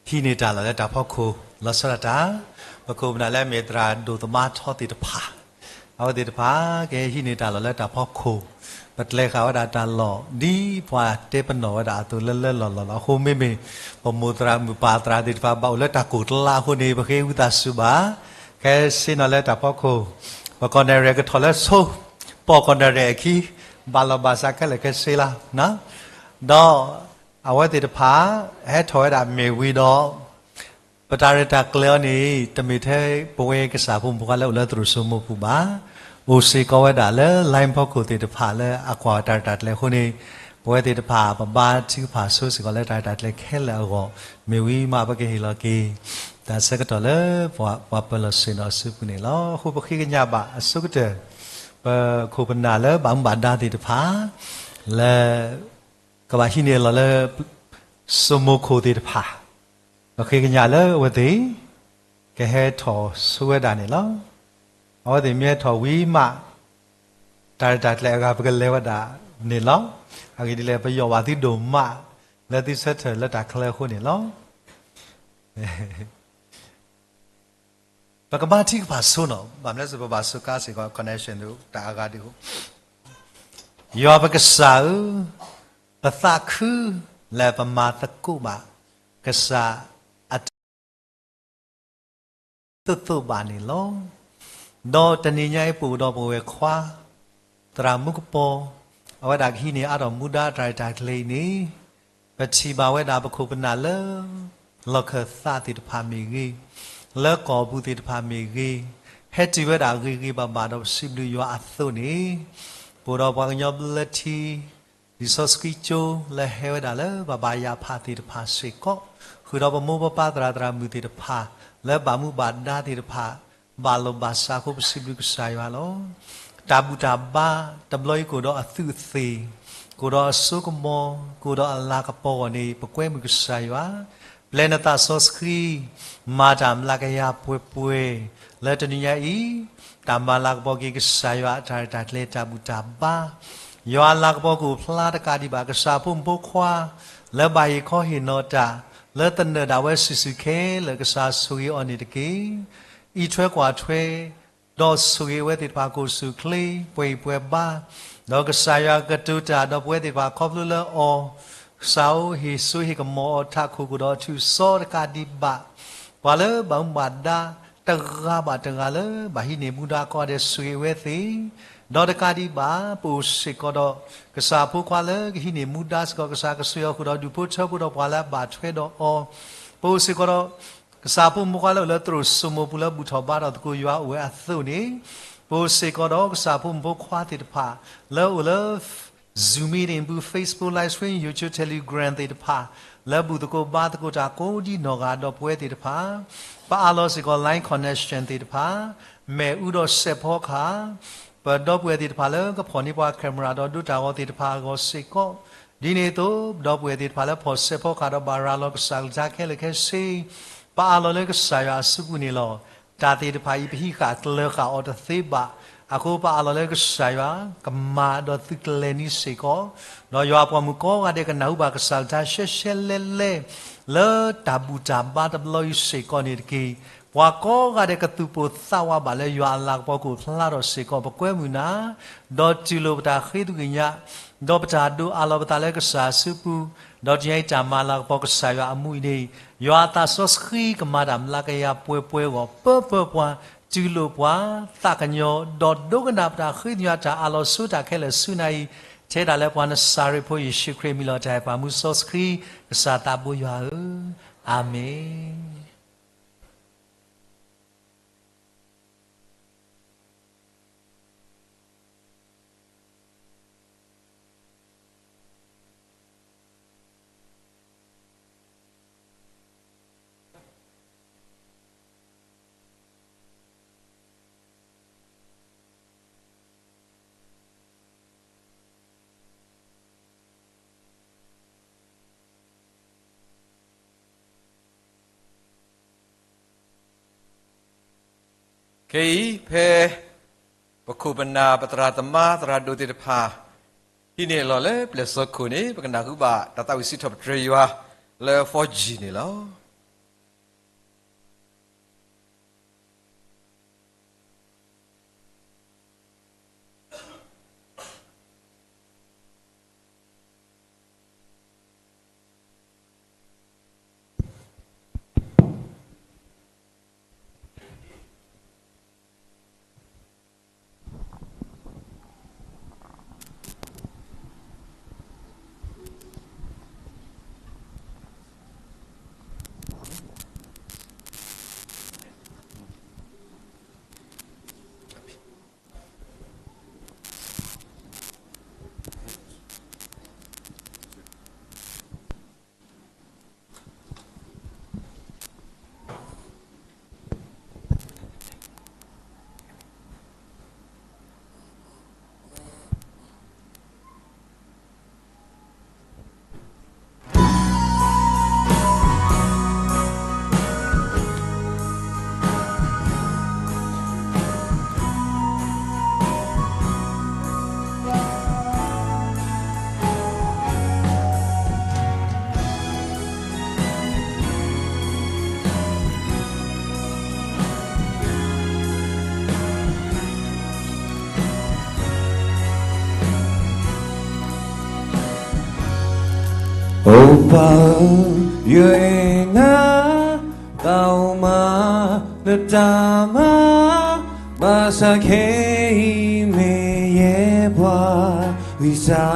ဟံးန့ၢ်တၢ်လီၢ်လၢတၢ်ဖီခိၣ် လီၤဆီဒၣ်တၢ်, ပခိၣ်ပနၢ်လၢအမ့ၢ်သရၣ်ဒိၣ်သမါထီသ့ၣ်တဖၣ်, အဝဲသ့ၣ်တဖၣ် ကဟဲဟံးန့ၢ်တၢ်လီၢ်လၢတၢ်ဖီခိၣ်, ပတြဲၤဃာ်ဝဲဒၣ်တၢ်လီၢ် ဒ်ပှၤတဲပနီၣ်ဝဲဒၣ်အသိးလၢလၢလီၢ်လီၢ်လီၤ. အဃိမ့မ့ၢ် ပမိၢ်သရၣ်မုၣ်ပၢ်သရၣ်သ့ၣ်တဖၣ် ဘၣ်အိၣ်လၢတၢ်ကိၢ်ကျါအဃိန့ၣ် ပဃ့ဝံသးစူၤဘၣ် ခဲဆ့နီၤလၢတၢ်ဖီခိၣ်, ပကီၢ်နဲၣ်ရဲၣ်ကထီၣ်လၢဆိ, ပီၢ်ကီၢ်နဲၣ်ရဲၣ်အခံ, ဘၣ်လီၤဘၣ်စးခဲလၢာ်ခဲဆ့လီၤ. ဒီး အဝဲသ့ၣ်တဖၣ် ဟဲထီၣ်ဝဲဒၣ်မ့ၢ်ဝံၤဒီး ပတၢ်ရဲၣ်တၢ်ကျဲၤအီၤန့ၣ် တမ့ၢ်ထဲပဝဲကစၢ်ဖိမုၣ်ဖိခွါလၢအိၣ်လၢသရိာ်စိမိၤပူၤဘၣ်, အိၣ်စ့ၢ်ကီးဝဲဒၣ်လၢ line ဖီခိၣ်သ့ၣ်တဖၣ်လၢအကွၢ်တၢ်ရဲၣ်တၢ်ကျဲၤအဃိန့ၣ်, ပဝဲသ့ၣ်တဖၣ် ပဘါထုကဖၣ်ဆိစ့ၢ်ကီးလၢတၢ်ရဲၣ်တၢ်ကျဲၤခဲလၢာ်အဂီၢ်, မ့ၢ်ဝံၤမးပကဟ့ၣ်လီၤက့ၤ တၢ်ဆၢကတီၢ်လၢပှၤပၢၤလီၢ်ဆ့ၣ်နီၤအစုပူၤန့ၣ်လီၤ. အဃိပဃ့ကညးဘၣ်အဆိကတၢၢ် ပခိၣ်ပနၢ်လၢဘၣ်မူဘၣ်ဒါသ့ၣ်တဖၣ် လၢ ကဘၣ်ဟံးန့ၢ်အလီၢ်လၢ စိမိၤခိၣ်သ့ၣ်တဖၣ်, ပဃ့ကညးလၢအဝဲသ့ၣ် ကဟဲထီၣ်ဆိဝဲဒၣ်န့ၣ်လီၤ. အဝဲသ့ၣ်မ့ၢ်ဟဲထီၣ်ဝံၤမး တၢ်ရဲၣ်တၢ်ကျဲၤအဂၤပကလဲၤဝဲဒၣ်န့ၣ်လီၤ. အဂ့ၢ်ဒ်လဲၣ် ပယီၢ်ဘၣ်သုဒိၣ်မး လၢသုဆၢထၢၣ်လၢတၢ်ချၢအဃိန့ၣ်လီၤ. ပကဘါထုကဖၣ်ဆိနီၤ, ဘၣ်မနုၤစ့ၢ်ပဘၣ်ဆိကါစ့ၢ်ကီး connection ဒုးတၢ်အဂၤဒုး, ယွၤပကစၢ်ဧၢ, ပသးခုလၢပမၤသကိးဘၣ် ကစၢ်အတၢ်သိၣ်သိၣ်ဘၣ်န့ၣ်လီၤ. ဒီးတနံၤညါအံၤပအိၣ်ဒီးပဝဲၢ်ခွါ သရၣ်မူကပီၤ, အဝဲဒၣ်ကဟံးန့ၢ်အါထီၣ်မူဒါတၢ်ရဲၣ်တၢ်ကျဲၤအံၤန့ၣ်, ပထံၣ်ဘၣ်ဝဲဒၣ်ပခိၣ်ပနၢ်လၢ လီၢ်ခၢၣ်သးသ့ၣ်တဖၣ်မ့ၢ်ဂ့ၤ, လၢကီၢ်ပူၤသ့ၣ်တဖၣ်မ့ၢ်ဂ့ၤ, ဟဲတုၤဝဲဒၣ်ဂ့ၤဂ့ၤဘၣ်ဘၣ်ဒီးပစံးဘျုးယွၤအသိးန့ၣ်, ပအိၣ်ဒီးပှၤကညီဘျၢထံ လံာ်စီဆှံကၠိ လၢဟဲဝဲဒၣ်လၢပဘါယွၤဖးသ့ၣ်တဖၣ်စ့ၢ်ကီး, ဃုာ်ဒီးပမိၢ်ပပၢ်သရၣ်သရၣ်မုၣ်သ့ၣ်တဖၣ် လၢဘၣ်မူဘၣ်ဒါသ့ၣ်တဖၣ် ဘၣ်လီၤဘၣ်စးအဃိပစံးဘျုးကစၢ်ယွၤလီၤ. တၢ်ဘူၣ်တၢ်ဘါတဘျီအံၤကအိၣ်ဒီးအသူးအသ့ၣ်, ကအိၣ်ဒီးအစိကမီၤ, ကအိၣ်ဒီးအလၤကပီၤအဂီၢ်န့ၣ် ပကွဲမုာ်ကစၢ်ယွၤ, ပျဲနသးစီဆှံ, မၤတၢ်မျးကယၤပှဲၤပှဲၤ, လၢတနံၤညါအံၤ တၢ်မၤလၤကပီၤက့ၤကစၢ်ယွၤအတၢ်ရဲၣ်တၢ်ကျဲၤတၢ်ဘူၣ်တၢ်ဘါ, ယွၤအလၤကပီၤကအိၣ်ဖျါတကးဒံးဘၣ် ကစၢ်ဖိမုၣ်ဖိခွါ လၢဘၣ်ဟ့ၣ်ခီဟ့ၣ်နီၤတၢ်, လၢသနၢၣ်ဒၣ်ဝဲစုာ်စုာ်ခဲလၢာ် ကစၢ်ဆိၣ်ဂ့ၤအီၤန့ၣ်တက့ၢ်. အံးထွဲကွၢ်ထွဲ ဒီးဆိၣ်ဂ့ၤအဝဲသ့ၣ်တဖၣ်ကအိၣ်ဆူၣ်အိၣ်ချ့ ပှဲၤဂံၢ်ပှဲၤဘါ, ဒီးကစၢ်ယွၤကတိၤတၢ်ဒီးပဝဲသ့ၣ်တဖၣ်ခီဖျိလၢအီၤ, ကစၢ်ဧၢ ဟ့ၣ်စိဟ့ၣ်ကမီၤအီၤထးခိၣ်ကဒီးအထူၣ်စီတကးဒံးဘၣ်, ပှၤလၢဘၣ်မူဘၣ်ဒါ တဂၤဘၣ်တဂၤလၢဘၣ်ဟံးန့ၢ်မူဒါကိးဂၤဒဲး ဆိၣ်ဂ့ၤအဝဲသ့ၣ်, ဒီးတကးဒံးဘၣ် ပအိၣ်စ့ၢ်ကီးဒီး ကစၢ်ဖိခွါလၢကဟံးန့ၢ်မူဒါစ့ၢ်ကီး ကစၢ်ကဆိၣ်ဂ့ၤအီၤဃုာ်ဒီးဒူၣ်ဖိထၢဖိဒီးပှၤလၢအဘၣ်ထွဲဒီးအီၤ, ပအိၣ်စ့ၢ်ကီးဒီး ကစၢ်ဖိမုၣ်ဖိခွါလၢအိၣ်လၢသရိာ်စိမိၤပူၤလၢဘူၣ်ထီၣ်ဘါထီၣ်သကိးယွၤအိၣ်ဝဲအသိးန့ၣ်, ပအိၣ်စ့ၢ်ကီးဒီးကစၢ်ဖိမုၣ်ဖိခွါသ့ၣ်တဖၣ် လၢအိၣ်လၢ Zoom meeting ပူၤ Facebook live stream YouTube Telegram သ့ၣ်တဖၣ် လၢဘူၣ်သကိးဘါသကိးတၢ်ကိးဒ်နီၢ်ဂၤဒီးပဝဲသ့ၣ်တဖၣ်, ပအးလီၤစ့ၢ်ကီး line connection သ့ၣ်တဖၣ်, မ့ၣ်အူဒီးစဲးဖီကဟၣ်, ပဒီပုၢ်ဝဲၢ်သ့ၣ်တဖၣ်လၢကဖီၣ်န့ၢ်ပှၤ camera ဒီးဒိတၢ်ဂီၤသ့ၣ်တဖၣ်အဂီၢ်စ့ၢ်ကီး, ဒ်န့ၣ်အသိး ပဒီပုၢ်ဝဲၢ်သ့ၣ်တဖၣ်လၢဖီၣ်စဲးဖီကဟၣ်ဒီးဘၣ်ရၤလီၤကစၢ်ကလုၢ်ကထါခဲလၢာ်ခဲဆ့ ပအးလီၤလၢကစၢ်ယွၤအစုပူၤန့ၣ်လီၤ. တၢ်သ့ၣ်တဖၣ်အံၤ ပဟံးဃာ်ကျၢၤဃာ်အီၤတသ့ဘၣ်. အဃိပအးလီၤလၢကစၢ်ယွၤ ကမၤဒီးသုးကျဲၤန့ၢ်စ့ၢ်ကီး, ဒီးယွၤအပှၤမုၣ်ကိးဂၤဒဲးကနၢ်ဟူဘၣ်ကစၢ်ကလုၢ်ကထါရှဲရှဲလဲၣ်လဲၣ် လၢတၢ်ဘူၣ်တၢ်ဘါတဘျီအံၤစ့ၢ်ကီးန့ၣ်တက့ၢ်. ပှၤကိးဂၤဒဲးကသူၣ်ပိၢ်သးဝးဘၣ်လၢယွၤအလၤကပီၤကအိၣ်ဖျါထီၣ်စ့ၢ်ကီး ပကွဲမုာ်နၤ, ဒီးတူၢ်လိာ်ပတၢ်ဃ့သကွံၢ်ညါ ဒီးပတၢ်ဒိးအးလီၤပသးလၢကစၢ်အစုပူၤ, ဒီးတနံၤညါအံၤတၢ်မၤလၤကပီၤကစၢ်ယွၤအမူအံၤန့ၣ်, ယွၤအသးစီဆှံကမၤတၢ်မျးကယၤပှဲၤပှဲၤအဂီၢ် ပၢပၢပှၤ, တူၢ်လိာ်ပှၤ, သးကညီၤ, ဒီးဒိကနၣ်ပတၢ်ဃ့သကွံၢ်ညါတၢ်အးလီၤဆိတၢ်ခဲလၢာ်ဆူနၤအံၤ, ထဲဒၣ်လၢပှၤနစၤရ့းဖိယ့ၣ်ၡူးခရံာ်အမံၤလီၤ. တၢ်အဲၣ်ပှၤမူစီဆှံ, ကစၢ်သးဘိယွၤဧၢ, အၤမ့ၣ်. ခဲအံၤ ဖဲပခိၣ်ပနၢ် ပသရၣ်သမါ သရၣ်ဒိၣ်သ့ၣ်တဖၣ် ဟံးန့ၢ်အလီၢ်လၢပျဲၢ်စီခိၣ်န့ၣ် ပကနၢ်ဟူဘၣ်တၢ်သးဝံၣ်စံးထီၣ်ပတြၢၤယွၤလၢ four G န့ၣ်လီၤ. ပၢ်ဧၢ, ယအဲၣ်နၤ, သးအိၣ်မးနတၢ်မၤ, ဘၣ်ဆၣ်ခဲအံၤမ့ၢ်ယဲပှၤဂံၢ်စၢ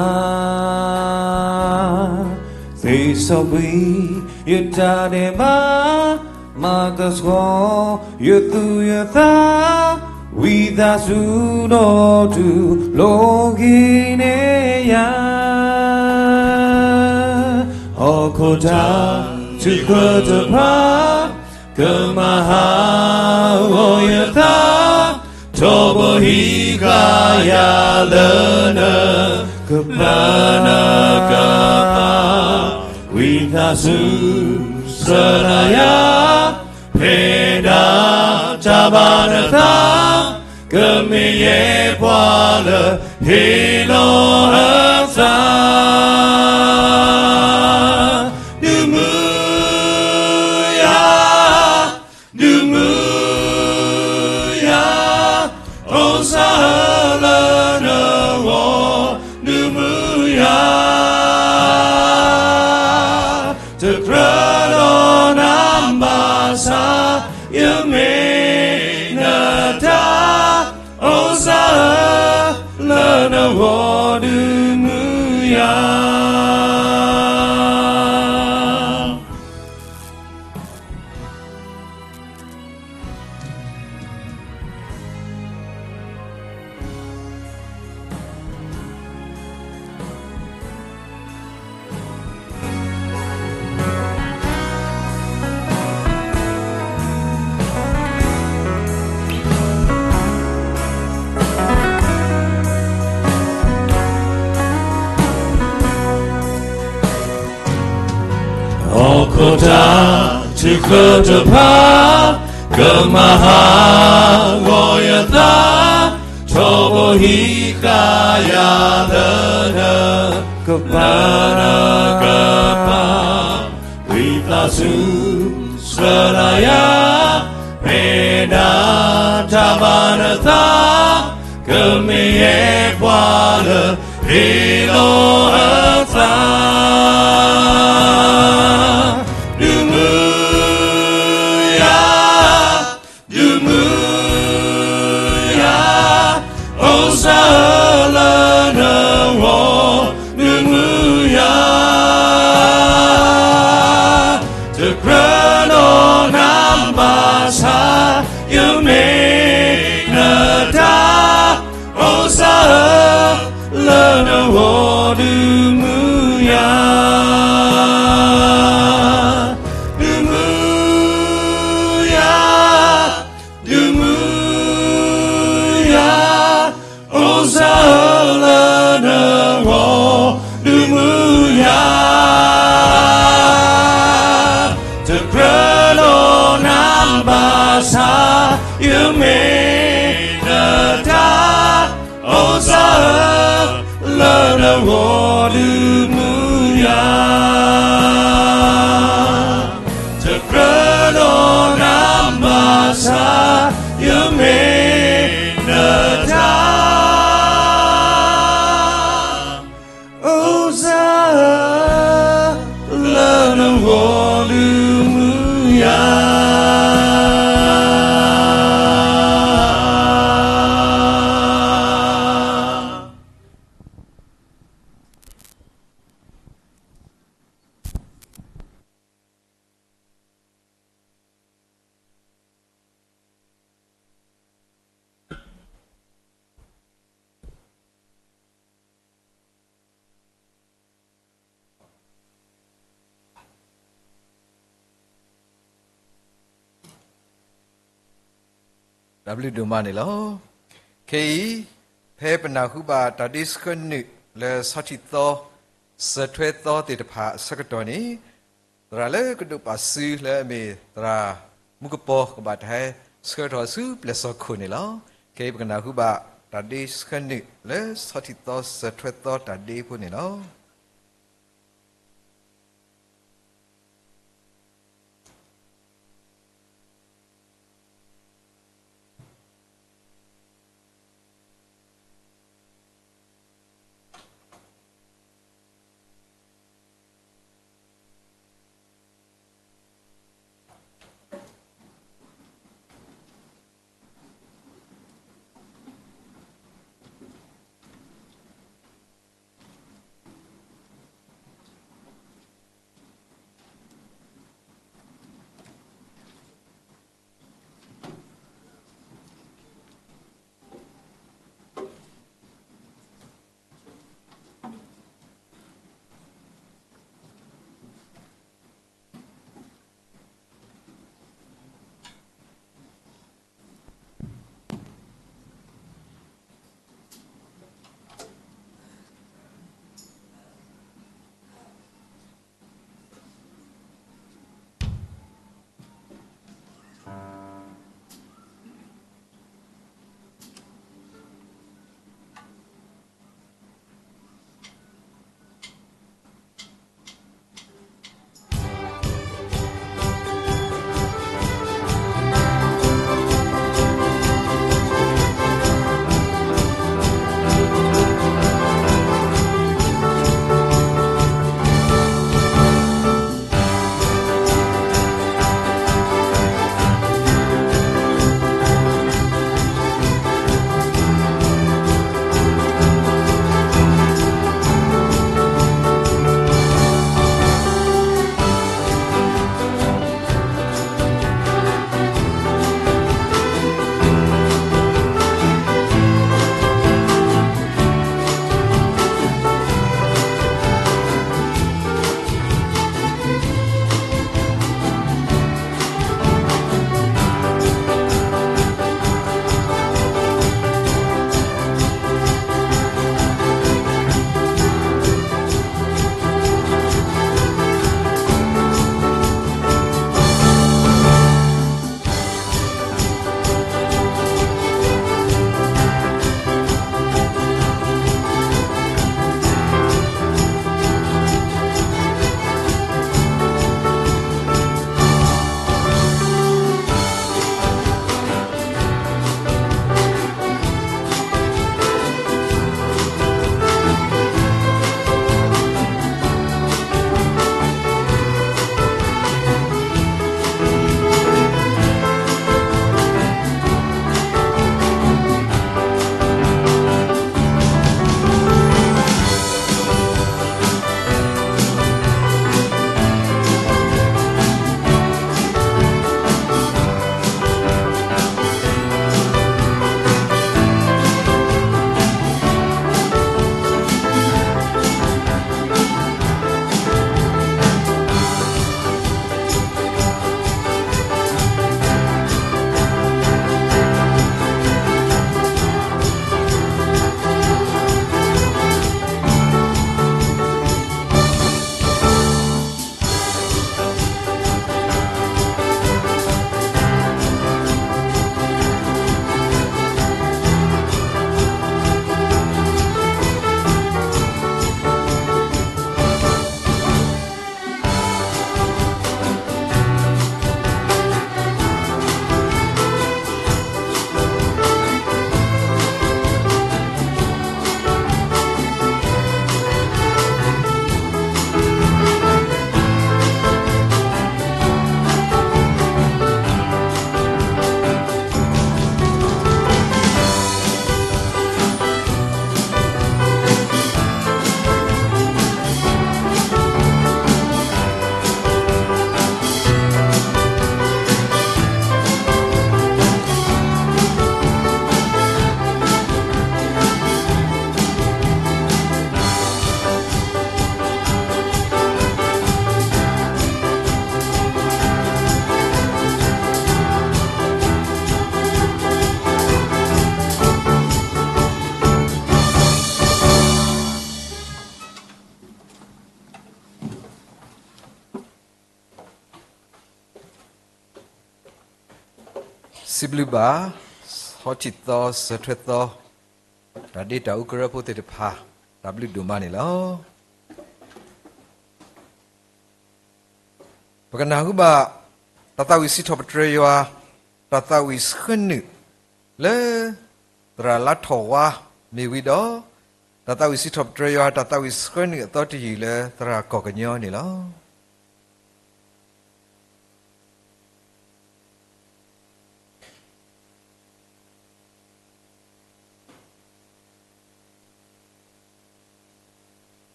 ်, သ့စီကွံာ်ယတၢ်ဒဲးဘး, မၤကဆှီယသူၣ်ယသး, ဝံသးစူၤဒီးတူၢ်လိာ်က့ၤန့ၢ်ယၤ ဟီၣ်ခိၣ်တၢ်ထုကဖၣ်, ကမၤဟးဂီၤယသး, ထီဘိဟံးဃာ်ယၤလၢနကပၤ, နကပၤ, ဝံသးစူၤဆှၢနၤယၤ, ဖဲဒၣ်တၢ်ဘၣ်နသး, ကမ့ၢ်ယဲပှၤလၢဟ့ၣ်လီၤအသး ဒုးမုၢ်ယၤ, ဒုးမုၢ်ယၤ, အိၣ်စၢ်ဧၢလၢနဂီၢ်, ဒုးမုၢ်ယၤ, တကြၢးဒီးနၤဘၣ်ဆၣ်, ယမ့ၢ်နတၢ်, အိၣ်စၢ်ဧၢလၢနဂီၢ်, ဒုးမုၢ်ယၤ ဟီၣ်ခိၣ်တၢ်ထုကဖၣ်, ကမၤဟးဂီၤယသး, ထီဘိဟံးဃာ်ယၤလၢနကပၤ, နကပၤ, ဝံသးစူၤဆှၢနၤယၤ, မ့ၢ်ဒၣ်တၢ်ဘၣ်နသး, ကမ့ၢ်ယဲပှၤလၢဟ့ၣ်လီၤအသး ဒုးမုၢ်ယၤ, ဒုးမုၢ်ယၤ, အိၣ်စၢ်ဧၢလၢနဂီၢ်, ဒုးမုၢ်ယၤ, တကြၢးဒီးနၤဘၣ်ဆၣ်, ယမ့ၢ်နတၢ်, အိၣ်စၢ်ဧၢလၢနဂီၢ်, ဒုးမုၢ်ယၤ ဒုးမုၢ်ယၤ, ဒုးမုၢ်ယၤ, အိၣ်စၢ်ဧၢလၢနဂီၢ်, ဒုးမုၢ်ယၤ, တကြၢးဒီးနၤဘၣ်ဆၣ်, ယမ့ၢ်နတၢ်, အိၣ်စၢ်ဧၢလၢနဂီၢ်, ဒုးမုၢ်ယၤ တကြၢးဒီးနၤဘၣ်ဆၣ်, ယမ့ၢ်နတၢ်, အိၣ်စၢ်ဧၢလၢနဂီၢ်, ဒုးမုၢ်ယၤတၢ်ဘျုးဒိၣ်မးန့ၣ်လီၤ. ခဲအံၤ, ဖဲပနၢ်ဟူဘၣ်တၢ်ဒ့ဆှၢနုာ်လၢဆီထံးသီ, စၢၤထွဲသီသ့ၣ်တဖၣ်အဆၢကတီၢ်န့ၣ်, သရၣ်လၢကဒိးပာ်စုလၢအမ့ၢ်သရၣ်မူကပီၤ ကဘၣ်တၢ်ဟဲဆှၢထီၣ်ဆူပျဲၢ်စီၢ်ခိၣ်န့ၣ်လီၤ. ခဲအံၤပကနၢ်ဟူဘၣ်တၢ်ဒ့ဆှၢနုာ်လၢဆီထံးသီစၢၤထွဲသီတၢ်ဒ့အဃိန့ၣ်လီၤ. စံးဘျုးဘၣ် ဟီထံၣ်သီစၢၤထွဲသီ တၢ်ဒ့တၢ်အူကရၢဖိသ့ၣ်တဖၣ် တၢ်ဘျုးဒိၣ်မးန့ၣ်လီၤ. ပကနၢ်ဟူဘၣ် တၢ်သးဝံၣ်စံးထီၣ်ပတြၢၤယွၤ တၢ်သးဝံၣ်ဆှၢနုာ်လၢ သရၣ်လါထီၣ်ဝါမ့ၢ်ဝံၤဒီး တၢ်သးဝံၣ်စံးထီၣ်ပတြၢၤယွၤ တၢ်သးဝံၣ်ဆှၢနုာ်အသီတယုၢ်လၢသရၣ်ကီၢ်ကညီန့ၣ်လီၤ.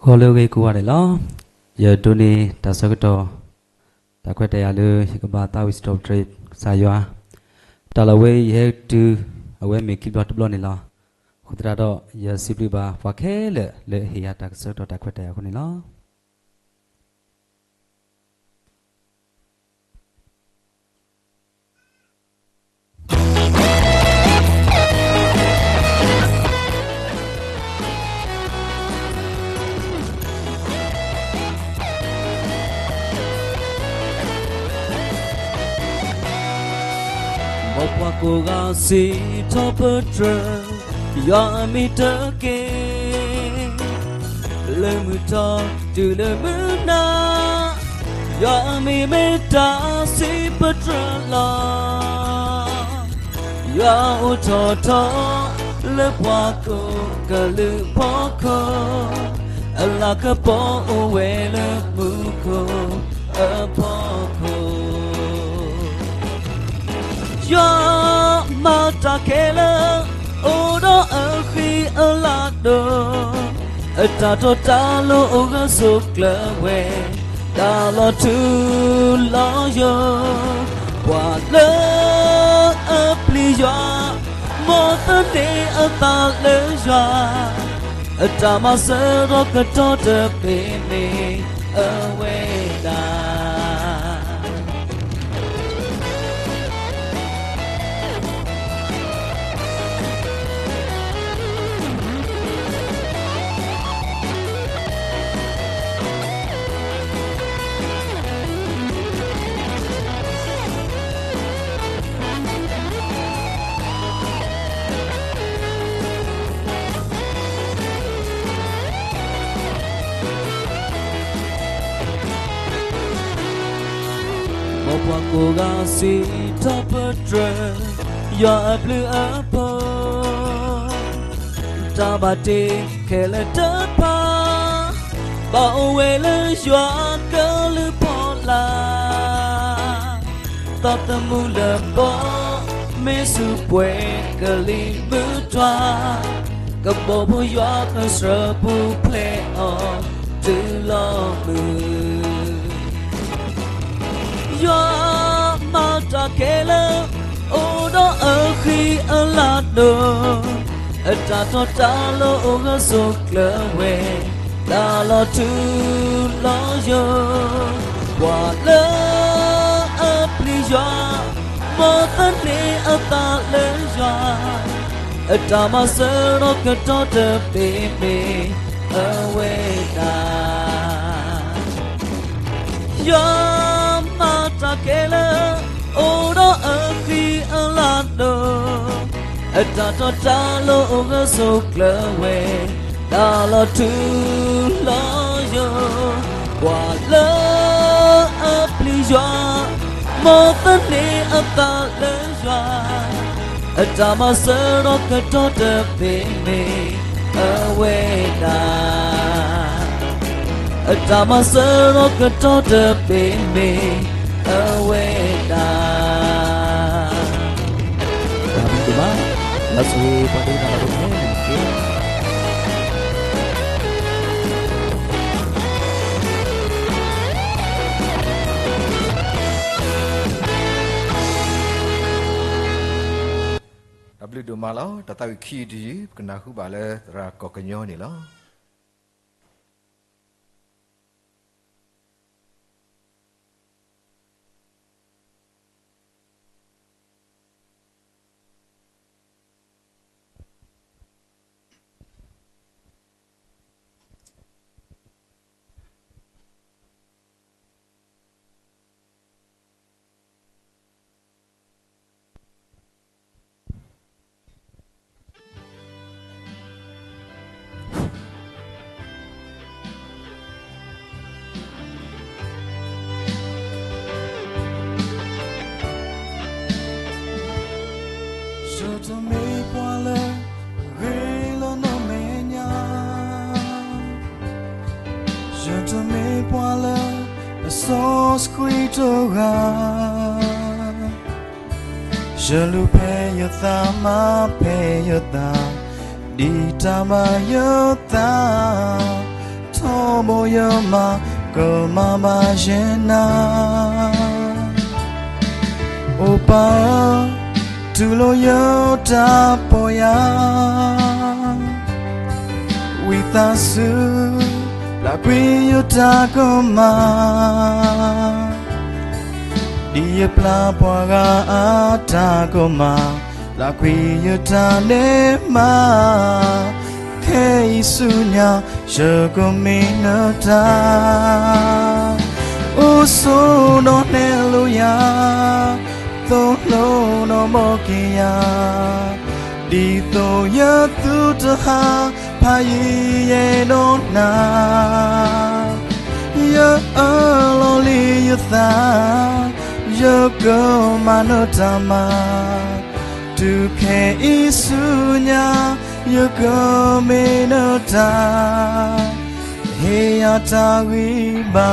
ဂီၤလၢအဂ့ၤကိးဂၤဒဲးလီၤ. ယဒိးန့ၢ်တၢ်ဆၢကတီၢ် တၢ်ခွဲးတၢ်ယာ်လၢ ယကဘၣ်သးဝံၣ်စံးထီၣ်ပတြၢၤကစၢ်ယွၤ, တၢ်လီၢ်ဝဲယဟဲတုၤ အဝဲမ့ၢ်ခံဘျီတဘျီန့ၣ်လီၤ. အဃိသတးဒီး ယစံးဘျုးဘၣ်ပှၤခဲလၢာ်လၢအဟ့ၣ်ယၤတၢ်ကဆၢကတီၢ်တၢ်ခွဲးတၢ်ယာ်အဃိန့ၣ်လီၤ. မ်ပှၤကိးဂၤစံးထီၣ်ပတြၢၤ ယွၤအမံၤတက့ၢ်. လၢမုၢ်ထီၣ်တုၤလၢမုၢ်နၤ ယွၤအမံၤမ့ၢ်တၢ်စံးပတြၢၤလီၤ. ယွၤအိၣ်ထီၣ်ထီလၢပှၤကိးကလုာ်ဖီခိၣ်, အလၤကပီၤအိၣ်ဝဲလၢမူခိၣ်အဖီခိၣ်. ယွၤမၤတၢ်ခဲလၢာ် အိၣ်ဒီးအဃံအလၤဒိၣ်, အတၢ်တီတၢ်လိၤအိၣ်ဂၢၢ်ဆိးကျၢၤဝဲ, တၢ်လီၤထူလီၤယိာ်, ပှၤလၢအပျံၤယွၤ, မ်သန့ၤအသးလၢယွၤ, အတၢ်မၤစၢၤဒီးကတီၢ်တဘ့ၣ်မ့ၢ်အဝဲဒၣ်. မ်ပှၤကိးဂၤစံးထီၣ်ပတြၢၤ ယွၤအဘျုးအဖှိၣ်, တၢ်ဘၣ်တ့ခဲလၢာ်တဖၣ် ဘၣ်အိၣ်ဝဲလၢယွၤကလုၢ်ဖီလာ်, သီသမူလၢဘီ မ့ၢ်စူးပှဲၤကလံၤမုၢ်တွၤ, ကဘီဖိယွၤကစၢၢ်ပူၤဖျဲးအီၤတုၤလီၤမုၢ်. ယွၤမၤတၢ်ခဲလၢာ် အိၣ်ဒီးအဃံအလၤဒိၣ်, အတၢ်တီတၢ်လိၤအိၣ်ဂၢၢ်ဆိးကျၢၤဝဲ, တၢ်လီၤထူလီၤယိာ်, ပှၤလၢအပျံၤယွၤ, မ်သန့ၤအသးလၢယွၤ, အတၢ်မၤစၢၤဒီးကတီၢ်တဘ့ၣ်မ့ၢ်အဝဲဒၣ်. ယွၤမၤတၢ်ခဲလၢာ် အိၣ်ဒီးအဃံအလၤဒိၣ်, အတၢ်တီတၢ်လိၤအိၣ်ဂၢၢ်ဆိးကျၢၤဝဲ, တၢ်လီၤထူလီၤယိာ်, ပှၤလၢအပျံၤယွၤ, မ်သန့ၤအသးလၢယွၤ, အတၢ်မၤစၢၤဒီးကတီၢ်တဘ့ၣ်မ့ၢ်အဝဲဒၣ်. အတၢ်မၤစၢၤဒီးကတီၢ်တဘ့ၣ်မ့ၢ်အဝဲဒၣ်. တၢ်ဘျုးဒိၣ်မး, လၢဆိပှၤဒိကနၣ်တၢ်ဖိခဲလၢာ်န့ၣ်တက့ၢ်. တၢ်ဘျုးဒိၣ်မးလီၤ. တၢ်သးဝံၣ်ခံယုၢ်တယုၢ် ပကနၢ်ဟူဘၣ်လၢသရၣ်ကီၢ်ကညီန့ၣ်လီၤ. တမ့ၢ်ပှၤလၢအစီဆှံတဂၤ, ယလူၤဖဲယသးမၤဖဲယသး, ဒ်တၢ်မၤယသး, ထီဘိယမၤကမၣ်ဘၣ်ယဲနၤ. အိၣ်ပၢ်ဧၢ, တူၢ်လိာ်ယတၢ်ပီၢ်ယၤ, ဝံသးစူၤ ပျၢ်ကွံာ်ယတၢ်ကမၣ်, ဒ်ယပျၢ်ပှၤဂၤအတၢ်ကမၣ်, ပျၢ်ကွံာ်ယတၢ်ဒဲးဘး, ခဲအံၤဆူညါ ယကမ့ၢ်နတၢ် အိၣ်ဆိးဒီးနဲၣ်လိယၤ, သိၣ်လိဒီးဘီက့ၤယၤ, ဒ်သိးယသူတဟးဖးယံၤယဲဒီးနၤ, ယအၢၣ်လီၤလံယသး, ယကမၤနတၢ်မၤ, တုၤခဲအံၤဆူညါ ယကမ့ၢ်နတၢ် ဟ့ၣ်ယၤတၢ်ဂံၢ်ဘါ.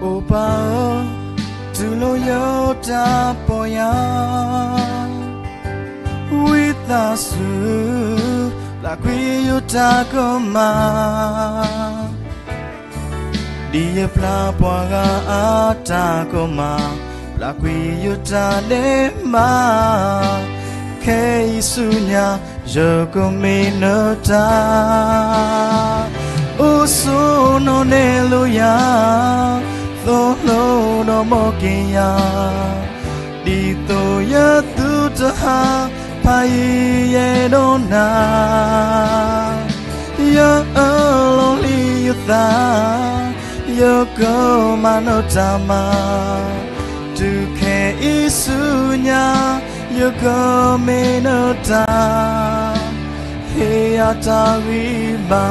အိၣ်ပၢ်ဧၢ, တူၢ်လိာ်ယတၢ်ပီၢ်ယၤ, ဝံသးစူၤ ပျၢ်ကွံာ်ယတၢ်ကမၣ်, ဒ်ယပျၢ်ပှၤဂၤအတၢ်ကမၣ်, ပျၢ်ကွံာ်ယတၢ်ဒဲးဘး, ခဲအံၤဆူညါ ယကမ့ၢ်နတၢ် အိၣ်ဆိးဒီးနဲၣ်လိယၤ, သိၣ်လိဒီးဘီက့ၤယၤ, ဒ်သိးယသူတဟးဖးယံၤယဲဒီးနၤ, ယအၢၣ်လီၤလံယသး, ယကမၤနတၢ်မၤ, တုၤခဲအံၤဆူညါ ယကမ့ၢ်နတၢ် ဟ့ၣ်ယၤတၢ်ဂံၢ်ဘါ.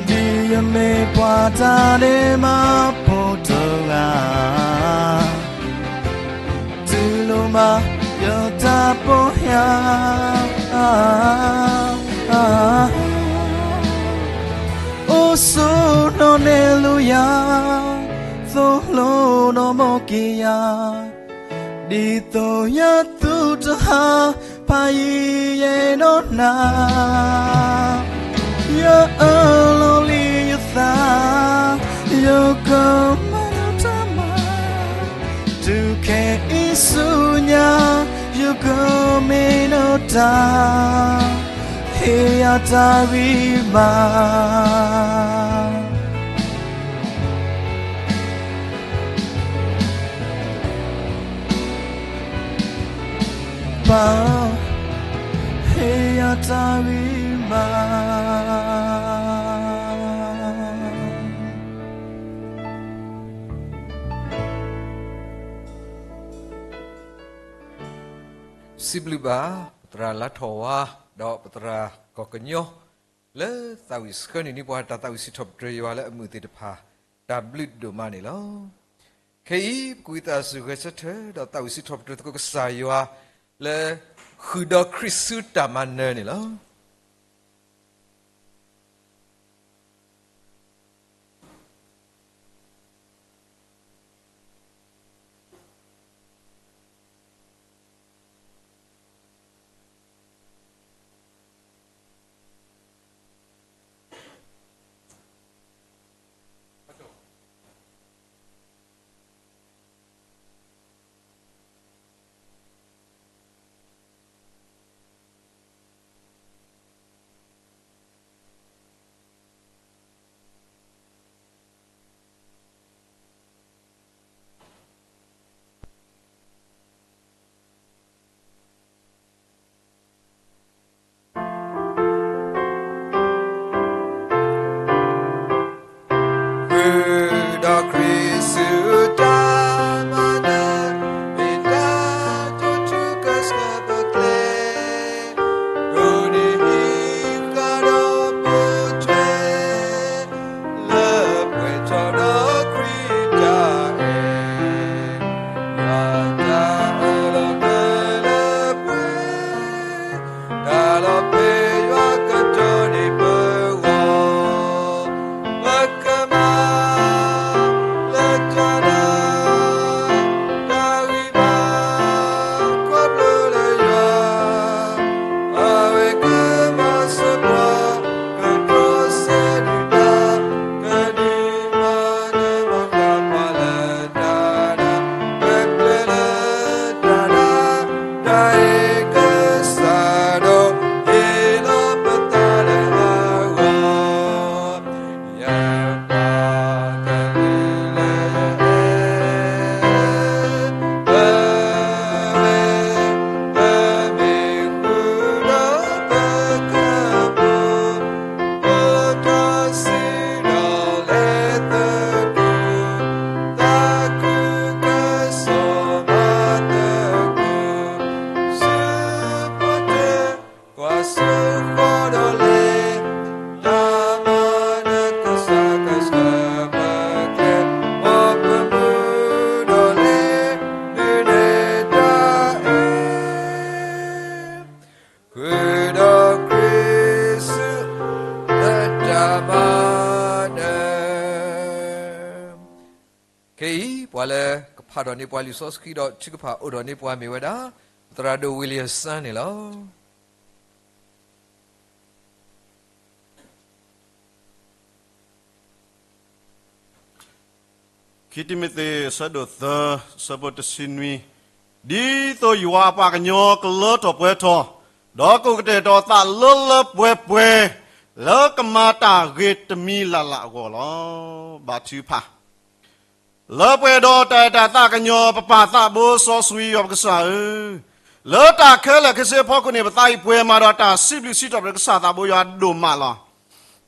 ဒ်ယမ့ၢ်ပှၤတၢ်ဒဲးဘးဖိတဂၤ, တူၢ်လိာ်ဘၣ်ယတၢ်ပီၢ်ယၤ, အိၣ်ဆိးဒီးနဲၣ်လိယၤ, သိၣ်လိဒီးဘီက့ၤယၤ, ဒ်သိးယသူတဟးဖးယံၤယဲဒီးနၤ, ယအၢၣ်လီၤလံယသး, ယကမၤနတၢ်မၤ, တုၤခဲအံၤဆူညါ ယကမ့ၢ်နတၢ် ဟ့ၣ်ယၤတၢ်ဂံၢ်ဘါ. ပၢ်ဧၢ, ဟ့ၣ်ယၤတၢ်ဂံၢ်ဘါ. စံးဘျုးဘၣ် ပသရၣ်လါထီၣ်ဝါ ဒီးပသရၣ်ကီၢ်ကညီ လၢသးဝံၣ်ဆှၢနုာ်န့ၢ်ပှၤတၢ်သးဝံၣ်စံးထီၣ်ပတြၢၤယွၤလၢအမုာ်သ့ၣ်တဖၣ် တၢ်ဘျုးဒိၣ်မးန့ၣ်လီၤ. ခဲအံၤ ပကဝံသးစူၤဂဲၤဆၢထၢၣ် ဒီးသးဝံၣ်စံးထီၣ်ပတြၢၤသကိးကစၢ်ယွၤ လၢဃုာ်ဒီးခရံာ်ဆူတၢ်မၤနၢၤန့ၣ်လီၤ. ဘၣ်ဒၢ ခဲအံၤ ပှၤလၢကဖးထီၣ်န့ၢ်ပှၤလံာ်စီဆှံဒီးထုကဖၣ်အိၣ်ထီၣ်န့ၢ်ပှၤမ့ၢ်ဝဲဒၣ် သရၣ်ဒိၣ် ဝံၤလံယၡါ န့ၣ်လီၤ. ခံတံၤမသ့း အဆၢဒိၣ်သၢ အဆၢဖိတဆံနွံ, ဒ်သိးယွၤအပှၤကညီကလၢထီၣ်ပှဲၤထီၣ်, ဒီးကအိၣ်ကတဲာ်ကတီၤအသးလၢလၢပှဲၤပှဲၤ, လၢကမၤတၢ်ဂ့ၤတမံၤလၢ်လၢ်အဂီၢ်လီၤ. ဘါထုကဖၣ်. လၢပှဲၤဒီးတၢ်အဲၣ်တၢ်သးကညီၤ ပပၢ်သးဘိစီဆှံယွၤပကစၢ်ဧၢ, လၢတၢ်ခဲလၢာ်ခဲဆ့အဖီခိၣ်န့ၣ် ပသးအံၤပှဲၤမးဒီးတၢ်စံးဘျုးစံးထီၣ်ပတြၢၤကစၢ်သးဘိယွၤဒိၣ်မးလီၤ.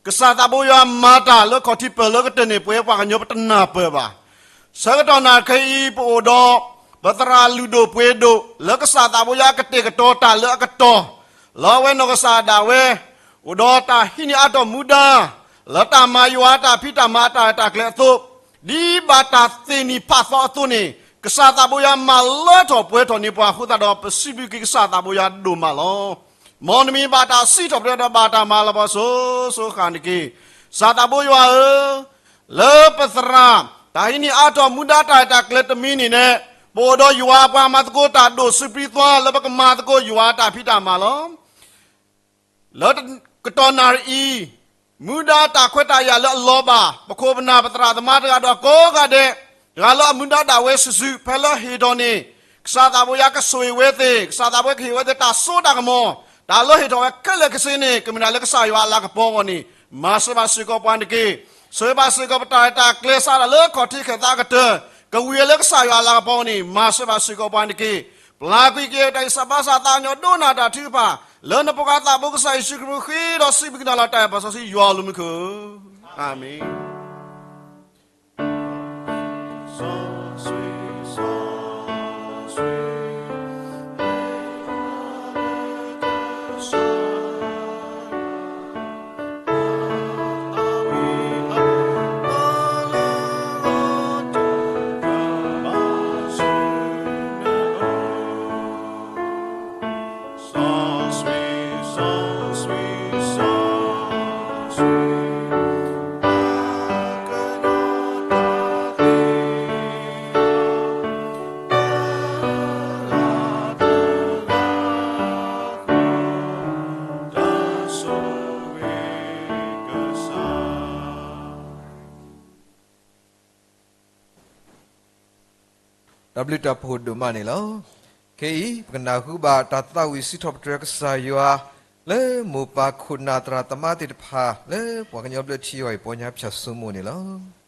ကစၢ်သးဘိယွၤမၤတၢ်လၢခီၣ်ထံးပၢၢ်လၢကတၢၢ်န့ၣ် ပဝဲပှၤကညီပတနၢ်ပၢၢ်ဘၣ်. ဆၢကတီၢ်နၣ်ရံၣ်ခဲအံၤ ပအိၣ်ဒီး ပသရၣ်လုၢ်ဒိၣ်ပှ့ၤဒိၣ် လၢကစၢ်သးဘိယွၤကတဲာ်ကတီၤတၢ်လၢအကတီၢ်, လၢအဝဲနီၢ်ကစၢ်ဒၣ်ဝဲ အိၣ်ဒီးတၢ်ဟံးန့ၢ်အါထီၣ်မူဒါ လၢတၢ်မၤယွၤအတၢ်ဖံးတၢ်မၤအတၢ်ရဲၣ်တၢ်ကျဲၤအသိး, ဒ်ဘၣ်တၢ်သ့ၣ်နံၣ်ဖးသီအသိးန့ၣ် ကစၢ်သးဘိယွၤမၤလၢထီၣ်ပှဲၤထီၣ်န့ၢ်ပှၤအဃိသတးဒီး ပစံးဘျုးက့ၤကစၢ်သးဘိယွၤဒိၣ်မးလီၤ. မ်နမံၤဘၣ်တၢ်စံးထီၣ်ပတြၢၤဒီးဘၣ်တၢ်မၤလၤကပီၤစိၤစိၤဃၣ်ဃၣ်န့ၣ်တက့ၢ်. ကစၢ်သးဘိယွၤဧၢ, လၢပသရၣ် တၢ်ဟံးန့ၢ်အါထီၣ်မူဒါတၢ်ရဲၣ်တၢ်ကျဲၤတမံၤန့ၣ်န့ၣ်, ပအိၣ်ဒီးယွၤအပှၤမၤသကိးတၢ်ဒိၣ်စုပျံၤသွါ လၢပကမၤသကိးယွၤအတၢ်ဖံးတၢ်မၤလီၤ. လၢကတီၢ်နၣ်ရံၣ်အံၤ, မူဒါတၢ်ခွဲးတၢ်ယာ်လၢအလီၤဘၣ် ပခိၣ်ပနၢ်ပသရၣ်သမါတဂၤဒီးကိးဂၤဒဲး, တဂၤလၢအမူဒါဒၣ်ဝဲစုာ်စုာ် ဖဲလၢဟ့ၣ်ထီၣ်န့ၣ်, ကစၢ်သးဘိယွၤကဆိၣ်ဂ့ၤဝဲသ့ၣ်, ကစၢ်သးဘိယွၤကဟ့ၣ်ဝဲသ့ၣ်တၢ်စိတၢ်ကမီၤ, တၢ်လၢဟ့ၣ်ထီၣ်ဝဲခဲလၢာ်ခဲဆ့န့ၣ် ကမ့ၢ်ဒၣ်လၢကစၢ်ယွၤအလၤကပီၤအဂီၢ်န့ၣ်, မၤစၢၤဘၣ်စ့ၢ်ကီးပှၤန့ၣ်တက့ၢ်. ဆိၣ်ဂ့ၤဘၣ်စ့ၢ်ကီးပတၢ်ရဲၣ်တၢ်ကျဲၤစးဒၣ်လၢခီၣ်ထံးခဲသးကတၢၢ်, ကဝံၤဝဲလၢကစၢ်ယွၤအလၤကပီၤအဂီၢ်န့ၣ်, မၤစၢၤဘၣ်စ့ၢ်ကီးပှၤန့ၣ်တက့ၢ်. ပျၢ်ကွံာ်က့ၤတၢ်အံၤ စးဘါစးသးကညီၤဒိကနၣ်တၢ်ထုကဖၣ်, လၢနဖိခွါသးဘိကစၢ်ယ့ၣ်ၡူးခရံာ်အဃိဒီးစံးဘျုးကနၤလီၤ တၢ်အဲၣ်ပစီဆှံယွၤအလိၤမူခိၣ်, အၤမ့ၣ်.တၢ်ဘျုးတၢ်ဖှိၣ်ဒိၣ်မးန့ၣ်လီၤ. ခဲအံၤ ပကနၢ်ဟူဘၣ်တၢ်သးဝံၣ်စံးထီၣ်ပတြၢၤကစၢ်ယွၤ လၢမိၢ်ပၢ်ခိၣ်နၢ်သရၣ်သမါသ့ၣ်တဖၣ် လၢပှၤကညီဘျၢထံအံၤ ပီညါဖၠၣ်စိမိၤန့ၣ်လီၤ.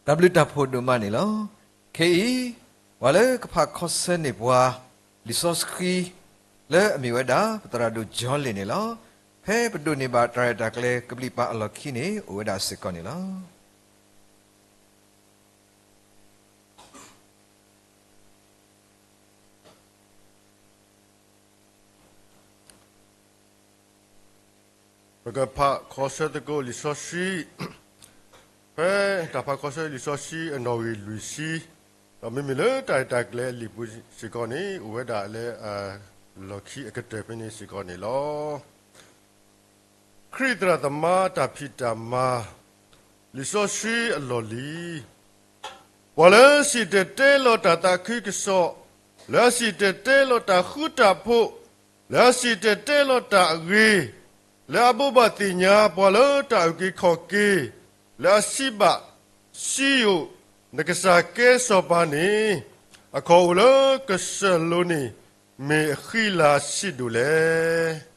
တၢ်ဘျုးတၢ်ဖှိၣ်ဒိၣ်မးန့ၣ်လီၤ. ခဲအံၤ ပှၤလၢကဖးခီဆၢန့ၢ်ပှၤ လံာ်စီဆှံ လၢအမ့ၢ်ဝဲဒၣ် ပသရၣ်ဒိၣ် John Lin န့ၣ်လီၤ. ဖဲပဒိးန့ၢ်ဘၣ်တၢ်ရဲၣ်တၢ်ကျဲၤကဘျံးပၤအလီၢ်ခံန့ၣ် အိၣ်ဝဲဒၣ်စ့ၢ်ကီးန့ၣ်လီၤ. ပကဖးခီဆၢသကိးလံာ်စီဆှံ, ဖဲတၢ်ဖးခီဆၢလံာ်စီဆှံအနီၣ်ဂံၢ်လွံၢ်ဆံ, ဒီးမ့မ့ၢ်လၢတၢ်ရဲၣ်တၢ်ကျဲၤအလံာ်ပူၤစ့ၢ်ကီးန့ၣ် အိၣ်ဝဲဒၣ်လၢအလီၢ်ခံအကတၢၢ်ဖဲန့ၣ်စ့ၢ်ကီးန့ၣ်လီၤ. ခရံာ်သရၣ်သမါတၢ်ဖံးတၢ်မၤ, လံာ်စီဆှံအလီၢ်လံၤ, ပှၤလၢအစံၣ်တဲၤတဲလီၤတၢ်သးခုကစီၣ်, လၢအစံၣ်တဲၤတဲလီၤတၢ်ဃူတၢ်ဖိး, လၢအစံၣ်တဲၤတဲလီၤတၢ်အဂ့ၤ, လၢအဘိးဘၣ်သ့ၣ်ညါပှၤလၢတၢ်အုၣ်က့ၤခီၣ်က့ၤ, လၢအစံးဘၣ်, စံယိၣ်, နကစၢ်ကဲစီၤပၤန့ၣ်, အခီၣ်အိၣ်လၢကစၢၢ်လိၤန့ၣ် မ့ၢ်အဃံလၤဆံးဒိၣ်လဲၣ်.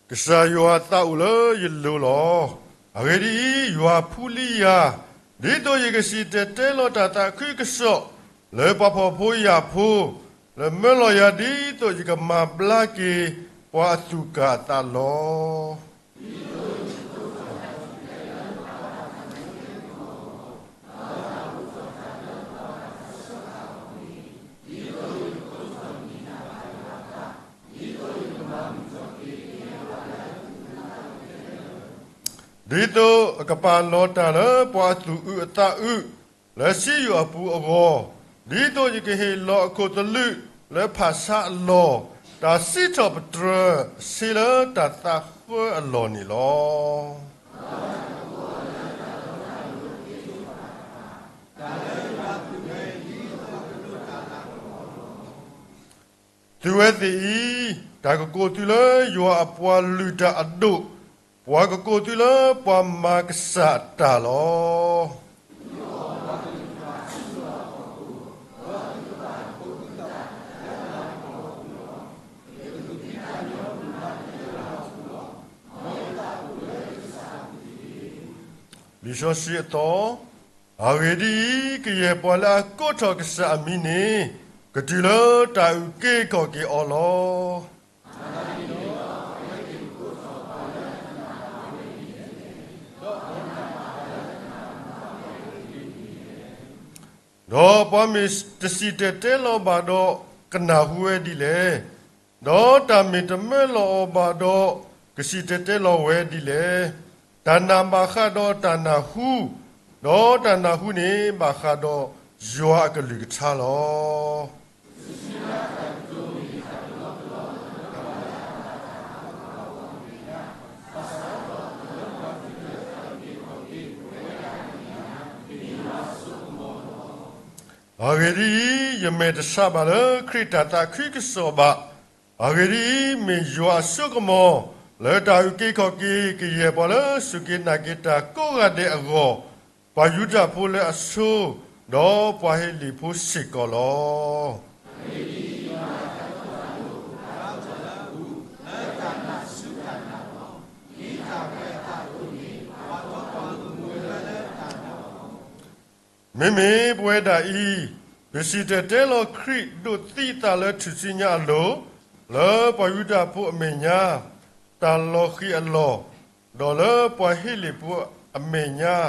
ကစၢ်ယွၤသးအိၣ်လၢယလိၤလီၤ. အဂ့ၢ်ဒ်အံၤ, ယွၤဖှူလံယၤ, ဒ်သိးယကစံၣ်တဲၤတဲလီၤတၢ်သးခုကစီၣ် လၢပှၤဖှီၣ်ဖိယာ်ဖိ, လၢမၢလီၤယၤဒ်သိးယကမၤဘျါက့ၤပှၤအသူၣ်ကၢ်အသးလီၤ. ဒ်သိးအကပာ်လီၤတၢ်လၢပှၤအသူၣ်အုးအသးအုး လၢစံယိၣ်အပူၤအဂီၢ်, ဒ်သိးယကဟ့ၣ်လီၤအခိၣ်သလုးလၢဖၣ်ဆါအလီၢ်, တၢ်စံးထီၣ်ပတြၢၤအဆ့လၢတၢ်သးဃၢအလီၢ်န့ၣ်လီၤ. သုဝဲသ့ၣ်အံၤ, တၢ်ကကိးသုလၢယွၤအပှၤလုၢ်တၢ်အဒိၣ်, ပှၤကကိးသုလၢပှၤမၤကစၢ်အတၢ်လီၤ. လံာ်စီဆှံအသီ, အဂ့ၢ်ဒ်အံၤ, ကယဲၢ်ပှၤလၢအကိးထီၣ်ကစၢ်အမံၤန့ၣ်, ကတုၤလၢတၢ်အုၣ်က့ၤခီၣ်က့ၤအီၤလီၤ. ဒီးပှၤမ့ၢ်တစံၣ်တဲၤတဲလီၤဘၣ်ဒီး, ကနၢ်ဟူဝဲဒ်လဲၣ်. ဒီးတၢ်မ့ၢ်တမၢလီၤအီၤဘၣ်ဒီး, ကစံၣ်တဲၤတဲလီၤဝဲဒ်လဲၣ်. တၢ်နာ်ဘၣ်ဃးဒီးတၢ်နၢ်ဟူ, ဒီးတၢ်နၢ်ဟူန့ၣ်ဘၣ်ဃးဒီးယွၤအကလုၢ်ကထါလီၤ. အဂ့ၢ်ဒ်အံၤ, ယမဲာ်တဆှးဘၣ်လၢခရံာ်တၢ်သးခုကစီၣ်ဘၣ်. အဂ့ၢ်ဒ်အံၤ, မ့ၢ်ယွၤအစိကမီၤ လၢတၢ်အုၣ်က့ၤခီၣ်က့ၤ ကယဲၢ်ပှၤလၢစူၢ်က့ၤနာ်က့ၤတၢ်ကိးဂၤဒဲးအဂီၢ်, ပှၤယူဒၤဖိလၢအဆိ, ဒီးပှၤဟ့းလ့ၣ်ဖိစ့ၢ်ကီးလီၤ. မ့မ့ၢ်ပဝဲဒၣ်အံၤ, ပစံၣ်တဲၤတဲလီၤခရံာ်ဒိးသံအသးလၢထူၣ်စုညါအလိၤ, လၢပှၤယူဒၤဖိအမဲာ်ညါ, တၢ်လီၤဃံၤအလီၢ်, ဒီးလၢပှၤဟ့းလ့ၣ်ဖိအမဲာ်ညါ,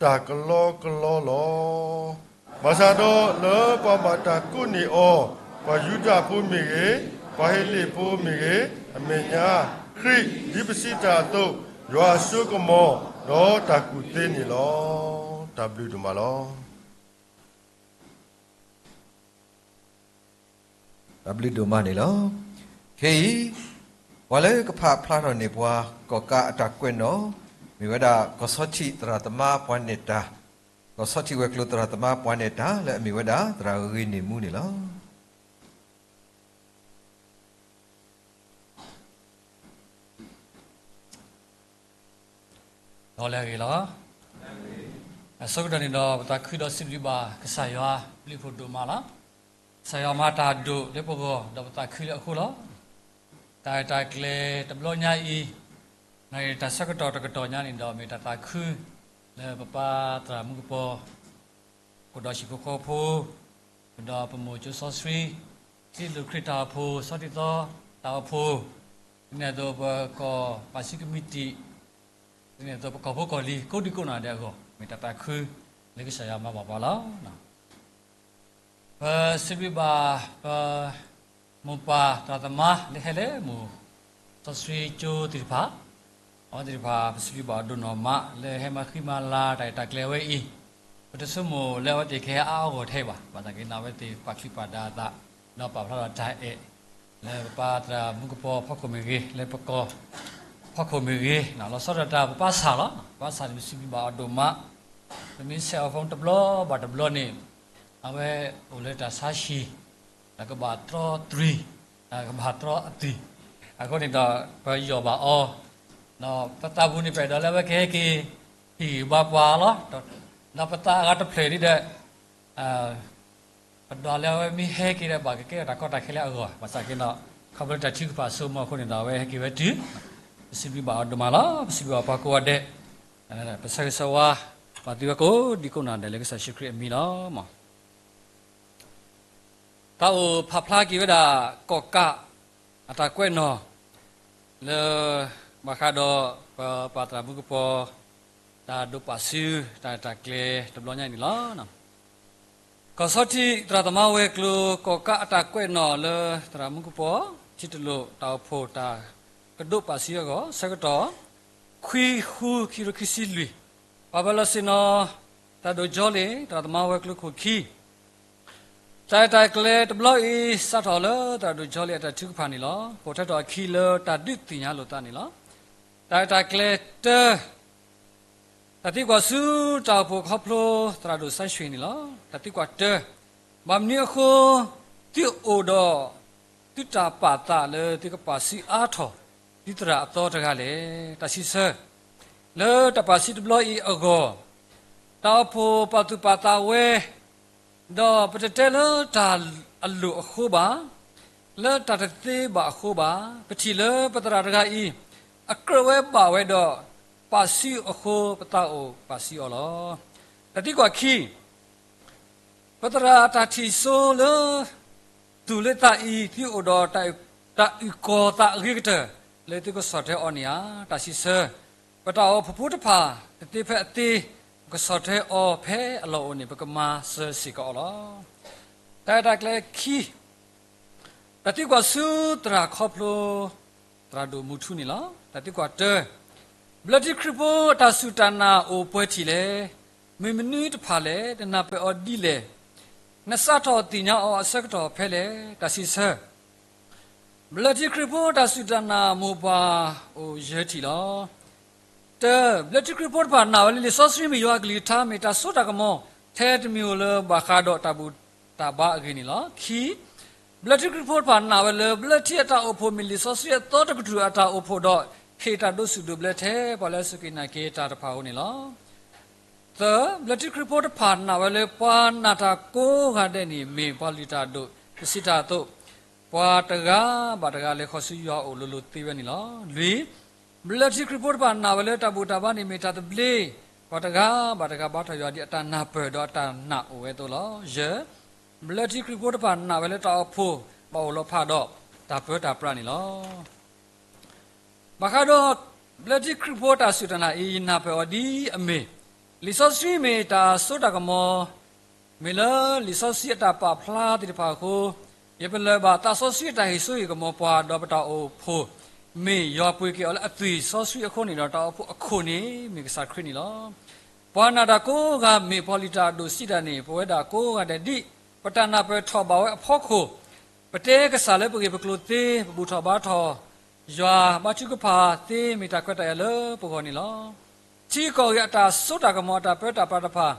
တၢ်ကလီကလီလီၤ. ဘၣ်ဆၣ်ဒီးလၢပှၤဘၣ်တၢ်ကိးန့ၢ်အီၤ, ပှၤယူဒၤဖိမ့ၢ်ဂ့ၤ, ပှၤဟ့းလ့ၣ်ဖိမ့ၢ်ဂ့ၤ, အမဲာ်ညါ, ခရံာ်ဒ်ပစံးတၢ်အသိး, ယွၤအစိကမီၤ, ဒီးတၢ်ကူၣ်သ့န့ၣ်လီၤ. တၢ်ဘျုးဒိၣ်မးလီၤ. တၢ်ဘျုးဒိၣ်မးန့ၣ်လီၤ. ခဲအံၤ, ပှၤလၢကဖးဖျါထီၣ်န့ၢ်ပှၤ ကီၣ်ကးအတၢ်ကွဲးနီၣ်, မ့ၢ်ဝဲဒၣ်ကီၢ်ဆီထံးသရၣ်သမါပှၤနဲၣ်တၢ်, ကီၢ်ဆီထံးဝဲၤကျိၤသရၣ်သမါပှၤနဲၣ်တၢ် လၢအမ့ၢ်ဝဲဒၣ်သရၣ်ဂ့ၤန့ၢ်မူန့ၣ်လီၤ. ဒီးလၢအဂ့ၤလီၤ. အဆိကတၢၢ်န့ၣ်ဒီး ပသးခုဒီးစံးဘျုးဘၣ်ကစၢ်ယွၤဘျုးဖှိၣ်ဒိၣ်မးလီၤ. ကစၢ်ယွၤမၤတၢ်ဒိၣ်လၢပဂီၢ် ဒီးပသးခုလၢအဃိလီၤ. တၢ်ရဲၣ်တၢ်ကျဲၤတဘျီညါအံၤ, တၢ်ဆၢကတီၢ်တကတီၢ်ညါန့ၣ်ဒီး မ့ၢ်တၢ်သးခု လၢပပၢ်သရၣ်မုၣ်ကပီၤ ကဒီးဟံၣ်ဖိဃီဖိ, ကဒီးပမိၢ်ကၠိစီဆှံ, စံးလိာ်ခရံာ်တၢ်အိၣ်ဖှိၣ်, ဆီတံၢ်သီတၢ်အိၣ်ဖှိၣ်, ဒ်န့ၣ်အသိးပကီၢ်ပာ်စုကမံးတံာ်, ဒ်န့ၣ်အသိးပကီၢ်ဖိကီၢ်လံၤ ကိးဒံကိးနီၢ်ဒဲးအဂီၢ် မ့ၢ်တၢ်သးခုလၢကစၢ်ယွၤမၤဘၣ်ပှၤလီၤ. ပစံးဘျုးဘၣ်ပမိၢ်ပၢ်သရၣ်သမါလၢဟဲလၢမိၢ်စီဆှံကၠိသ့ၣ်တဖၣ်, အဝဲသ့ၣ်တဖၣ် ပစံးဘျုးဘၣ်အီၤဒိၣ်နီၢ်မး လၢဟဲမၤဃံမၤလၤတၢ်ရဲၣ်တၢ်ကျဲၤဝဲအံၤ, ပတဆိကမိၣ်လၢအဝဲသ့ၣ်ကဟဲအါအါဂီၢ်ဂီၢ်ထဲဘၣ်. ဘၣ်ဆၣ်က့န့ၣ် အဝဲသ့ၣ်ပာ်ချံပာ်ဒါအသး, ဒီးပာ်ဖျါထီၣ်တၢ်အဲၣ် လၢပပၢ်သရၣ်မုၣ်ကပီၤဖီခိၣ်မ့ၢ်ဂ့ၤ, လၢပကီၢ်ဖီခိၣ်မ့ၢ်ဂ့ၤ, လီၤဆီဒၣ်တၢ်ပပၢ်ဆၣ်လီၤ. ပပၢ်ဆၣ်န့ၣ် ပစံးဘျုးဘၣ်အီၤဒိၣ်မး, ပမ့ၢ်ဆဲးအီၤဖိတဘျီဘၣ်တဘျီန့ၣ်, အဝဲအိၣ်လၢတၢ်ဆါဟံၣ်, တၢ်ကဘၣ်တြီတြံၤ, တၢ်ကဘၣ်တြီအသွံၣ်, အဃိန့ၣ်ဒီး ပယီၢ်ဘၣ်အီၤ, ဒီးပသးပူၤန့ၣ် ပအဲၣ်ဒိးလၢအဝဲကဟဲက့ၤဟ့ၣ်ဂံၢ်ဘါပှၤလီၤ. ဒီးပသးအဂၤတဖျၢၣ်ဒ်ဒီး ပဒွးလၢအဝဲမ့ၢ်ဟဲက့ၤဒီး ဘၣ်ကကဲထီၣ်တၢ်ကီတၢ်ခဲလၢအဂီၢ်, ဘၣ်ဆၣ်က့န့ၣ် ခီဖျိလၢတၢ်ထုကဖၣ်အစိကမီၤအဃိန့ၣ်ဒီး အဝဲဟဲက့ၤဝဲတုၤ, ပစံးဘျုးဘၣ်အီၤဒိၣ်မးလီၤ. ပစံးဘျုးဘၣ်ပှၤကိးဂၤဒဲး, ပဆၢဂ့ၤဆၢဝါဘၣ်သုဝဲကိးဒံကိးနီၢ်ဒဲးလၢကစၢ်ယ့ၣ်ၡူးခရံာ်အမံၤလီၤ. တၢ်အိၣ်ဖးဖျါက့ၤဝဲဒၣ် ကီၣ်ကးအတၢ်ကွဲးနီၣ် လၢ ဘၣ်ဃးဒီးပပၢ်သရၣ်မုၣ်ကပီၤ တၢ်ဒိးပာ်စုတၢ်ရဲၣ်တၢ်ကျဲၤတဘျီညါအံၤန့ၣ်လီၤ. ကီၢ်ဆီထံးသရၣ်သမါဝဲၤကျိၤ ကီၣ်ကးအတၢ်ကွဲးနီၣ်လၢသရၣ်မုၣ်ကပီၤ ထံၣ်တလိာ်တၢ်အိၣ်ဖှိၣ်တၢ်ကဒိးပာ်စုအဂီၢ် ဆၢကတီၢ် ခွံဃု ခံကထိခံဆံလွံၢ်, ပှၤဘၣ်လီၤဆ့ၣ်နီၤ သရၣ်ဒိၣ်ကၠီလ့ၣ် သရၣ်သမါဝဲၤကျိၤခိၣ်ခံ တၢ်ရဲၣ်တၢ်ကျဲၤတဘျီအံၤ စးထီၣ်လၢသရၣ်ဒိၣ်ကၠီလ့ၣ်အတၢ်ထုကဖၣ်န့ၣ်လီၤ. ပိာ်ထွဲထီၣ်အခံလၢတၢ်ဒုးသ့ၣ်ညါလိာ်သးန့ၣ်လီၤ. တၢ်ရဲၣ်တၢ်ကျဲၤတၢ တၢ်သံကွၢ်ဆူတၢ်အိၣ်ဖှိၣ်ခီဖျိသရၣ်ဒိၣ်စဲဆွ့ၣ်န့ၣ်လီၤ. တၢ်သံကွၢ်တၢ, ဘၣ်မနုၤအဃိ သုအိၣ်ဒီး သုတၢ်ပာ်သးလၢသုကပာ်စုအါထီၣ် ဒ်သရၣ်အသီတဂၤလဲၣ်. တၢ်စံးဆၢ, လၢတၢ်ပာ်စုတဘျီအံၤအဂီၢ် တၢ်အိၣ်ဖှိၣ်ပာ်သူၣ်ပာ်သးဝဲ ဒီးပတတဲလၢတၢ်အလိၣ်အဃိဘၣ်, လၢတၢ်တသ့ဘၣ်အဃိဘၣ်, ပထံၣ်လၢပသရၣ်တဂၤအံၤ အကြၢးဝဲဘၣ်ဝဲဒီး ပာ်ဆှံအဃိ ပသးအိၣ်ပာ်ဆှံအီၤလီၤ. တၢ်သံကွၢ်ခံ, ပသရၣ်တၢ်ထံၣ်စိလၢ သူၣ်လၢသးအံၤ သုအိၣ်ဒီးတၢ်အုၣ်ကီၤသးအဂ့ၤကတၢၢ် လၢသုကဆီၣ်ထွဲအီၤန့ၣ်ဧါ. တၢ်စံးဆၢ, ပတၢ်အိၣ်ဖှိၣ်ဖိတဖၣ် တသ့ဖဲအသ့, ပကဆီၣ်ထွဲအီၤဖဲအလီၢ်အိၣ်န့ၣ် ပကမၤစၢၤစ့ၢ်ကီးအီၤလီၤ. တၢ်ရဲၣ်တၢ်ကျဲၤခံ, တၢ်သံကွၢ်ဆူသရၣ်ခီဖျိ သရၣ်ဒိၣ်မူထူန့ၣ်လီၤ. တၢ်သံကွၢ်တၢ, ဘျၢထံခရံာ်ဖိအတၢ်စူၢ်တၢ်နာ်အိၣ်ပှဲၤထံၣ်လဲၣ်. မ့ၢ်မနုၤတဖၣ်လဲၣ်. နနၢ်ပၢၢ်အီၤဒ်လဲၣ်. နစးထီၣ်သ့ၣ်ညါအီၤအဆၢကတီၢ်ဖဲလဲၣ်. တၢ်စံးဆၢ, ဘျၢထံခရံာ်ဖိတၢ်စူၢ်တၢ်နာ်မိၢ်ပှၢ်အိၣ်ယဲၢ်ထံၣ်လီၤ. တၢ, ဘျၢထံခရံာ်ဖိတဖၣ်နာ်ဝဲလၢလံာ်စီဆှံမ့ၢ်ယွၤအကလုၢ်ကထါ မ့ၢ်တၢ်စိတၢ်ကမီၤ ထဲတမံၤဧိၤလၢဘၣ်ဃးဒီးတၢ်ဘူၣ်တၢ်ဘါအဂ့ၢ်န့ၣ်လီၤ. ခံ, ဘျၢထံခရံာ်ဖိတဖၣ်နာ်ဝဲလၢ ဘျၢထံအတၢ်အိၣ်ဖှိၣ်မ့ၢ်လံာ်စီဆှံအသီတကတြူၢ်အတၢ်အိၣ်ဖှိၣ်ဒီး ဟ့ၣ်တၢ်ဒိးစူၢ်ဒိးဘျၢထဲပှၤလၢအစူၢ်က့ၤနာ်က့ၤတၢ်တဖၣ်အဃိန့ၣ်လီၤ. သၢ, ဘျၢထံခရံာ်ဖိတဖၣ်နာ်ဝဲလၢ ပှၤနာ်တၢ်ကိးဂၤဒဲးန့ၣ် မ့ၢ်ပှၤလုၢ်တၢ်ဒိၣ်, ပစံးတၢ်အသိး, ပှၤတဂၤဘၣ်တဂၤလဲၤဃီၤဆူယွၤအအိၣ်လိၤလိၤသ့ဝဲန့ၣ်လီၤ. လွံၢ်, ဘျၢထံခရံာ်ဖိတဖၣ်နာ်ဝဲလၢ တၢ်ဘူၣ်တၢ်ဘါန့ၣ်မ့ၢ်တၢ်သဘျ့, ပှၤတဂၤဘၣ်တဂၤဘါထီၣ်ယွၤဒ်အတၢ်နာ်အိၣ်ဝဲအသိးလီၤ. ယဲၢ်, ဘျၢထံခရံာ်ဖိတဖၣ်နာ်ဝဲလၢ တၢ်အိၣ်ဖှိၣ်ဘၣ်အိၣ်လီၤဖးဒီးတၢ်ပၢတၢ်ပြးန့ၣ်လီၤ. ဘၣ်ဃးဒီး ဘျၢထံခရံာ်ဖိတၢ်စူၢ်တၢ်နာ်အံၤ ယနၢ်ပၢၢ်အီၤဒ်အမ့ၢ်, လံာ်စီဆှံမ့ၢ်တၢ်စိတၢ်ကမီၤ, မ့ၢ်လၢလံာ်စီဆှံအတၢ်ပာ်ဖျါသ့ၣ်တဖၣ်အဃိ, ယပလၢၢ်ဘၣ်သးစီဆှံအတၢ်ဟ့ၣ်စိဟ့ၣ်ကမီၤပှၤ, ဒီးပတၢ်အိၣ်ဖှိၣ် မ့ၢ်ယွၤပှ့ၤက့ၤအီၤလၢအသွံၣ်စီဆှံအဃိန့ၣ်ဒီး တၢ်အိၣ်ဖှိၣ်အခိၣ်န့ၣ် မ့ၢ်ကစၢ်ခရံာ်န့ၣ်လီၤ. ပှၤနာ်တၢ်ကိးဂၤမ့ၢ်ပှၤလုၢ်တၢ်ဒိၣ်စံးတၢ်န့ၣ် ပဝဲဒၣ်ကိးဂၤဒဲးဒ် ပတၢ်နၢ်ပၢၢ်ထီၣ်ဘၣ်ဝဲအဖီခိၣ်, ပတဲကစၢ်လၢပဂ့ၢ်ပကျိၤသ့, ပဘူၣ်ထီၣ်ဘါထီၣ်ယွၤ, ဘါထုကဖၣ်သ့ မ့ၢ်တၢ်ခွဲးတၢ်ယာ်လၢပဂီၢ်န့ၣ်လီၤ. ထံကီၢ်အဂ့ၢ် အတၢ်စိတၢ်ကမီၤ အတၢ်ပၢတၢ်ပြးတဖၣ်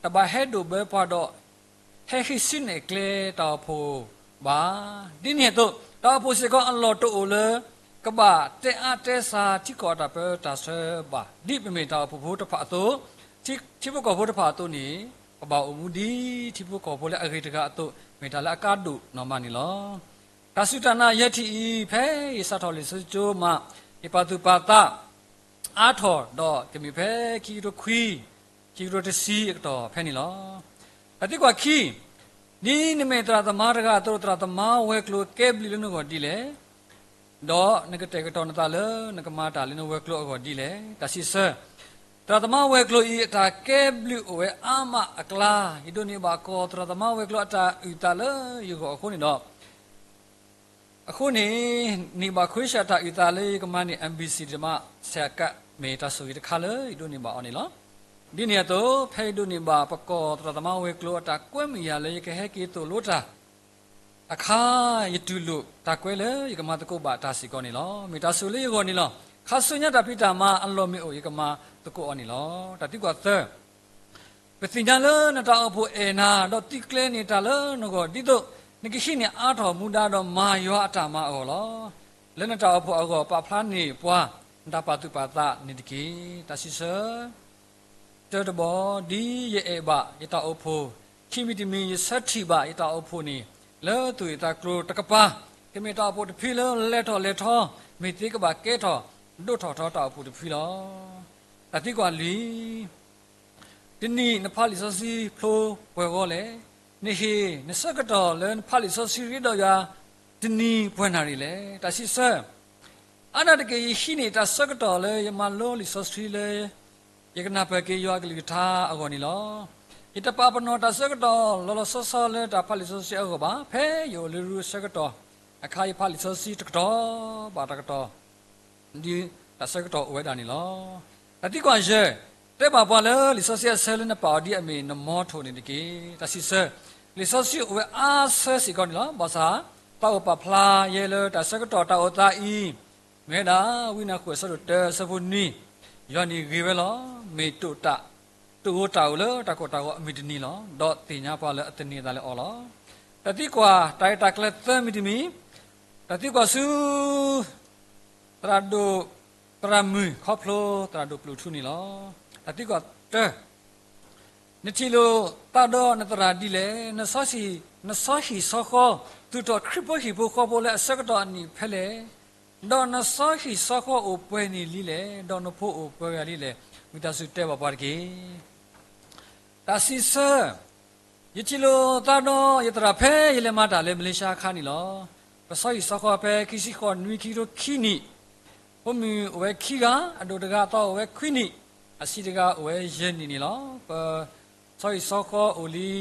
တဘၣ်ဟဲဒိၣ်ဘၢပှၤဒီး ဟဲဟံးစုနဲၣ်ကျဲတၢ်အိၣ်ဖှိၣ်ဘၣ်. ဒ်န့ၣ်အသိး တၢ်အိၣ်ဖှိၣ်စ့ၢ်ကီးအလီၢ်တအိၣ်လၢ ကဘၣ်တဲအါတဲစှၤထံကီၢ်အတၢ်ပၢတၢ်ဆှၢဘၣ်. ဒ်ပမ့ၢ်တၢ်အိၣ်ဖှိၣ်ဖိတဖၣ်အသိး, ထံဖိကီၢ်ဖိတဖၣ်အသိးန့ၣ် ပဘၣ်အိၣ်မူဒ်ထံဖိကီၢ်ဖိလၢအဂ့ၤတဂၤအသိး မ့ၢ်တၢ်လၢအကါဒိၣ်နီၢ်မးန့ၣ်လီၤ. တၢ်စူၢ်တၢ်နာ်ယဲၢ်ထံၣ်အံၤ ဖဲယစးထီၣ်လံာ်စီဆှံကၠိမး, ယပာ်သူၣ်ပာ်သး အါထီၣ်ဒီးကမ့ၢ်ဖဲခံကထိခွံ, ခံကထိတဆံအကတီၢ်ဖဲန့ၣ်လီၤ. တၢ်သံကွၢ်ခံ, ဒ်နမ့ၢ်သရၣ်သမါတဂၤအသိး သရၣ်သမါဝဲၤကျိၤကဲဘျုးလၢနဂီၢ်ဒ်လဲၣ်, ဒီးနကတဲာ်ကတီၤနသးလၢနကမၤတၢ်လၢနဝဲၤကျိၤအဂီၢ်ဒ်လဲၣ်. တၢ်စံးဆၢ, သရၣ်သမါဝဲၤကျိၤအံၤ အတၢ်ကဲဘျုးအိၣ်ဝဲအါမးအကျါ, ယဒိးန့ၢ်ဘၣ်ကီၢ်သရၣ်သမါဝဲၤကျိၤအတၢ်အုၣ်သးလၢယဂီၢ်အဃိန့ၣ်ဒီး အဃိန့ၣ် န့ၢ်ဘၣ်ခွ့ၡၢၣ်တၢ်အုၣ်သးလၢယကမၤန့ၢ် MBC ဒံးမး ဆဲးကး မ့ၢ်တၢ်ဆိၣ်ဂ့ၤတခါလၢယဒိးန့ၢ်ဘၣ်အီၤန့ၣ်လီၤ. ဒ်န့ၣ်အသိး ဖဲယဒိးန့ၢ်ဘၣ်ပကီၢ်သရၣ်သမါဝဲၤကျိၤအတၢ်ကွဲမုာ်ယၤလၢယကဟဲက့ၤသိၣ်လိတၢ်အခါ ယတူၢ်လိာ်တၢ်ကွဲလၢယကမၤသကိးဘၣ်တၢ်စ့ၢ်ကီးန့ၣ်လီၤ. မ့ၢ်တၢ်ဆိၣ်လၢယဂီၢ်န့ၣ်လီၤ. ခါဆူညါတၢ်ဖံးတၢ်မၤအလီၢ်မ့ၢ်အိၣ် ယကမၤသကိးအီၤန့ၣ်လီၤ. တၢ်သံကွၢ်သၢ ပသ့ၣ်ညါလၢနတၢ်အိၣ်ဖှိၣ်အဲၣ်နၤ ဒီးသုကျဲၤန့ၢ်တၢ်လၢနဂီၢ် ဒ်သိးနကဟံးန့ၢ်အါထီၣ်မူဒါဒီးမၤယွၤအတၢ်မၤအဂီၢ်လီၤ. လၢနတၢ်အိၣ်ဖှိၣ်အဂီၢ် ပာ်ဖျါန့ၢ်ပှၤ နတၢ်ပာ်သူၣ်ပာ်သးန့ၣ်တက့ၢ်. တၢ်စံးဆၢ တၢတဘီ, ဒ်ယအဲၣ်ဘၣ်ယတၢ်အိၣ်ဖှိၣ်, ခံမံၤတမံၤ ယဆၢထံၣ်ဘၣ်ယတၢ်အိၣ်ဖှိၣ်န့ၣ် လၢသူၣ်ဂ့ၢ်သးကျိၤတကပၤ, ကမ့ၢ်တၢ်အိၣ်ဖှိၣ်တဖုလၢလဲၤထီၣ်လဲၤထီ, မ့ၢ်သ့ကဘၣ်ကဲထီၣ်ဒိၣ်ထီၣ်ထီတၢ်အိၣ်ဖှိၣ်တဖုလီၤ. တၢ်သံကွၢ်လွံၢ် တနံၤနဖးလံာ်စီဆှံဖျိပှဲၤဂီၢ်လဲၣ်. နဟ့ၣ်နဆၢကတီၢ်လၢနဖးလံာ်စီဆှံရ့ဒီးယွၤ တနံၤပှဲၤနၣ်ရံၣ်လဲၣ်. တၢ်စံးဆၢ အါဒၣ်တက့ၢ် ယဟံးန့ၢ်တၢ်ဆၢကတီၢ်လၢယမၤလိလံာ်စီဆှံလၢ ယကနၢ်ပၢၢ်က့ၤယွၤအကလုၢ်ကထါအဂီၢ်န့ၣ်လီၤ. ယတပာ်ပနီၣ်တၢ်ဆၢကတီၢ်လီၤလီၤဆီဆီလၢတၢ်ဖးလံာ်စီဆှံအဂီၢ်ဘၣ်. ဖဲယအိၣ်လၢရူၢ်အဆၢကတီၢ်အခါ ယဖးလံာ်စီဆှံတကတီၢ်ဘၣ်တကတီၢ် ဒ်တၢ်ဆၢကတီၢ်အိၣ်ဝဲဒၣ်န့ၣ်လီၤ. တၢ်သံကွၢ်ယဲၢ်, တဲဘၣ်ပှၤလၢလံာ်စီဆှံအဆၢလၢနပာ်အီၤဒ်အမ့ၢ်နမီထိၣ်န့ၣ်တက့ၢ်. တၢ်စံးဆၢ, လံာ်စီဆှံအိၣ်ဝဲအါဆၢစ့ၢ်ကီးန့ၣ်လီၤ. ဘၣ်ဆၣ် သးအိၣ်ပာ်ဖျါယဲလၢတၢ်ဆၢကတီၢ်တၢ်အိၣ်သးအံၤ မ့ၢ်ဝဲဒၣ် ဝံနၢ်ဃုာ်အဆၢဒိၣ်တၢ အဆၢဖိနွံ, ယွၤန့ၣ်ဂ့ၤဝဲလီၤ. မ့ၢ်တိာ်တၢ် တိာ်ဂိၤတၢ်အိၣ်လၢတၢ်ကိၢ်တၢ်ဂီၤအမုၢ်တနံၤလီၤ. ဒီးသ့ၣ်ညါပှၤလၢအသန့ၤအသးလၢအီၤလီၤ. တၢ်သံကွၢ် တၢ်ရဲၣ်တၢ်ကျဲၤသၢမံၤတမံၤ, တၢ်သံကွၢ်ဆူ သရၣ်ဒိၣ် သရၣ်မုၣ်ခီဖျိ သရၣ်ဒိၣ်ပျိၢ်ထူန့ၣ်လီၤ. တၢ်သံကွၢ်တၢ, နထံၣ်လိာ်သးဒီးနသရၣ်ဒ်လဲၣ်. နဆီဟံၣ်ဆီဃီ သူၣ်ထီၣ်ခရံာ်ဖိဟံၣ်ဖိဃီဖိလၢအဆၢကတီၢ်အနံၣ်ဖဲလဲၣ်. ဒီးနစီဟံၣ်စီဃီအိၣ်ပှဲၤနံၣ်လံလဲၣ်, ဒီးနဖိအိၣ်ပှဲၤဂၤလံလဲၣ်, ဝံသးစူၤတဲဘၣ်ပှၤတက့ၢ်. တၢ်စံးဆၢ, ယထံၣ်လိာ်သးဒီးယသရၣ်ဖဲယလဲၤမၤတၢ်လၢမလ့ၡါအခါန့ၣ်လီၤ. ပစီဟံၣ်စီဃီဖဲခံဆံဃိးနွံ ခံကထိခံနံၣ်, ဖိမုၣ်အိၣ်ဝဲခံဂၤ, အဒိၣ်တဂၤအသီအိၣ်ဝဲခွံနံၣ်, အဆံးတဂၤအိၣ်ဝဲယဲၢ်နံၣ်န့ၣ်လီၤ. ပစီဟံၣ်စီဃီအိၣ်လံ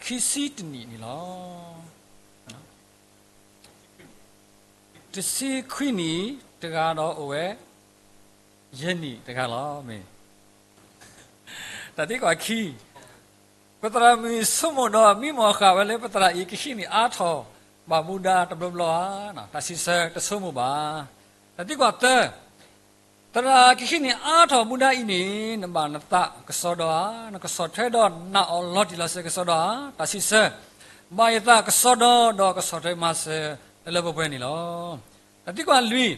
ခံဆံတနံၣ်န့ၣ်လီၤ. တဆံခွံနံၣ်တဂၤဒီးအိၣ်ဝဲ ယဲၢ်နံၣ်တဂၤလီၤ. မ့ၢ် တၢ်သံကွၢ်ခံ, ပသရၣ်မုၣ်ဆိကမိၣ်ဒီးမံမီၢ်ဃာ်ဝဲလၢပသရၣ်အံၤကဟံးန့ၢ်အါထီၣ်ဘၣ်မူဒါတဘျီဘျီဧါ. တၢ်စံးဆၢတဆိကမိၣ်ဘၣ်. တၢ်သံကွၢ်သၢ, သရၣ်ကဟံးန့ၢ်အါထီၣ်မူဒါအံၤန့ၣ် နဘၣ်နသးကစီဒီဧါ, နကဆီၣ်ထွဲဒီးနာ်အီၤလီၤတံၢ်လီၤဆဲးကစီဒီဧါ. တၢ်စံးဆၢ, ဘၣ်ယသးကစီဒီဒီးကဆီၣ်ထွဲမၤစၢၤ လၢလၢပှဲၤပှဲၤန့ၣ်လီၤ. တၢ်သံကွၢ်လွံၢ်,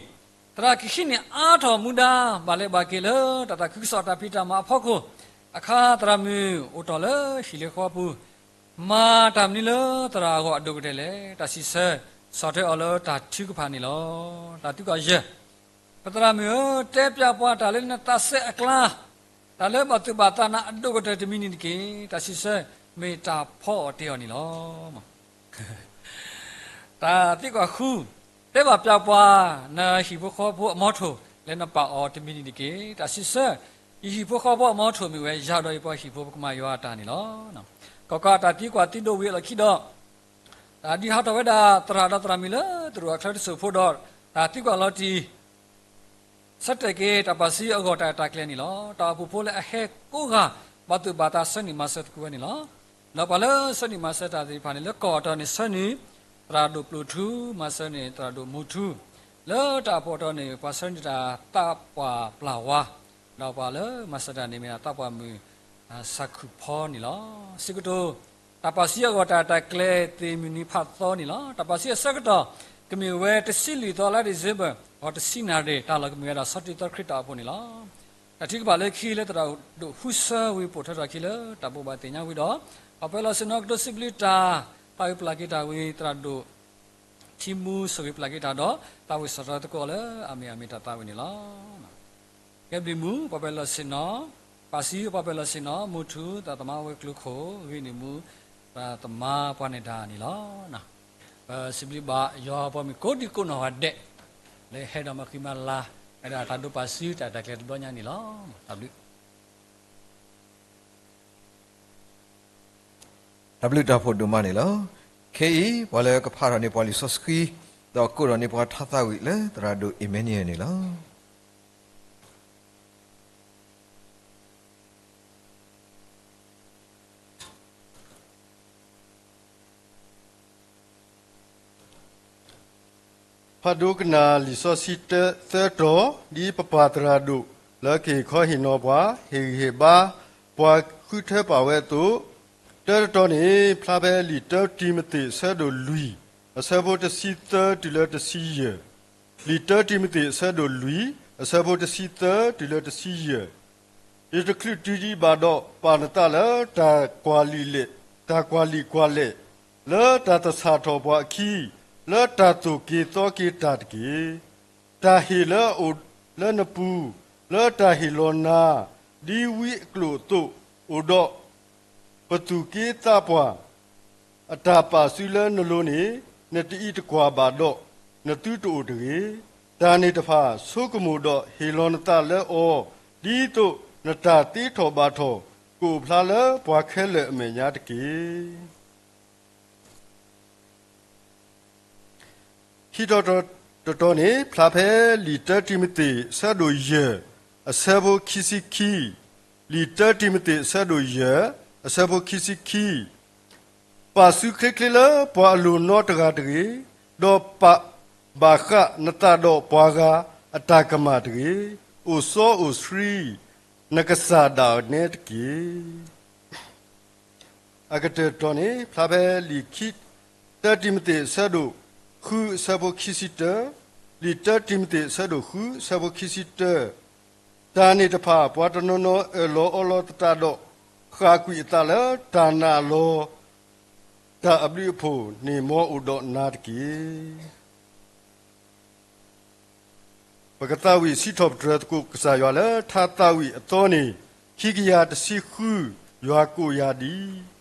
သရၣ်ကဟံးန့ၢ်အါထီၣ်မူဒါ ဘၣ်လဲၤဘၣ်က့ၤလၢတၢ်သးခုကစီၣ်တၢ်ဖံးတၢ်မၤအဖီခိၣ်, အခါသရၣ်မုၣ်အိၣ်တ့ၢ်လၢဟံၣ်လၢဃီအပူၤ, မၤတၢ်မနုၤလၢသရၣ်အဂီၢ်အဒိၣ်ကတၢၢ်လဲၣ်. တၢ်စံးဆၢ, ဆီၣ်ထွဲအီၤလၢတၢ်ထုကဖၣ်န့ၣ်လီၤ. တၢ်သံကွၢ်ယဲၢ်, ပသရၣ်မုၣ်ဧၢ, တဲပျးပှၤတၢ်လၢနသးစဲအကျါ, တၢ်လၢဘၣ်သူၣ်ဘၣ်သးနၤအဒိၣ်ကတၢၢ်တမံၤန့ၣ်တက့ၢ်. တၢ်စံးဆၢ, မ့ၢ်တၢ်ဖီအီၣ်တ့ၢ်အီၣ်န့ၣ်လီၤ. တၢ်သံကွၢ်ဃု, တဲဘၣ်ပျးပှၤ နဟံၣ်ဖိဃီဖိအမီထိၣ်လၢနပာ်အီၤတမံၤန့ၣ်တက့ၢ်. တၢ်စံးဆၢ, ယဟံၣ်ဖိဃီဖိအမီထိၣ်မ့ၢ်ဝဲ ယၤဒီးယပှၤဟံၣ်ဖိပကမၤယွၤအတၢ်န့ၣ်လီၤ. ကီၢ်ကီၢ်တၢ်သံကွၢ်သံဒိဝံၤအလီၢ်ခံဒီး တၢ်ဒုးဟးထီၣ်ဝဲဒၣ်သရၣ်ဒီးသရၣ်မုၣ်လၢသရူးအချၢတစိၢ်ဖိဒီး တၢ်သံကွၢ်လီၤတံၢ် ဆၢတဲာ်က့ၤတၢ်ပာ်စုအဂီၢ်တၢ်အဲၣ်တၢ်ကျဲၤန့ၣ်လီၤ. တၢ်အိၣ်ဖှိၣ်ဖိလၢအဟဲကိးဂၤ ဘၣ်သူၣ်ဘၣ်သးဆၢန့ၢ်မၤစၢၤသကိးဝဲန့ၣ်လီၤ. ဒီးပှၤလၢဆၢန့ၢ်မၤစၢၤတၢ်သ့ၣ်တဖၣ်န့ၣ် လၢကီၢ်အတီၢ်န့ၣ်ဆၢနုာ် သရၣ်ဒိၣ်ပျိၣ်ထူ မၤစၢၤန့ၢ်သရၣ်ဒိၣ်မူထူ, လၢတၢ်အိၣ်ဖှိၣ်အတီၢ်န့ၣ် ပှၤဆၢန့ၢ်တၢ်သးပှၢ်ပျၢ်ဝါ, ဒီးပှၤလၢမၤစၢၤတၢ်န့ၣ်မ့ၢ်ဒၣ်သးပှၢ်မုၣ် စၢ်ခုၣ်ဖီန့ၣ်လီၤ. စံးကတိၤ တၢ်ပာ်စုအဂီၢ်တၢ်အဲၣ်တၢ်ကျဲၤသ့ၣ်မုၢ်နံၤဖးသီန့ၣ်လီၤ. တၢ်ပာ်စုအဆၢကတီၢ် ကမ့ၢ်ဝဲတဆံလွံၢ်သီလါ December ဂီၤတဆံနၣ်ရံၣ် တၢ်လီၢ်ကမ့ၢ်ဝဲဒၣ်ဆီတုၤသီခရံာ်တၢ်အိၣ်ဖှိၣ်န့ၣ်လီၤ. တၢ်ထုကဖၣ်လၢခံလၢသရၣ်ဒိၣ်ဃုဆၢဝံၤပိာ်ထွဲထီၣ်ခံလၢတၢ်ဘိးဘၣ်သ့ၣ်ညါဝံၤဒီး ပှၤပၢၤလီၢ်ဆ့ၣ်နီၤကတိၤစံးဘျုးတၢ် သးဝံၣ်ပျၢ်က့ၤတၢ်ဝံၤ သရၣ်ဒိၣ် ထံမူဆိၣ်ဂ့ၤပျၢ်က့ၤတၢ်ဒီး သးဝံၣ်စရီသကိးလၢအမ့ၢ်အမ့ၢ်တၢ်သးဝံၣ်န့ၣ်လီၤ. ကဲဘျုးမုၢ် ပှၤပၢၤလီၢ်ဆ့ၣ်နီၤ, ပာ်စုပှၤပၢၤလီၢ်ဆ့ၣ်နီၤ မူထူ သရၣ်သမါဝဲၤကျိၤခိၣ် ဂ့ၢ်နုာ်မူ သရၣ်သမါပှၤနဲၣ်တၢ်န့ၣ်လီၤ. ပစံးဘျုးဘၣ်ယွၤအပှၤမုၣ်ကိးဒံကိးနီၢ်ဂၤဒဲး လၢဟဲဒီးမၤဃံမၤလၤ ဝဲဒၣ်တၢ်ဒိးပာ်စုတၢ်အဲၣ်တၢ်ကျဲၤတဘျီညါန့ၣ်လီၤ. တၢ်ဘျုး တၢ်ဘျုးတၢ်ဖှိၣ်ဒိၣ်မးန့ၣ်လီၤ. ခဲအံၤ ပှၤလၢကဖးထီၣ်န့ၢ်ပှၤလံာ်စီဆှံ ဒီးကိးထီၣ်န့ၢ်ပှၤထါသးဝံၣ်လၢသရၣ်ဒိၣ်အ့မ့နံယၤန့ၣ်လီၤ. ဖးဒိကနၣ်လံာ်စီဆှံသၢတီၤ, ဒ်ပပၢ်သရၣ်ဒိၣ်လၢကဟ့ၣ်ခီဟ့ၣ်နီၤပှၤ, ဟ့ၣ်ဂံၢ်ဟ့ၣ်ဘါပှၤဃုထၢပာ်ဝဲအသိး, တၢတတီၤန့ၣ် ဖျါဖဲလံာ်တၢတံၤမသ့း အဆၢဒိၣ်လွံၢ်, အဆၢဖိတဆံသၢတုၤလၢတဆံယဲၢ်. လံာ်တၢတံၤမသ့း အဆၢဒိၣ်လွံၢ်, အဆၢဖိတဆံသၢတုၤလၢတဆံယဲၢ်. ယတချုးတုၤဒံးဘၣ်ဒီး ပာ်နသးလၢတၢ်ကွၢ်လံာ်လဲၣ်, တၢ်ကွၢ်လံာ်ကွၢ်လဲၣ်, လၢတၢ်သဆၣ်ထီၣ်ပှၤအခံ, လၢတၢ်သိၣ်က့ၤသီက့ၤတၢ်တက့ၢ်. တၢ်ဟ့ၣ်လၢအအိၣ်လၢနပူၤ, လၢတၢ်ဟ့ၣ်လီၤနၤ, ဒ်ဝံအကျိာ်အသိး, အိၣ်ဒီး ပသူၣ်က့သးပှၢ် အတၢ်ပာ်စုလၢနလိၤန့ၣ် နတအံးတကွၢ်ဘၣ်ဒီး နသုတအိၣ်တဂ့ၤ. တၢ်န့ၣ်တဖၣ်ဆိကမိၣ်ဒီးဟ့ၣ်လီၤနသးလၢအီၤ, ဒ်သိးနတၢ်သ့ထီၣ်ဘၣ်ထီၣ် ကအိၣ်ဖျါလၢပှၤခဲလၢာ်အမဲာ်ညါတက့ၢ်. ခံတီၤတတီၤန့ၣ် ဖျါဖဲလံာ်တၢတံၤမသ့း အဆၢဒိၣ်ယဲၢ်, အဆၢဖိခံဆံခံ, လံာ်တၢတံၤမသ့း အဆၢဒိၣ်ယဲၢ်, အဆၢဖိခံဆံခံ, ပာ်စုချ့ချ့လၢပှၤအလိၤနီတဂၤတဂ့ၤ, ဒီးပာ်ဘၣ်ဃးနသးဒီးပှၤဂၤအတၢ်ကမၣ်တဂ့ၤ, အိၣ်စီအိၣ်ဆှံ နကစၢ်ဒၣ်နဲတက့ၢ်. အကတၢၢ်တတီၤန့ၣ် ဖျါဖဲလံာ်ခံ, တၢတံၤမသ့း အဆၢဒိၣ်ဃု အဆၢဖိခံဆံတၢ, လံာ်တၢတံၤမသ့း အဆၢဒိၣ်ဃု အဆၢဖိခံဆံတၢ, တၢ်န့ၣ်တဖၣ် ပှၤတနီၤနီၤအၢၣ်လီၤအီလီၤသတးဒီး ဃၣ်ကွံာ်အသးလၢတၢ်နာ်အလီၢ် တၢ်အဘျုးအဖှိၣ်န့ၣ် မ်အိၣ်ဒီးနၤတက့ၢ်. ပကသးဝံၣ်စံးထီၣ်ပတြၢၤသကိးကစၢ်ယွၤလၢ ထါသးဝံၣ်အသီန့ၣ် ခံကယၤတဆံဃု, ယွၤကိးယၤဒ်အံၤ.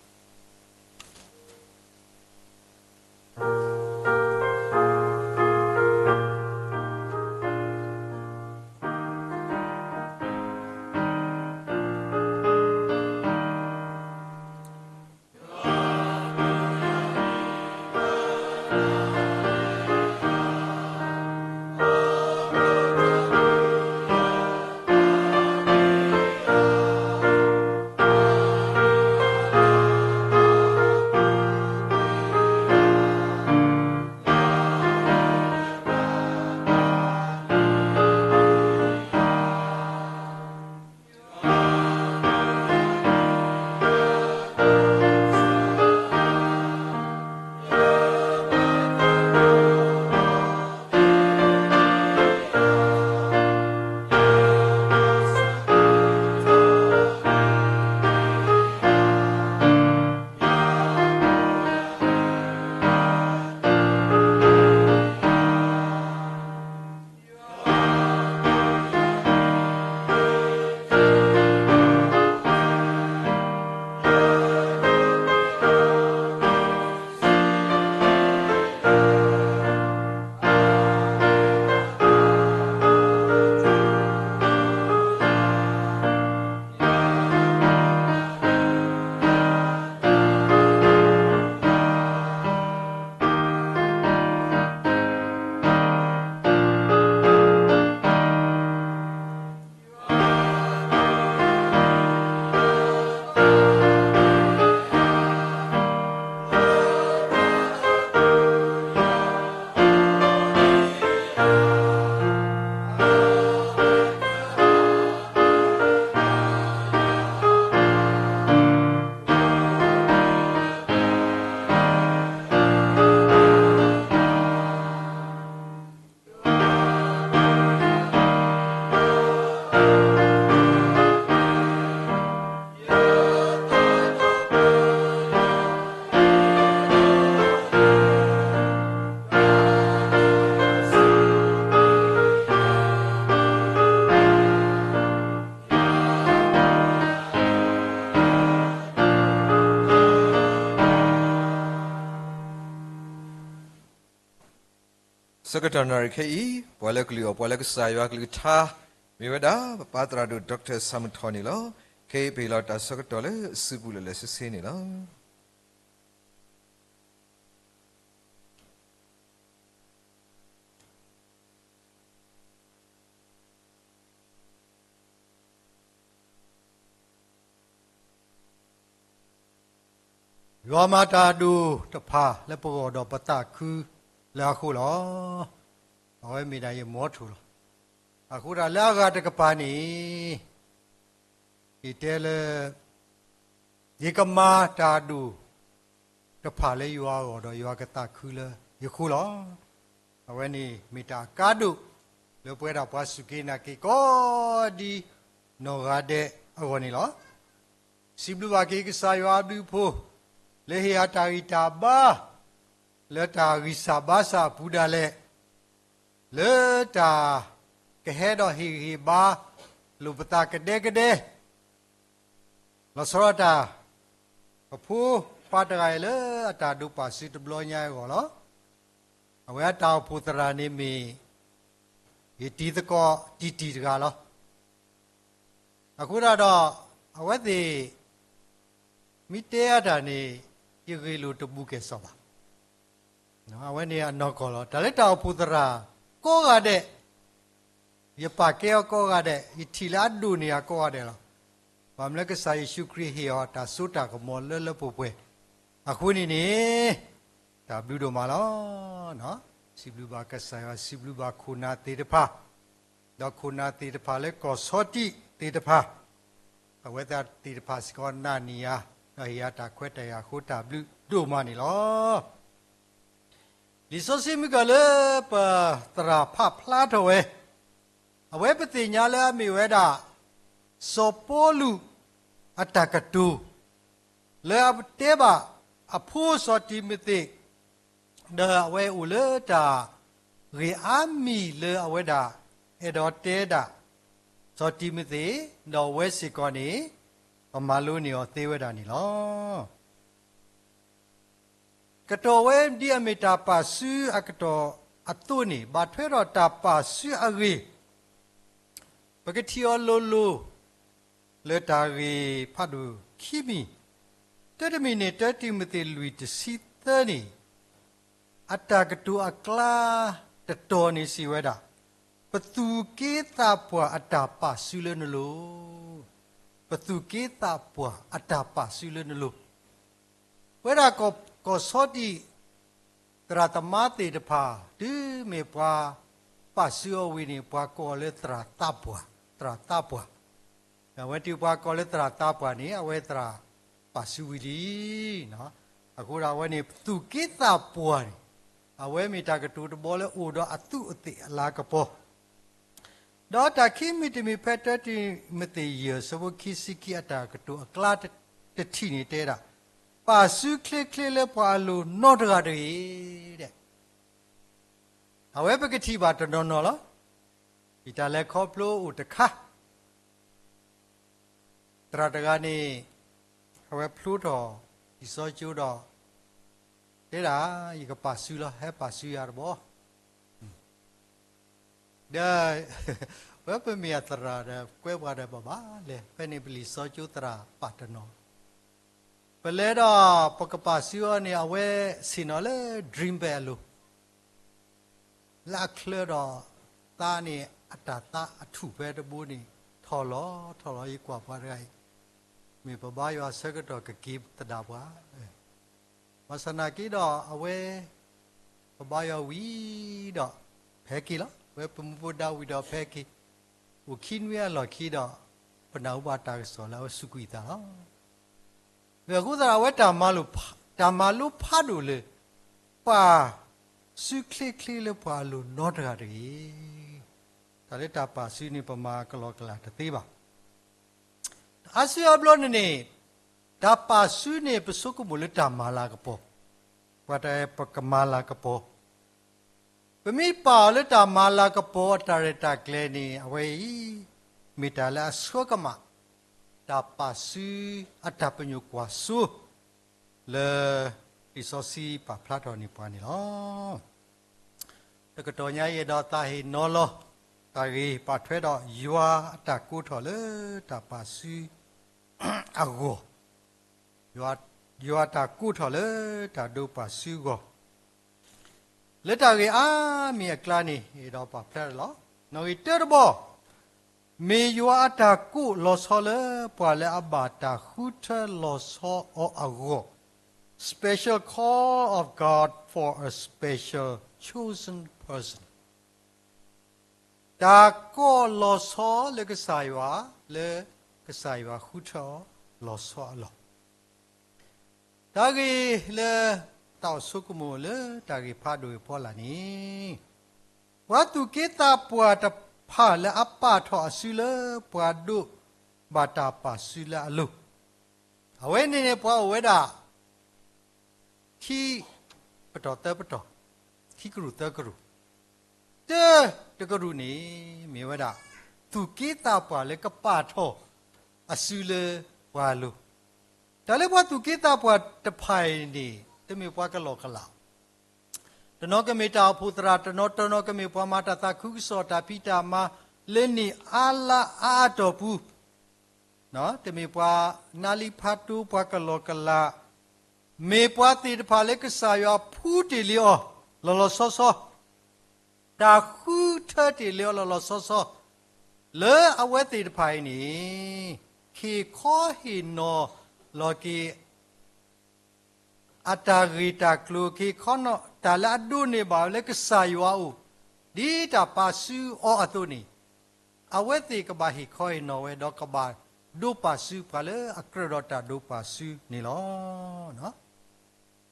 ဆၢကတီၢ်နၣ်ရံၣ်ခဲအံၤ ပှၤလၢကလုၢ်အီၣ်ပှၤလၢကစၢ်ယွၤကလုၢ်ကထါ မ့ၢ်ဝဲဒၣ် ပပၢ်သရၣ်ဒိၣ် Doctor ဆၣ်မုၢ်ထီၣ်န့ၣ်လီၤ. ခဲအံၤပဟ့ၣ်လီၤတၢ်ဆၢကတီၢ်လၢအစုပူၤလၢာ်လၢာ်ဆ့ဆ့န့ၣ်လီၤ. ယွၤမၤတၢ်အဒိၣ်တဖၣ်လၢပဂီၢ်ဒီးပသးခုလၢအဃိလီၤ. အဝဲမ့ၢ်ဒၣ်ယမီထိၣ်လီၤ. အဃိဒၣ်လၢအဂၤတကပၤန့ၣ် ယတဲလၢ ယကမၤတၢ်အဒိၣ်တဖၣ်လၢယွၤအဂီၢ်ဒီးယွၤကသးခုလၢယဃိလီၤ. အဝဲန့ၣ်မ့ၢ်တၢ်အကါဒိၣ်လၢပဝဲဒၣ်ပှၤစူၢ်က့ၤနာ်က့ၤကိးဒ်နီၢ်ဂၤဒဲးအဂီၢ်န့ၣ်လီၤ. စံးဘျုးဘၣ်က့ၤကစၢ်ယွၤအဘျုးအဖှိၣ် လၢဟ့ၣ်အတၢ်ဂံၢ်တၢ်ဘါ လၢတၢ်ဂံၢ်စၢ်ဘါစၢ်အပူၤဒၣ်လဲာ် လၢတၢ်ကဟဲဒီးဟ့ၣ်ဂံၢ်ဟ့ၣ်ဘါ လိာ်ပသးကဒဲကဒဲ လီၤဆီဒၣ်တၢ် ပဖိပၢ်တဂၤအံၤလၢအတၢ်ဒိးပာ်စုတဘျီညါအဂီၢ်လီၤ. အဝဲအတၢ်အိၣ်ဖှိၣ်သရၣ်န့ၣ်မ့ၢ် ယတံၤသကိးတံၢ်တံၢ်တဂၤလီၤ. အဃိဒၣ်ဒီး အဝဲသ့ၣ် မ့ၢ်တဲအတၢ်န့ၣ် ယဂ့ၢ်လိာ်တဘူးကဲၣ်စီဘၣ်. အဝဲန့ၣ်အနီၢ်ကီၢ်လီၤ. တၢ်လၢတၢ်အိၣ်ဖှိၣ်သရၣ်ကိးဂၤဒဲး ယပာ်ကဲအီၤကိးဂၤဒဲး, ယထံၣ်လၢအဒိၣ်န့ၢ်အကိးဂၤဒဲးလီၤ. ဘၣ်မနုၤလၢကစၢ်ယ့ၣ်ၡူးခရံာ်ဟ့ၣ်အီၤတၢ်စိတၢ်ကမီၤလၢလၢပှဲၤပှဲၤ, အဃိန့ၣ်န့ၣ် တၢ်ဘျုးဒိၣ်မးလီၤ. စံးဘျုးဘၣ်ကစၢ်ယွၤ, စံးဘျုးဘၣ်ခိၣ်နၢ်သ့ၣ်တဖၣ်, ဒီးခိၣ်နၢ်သ့ၣ်တဖၣ်လၢကီၢ်ဆီတံၣ်သ့ၣ်တဖၣ်, အဝဲသ့ၣ်တဖၣ်စ့ၢ်ကီးနာ်န့ၢ်ယၤ, ဒီးဟ့ၣ်ယၤတၢ်ခွဲးတၢ်ယာ်အဃိ တၢ်ဘျုးဒိၣ်မးန့ၣ်လီၤ. လံာ်စီဆှံမုၢ်ကၢၢ်လၢပသရၣ်ဖးဖျါထီၣ်ဝဲ, အဝဲပသ့ၣ်ညါလၢအမ့ၢ်ဝဲဒၣ် စီၤပီလူးအတၢ်ကတိၤ လၢအတဲဘၣ်အဖိစီၤတံၤမသ့း, ဒီးအဝဲအိၣ်လၢတၢ်ဂ့ၢ်အါမံၤလၢအဝဲဒၣ် အဲၣ်ဒိးတဲဒၣ် စီၤတံၤမသ့း ဒီးအဝဲစ့ၢ်ကီးန့ၣ် ပမၤလိန့ၢ်အီၤသ့ဝဲဒၣ်န့ၣ်လီၤ. ကတီၢ်ဝဲဒ်အမ့ၢ်တၢ်ပာ်စုအကတီၢ်အသိးန့ၣ် ဘၣ်ထွဲဒီးတၢ်ပာ်စုအဂ့ၢ် ပကထံၣ်အီၤလိၤလိၤ လၢတၢ်ဂ့ၢ်ဖးဒိၣ်ခံမံၤ, တၢတမံၤန့ၣ် တၢတံၤမသ့း လွံၢ် တဆံသၢန့ၣ် အတၢ်ကတိၤအကျါတတီၤန့ၣ်စံးဝဲဒၣ်, ပသူၣ်က့သးပှၢ်အတၢ်ပာ်စုလၢနလိၤ, ပသူၣ်က့သးပှၢ်အတၢ်ပာ်စုလၢနလိၤ. ဝဲဒၣ်ကီၢ်စီၤဒံး သရၣ်သမါသ့ၣ်တဖၣ် တုၤမ့ၢ်ပှၤပာ်စုအီၤဝံၤန့ၣ် ပှၤကိးအီၤလၢသရၣ်သးပှၢ်, သရၣ်သးပှၢ်. အဝဲတုၤပှၤကိးလၢသရၣ်သးပှၢ်န့ၣ် အဝဲသရၣ်ပာ်စုဝံၤလံ. အဃိဒီးအဝဲန့ၣ် ပသူၣ်က့သးပှၢ်န့ၣ် အဝဲမ့ၢ်တၢ်ကတိၤတဘီလၢအိၣ်ဒီးအသူးအသ့ၣ်အလၤကပီၤ ဒီးတၢ်ခံမံၤတမံၤ ဖဲတၢတံၤမသ့း ယဲၢ် ဆၢဖိခံဆံခံ အတၢ်ကတိၤအကျါတထံၣ်န့ၣ်တဲဒၣ်, ပာ်စုချ့ချ့လၢပှၤအလိၤနီတဂၤတဂ့ၤ. အဝဲပကထံၣ်ဘၣ်တနီၤနီၤလီၤ. ယတၢ်လဲၤခီဖျိအိၣ်တခါ သရၣ်တဂၤန့ၣ် အဝဲဖျိထီၣ်လံာ်စီဆှံကၠိဒီး တဲဒၣ်, ယကပာ်စုလီၤ, ဟဲပာ်စုယၤတဘျီ. ဒီး ဝဲပမ့ၢ်အသရၣ်ဒီး ကွဲပှၤဒီး ပဘၣ်လဲၤ, ဖဲန့ၣ်ပလံာ်စီဆှံကၠိသရၣ်ပာ်တနီၤ, ပလဲၤဒီး ပကပာ်စုအီၤန့ၣ် အဝဲဆ့ၣ်နီၤလၢ dream ဖဲအလိၤ လၢအချၢဒီး သါန့ၣ် အတၢ်သါအထူၣ်ဖဲတဘိန့ၣ် ထီၣ်လီၤထီၣ်လီၤ. ယကွၢ်ပှၤတဂၤအံၤ မ့ၢ်ပဘါယွၤဆၢကတီၢ် ကက့ၤသဒၣ်ပှၤ, ဘၣ်ဆၣ်နာ်က့ဒီး အဝဲ ပဘါယွၤဝံၤဒီး ပဟဲက့ၤလီၤ. အဝဲပမူပဒါဝံၤဒီး ပဟဲက့ၤ, အိၣ်ခံနွံအလီၢ်ခံဒီး ပနၢ်ဟူဘၣ်တၢ်ကစီၣ်လၢအဝဲစူးကွံာ်သးလီၤ. အဃိသတး အဝဲတၢ်မၤလိ, တၢ်မၤလိဖးဒိၣ်လၢ ပာ်စုချ့ချ့လၢပှၤအလိၤနီတဂၤတဂ့ၤ. တၢ်လၢတၢ်ပာ်စုန့ၣ် ပမၤကလီကလီတသ့ဘၣ်. အါစုအါဘျီန့ၣ်န့ၣ် တၢ်ပာ်စုန့ၣ် ပဆိကမိၣ်လၢတၢ်မၤလၤကပီၤ, ပှၤတဂၤပကမၤလၤကပီၤ, ပမ့ၢ်ပာ်အီၤလၢတၢ်မၤလၤကပီၤအတၢ်ရဲၣ်တၢ်ကျဲၤန့ၣ် အဝဲအံၤ မ့ၢ်တၢ်လၢအဆှၢကမၣ် တၢ်ပာ်စုအတၢ်ပညိၣ်ကွၢ်စိ လၢ လံာ်စီဆှံပာ်ဖျါထီၣ်န့ၢ်ပှၤန့ၣ်လီၤ. တကတီၢ်ညါအံၤ အဲၣ်ဒိးသးဟ့ၣ်နီၤလီၤ တၢ်ဂ့ၢ်ပာ်ထွဲဒီး ယွၤအတၢ်ကိးထီၣ်လၢတၢ်ပာ်စုအဂီၢ်, ယွၤအတၢ်ကိးထီၣ်လၢတၢ်ဒိးပာ်စုအဂီၢ် လၢတၢ်ဂ့ၢ်အါမံၤအကျါန့ၣ် အဲၣ်ဒိးပာ်ဖျါလီၤ. နီၣ်ဂံၢ်တၢတဘီ, မ့ၢ်ယွၤအတၢ်ကိးလီၤဆီလၢ ပှၤလၢအဘၣ်တၢ်ဃုထၢလီၤဆီအီၤအဂီၢ်, special call of God for a special chosen person. တၢ်ကိးလီၤဆီလၢကစၢ်ယွၤ, လၢကစၢ်ယွၤဃုထၢအီၤလီၤဆီအလီၢ် တၢ်ဂ့ၢ်လၢတၢ်အိၣ်ဆိကမိၣ်လၢတၢ်ဂ့ၢ်ဖးဒိၣ်အဖီလာ်န့ၣ်, ပှၤသူၣ်က့သးပှၢ်တဖၣ်လၢအပာ်ထီၣ်အစုလၢပှၤဒိးဘၣ်တၢ်ပာ်စုလၢအလိၤ, အဝဲန့ၣ်န့ၣ် ပှၤအိၣ်ဝဲဒၣ် ခံ ပတီၢ်သၢပတီၢ်, ခံကရူၢ်သၢကရူၢ်, တၢ တကရူၢ်န့ၣ် မ့ၢ်ဝဲဒၣ် သူၣ်က့သးပှၢ်လၢကပာ်ထီၣ်အစုလၢပှၤအလိၤ, တၢ်လၢပှၤသူၣ်က့သးပှၢ်တဖၣ်အံၤန့ၣ် တမ့ၢ်ပှၤကလီကလီ, တနီၤကမ့ၢ်တၢ်အိၣ်ဖှိၣ်သရၣ်, တနီၤတနီၤကမ့ၢ်ပှၤမၤတၢ်သးခုကစီၣ် တၢ်ဖံးတၢ်မၤလၢန့ၣ်အါလါအါအါတီၢ်ပူၤ တမ့ၢ်ပှၤနါလံဖးတိ ပှၤကလီကလီ, မ့ၢ်ပှၤသ့ၣ်တဖၣ်လၢကစၢ်ယွၤဖှူတ့ၢ်လံအီၤ လီၤလီၤဆီဆီ, တၢ်ဃုထၢတ့ၢ်လံအီၤလီၤလီၤဆီဆီ, လၢအဝဲသ့ၣ်တဖၣ်အံၤန့ၣ် ဟ့ၣ်ခီဟ့ၣ်နီၤလီၤက့ၤ အတၢ်ဂ့ၢ်တၢ်ကျိၤ က့ၤခီနီၤ တၢ်လၢအဒိးန့ၢ်ဘၣ်လၢကစၢ်ယွၤအအိၣ် ဒ်တၢ်ပာ်စုအီၤအသိးန့ၣ်, အဝဲသ့ၣ်ကဘၣ်ဟ့ၣ်ခီဟ့ၣ်နီၤဝဲ ဒီးကဘၣ်ဒိးပာ်စုပှၤလၢအကြၢးဒီးတၢ်ဒိးပာ်စုန့ၣ်လီၤ.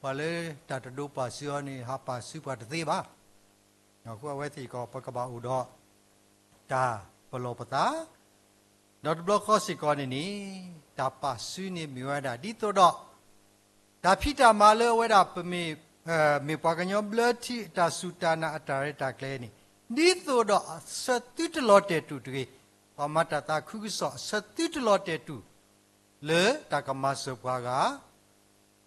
ပှၤလၢတၢ်တဒိးပာ်စုအီၤန့ၣ် ဟးပာ်စုပှၤတသ့ဘၣ်. အဃိအဝဲသ့ၣ်ကီး ပကဘၣ်အိၣ်ဒီး တၢ်ပလီၢ်ပသး, ဒီးတဘျီဃီစ့ၢ်ကီးန့ၣ်န့ၣ် တၢ်ပာ်စုန့ၣ်မ့ၢ်ဝဲဒၣ် ဒ်သိးဒီး တၢ်ဖံးတၢ်မၤလၢအဝဲဒၣ် ပမ့ၢ် မ့ၢ်ပှၤကညီဘျၢထံအတၢ်စူၢ်တၢ်နာ်အတၢ်ရဲၣ်တၢ်ကျဲၤန့ၣ် ဒ်သိးဒီးအဆၢသုတလီၤတဲာ်တူာ်တဂ့ၤ, ပှၤမၤတၢ်သးခုကစီၣ်အဆၢသုတလီၤတဲာ်တူာ် လၢတၢ်ကမၤစၢၤပှၤဂၤ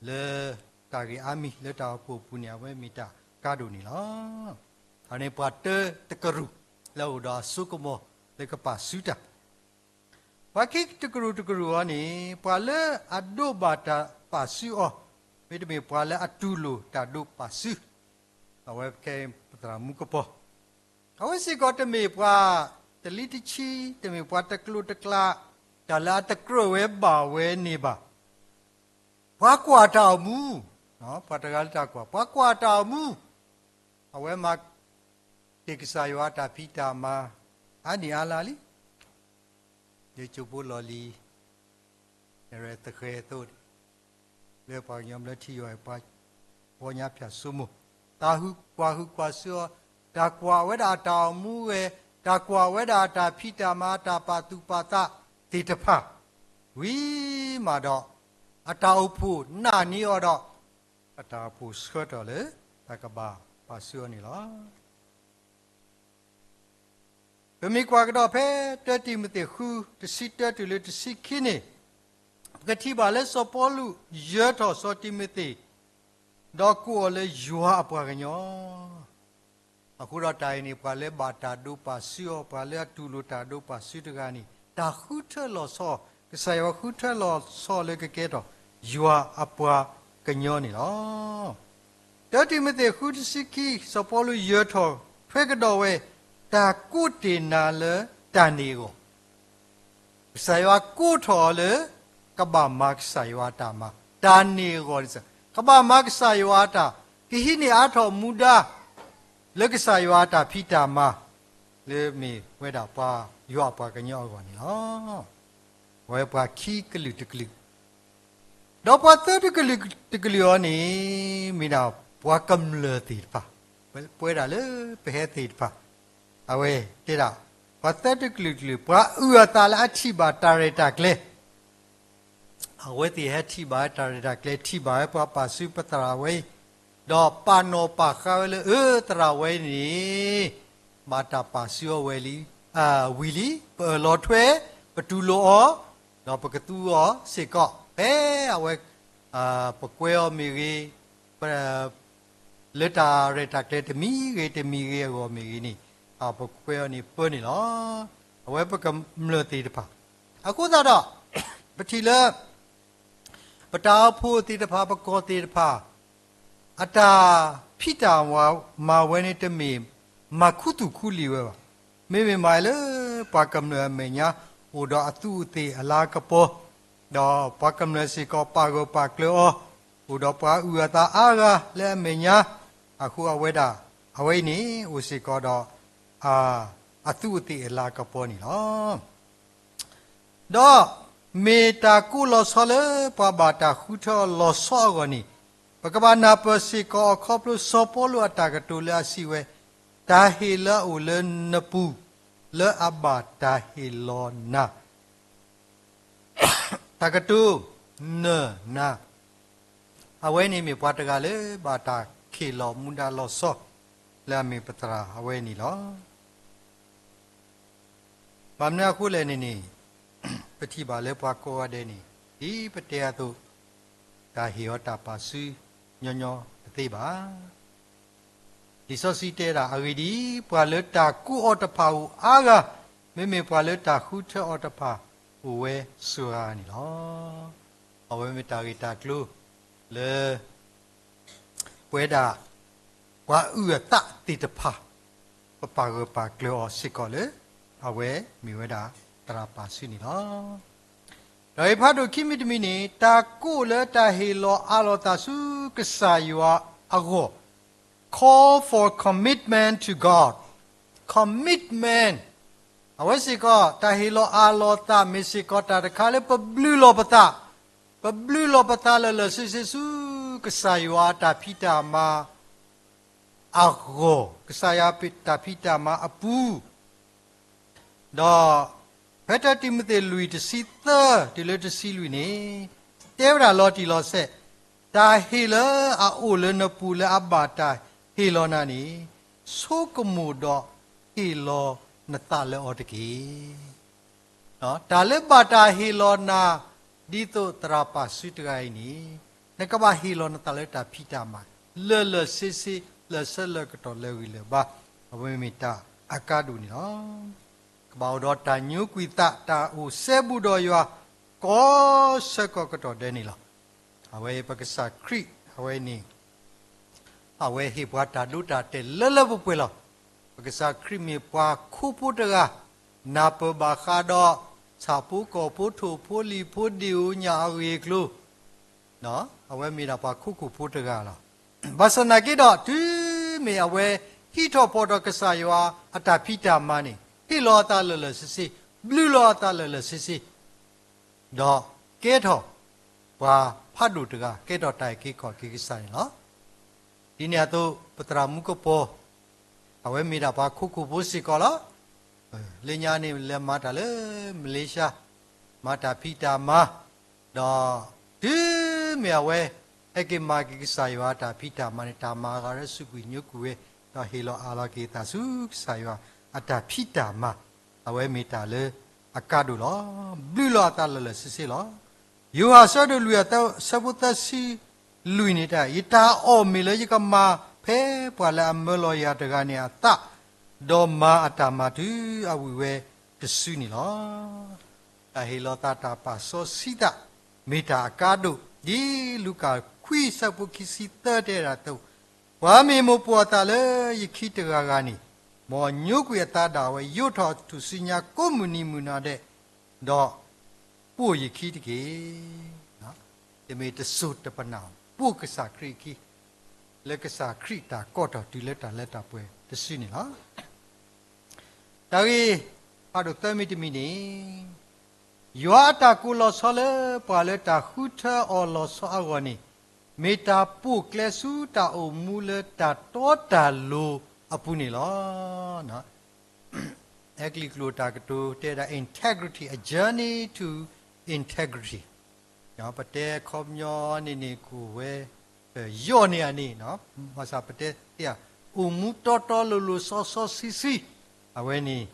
လၢတၢ်ဂ့ၢ်အါမံၤလၢတၢ်အိၣ်ဖှိၣ်အပူၤန့ၣ် အဝဲမ့ၢ်တၢ်ကါဒိၣ်န့ၣ်လီၤ. အန့ၣ်ပှၤတၢတကရူၢ် လၢအအိၣ်ဒီးအစိကမီၤလၢကပာ်စုတၢ် ပှၤခံတကရူၢ်တကရူၢ်အံၤန့ၣ် ပှၤလၢအဒိးဘၣ်တၢ်ပာ်စုအီၤ, မ့တမ့ၢ်ပှၤလၢအတူၢ်လိာ်တၢ်ဒိးပာ်စု, အဝဲခဲအံၤပသရၣ်မူကပီၤ, အဝဲစ့ၢ်ကီးတမ့ၢ်ပှၤတလံတဆံ, တမ့ၢ်ပှၤတကျိၤတကျဲ, တၢ်လၢအတကြၢးဝဲဘၣ်ဝဲန့ၣ်ဘၣ်. ပှၤကွၢ်တၢ်အိၣ်မူ, ပှၤတဂၤလၢတၢ်ကွၢ်, ပှၤကွၢ်တၢ်အိၣ်မူ, အဝဲမၤတ့ၢ်ကစၢ်ယွၤအတၢ်ဖံးတၢ်မၤ အါနံၣ်အါလါလံ. ဒ်ကၠိဖိလီၢ်လံၤ နဲၣ်ရွဲၣ်သဃဲၤအသိး, လၢပှၤကညီဘျၢထံယွၤအံၤ ပှၤပီညါဖၠၣ်စိမိၤ, တၢ်ဟုၣ်ကွၢ်ဟုၣ်ကွၢ်စၢၤအီၤ, တၢ်ကွၢ်ဝဲဒၣ်အတၢ်အိၣ်မူဝဲ, တၢ်ကွၢ်ဝဲဒၣ်အတၢ်ဖံးတၢ်မၤ အတၢ်ပာ်သူၣ်ပာ်သးသ့ၣ်တဖၣ်, ဝံၤမးဒီး အတၢ်အိၣ်ဖှိၣ်နာ်န့ၢ်အီၤဒီး အတၢ်အိၣ်ဖှိၣ်ဆှၢထီၣ်လၢ တၢ်ကဘၣ်ပာ်စုအီၤန့ၣ်လီၤ. ပမ့ၢ်ကွၢ်ကဒီးဖဲ တၢတံၤမသ့း ဃု တဆံတၢတုၤလၢတဆံခံန့ၣ်, ပကထံၣ်ဘၣ်လၢစီၤပီလူးယၢၤထီၣ်စီၤတံၤမသ့း, ဒီးကိးအီၤလၢယွၤအပှၤကညီ အဃိဒီးတၢ်အံၤန့ၣ် ပှၤလၢဘၣ်တၢ်ဒိးပာ်စုအီၤ, ပှၤလၢအတူၢ်လိာ်တၢ်ဒိးပာ်စုတဂၤန့ၣ် တၢ်ဃုထၢလီၤဆီ, ကစၢ်ယွၤဃုထၢလီၤဆီလၢကကဲထီၣ် ယွၤအပှၤကညီန့ၣ်လီၤ. တၢတံၤမသ့း ဃု တဆံခံ, စီၤပီလူးယၢၤထီၣ်ထွဲကဒီးဝဲ, တၢ်ကိးတ့ၢ်နၤလၢတၢ်န့ၢ်အဂီၢ် ကစၢ်ယွၤကိးထီၣ်အီၤလၢ ကဘၣ်မၤကစၢ်ယွၤအတၢ်မၤ, တၢ်န့ၢ်အဂီၢ်န့ၣ် ကဘၣ်မၤကစၢ်ယွၤအတၢ်, ကဟံးန့ၢ်အါထီၣ်မူဒါ လၢကစၢ်ယွၤအတၢ်ဖံးတၢ်မၤ, လၢမ့ၢ်ဝဲဒၣ်ပှၤယွၤအပှၤကညီအဂီၢ်န့ၣ်လီၤ. အဝဲပှၤခံကလုာ်တကလုာ်, ဒီးပှၤသၢတကလုာ်တကလုာ်အံၤန့ၣ် မ့ၢ်ဒၣ်ပှၤကမျၢၢ်သ့ၣ်တဖၣ်, ပဝဲဒၣ်လၢပဟဲသ့ၣ်တဖၣ်, အဝဲတဲဒၣ် ပှၤသၢတကလုာ်တကလုာ် ပှၤအုၣ်အသးလၢအထံၣ်ဘၣ်တၢ်ရဲၣ်တၢ်ကျဲၤ အဝဲသ့ၣ်ဟဲထံၣ်ဘၣ်ဝဲတၢ်ရဲၣ်တၢ်ကျဲၤ, ထံၣ်ဘၣ်ဝဲပှၤပာ်စုပသရၣ်ဝဲအံၤ, ဒီးပာ်နီၣ်ပာ်ဃါဝဲလၢ အၢ သရၣ်ဝဲန့ၣ် ဘၣ်တၢ်ပာ်စုအီၤဝဲလံ, ဝံၤလံ, ပအၢၣ်လီၤထွဲ, ပတူၢ်လိာ်အီၤ, ဒီးပကသူအီၤစ့ၢ်ကီး, ဖဲအဝဲ ပကွဲအီၤမ့ၢ်ဂ့ၤ, လၢတၢ်ရဲၣ်တၢ်ကျဲၤတမံၤဂ့ၤတမံၤဂ့ၤအဂီၢ်မ့ၢ်ဂ့ၤန့ၣ်, ပကွဲအီၤန့ၣ်ပၢန့ၣ်လီၤ. အဝဲပကမျၢၢ်သ့ၣ်တဖၣ်, အဃိသတးဒီး ပထံၣ်လၢ ပတၢ်အိၣ်ဖှိၣ်သ့ၣ်တဖၣ် ပကီၢ်သ့ၣ်တဖၣ် အတၢ်ဖံးတၢ်မၤဝဲန့ၣ် တမ့ၢ်မၤခူသူၣ်ခူလံာ်ဝဲဘၣ်. မ့မ့ၢ်မးလၢ ပှၤကမျၢၢ်အမဲာ်ညါ အိၣ်ဒီးအသူးအသ့ၣ်အလၤကပီၤ, ဒီးပှၤကမျၢၢ်စ့ၢ်ကီးပာ်ဂၢၢ်ပာ်ကျၢၤအီၤ, အိၣ်ဒီးပှၤအုၣ်အသးအါဂၤလၢအမဲာ်ညါ, အဃိအဝဲဒၣ် အဝဲအံၤန့ၣ် အိၣ်စ့ၢ်ကီးဒီး အသူးအသ့ၣ်အလၤကပီၤန့ၣ်လီၤ. ဒီးမ့ၢ်တၢ်ကိးလီၤဆီလၢပှၤဘၣ်တၢ်ဃုထၢအီၤလီၤဆီအဂီၢ်န့ၣ်, ပကဘၣ်နၢ်ပၢၢ်စ့ၢ်ကီးအခီဖျိစီၤပီလူးအတၢ်ကတိၤလၢအစံးဝဲ, တၢ်ဟ့ၣ်လၢအအိၣ်လၢနပူၤ လၢအဘၣ်တၢ်ဟ့ၣ်လီၤနၤ တၢ်ကတိၤ နၢၤနၤ, အဝဲန့ၣ်မ့ၢ်ပှၤတဂၤလၢဘၣ်တၢ်ဟ့ၣ်လီၤမူဒါလီၤဆီ လၢအမ့ၢ်ပသရၣ်အဝဲန့ၣ်လီၤ. ဘၣ်မနုၤအဃိလဲၣ်န့ၣ်န့ၣ်, ပထံၣ်ဘၣ်လၢပှၤကိးဂၤဒဲးန့ၣ် ဒ်ပတဲအသိး တၢ်ဟ့ၣ်အီၤတၢ်ပာ်စုညီညီတသ့ဘၣ်. လံာ်စီဆှံတဲဒၣ် အဂ့ၢ်ဒ်အံၤ, ပှၤလၢတၢ်ကိးအီၤတဖၣ်အိၣ်အါဂၤ, မ့မ့ၢ်ပှၤလၢတၢ်ဃုထၢအီၤတဖၣ်အိၣ်ဝဲစှၤဂၤန့ၣ်လီၤ. အဝဲမ့ၢ်တၢ်ဂ့ၢ်တၢ်ကျိၤလၢ ပဝဲဒၣ် ပှၤအုၣ်အသးသ့ၣ်တဖၣ် ပပာ်ဂၢၢ်ပာ်ကျၢၤအီၤစ့ၢ်ကီးလၢ အဝဲမ့ၢ်ဝဲဒၣ်သရၣ်ပာ်စုန့ၣ်လီၤ. ဒီးအံၤဖးဒိၣ်ခံမံၤတမံၤန့ၣ် တၢ်ကိးလၢတၢ်ဟ့ၣ်လီၤအးလီၤသးဆူကစၢ်ယွၤအဂီၢ် call for commitment to God, commitment, အဝဲစ့ၢ်ကီး တၢ်ဟ့ၣ်လီၤအးလီၤသး မ့ၢ်စ့ၢ်ကီးတၢ်တခါလၢပဘျုးလီၤပသး, ပဘျုးလီၤပသးလၢာ်လၢာ်ဆ့ဆ့ဆူ ကစၢ်ယွၤတၢ်ဖံးတၢ်မၤအဂီၢ်, ကစၢ်ယွၤတၢ်ဖံးတၢ်မၤအပူၤ, ဒီးဖဲတၢတံၤမသ့းလွံၢ် တဆံသၢတုၤလၢတဆံလွံၢ်န့ၣ် တဲဝဲဒၣ်လီၤတံၢ်လီၤဆဲး, တၢ်ဟ့ၣ်လၢအအိၣ်လၢနပူၤလၢအဘၣ်တၢ်ဟ့ၣ်လီၤနၤန့ၣ် ဆိကမိၣ်ဒီး ဟ့ၣ်လီၤနသးလၢအီၤတက့ၢ်. တၢ်လၢဘၣ်တၢ်ဟ့ၣ်လီၤနၤ ဒ်သိးသရၣ်ပာ်စုတဂၤအံၤန့ၣ်, နကဘၣ်ဟ့ၣ်လီၤနသးလၢတၢ်ဖံးတၢ်မၤ လၢာ်လၢာ်ဆ့ဆ့ လၢာ်ဆၢလၢာ်ကတီၢ်လၢာ်ဂံၢ်လၢာ်ဘါ, အဝဲမ့ၢ်တၢ်အကါဒိၣ်န့ၣ်လီၤ. ကဘၣ်အိၣ်ဒီးတၢ်ညိကွံာ်သး တၢ်အိၣ်စဲဘူးဒီးယွၤ ကိးဆၢကိးကတီၢ်ဒဲးန့ၣ်လီၤ. အဝဲပကစၢ်ခရံာ် အဝဲန့ၣ် အဝဲဟ့ၣ်ပှၤတၢ်ဒိတၢ်တဲာ်လၢလၢပှဲၤပှဲၤလီၤ. ပကစၢ်ခရံာ်မ့ၢ်ပှၤခိၣ်ဖိတဂၤ, နၢ်ပၢၢ်ဘၣ်ဃးဒီး ဆၣ်ဖိကီၢ်ဖိ ထိၣ်ဖိလံာ်ဖိ ဒ့ၣ်ဧိၤညၣ်ဧိၤအဂ့ၢ်အကျိၤ, အဝဲမ့ၢ်ဒၣ်ပှၤခိၣ်ခိၣ်ဖိတဂၤလီၤ. ဘၣ်ဆၣ်နာ်က့ဒီး တုၤမ့ၢ်အဝဲဟံးထီၣ်ဖီၣ်ဒီးကစၢ်ယွၤအတၢ်ဖံးတၢ်မၤန့ၣ် ဟ့ၣ်လီၤအသးလၢာ်လၢာ်ဆ့ဆ့, ဘျုးလီၤအသးလၢာ်လၢာ်ဆ့ဆ့ ဒီးကဲထီၣ်ပှၤဖးဒိၣ်တဂၤ, ကဲထီၣ်တၢ်အုၣ်က့ၤခီၣ်က့ၤကစၢ်န့ၣ်လီၤ. ဒ်န့ၣ်အသိး ပသရၣ်မူကပီၤ အဝဲမ့ၢ်ဒၣ်ပှၤခိၣ်ခိၣ်ဖိစ့ၢ်ကီးလီၤ. လၢညါန့ၣ် လဲၤမၤတၢ်လၢ Malaysia, မၤတၢ်ဖံးတၢ်မၤ, ဒီးတုၤမ့ၢ်အဝဲ ဟဲက့ၤမၤက့ၤကစၢ်ယွၤအတၢ်ဖံးတၢ်မၤန့ၣ် တၢ်မၤအဂၤလၢစူးကွံာ်ညိကွံာ်ဝဲ, ဒီးဟ့ၣ်လီၤအးလီၤက့ၤအသးဆူကစၢ်ယွၤအတၢ်ဖံးတၢ်မၤ, အဝဲမ့ၢ်တၢ်လၢအကါဒိၣ်လီၤ. ဘျုးလီၤအသးလၢာ်လၢာ်ဆ့ဆ့လီၤ. ယိၤဟၣ်အဆၢဒိၣ်လွံၢ် အဆၢဖိသၢဆံလွံၢ်န့ၣ်တၢ်, ယတၢ်အီၣ်မ့ၢ်လၢယကမၤဖဲပှၤလၢအမၢလီၤယၤတဂၤန့ၣ်အသး, ဒီးမၤအတၢ်မၤတုၤအဝံၣ်ဝဲတစုန့ၣ်လီၤ. တၢ်ဟ့ၣ်လီၤသးတၢ်ပာ်စီဆှံသး မ့ၢ်တၢ်အကါဒိၣ်, ဒ်လူၤကၣ်ခွံ အဆၢဖိခံဆံသၢတဲဒၣ်အသိး, ပှၤမ့ၢ်မိၢ်ပိာ်အသးလၢယခံတဂၤဂၤန့ၣ်, မ်အညိကွံာ်အသးဒၣ်ဝဲ ယိးထီၣ်ထူၣ်စုညါကိးမုၢ်နံၤမုၢ်နၤဒဲး, ဒီးပိာ်ယခံတက့ၢ်. တမ့ၢ်တစိၤတပနၢ်, ပိာ်ကစၢ်ခရံာ်အခံ, လၢကစၢ်ခရံာ်တၢ်ကိးထီၣ်တုၤလၢတၢ်လၢတၢ်ပှဲၤတစုန့ၣ်လီၤ. တၢ်ဂ့ၢ်ဖးဒိၣ်သၢမံၤတမံၤန့ၣ်, ယွၤအတၢ်ကိးလီၤဆီလၢပှၤလၢတၢ်ဃုထၢအီၤလီၤဆီအဂီၢ်န့ၣ်, မ့ၢ်တၢ်ပိာ်ကျဲဆူတၢ်အိၣ်မူလၢတၢ်တီတၢ်လိၤအပူၤန့ၣ်လီၤ. အဲကလံးကျိာ်တၢ်ကတိၤတဲဒၣ် integrity, a journey to integrity. ပတဲခီပညီန့ၣ်န့ၣ် ကအိၣ်ဝဲ ယီၢ်န့ၢ်ဧါန့ၣ်, ဘၣ်ဆၣ်ပတဲသ့ဧါ, အိၣ်မူတီတီလိၤလိၤစီစီဆှံဆှံ, အဝဲန့ၣ်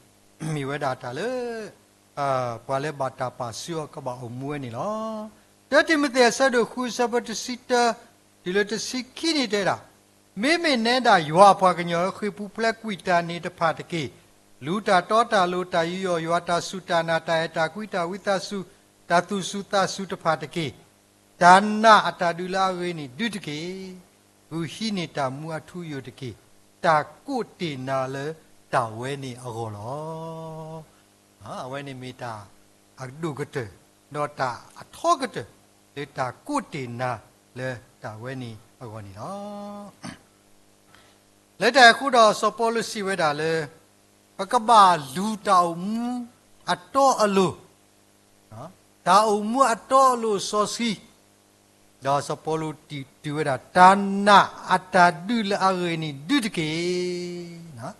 မ့ၢ်ဝဲဒၣ်တၢ်လၢ ပှၤလၢဘၣ်တၢ်ပာ်စုအီၤကဘၣ်အိၣ်မူဝဲန့ၣ်လီၤ. တၢတံၤမသ့း အဆၢဒိၣ်ဃု အဆၢဖိတဆံတၢ တုၤလၢတဆံခံန့ၣ်တဲဒၣ်, မ့မ့ၢ်နဲဒၣ်ယွၤအပှၤကညီဧၢ, ဃ့ၢ်ပူၤဖျဲးကွံာ်တၢ်န့ၣ်တဖၣ်တက့ၢ်. လူၤတၢ်တီတၢ်လိၤ, တၢ်ယူးယီၣ်ယွၤ, တၢ်စူၢ်တၢ်နာ်, တၢ်အဲၣ်တၢ်ကွံ, တၢ်ဝံသးစူၤ, တၢ်သူၣ်စူၤသးစူၤတဖၣ်တက့ၢ်. တၢ်နာ်အတၢ်ဒုးလၢအဂ့ၤန့ၣ်ဒုးတက့ၢ်. ဂုာ်ဟံးန့ၢ်တၢ်မူအထူအယိာ်တက့ၢ်. တၢ်ကိးတ့ၢ်နၤလၢတၢ်ဝဲန့ၣ်အဂီၢ်လီၤ. အဝဲန့ၣ်မ့ၢ်တၢ်အဒိၣ်ကတၢၢ်, ဒီးတၢ်အထီကတၢၢ် လၢတၢ်ဝဲန့ၣ်အဂီၢ်န့ၣ်လီၤ. လၢတၢ်အံၤအဃိဒီး စီၤပီလူးစံးဝဲဒၣ်လၢ ပကဘၣ်လူၤတၢ်အိၣ်မူအတီအလိၤ, တၢ်အိၣ်မူအတီအလိၤစီဆှံ, ဒီးစီၤပီလူးတုၤဝဲဒၣ် တၢ်နာ်အတၢ်ဒုးလၢအဂ့ၤန့ၣ်ဒုးတက့ၢ်.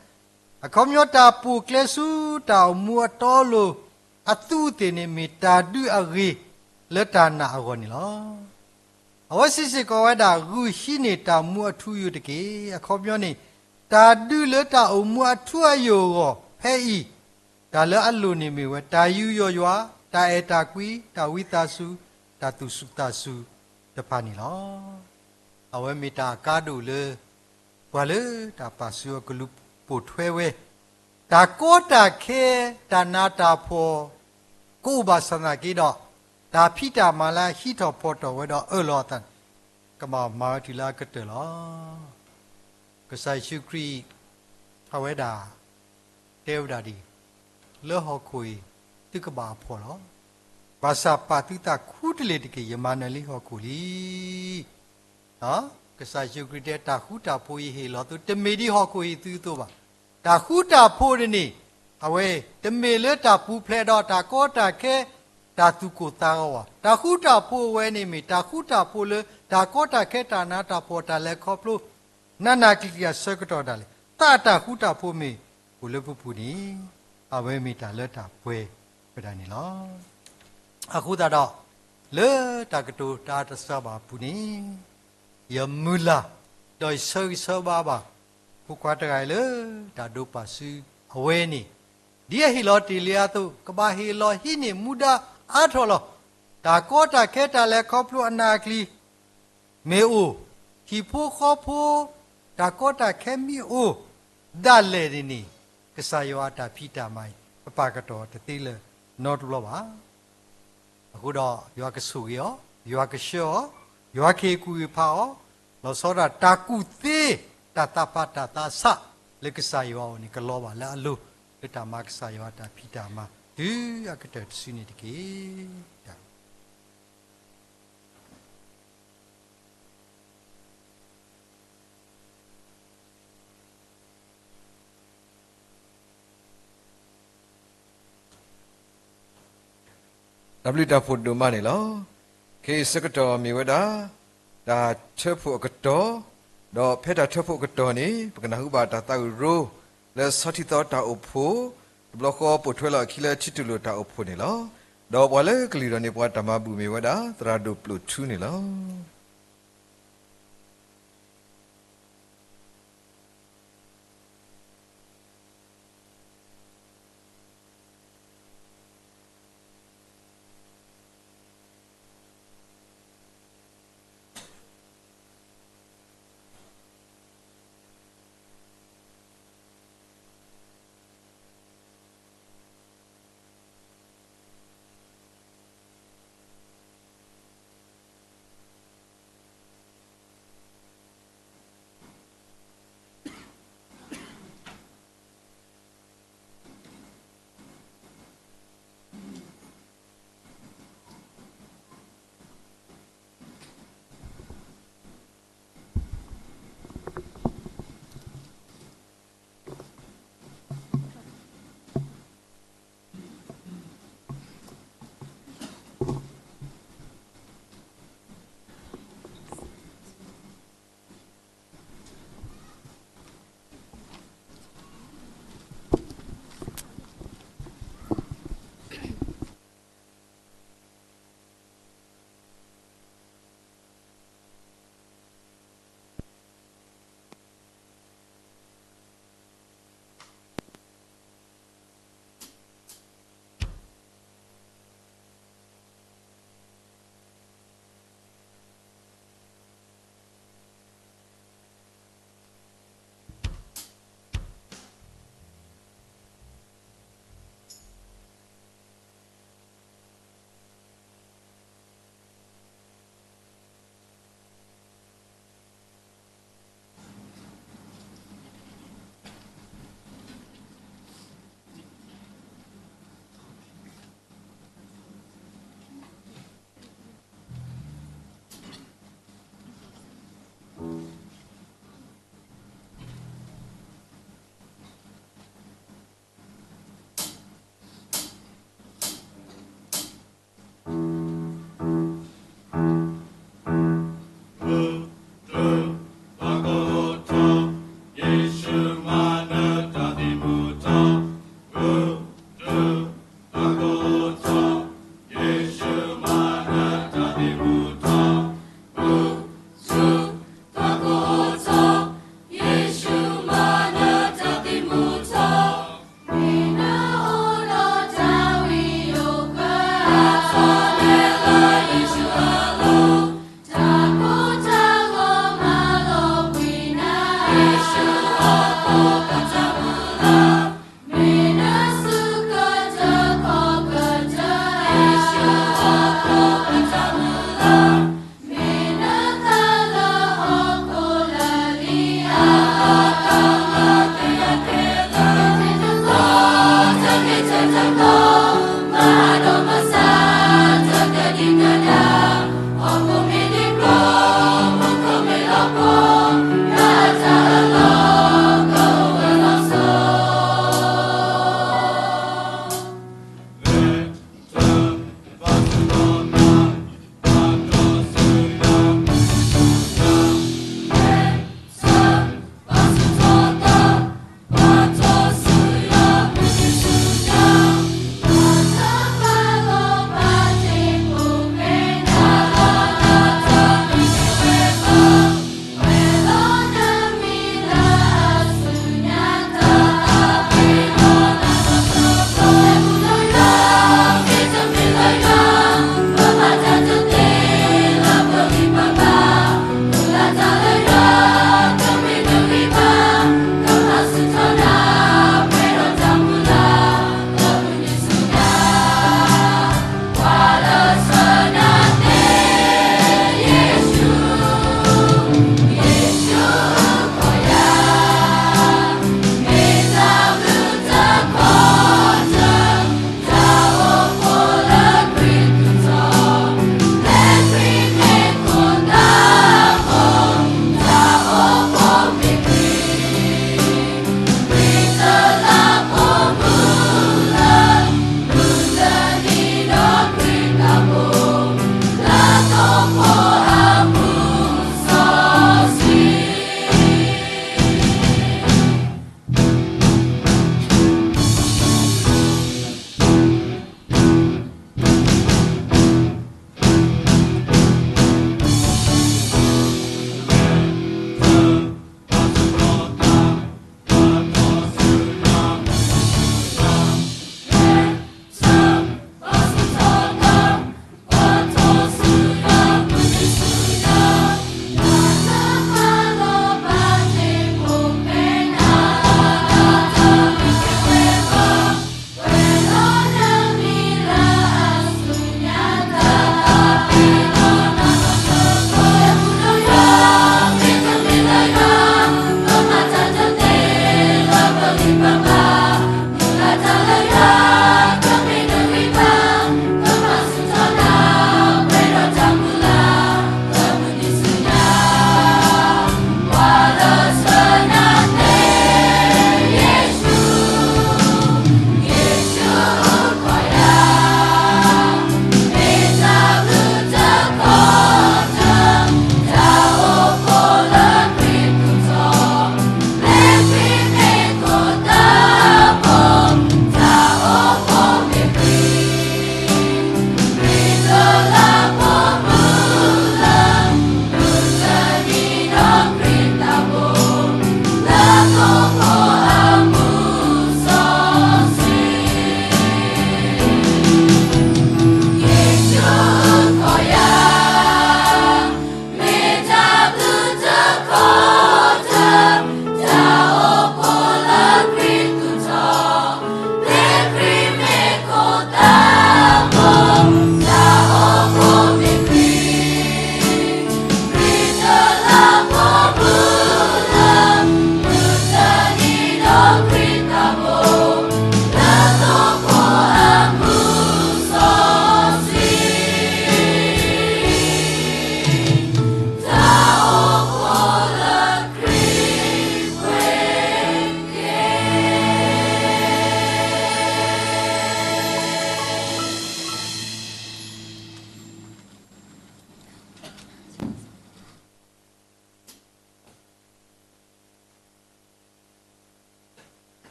အခီပညီတၢ်ပိာ်ကျဲဆူတၢ်အိၣ်မူအတီအလိၤအသူးအသ့ၣ်န့ၣ် မ့ၢ်တၢ်ဒုးအဂ့ၤလၢတၢ်နာ်အဂီၢ်န့ၣ်လီၤ. အဝဲစံးစ့ၢ်ကီးဝဲဒၣ် ဂုာ်ဟံးန့ၢ်တၢ်မူအထူအယိာ်တက့ၢ်. အခီပညီန့ၣ် တၢ်ဒုးလၢတၢ်အိၣ်မူအထူအယိာ်အဂီၢ်ဖဲအံၤ, တၢ်လၢအလိၣ်န့ၣ်မ့ၢ်ဝဲ တၢ်ယူးယီၣ်ယွၤ, တၢ်အဲၣ်တၢ်ကွံ, တၢ်ဝံသးစူၤ, တၢ်သူၣ်စူၤသးစူၤတဖၣ်န့ၣ်လီၤ. အဝဲမ့ၢ်တၢ်အကါဒိၣ်လၢ ပှၤလၢတၢ်ပာ်စုအီၤကလူၤပိာ်ထွဲဝဲ, တၢ်ကီတၢ်ခဲ, တၢ်နးတၢ်ဖှီၣ် ကအိၣ်ဘၣ်ဆၣ်သနာ်က့ဒီး, တၢ်ဖံးတၢ်မၤလၢအဟံးထီၣ်ဖီၣ်ထီၣ်ဝဲဒီးအၢၣ်လီၤအသးန့ၣ်, ကဘၣ်မၤဝဲတုၤလၢအကတၢၢ်လီၤ. ကစၢ်ယ့ၣ်ၡူးခရံာ် အဝဲဒၣ် တဲဝဲဒၣ်ဒ်အံၤ, လၢဟီၣ်ခိၣ်အံၤ သုကဘၣ်အဖှီၣ်လီၤ. ဘၣ်ဆၣ်ပာ်သုသးခူတလ့ၢ်တက့ၢ်, ယမၤနၢၤလံဟီၣ်ခိၣ်လံ. ကစၢ်ယ့ၣ်ၡူးခရံာ်တဲ တၢ်ဃူတၢ်ဖိးယဟ့ၣ်လီၤသု တမ့ၢ်ဒ်ဟီၣ်ခိၣ်အံၤသုအသိးဘၣ်. တၢ်ဃူတၢ်ဖိးန့ၣ်န့ၣ် အဝဲ တမ့ၢ်လၢတၢ်ပူၤဖျဲးဒီးတၢ်ကီတၢ်ခဲ တၢ်သူၣ်ကိၢ်သးဂီၤဘၣ်. တၢ်ဃူတၢ်ဖိးအဝဲန့ၣ်မ့ၢ် တၢ်ဃူတၢ်ဖိးလၢ တၢ်ကီတၢ်ခဲ တၢ်နးတၢ်ဖှီၣ် တၢ်လဲၤခီဖျိ နးနးကျံၤကျံၤအဆၢကတီၢ်ဒၣ်လဲာ် သးတၢ်ဃူတၢ်ဖိးမ့ၢ်အိၣ်လၢပပူၤန့ၣ် အဝဲမ့ၢ်တၢ်လၢတၢ်ပှဲၤဝဲဒၣ်န့ၣ်လီၤ. အဃိသတးဒီး လၢတၢ်ကတိၤတၢ်တစှၤဘၣ်အပူၤန့ၣ် ယမုၢ်လၢ် ဒီးယဆၢဂ့ၤဆၢဝါဘၣ် ဖိခွါတဂၤအံၤလၢ တၢ်ဒိးပာ်စု အဝဲန့ၣ် ဒ်အဟ့ၣ်လီၤတ့ၢ်လံအသိး ကဘၣ်ဟ့ၣ်လီၤဟံးန့ၢ်မူဒါအါထီၣ်လီၤ. တၢ်ကီတၢ်ခဲတၢ်လဲၤခီဖျိအနၢ်အကျံၤ မ့ၢ်အိၣ်, ဟံၣ်ဖိဃီဖိ တၢ်ကီတၢ်ခဲမ့ၢ်အိၣ်ဒၣ်လဲာ်န့ၣ်န့ၣ် ကစၢ်ယွၤအတၢ်ဖံးတၢ်မၤအံၤ ပပာ်ကတီၢ်တသ့လၢၤနီတဘျီဘၣ်. အဃိဒီး ယွၤကဆိၣ်ဂ့ၤအီၤ, ယွၤကဆှၢအီၤ, ယွၤကဟ့ၣ်ကူၣ်ဟ့ၣ်ဖးအီၤ, လီၤဆီဒၣ်တၢ်ကူၣ်သ့ တၢ်သးပာ်တၢ်သးဆးလၢကစၢ်ယွၤအအိၣ်န့ၣ် ကလီၤဘၣ်လၢအလိၤ လၢတၢ်မၤကစၢ်ယွၤအတၢ်ဖံးတၢ်မၤ တုၤအကတၢၢ်တစုန့ၣ်တက့ၢ်. တၢ်ဘျုးတၢ်ဖှိၣ်ဒိၣ်မးန့ၣ်လီၤ. ခဲအံၤဆၢကတီၢ်မ့ၢ်ဝဲဒၣ် တၢ်ထၢဖှိၣ်အကတီၢ်, ဒီးဖဲတၢ်ထၢဖှိၣ်အကတီၢ်န့ၣ် ပကနၢ်ဟူဘၣ်တၢ်သးအုးရိ လၢဆီထံသီတၢ်အိၣ်ဖှိၣ် တဘျီဃီပိာ်ထွဲလီၤအခံလၢထံတူၢ်လိာ်တၢ်အိၣ်ဖှိၣ်န့ၣ်လီၤ. ဒီးပှၤလၢကလံၣ်ထီၣ်န့ၢ်ပှၤတၢ်မၤဘူၣ်မ့ၢ်ဝဲဒၣ် သရၣ်ဒိၣ်ပျိာ်ထူန့ၣ်လီၤ.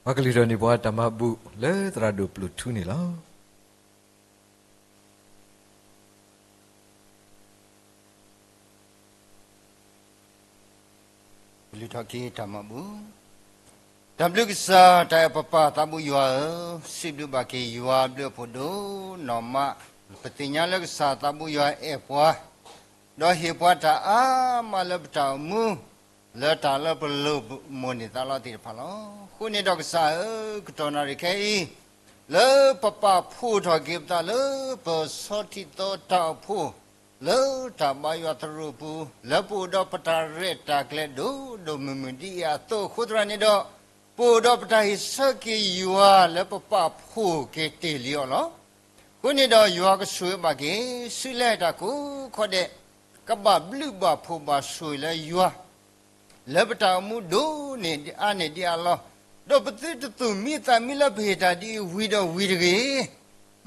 ပှၤကလုၢ်ထီၣ်န့ၢ်ပှၤတၢ်မၤဘူၣ်လၢသရၣ်ဒိၣ်ပျိၢ်ထူန့ၣ်လီၤ. ကလုၢ်ထီၣ်က့ၤတၢ်မၤဘူၣ်, တၢ်ဘျုးကစၢ် တၢ်အဲၣ်ပပၢ်သးဘိယွၤဧၢ, စံးဘျုးဘၣ်က့ၤယွၤဘျုးအဖှိၣ်ဒိၣ်နီၢ်မး, ပသ့ၣ်ညါလၢကစၢ်သးဘိယွၤအဲၣ်ပှၤ, ဒီးဟ့ၣ်ပှၤတၢ်အါမးလၢပတၢ်အိၣ်မူ လၢတၢ်လၢပလိၣ်မိၣ်န့ၢ်သးလီသ့ၣ်တဖၣ်လီၤ. အဃိန့ၣ်ဒီးကစၢ်ဧၢ, ကတီၢ်နၣ်ရံၣ်ခဲအံၤ လၢပပာ်ဖှိၣ်ထီၣ်က့ၤပသးလၢပဆီထံသီတၢ်အိၣ်ဖှိၣ် လၢတၢ်ဘါယွၤသရိာ်ပူၤ လၢပအိၣ်ဒီးပတၢ်ရဲၣ်တၢ်ကျဲၤဒိၣ်ဒိၣ်မုၢ်မုၢ်ဒ်အံၤအသိးအဃိသတးန့ၣ်ဒီး ပအိၣ်ဒီးပတၢ်ဟ့ၣ်ဆၢက့ၤယွၤလၢပပာ်ဖှိၣ်က့ၤတ့ၢ်လံအီၤလီၤ. အဃိန့ၣ်ဒီးယွၤကဆိၣ်ဂ့ၤဘၣ်က့ၤ ဆူလဲၤတၢ်ကိးခီဒဲး ကဘၣ်ဘျုးဘၣ်ဖှိၣ်ဘၣ်ဆိၣ်ဂ့ၤလၢယွၤ လၢပတၢ်အိၣ်မူဒိၣ်န့ၢ်အါန့ၢ်ဒံးအါလီၤ. ဒီးပသုတသူၣ်မံသးမံလၢပဟ့ၣ်တၢ်ဒ်အံၤဝံၤဒီးဝံၤတဂ့ၤ.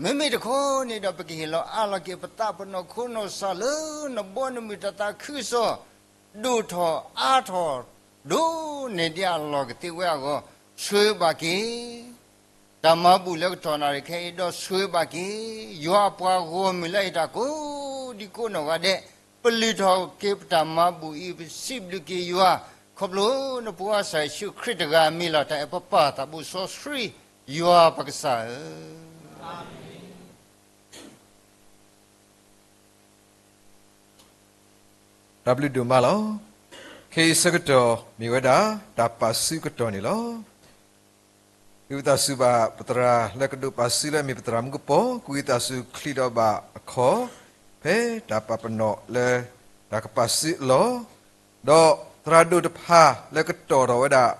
မ့မ့ၢ်တခီန့ၣ်ဒီး ပကဟ့ၣ်လီၤအါလီၤက့ၤပသးပနီၢ်ခိနီၢ်စၢ်လၢနဘီနမုၢ်တၢ်သးခုကစီၣ် ဒိၣ်ထီၣ်အါထီၣ် ဒိၣ်န့ၢ်ဒံးအါလီၤကသ့ဝဲအဂီၢ် ဆိၣ်ဂ့ၤဘၣ်က့ၤ တၢ်မၤဘူၣ်လၢကတီၢ်နၣ်ရံၣ်ခဲအံၤဒီးဆိၣ်ဂ့ၤဘၣ်က့ၤ ယွၤအပှၤဂီၢ်မုၢ်လၢအဟ့ၣ်တၢ်ကိးဒံကိးနီၢ်ဂၤဒဲး ပလုၢ်ထီၣ်က့ၤပတၢ်မၤဘူၣ်အံၤ ပစံးဘျုးက့ၤယွၤ ခီဖျိနဖိခွါကစၢ်ယ့ၣ်ၡူးခရံာ်တဂၤအမံၤလီၤ. တၢ်အဲၣ်ပပၢ်သးဘိစီဆှံ ယွၤပကစၢ်ဧၢ. တၢ်ဘျုးဒိၣ်မးလီၤ. ခဲအံၤဆၢကတီၢ်မ့ၢ်ဝဲဒၣ် တၢ်ပာ်စုကတီၢ်န့ၣ်လီၤ. ဝံသးစူၤဘၣ်ပသရၣ်လၢကဒိးပာ်စုလၢအမ့ၢ်ပသရၣ်မူကပီၤ ကဝံသးစူၤချံးဒီးဘၣ်အခီၣ် ဖဲတၢ်ပာ်ပနီၣ်လၢတၢ်ကပာ်စုအလီၢ်, ဒီးသရၣ်ဒိၣ်တဖၣ်လၢကတီၢ်ထီၣ်ဝဲဒၣ်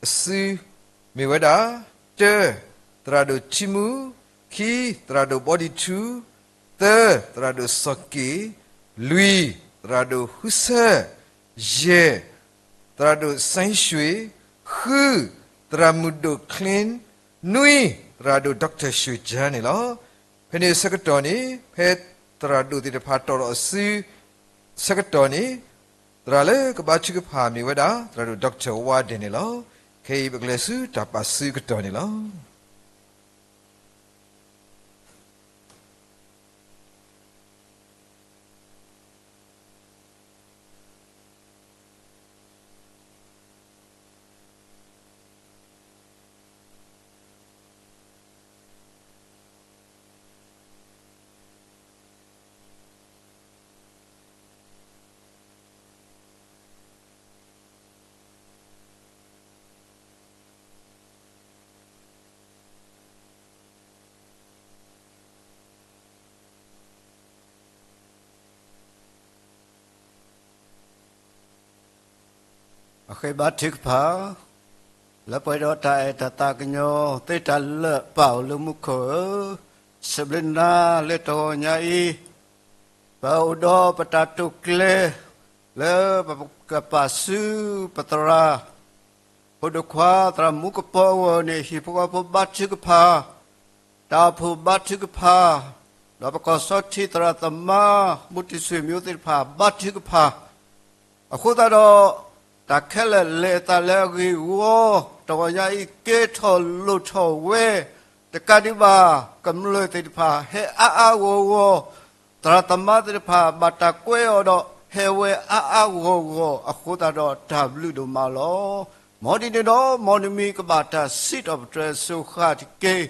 အစု မ့ၢ်ဝဲဒၣ် တၢ, သရၣ်ဒိၣ်ထံမူ, ခံ, သရၣ်ဒိၣ်ဘီဒံထူ, သၢ, သရၣ်ဒိၣ်စီၤက့ၣ်, လွံၢ်, သရၣ်ဒိၣ်ဟူဆၢ, ယဲၢ်, သရၣ်ဒိၣ်စဲၣ်ရွှ့ၣ်, ဃု, သရၣ်မုၣ်ဒိၣ်ချ့, နွံ, သရၣ်ဒိၣ် doctor ရွှ့ၣ်ကၠၢန့ၣ်လီၤ. ဖဲန့ၣ်ဆၢကတီၢ်န့ၣ် ဖဲသရၣ်ဒိၣ်သ့ၣ်တဖၣ်တီၣ်ထီၣ်အစု ဆၢကတီၢ်န့ၣ် သရၣ်လၢကဘါထုကဖၣ်မ့ၢ်ဝဲဒၣ် သရၣ်ဒိၣ် doctor ဝါဒဲးန့ၣ်လီၤ. ခဲအံၤပကလဲၤဆူတၢ်ပာ်စုကတီၢ်န့ၣ်လီၤ. အဃိဘါထုကဖၣ် လၢပှဲၤဒီးတၢ်အဲၣ်တၢ်သးကညီၤသ့တၢ်လၢာ်ပၢ်အိၣ်လၢမူခိၣ်ဧၢ, စံးဘျုးနၤလၢတဂီၤညါအံၤ ပအိၣ်ဒီးပတၢ်တိာ်ကျဲၤ လၢပကပာ်စုပသရၣ် ဖိဒိၣ်ခွါသရၣ်မူကပီၤအဂီၢ်န့ၣ် ဟံၣ်ဖိဃီဖိဘါထုကဖၣ် တၢ်အိၣ်ဖှိၣ်ဘါထုကဖၣ်, ဒီးပကီၢ်စီထံသရၣ်သမါ မူတံၢ်ဆွေမျိုးသ့ၣ်တဖၣ်ဘါထုကဖၣ် အဃိသတးဒီး တၢ်ခဲလၢာ်လဲၤအသးလၢအဂ့ၢ်အဝီ တဂီၤညါအံၤကဲထီၣ်လိၣ်ထီၣ်ဝဲ တကးဒံးဘၣ် ကမျၢၢ်သ့ၣ်တဖၣ်ဟဲအါအါဂီၢ်ဂီၢ်, သရၣ်သမါသ့ၣ်တဖၣ်ဘၣ်တၢ်ကွဲအီၤဒီး ဟဲဝဲအါအါဂီၢ်ဂီၢ် အဃိသတးဒီးတၢ်ဘျုးဒိၣ်မးလီၤ. မ်ဒ်န့ၣ်ဒီး မ်နမံၤကဘၣ်တၢ်စံးထီၣ်ပတြၢၤစိၤဃာ်တက့ၢ်.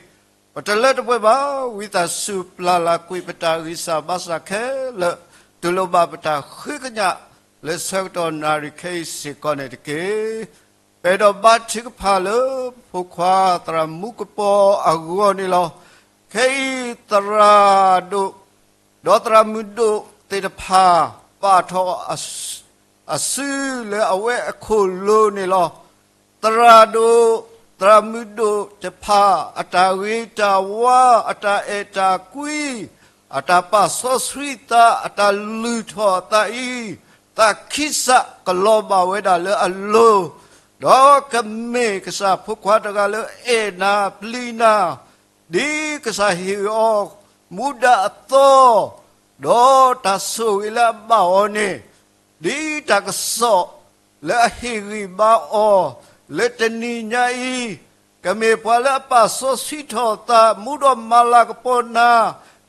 ပတလၢတပှဲၤဘၣ်, ဝံသးစူၤပျၢ်လၢ်ကွံာ်ပတၢ်ဂံၢ်စၢ်ဘါစၢ်ခဲလၢာ်, တူၢ်လိာ်ဘၣ်ပတၢ်ဃ့ကညး လၢဆၢကတီၢ်နၣ်ရံၣ်ခဲအံၤစ့ၢ်ကီးန့ၣ်တက့ၢ်. ပအဲၣ်ဒိးဘါထုကဖၣ်လၢ ဖိခွါသရၣ်မူကပီၤအဂီၢ်န့ၣ်လီၤ. ခဲအံၤသရၣ်ဒိၣ် ဒီးသရၣ်မုၣ်ဒိၣ်သ့ၣ်တဖၣ် ပာ်ထီၣ်အစု အစုလၢအဝဲအခိၣ်လိၤန့ၣ်လီၤ. သရၣ်ဒိၣ် သရၣ်မုၣ်ဒိၣ်တဖၣ် အတၢ်ဂ့ၤတၢ်ဝါ အတၢ်အဲၣ်တၢ်ကွံ အတၢ်ပာ်စီဆှံသး အတၢ်လုၢ်ထီၣ်အသးအံၤ သးခံစးကလီၤဘၣ်ဝဲဒၣ်လၢအလိၤ, ဒီးကမ့ၢ်ကစၢ်ဖိခွါတဂၤလၢအဲၣ်နၤပျံၤနၤ ဒ်ကစၢ်ဟ့ၣ်အီၤမူဒါအသီ, ဒီးတၢ်ဆိၣ်ဂ့ၤလၢအဘၣ်အီၤန့ၣ်, ဒ်တၢ်ကစီၣ်လၢအဟ့ၣ်ဂံၢ်ဘါအီၤ လၢတနံၤညါအံၤ, ကမ့ၢ်ပှၤလၢအပာ်စီဆှံထီၣ်သး မူဒီးမၤလၤကပီၤနၤ,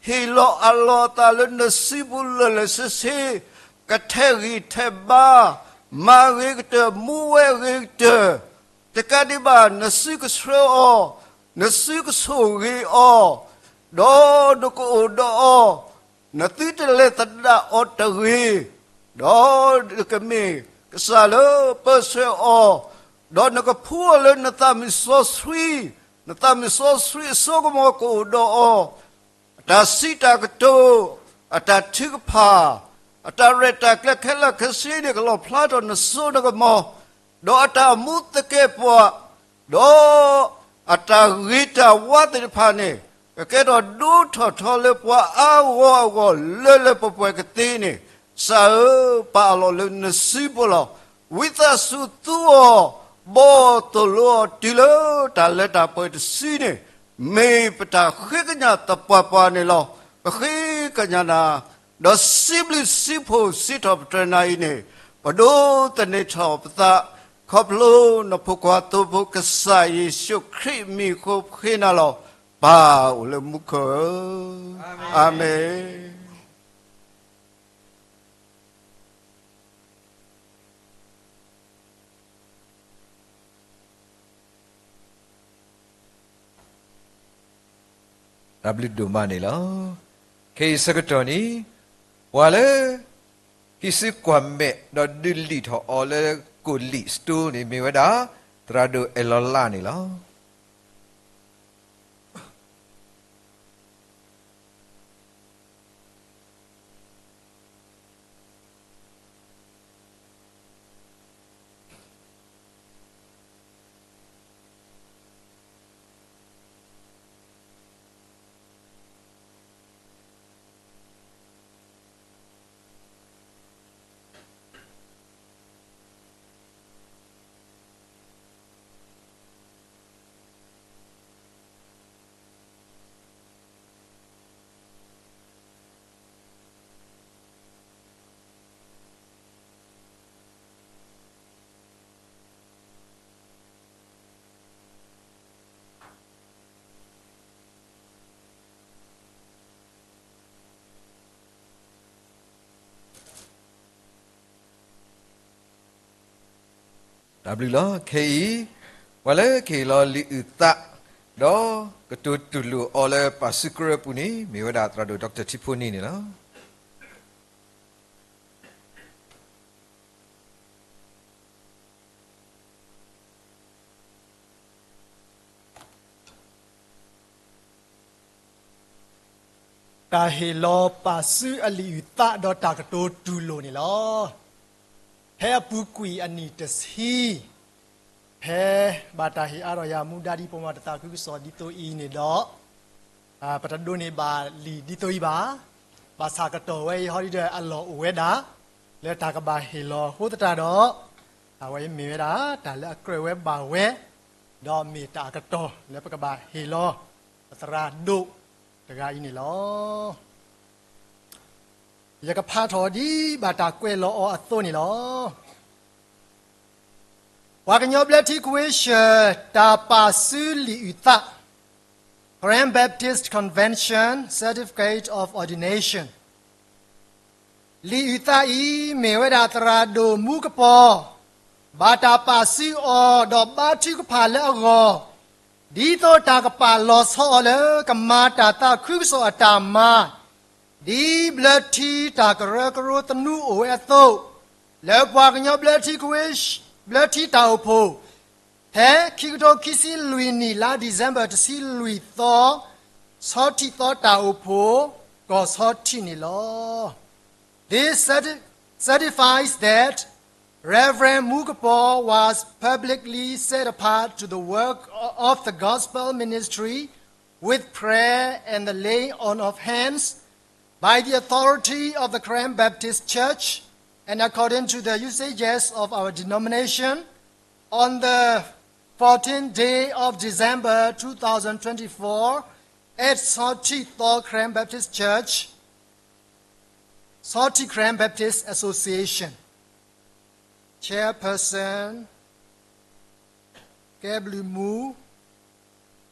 ဟ့ၣ်လီၤအးလီၤအသးလၢနစုပူၤလၢာ်လၢာ်ဆ့ဆ့, ကထဲးဂံၢ်ထဲးဘါ, မၤဂ့ၤကတၢၢ် မူဝဲဂ့ၤကတၢၢ်, တကးဒံးဘၣ် နစုကဆှၢအီၤ, နစုကဆိၣ်ဂ့ၤအီၤ, ဒီးနကအိၣ်ဒီးအီၤ, နသုတလဲၤသဒၣ်အီၤတဂ့ၤ, ဒီးနကမ့ၢ်ကစၢ်လၢပၢၢ်ဆၢအီၤ, ဒီးနကဖှူအီၤလၢနသးမုၢ်စီဆှံ, နသးမုၢ်စီဆှံအစိကမီၤကအိၣ်ဒီးအီၤ, အတၢ်စံးတၢ်ကတိၤ, အတၢ်ထုကဖၣ်, အတၢ်ရဲၣ်တၢ်ကျဲၤခဲလၢာ်ခဲဆ့န့ၣ် ကလီၣ်ဖျါထီၣ်နစိနကမီၤ, ဒီးအတၢ်မူသကဲးပှၤ, ဒီးအတၢ်ဂ့ၤတၢ်ဝါသ့ၣ်တဖၣ်န့ၣ် ကကဲထီၣ်ဒိၣ်ထီၣ်ထီလၢပှၤအါဂၤအဂီၢ် လၢလၢပှဲၤပှဲၤကသ့န့ၣ်, ကစၢ်ဧၢ, ပာ်အလီၢ်လၢနစုပူၤလီၤ. ဝံသးစူၤသူအီၤ, ဘီၣ်သိၣ်လိအီၤတုၤလၢတၢ်လၢတၢ်ပှဲၤတစုန့ၣ်, မ့ၢ်ပတၢ်ဃ့ကညးသပှၢ်ပှၢ်န့ၣ်လီၤ. ပဃ့ကညးနၤ, ဒီးစံးဘျုးစံးဖှိၣ်စံးထီၣ်ပတြၢၤနၤအံၤန့ၣ်, ပဒိးသန့ၤထီၣ်ပသး, ခီဖျိနဖိခွါသိဖိကစၢ်ယ့ၣ်ၡူးခရံာ်မံၤအဃိပဃ့နၤလီၤ. ပၢ်အိၣ်လၢမူခိၣ်ဧၢ, အၤမ့ၣ်. တၢ်ဘျုးဒိၣ်မးန့ၣ်လီၤ. ခဲအံၤဆၢကတီၢ်န့ၣ်, ပှၤလၢ ဟံးစုကွၢ်မဲာ်ဒီးဒုးလံာ်ထီၣ်အီၤလၢကိၣ်လံာ်စတိၤန့ၣ် မ့ၢ်ဝဲဒၣ် သရၣ်ဒိၣ်အဲၣ်လီၤလါန့ၣ်လီၤ. တၢ်ဘျုးလီၤ. ခဲအံၤ ပှၤလၢကဟ့ၣ်လီၤလံာ်အုၣ်သး ဒီးကတိၤတူၢ်လိာ်အီၤလၢပာ်စုကရၢပူၤန့ၣ် မ့ၢ်ဝဲဒၣ်သရၣ်ဒိၣ် ဒီးထံဖိန့ၣ်န့ၣ်လီၤ. တၢ်ဟ့ၣ်လီၤပာ်စုအလံာ်အုၣ်သးဒီးတၢ်ကတိၤတူၢ်လိာ်န့ၣ်လီၤ. ဖဲအပူၤကွံာ်အနံၣ်တဆံ ဖဲဘၣ်တၢ်ဟ့ၣ်အါထီၣ်ယၤမူဒါဒ်ပမၤတၢ်သးခုကစီၣ်ဒ်သိးအံၤန့ၣ်ဒီး, ပတဒိးန့ၢ်ဘၣ်လံာ်ဒ်သိးအံၤဘၣ်. ဘၣ်ဆၣ်ကတီၢ်ဝဲအံၤဟီဒ်ဒီးအလီၢ်အိၣ်ဝဲဒၣ် လၢတၢ်ကဘၣ်ဟ့ၣ်လီၤအဃိသတးဒီး, အဝဲအံၤမ့ၢ်ဝဲဒၣ် တၢ်လၢအကြၢးဝဲဘၣ်ဝဲ, ဒီးမ့ၢ်တၢ်အကတီၢ်လၢပကဘၣ်ဟ့ၣ်လီၤ ပသရၣ်ဒိၣ်တဂၤအံၤန့ၣ်လီၤ. ယကဖးထီၣ်ဒ်ဘၣ်တၢ်ကွဲးလီၤအီၤအသိးန့ၣ်လီၤ. ပှၤကညီဘျၢထံခဝ့ၡၢၣ် တၢ်ပာ်စုလံာ်အုၣ်သး Karen Baptist Convention Certificate of Ordination လံာ်အုၣ်သးအံၤ မ့ၢ်ဝဲဒၣ်သရၣ်ဒိၣ်မူကပီၤ ဘၣ်တၢ်ပာ်စုအီၤ ဒီးဘါထုကဖၣ်လၢအဂီၢ်, ဒ်သိးတၢ်ကပာ်လီၤဆီအီၤလၢကမၤတၢ်သးခုကစီၣ်အတၢ်မၤ, ဒ်ဘျၢထံတၢ်ကရၢကရိသနူအိၣ်ဝဲအသိး, လၢပှၤကညီဘျၢထံခဝ့, ဘျၢထံတၢ်အိၣ်ဖှိၣ် ဖဲခံကထိခံဆံလွံၢ်နံၣ် လါဒံၣ်စ့ဘၢၣ် တဆံလွံၢ်သီ, ဆီထံၣ်သီတၢ်အိၣ်ဖှိၣ် ကီၢ်ဆီထံးန့ၣ်လီၤ. This certi-, certifies that Reverend Mukapaw was publicly set apart to the work of the gospel ministry with prayer and the laying on of hands by the authority of the Karen Baptist Church and according to the usages of our denomination, on the fourteenth day of December two thousand twenty-four at Sawtithaw Karen Baptist Church, Sawtithaw Karen Baptist Association. Chairperson, Keblumu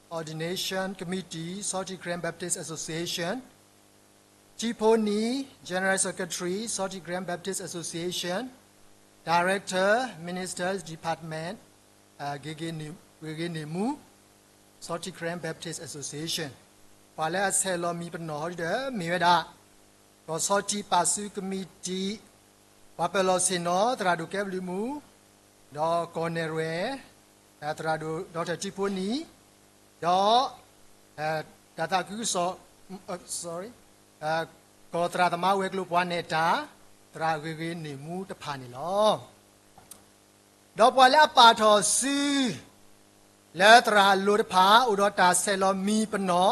Ordination Committee, Sawtithaw Karen Baptist Association. Chiponi, General Secretary, Sawtithaw Karen Baptist Association. Director, Ministers Department, ဂ့ၤဂ့ၤန့ၢ်မူ, Sawtithaw Karen Baptist Association. ပှၤလၢအဆဲးလီၤမံၤပနီၣ်ဟီဒ်ဒီး မ့ၢ်ဝဲဒၣ် ကီၢ်ဆီထံးပာ်စုကမံးတံာ် ပှၤပၢၤလီၢ်ဆ့ၣ်နီၤ သရၣ်ဒိၣ်ကဲဘျုးမူ, ဒီးကီၢ်နဲၣ်ရွဲၣ် သရၣ်ဒိၣ် ဒီကထၢၣ်ထံဖိနံၤ, ဒီး တၢ်သးခုကစီၣ် ကီၢ်သရၣ်သမါဝဲၤကျိၤပှၤနဲၣ်တၢ် သရၣ်ဂ့ၤဂ့ၤန့ၢ်မူတဖၣ်န့ၣ်လီၤ. ဒီးပှၤလၢအပာ်ထီၣ်စု လၢသရၣ်အလိၤတဖၣ် အိၣ်ဒီးတၢ်ဆဲးလီၤမံၤပနီၣ်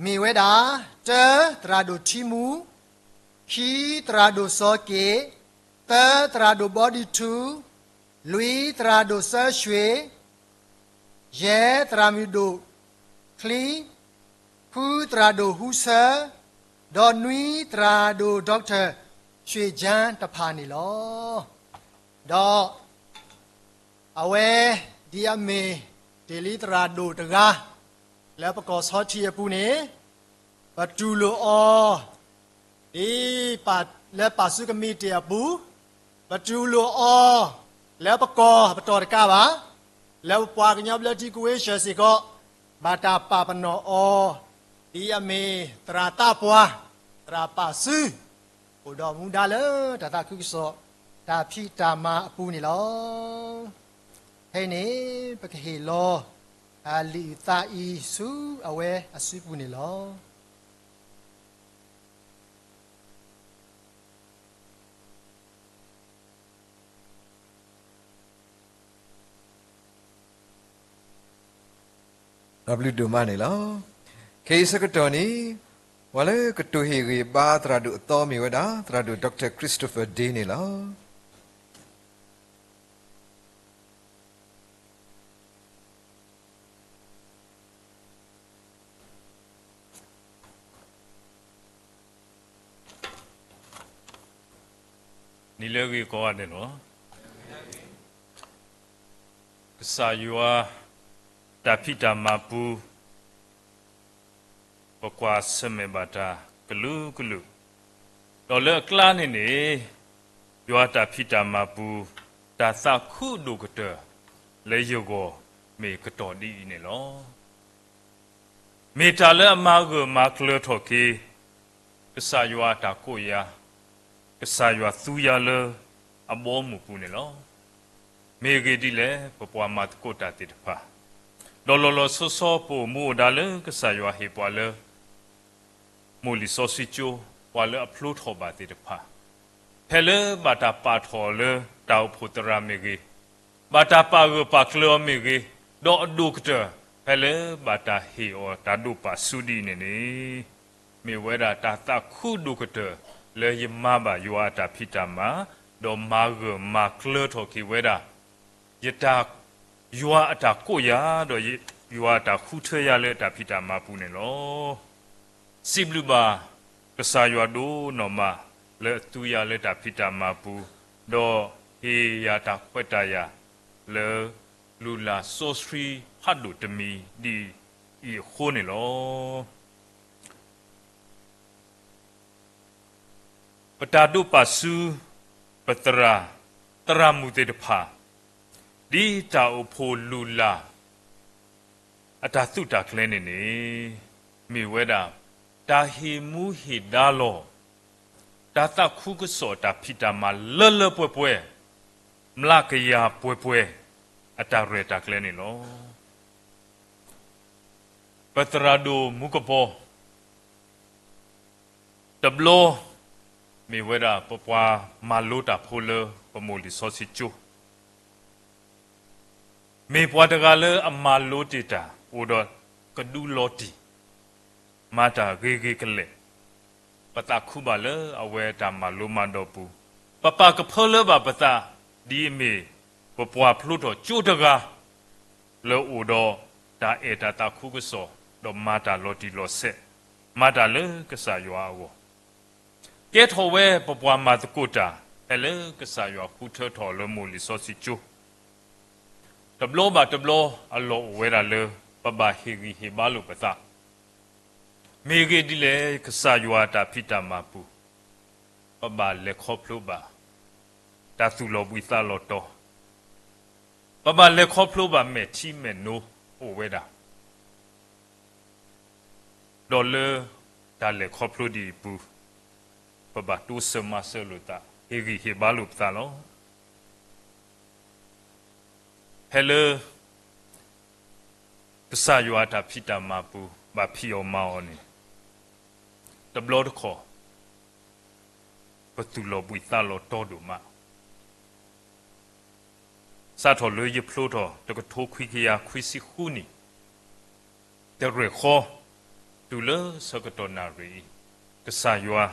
မ့ၢ်ဝဲဒၣ်, တၢ, သရၣ်ဒိၣ်ထံမူ, ခံ, သရၣ်ဒိၣ်စီၤက့ၣ်, သၢ, သရၣ်ဒိၣ်ဘီဒံထူ, လွံၢ်, သရၣ်ဒိၣ်စၢရွှ့ၣ်, ယဲၢ်, သရၣ်မုၣ်ဒိၣ်ချံ, ဃု, သရၣ်ဒိၣ်ဟူဆၢ, ဒီးနွံ, သရၣ်ဒိၣ် Doctor ရွှ့ၣ်ကၠၢၣ်တဖၣ်န့ၣ်လီၤ. ဒီး အဝဲ ဒ်အမ့ၢ်တ့ၢ်လံသရၣ်ဒိၣ်တဂၤ လၢပကီၢ်ဆီထံးအပူၤန့ၣ်, ပတူၢ်လိာ်အီၤ ဒ် လၢပာ်စုကမံးတံာ်အပူၤ, ပတူၢ်လိာ်အီၤ လၢပကီၢ်ပတီၢ်တကးဘၣ်, လၢပပှၤကညီဘျၢထံကဝ့ၢ်စၢၣ်စ့ၢ်ကီး, ဘၣ်တၢ်ပာ်ပနီၣ်အီၤ ဒ်အမ့ၢ်သရၣ်သးပှၢ်, သရၣ်ပာ်စု, အိၣ်ဒီးမူဒါလၢတၢ်သးခုကစီၣ် တၢ်ဖံးတၢ်မၤအပူၤန့ၣ်လီၤ. ဖဲအံၤန့ၣ် ပကဟ့ၣ်လီၤ အလံာ်အုၣ်သးအံၤဆူအဝဲအစုပူၤန့ၣ်လီၤ. ဒီးဘျုးဒိၣ်မးန့ၣ်လီၤ. ခဲအံၤဆၢကတီၢ်န့ၣ် ပှၤလၢကတိၤဟ့ၣ်ဂံၢ်ဘါသရၣ်ဒိၣ်အသီမ့ၢ်ဝဲဒၣ် သရၣ်ဒိၣ် Doctor Christopher Day န့ၣ်လီၤ. နံၤလၢအဂ့ၤကိးဂၤဒဲးလီၤ. ကစၢ်ယွၤတၢ်ဖံးတၢ်မၤပူၤ ပကွၢ်ဆၢၣ်မဲာ်ဘၣ်တၢ်ကလုာ်ကလုာ်, ဒီးလၢအကျါန့ၣ်န့ၣ် ယွၤတၢ်ဖံးတၢ်မၤပူၤ တၢ်သးခုဒိၣ်ကတၢၢ်လၢယဂီၢ်မ့ၢ်ကတီၢ်ဒ်အံၤန့ၣ်လီၤ. မ့ၢ်တၢ်လၢအမၤဂၢၢ်မၤကျၢၤထီၣ်က့ၤ ကစၢ်ယွၤအတၢ်ကိးယၤ, ကစၢ်ယွၤသူယၤလၢအဘီအမုၢ်ပူၤန့ၣ်လီၤ. မ့ၢ်အဂ့ၢ်ဒ်လဲၣ် ပပှၤမၤသကိးတၢ်သ့ၣ်တဖၣ်, ဒီးလီၤလီၤဆီဆီပအိၣ်မူအိၣ်ဒါလၢကစၢ်ယွၤဟ့ၣ်ပှၤလၢ မိၢ်လံာ်စီဆှံကၠိ ပှၤလၢအဖျိထီၣ်ဘၣ်သ့ၣ်တဖၣ်, ဖဲလၢဘၣ်တၢ်ပာ်ထီၣ်အီၤလၢတၢ်အိၣ်ဖှိၣ်သရၣ်မ့ၢ်ဂ့ၤ, ဘၣ်တၢ်ပာ်ဂၢၢ်ပာ်ကျၢၤအီၤမ့ၢ်ဂ့ၤ, ဒီးအဒိၣ်ကတၢၢ် ဖဲလၢဘၣ်တၢ်ဟ့ၣ်အီၤတၢ်ဒိးပာ်စုဒ်အံၤန့ၣ်န့ၣ်, မ့ၢ်ဝဲဒၣ်တၢ်သးခုဒိၣ်ကတၢၢ်လၢယမၤဘၣ်ယွၤအတၢ်ဖံးတၢ်မၤ, ဒီးမၤဂၢၢ်မၤကျၢၤထီၣ်က့ၤဝဲဒၣ် ယတၢ်, ယွၤအတၢ်ကိးယၤ, ဒီးယွၤအတၢ်ဃုထၢယၤလၢတၢ်ဖံးတၢ်မၤပူၤန့ၣ်လီၤ. စံးဘျုးဘၣ်ကစၢ်ယွၤဒိၣ်နီၢ်မး လၢအသူယၤလၢတၢ်ဖံးတၢ်မၤပူၤ, ဒီးဟ့ၣ်ယၤတၢ်ခွဲးတၢ်ယာ် လၢလုၢ်လၢ်စီဆှံဖးဒိၣ်တမံၤဒ်အံၤအဃိန့ၣ်လီၤ. ပတၢ်ဒိးပာ်စု ပသရၣ်, သရၣ်မုၣ်သ့ၣ်တဖၣ် ဒ်တၢ်အိၣ်ဖှိၣ်လုၢ်လၢ် အတၢ်သုးတၢ်ကျဲၤန့ၣ်န့ၣ်, မ့ၢ်ဝဲဒၣ် တၢ်ဟ့ၣ်မူဟ့ၣ်ဒါလီၤ တၢ်သးခုကစီၣ်တၢ်ဖံးတၢ်မၤလၢလၢပှဲၤပှဲၤ, မျးကယၤပှဲၤပှဲၤ အတၢ်ရဲၣ်တၢ်ကျဲၤန့ၣ်လီၤ. ပသရၣ်ဒိၣ်မူကဘီ တဘျီ မ့ၢ်ဝဲဒၣ်ပပှၤမၤလိတၢ်ဖိလၢပမိၢ်လံာ်စီဆှံကၠိ, မ့ၢ်ပှၤတဂၤလၢအမၤလိတ့ၢ်တၢ် အိၣ်ဒီးကဒုလီၤတံၢ်, မၤတၢ်ဂ့ၤဂ့ၤကလဲာ်, ပသးခုဘၣ်လၢအဝဲတၢ်မၤလိမၤဒိးပူၤ, ပပာ်ကဖၢလၢဘၣ်ပသး ဒ်အမ့ၢ်ပပှၤဖျိထီၣ်ကၠိတဂၤ လၢအိၣ်ဒီးတၢ်အဲၣ်တၢ်သးခုကစီၣ်, ဒီးမၤတၢ်လီၤတံၢ်လီၤဆဲး, မၤတၢ်လၢကစၢ်ယွၤအဂီၢ်, ကဲထီၣ်ဝဲပပှၤမၤသကိးတၢ် ဖဲလၢကစၢ်ယွၤဃုထၢထီၣ်လၢမိၢ်လံာ်စီဆှံကၠိ, တဘျီဘၣ်တဘျီအလီၢ်အိၣ်ဝဲဒၣ်လၢ ပဘၣ်ဟ့ၣ်ဂံၢ်ဟ့ၣ်ဘါလိာ်ပသး, မ့ၢ်ဂ့ၢ်ဒ်လဲၣ် ကစၢ်ယွၤတၢ်ဖံးတၢ်မၤပူၤ, ပဘၣ်လဲၤခီဖျိဘၣ် တၢ်သူၣ်လီၤဘှံးသးလီၤတီၤ, ပဘၣ်လဲၤခီဖျိဘၣ်မဲာ်ထံမဲာ်နိအိၣ်ဝဲဒၣ်, ဒီးလၢတၢ်လဲၤခီဖျိဒ်အံၤအပူၤ, ပဘၣ်တိစၢၤမၤစၢၤလိာ်သး, ဟ့ၣ်ဂံၢ်ဟ့ၣ်ဘါလိာ်ပသးလီၤ. ဖဲလၢ ကစၢ်ယွၤအတၢ်ဖံးတၢ်မၤပူၤ ဘၣ်ဖံးအီၣ်မၤအီၣ်န့ၣ်, တဘျီတခီၣ် ပသူၣ်လီၤဘှံးသးလီၤတီဒိၣ်မး. စးထီၣ်လၢယဖျိထီၣ်တကထိခွံကယၤခွံဆံဃုနံၣ် တရဲၣ်ဃီ တုၤလၢဆၢကတီၢ်နၣ်ရံၣ်အံၤ, ကစၢ်ယွၤ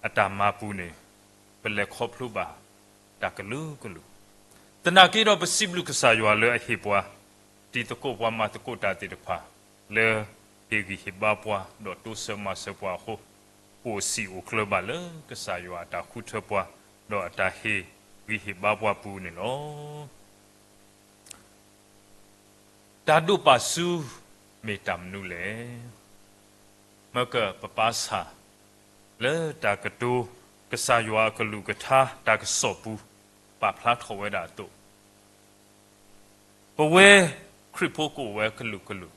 အတၢ်မၤပူၤန့ၣ် ပလဲၤခီဖျိဘၣ်တၢ်ကလုာ်ကလုာ်, သနာ်က့ဒီးပစံးဘျုးကစၢ်ယွၤလၢအဟ့ၣ်ပှၤ တံၤသကိးပှၤမၤသကိးတၢ်သ့ၣ်တဖၣ် လၢဟ့ၣ်ဂံၢ်ဟ့ၣ်ဘါပှၤ ဒီးတိစၢၤမၤစၢၤပှၤအဃိ, ပအိၣ်စံာ်အိၣ်ကျၢၤဘၣ်လၢကစၢ်ယွၤအတၢ်ဃုထၢပှၤ ဒီးအတၢ်ဟ့ၣ်ဂံၢ်ဟ့ၣ်ဘါပှၤပူၤန့ၣ်လီၤ. တၢ်ဒိးပာ်စု မ့ၢ်တၢ်မနုၤလဲၣ်. မၢကၢၣ်ပပာ်ဆၣ် လၢတၢ်ကတိၤ ကစၢ်ယွၤအကလုၢ်ကထါတၢ်ကစီၣ်ပူၤ ပာ်ဖျါထီၣ်ဝဲဒၣ်အသိး, ပဝဲခရံာ်ဖိကအိၣ်ဝဲကလုာ်ကလုာ်,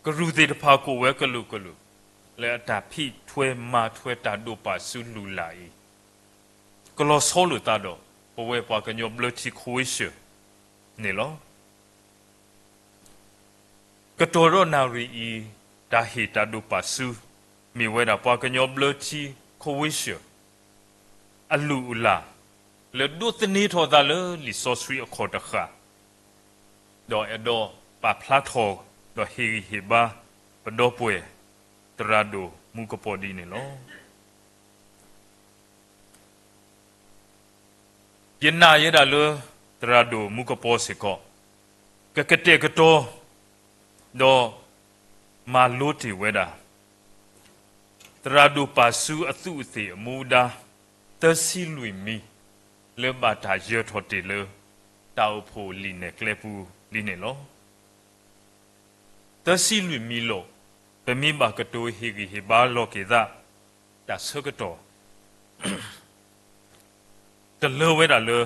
ကရူၢ်သ့ၣ်တဖၣ်ကအိၣ်ဝဲကလုာ်ကလုာ်, လၢအတၢ်ဖံးထွဲမၤထွဲတၢ်ဒိးပာ်စုလုၢ်လၢ်အံၤ ကလီၤဆီလိာ်သးဒီး ပဝဲပှၤကညီဘျၢထံ Croatia န့ၣ်လီၤ. ကတီၢ်ဒီးနၣ်ရံၣ်အံၤ တၢ်ဟ့ၣ်တၢ်ဒိးပာ်စု မ့ၢ်ဝဲဒၣ်ပှၤကညီဘျၢထံ Croatia အလုၢ်အလၢ် လၢဒိးသန့ၤထီၣ်သးလၢလံာ်စီဆှံအခီၣ်တဃၣ်, ဒီးအဲၣ်ဒိးပာ်ဖျါထီၣ် ဒီးဟ့ၣ်ဂံၢ်ဟ့ၣ်ဘါ ပဒီပုၢ်ဝဲၢ် သရၣ်ဒိၣ်မူကပီၤဒ်န့ၣ်လီၤ. ယနာ်ယဲဒၣ်လၢ သရၣ်ဒိၣ်မူကပီၤစ့ၢ်ကီး ကကတဲာ်ကတီၤ ဒီးမၤလိတ့ၢ်ဝဲဒၣ် သရၣ်ဒိၣ်ပာ်စုအသူးအသ့ၣ်အမူဒါ သၢဆံလွံၢ်မံၤ လၢဘၣ်တၢ်ယၢၤထီၣ်တ့ၢ်လၢ တၢ်အိၣ်ဖှိၣ်လံာ်နဲၣ်ကျဲပူၤလံန့ၣ်လီၤ. သၢဆံလွံၢ်မံၤလီၤ. ပမ့ၢ်ဘၣ်ကတိၤဟ့ၣ်ဂံၢ်ဟ့ၣ်ဘါလီၤက့ၤသး တၢ်ဆၢကတီၢ် တလၢဝဲဒၣ်လၢ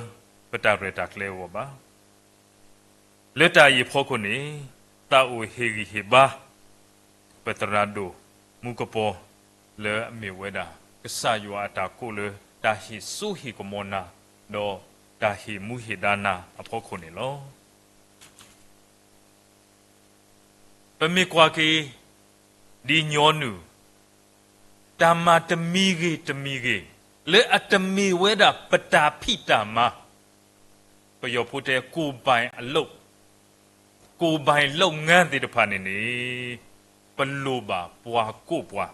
ပတၢ်ရဲၣ်တၢ်ကျဲၤအဂီၢ်ဘၣ်. လၢတၢ်အံၤအဖီခိၣ်န့ၣ် သးအိၣ်ဟ့ၣ်ဂံၢ်ဟ့ၣ်ဘါ ပသရၣ်ဒိၣ်မူကပီၤ လၢအမ့ၢ်ဝဲဒၣ် ကစၢ်ယွၤအတၢ်ကိးလၢ တၢ်ဟ့ၣ်စိဟ့ၣ်ကမီၤနၤ ဒီးတၢ်ဟ့ၣ်မူဟ့ၣ်ဒါနၤအဖီခိၣ်န့ၣ်လီၤ. ပမ့ၢ်ကွၢ်က့ၤ ဒ်ညီနုၢ် တၢ်မၤတမံၤဂ့ၤတမံၤဂ့ၤ လၢအတမ့ၢ်ဝဲဒၣ်ပတၢ်ဖံးတၢ်မၤ, ပယီၤဖိတဲ ကိုယ်ပိုင်အလုပ်, ကိုယ်ပိုင်လုပ်ငန်း သ့ၣ်တဖၣ်န့ၣ်န့ၣ် ပလိၣ်ဘၣ်ပှၤကိးပှၤ,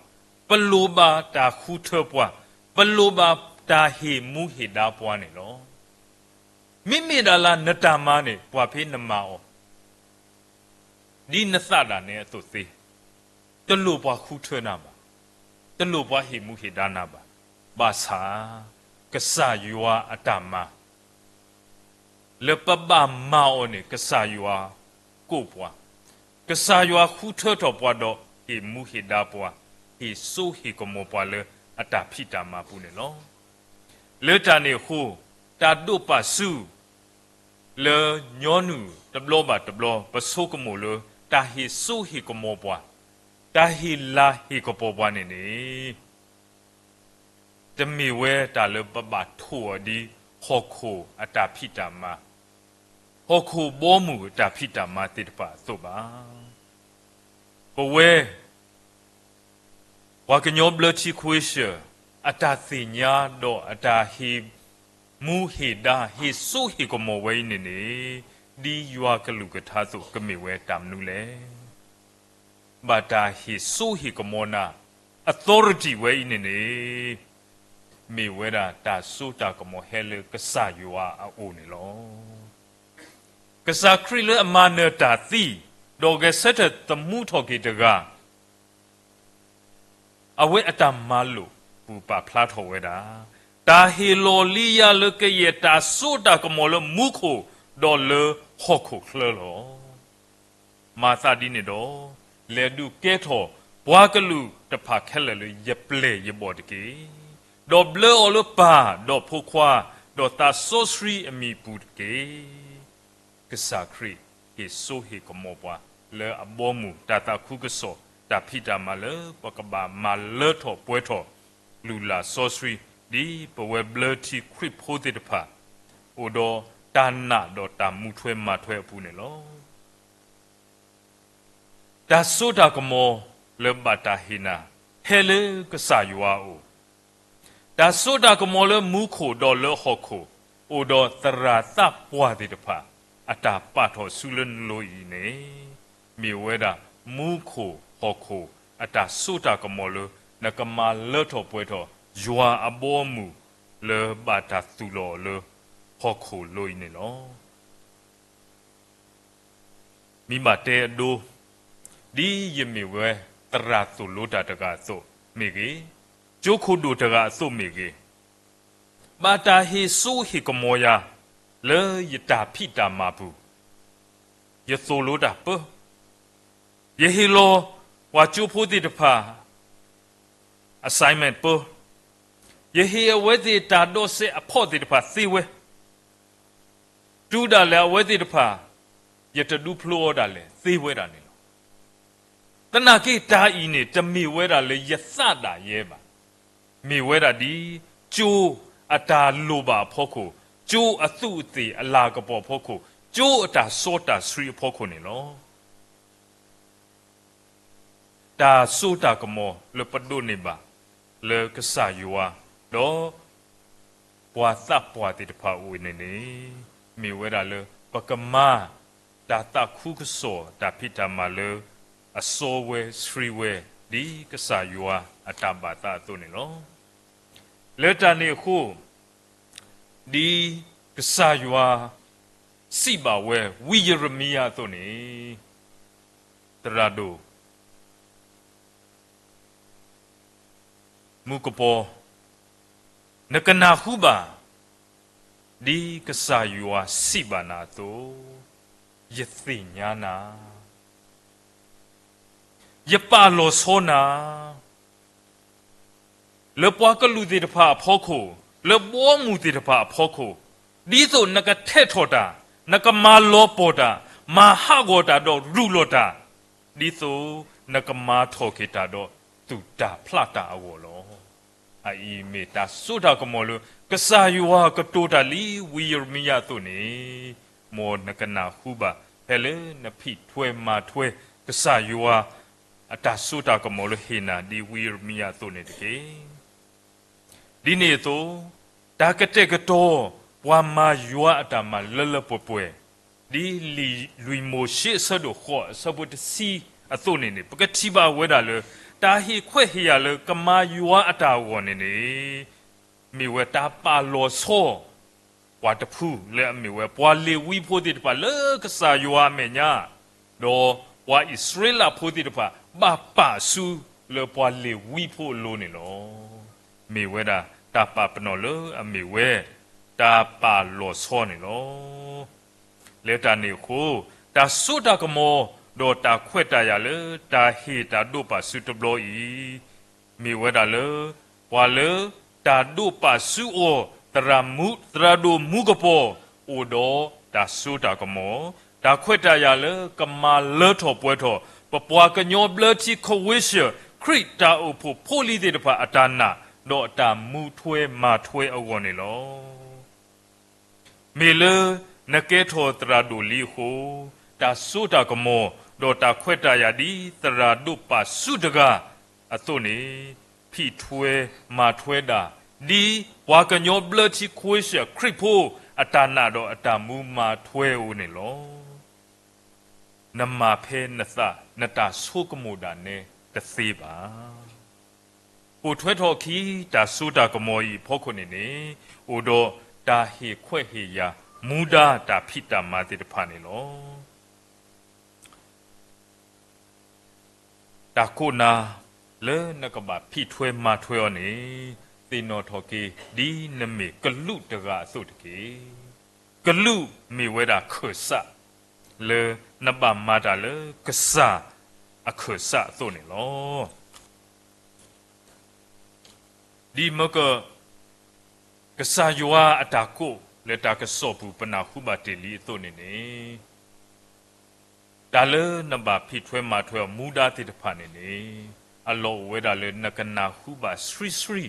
ပလိၣ်ဘၣ်တၢ်ဃုထၢပှၤ, ပလိၣ်ဘၣ်တၢ်ဟ့ၣ်မူဟ့ၣ်ဒါပှၤန့ၣ်လီၤ. မ့မ့ၢ်ဒၣ်လၢနတၢ်မၤန့ၣ် ပှၤဖဲနမၤအီၤ ဒ်နသးဒၣ်နဲအသိးသ့, တလိၣ်ပှၤဃုထၢနၤဘၣ်, တလိၣ်ပှၤဟ့ၣ်မူဟ့ၣ်ဒါနၤဘၣ်. ဘၣ်ဆၣ် ကစၢ်ယွၤအတၢ်မၤ လၢပဘၣ်မၤအီၤန့ၣ် ကစၢ်ယွၤကိးပှၤ, ကစၢ်ယွၤဃုထၢထီၣ်ပှၤဒီးဟ့ၣ်မူဟ့ၣ်ဒါပှၤ, ဟ့ၣ်စိဟ့ၣ်ကမီၤပှၤလၢအတၢ်ဖံးတၢ်မၤပူၤန့ၣ်လီၤ. လၢတၢ်န့ၣ်အဃိ တၢ်ဒိးပာ်စု လၢညီနုၢ်တဘျီဘၣ်တဘျီ ပဆိကမိၣ်လၢ တၢ်ဟ့ၣ်စိဟ့ၣ်ကမီၤပှၤ, တၢ်ဟ့ၣ်လၤဟ့ၣ်ကပီၤပှၤန့ၣ်န့ၣ် တမ့ၢ်ဝဲတၢ်လၢပဘၣ်ထိၣ်အီၤဒ် ဟီၣ်ခိၣ်အတၢ်ဖံးတၢ်မၤ, ဟီၣ်ခိၣ်ဘီမုၢ်အတၢ်ဖံးတၢ်မၤသ့ၣ်တဖၣ်အသိးဘၣ်. ပဝဲ ပှၤကညီဘျၢထံ Croatia အတၢ်သ့ၣ်ညါဒီးအတၢ်ဟ့ၣ်မူဟ့ၣ်ဒါ ဟ့ၣ်စိဟ့ၣ်ကမီၤဝဲအံၤန့ၣ်န့ၣ် ဒ်ယွၤကလုၢ်ကထါအသိး ကမ့ၢ်ဝဲတၢ်မနုၤလဲၣ်. ဘၣ်တၢ်ဟ့ၣ်စိဟ့ၣ်ကမီၤနၤ authority ဝဲအံၤန့ၣ်န့ၣ် မ့ၢ်ဝဲဒၣ်တၢ်စိတၢ်ကမီၤဟဲလၢကစၢ်ယွၤအအိၣ်န့ၣ်လီၤ. ကစၢ်ခရံာ်လၢအမၤနၢၤတၢ်သံ ဒီးဂဲၤဆၢထၢၣ်သမူထီၣ်က့ၤတဂၤ အဝဲအတၢ်မၤလိာ်ပူၤပာ်ဖျါထီၣ်ဝဲဒၣ် တၢ်ဟ့ၣ်လီၤလံယၤလၢကယဲၢ်တၢ်စိတၢ်ကမီၤလၢမူခိၣ်ဒီးလၢဟီၣ်ခိၣ်ချၢလီၤ. မၤသးဒ်န့ၣ်ဒီး လဲၤဒုးကဲထီၣ်ပှၤကလုာ်တဖၣ်ခဲလၢာ်လၢယပျဲၢ်ယဘီၣ်တက့ၢ်. ဒီးဘျၢအီၤလၢပၢ်, ဒီးဖိခွါ, ဒီးသးစီဆှံအမံၤပူၤတက့ၢ်. ကစၢ်ခရံာ်ဟ့ၣ်စိဟ့ၣ်ကမီၤပှၤ လၢအဘီအမုၢ် တၢ်သးခုကစီၣ် တၢ်ဖံးတၢ်မၤလၢပကဘၣ်မၤလၢထီၣ်ပှဲၤထီၣ် ပကမၤလိၢ်လၢ်စီဆှံ ဒ်ပဝဲဘျၢထံခရံာ်ဖိသ့ၣ်တဖၣ် အိၣ်ဒီးတၢ်နာ်ဒီးတၢ်မူထွဲမၤထွဲအပူၤန့ၣ်လီၤ. တၢ်စိတၢ်ကမီၤလၢဘၣ်တၢ်ဟ့ၣ်နၤ ဟဲလၢကစၢ်ယွၤအအိၣ်, တၢ်စိတၢ်ကမီၤလၢမူခိၣ်ဒီးလၢဟီၣ်ခိၣ် အိၣ်ဒီးသရၣ်သးပှၢ်သ့ၣ်တဖၣ် အတၢ်ပာ်ထီၣ်ဆူလၢနလိၤအံၤန့ၣ် မ့ၢ်ဝဲဒၣ်မူခိၣ်ဟီၣ်ခိၣ်အတၢ်စိတၢ်ကမီၤလၢ နကမၤလၢထီၣ်ပှဲၤထီၣ် ယွၤအဘီအမုၢ်လၢဘၣ်တၢ်သူၣ်လီၤအီၤလၢဟီၣ်ခိၣ်လိၤအံၤန့ၣ်လီၤ. မ့ၢ်ဘၣ်တဲအဒိ, ဒ်ယမ့ၢ်ဝဲသရၣ်သိၣ်လိတၢ်တဂၤအသိးမ့ၢ်ဂ့ၤ, ကၠိခိၣ်ဒိၣ်တဂၤအသိးမ့ၢ်ဂ့ၤ, ဘၣ်တၢ်ဟ့ၣ်စိဟ့ၣ်ကမီၤယၤ လၢယတၢ်ဖံးတၢ်မၤပူၤ, ယသိၣ်လိတၢ်ပၢ, ယဟ့ၣ်လီၤပှၤကၠိဖိသ့ၣ်တဖၣ် assignment ပၢ, ယဟ့ၣ်အဝဲသ့ၣ်တၢ်ဒီးစဲးအဖီၣ်သ့ၣ်တဖၣ်သ့ဝဲ, တုၤဒၣ်လဲာ်အဝဲသ့ၣ်တဖၣ် ယတဒူဖျိအီၤဒၣ်လဲာ် သ့ဝဲဒၣ်န့ၣ်လီၤ. သနာ်က့တၢ်အံၤန့ၣ် တမ့ၢ်ဝဲဒၣ်လၢယသးဒၣ်ယဲဘၣ်. မ့ၢ်ဝဲဒၣ်ဒ်ကၠိအတၢ်လိၣ်ဘၣ်အဖီခိၣ်, ကၠိအသူးအသ့ၣ်အလၤကပီၤအဖီခိၣ်, ကၠိအတၢ်စီတၢ်ဆှံအဖီခိၣ်န့ၣ်လီၤ. တၢ်စိတၢ်ကမီၤလၢပဒိးန့ၢ်ဘၣ်လၢကစၢ်ယွၤ ဒီးပှၤသးပှၢ်သ့ၣ်တဖၣ်အအိၣ်န့ၣ်န့ၣ် မ့ၢ်ဝဲဒၣ်လၢပကမၤ တၢ်သးခုကစီၣ်တၢ်ဖံးတၢ်မၤလၢ အစီဝဲဆှံဝဲ ဒ်ကစၢ်ယွၤအတၢ်ဘၣ်သးအသိးန့ၣ်လီၤ. လၢတၢ်န့ၣ်အဃိ ဒ်ကစၢ်ယွၤစံးဘၣ်ဝဲ ဝံယံးရမံယၤအသိးန့ၣ်, သရၣ်ဒိၣ် မူကပီၤ, နကနၢ်ဟူဘၣ် ဒ်ကစၢ်ယွၤစံးဘၣ်နၤအသိး, ယသ့ၣ်ညါနၤ, ယပာ်လီၤဆီနၤ လၢပှၤကလုာ်သ့ၣ်တဖၣ်အဖီခိၣ်, လၢဘီမုၢ်သ့ၣ်တဖၣ်အဖီခိၣ်, ဒ်သိးနကထဲးထီၣ်တၢ်, နကမၤလီၤပှီၢ်တၢ်, မၤဟးဂီၤတၢ်ဒီးရူးလီၤတၢ်, ဒ်သိးနကမၤထီၣ်က့ၤတၢ်ဒီးသူၣ်တၢ်ဖျးတၢ်အဂီၢ်လီၤ. အအံၤမ့ၢ်တၢ်စိတၢ်ကမီၤလၢ ကစၢ်ယွၤကတိၤတၢ်လံဝံယံးရမံယၤအသိးန့ၣ်, မ်နကနၢ်ဟူဘၣ် ဖဲလၢနဖံးထွဲမၤထွဲ ကစၢ်ယွၤအတၢ်စိတၢ်ကမီၤလၢဟ့ၣ်နၤ ဒ်ဝံယံးရမံယၤအသိးန့ၣ်တက့ၢ်. ဒ်န့ၣ်အသိး, တၢ်ကတဲာ်ကတီၤ ပှၤမၤယွၤအတၢ်မၤလၢလၢပှဲၤပှဲၤ, ဒ်လံာ်လွံၢ်မိၤၡ့အဆၢဒိၣ်ဃိးအဆၢဖိတဆံအသိးန့ၣ်န့ၣ် ပကထံၣ်ဘၣ်ဝဲဒၣ်လၢ တၢ်ဟ့ၣ်ခွဲးဟ့ၣ်ယာ်လၢကမၤယွၤအတၢ်အဂီၢ်န့ၣ်န့ၣ် မ့ၢ်ဝဲတၢ်ပာ်လီၤဆီ ပှၤတဖုလၢအမ့ၢ်ဝဲပှၤလ့ၤဝံဖိသ့ၣ်တဖၣ်လၢကစၢ်ယွၤအမဲာ်ညါ, ဒီးပှၤအံၣ်စရ့လးဖိသ့ၣ်တဖၣ် ဘၣ်ပာ်ဆူလၢပှၤလ့ၤဝံဖိအလိၤန့ၣ်လီၤ. မ့ၢ်ဝဲဒၣ်တၢ်ပာ်ပနီၣ်လၢအမ့ၢ်ဝဲ တၢ်ပာ်လီၤဆီန့ၣ်လီၤ. လၢတၢ်န့ၣ်အဃိ, တၢ်စိတၢ်ကမီၤ ဒီးတၢ်ခွဲးတၢ်ယာ်လၢတၢ်ဟ့ၣ်တၢ်ဒိးပာ်စုတဘျီအံၤ, မ့ၢ်ဝဲဒၣ်လၢ ပှၤလၢတၢ်ဒိးပာ်စုအီၤ သရၣ်မူ, သရၣ်ဒိၣ်မူကပီၤ အိၣ်ဒီးတၢ်စိတၢ်ကမီၤ, တၢ်ခွဲးတၢ်ယာ်လၢကမၤလၢထီၣ်ပှဲၤထီၣ် ပပှၤကညီဘျၢထံခဝ့ၡၢၣ် ခရံာ်တၢ်အိၣ်ဖှိၣ်ဖိလံၤသ့ၣ်တဖၣ်အတၢ်နာ် ဒီးအတၢ်မူထွဲမၤထွဲအဂီၢ်န့ၣ်လီၤ. မ့ၢ်လၢနကဲထီၣ်သရၣ်ဒိၣ်လံအဃိ, တၢ်စိတၢ်ကမီၤ ဒီးတၢ်ခွဲးတၢ်ယာ်ဒ်သရၣ်ဒိးပာ်စုတဂၤအသိးန့ၣ်, ဖံးထွဲမၤထွဲဒၣ် ဒ်ပှၤကညီဘျၢထံခဝ့ၡၢၣ်ခရံာ်ဖိအတၢ်နာ်ဒီးအတၢ်မူမၤထွဲအအိၣ်န့ၣ်လီၤ. နမၤဖဲနသး နတၢ်ဆိကမိၣ်ဒၣ်နဲတသ့ဘၣ်. ပိာ်ထွဲထီၣ်အခံတၢ်စိတၢ်ကမီၤအံၤအဖီခိၣ်န့ၣ်န့ၣ်, အိၣ်ဒီးတၢ်ဟ့ၣ်ခွဲးဟ့ၣ်ယာ် မူဒါတၢ်ဖံးတၢ်မၤသ့ၣ်တဖၣ်န့ၣ်လီၤ. တၢ်ခိၣ်နၢ်လၢနကဘၣ်ဖံးထွဲမၤထွဲအီၤန့ၣ်, သ့ၣ်နီၣ်ထီၣ်က့ၤဒ်နမ့ၢ်ကလူးတဂၤအသိးတက့ၢ်. ကလူးမ့ၢ်ဝဲဒၣ်ခၢၣ်စး လၢနဘၣ်မၤတၢ်လၢကစၢ်အခၢၣ်စးအသိးန့ၣ်လီၤ. ဒ်မ့ၢ်က ကစၢ်ယွၤအတၢ်ကိးလၢတၢ်ကစီၣ်ပူၤပနၢ်ဟူဘၣ်တ့ၢ်လံအသိးန့ၣ်န့ၣ်, တၢ်လၢနဘၣ်ဖံးထွဲမၤထွဲအီၤမူဒါသ့ၣ်တဖၣ်န့ၣ်န့ၣ်, အလီၢ်အိၣ်ဝဲဒၣ်လၢနကနၢ်ဟူဘၣ်ဆှံဆှံ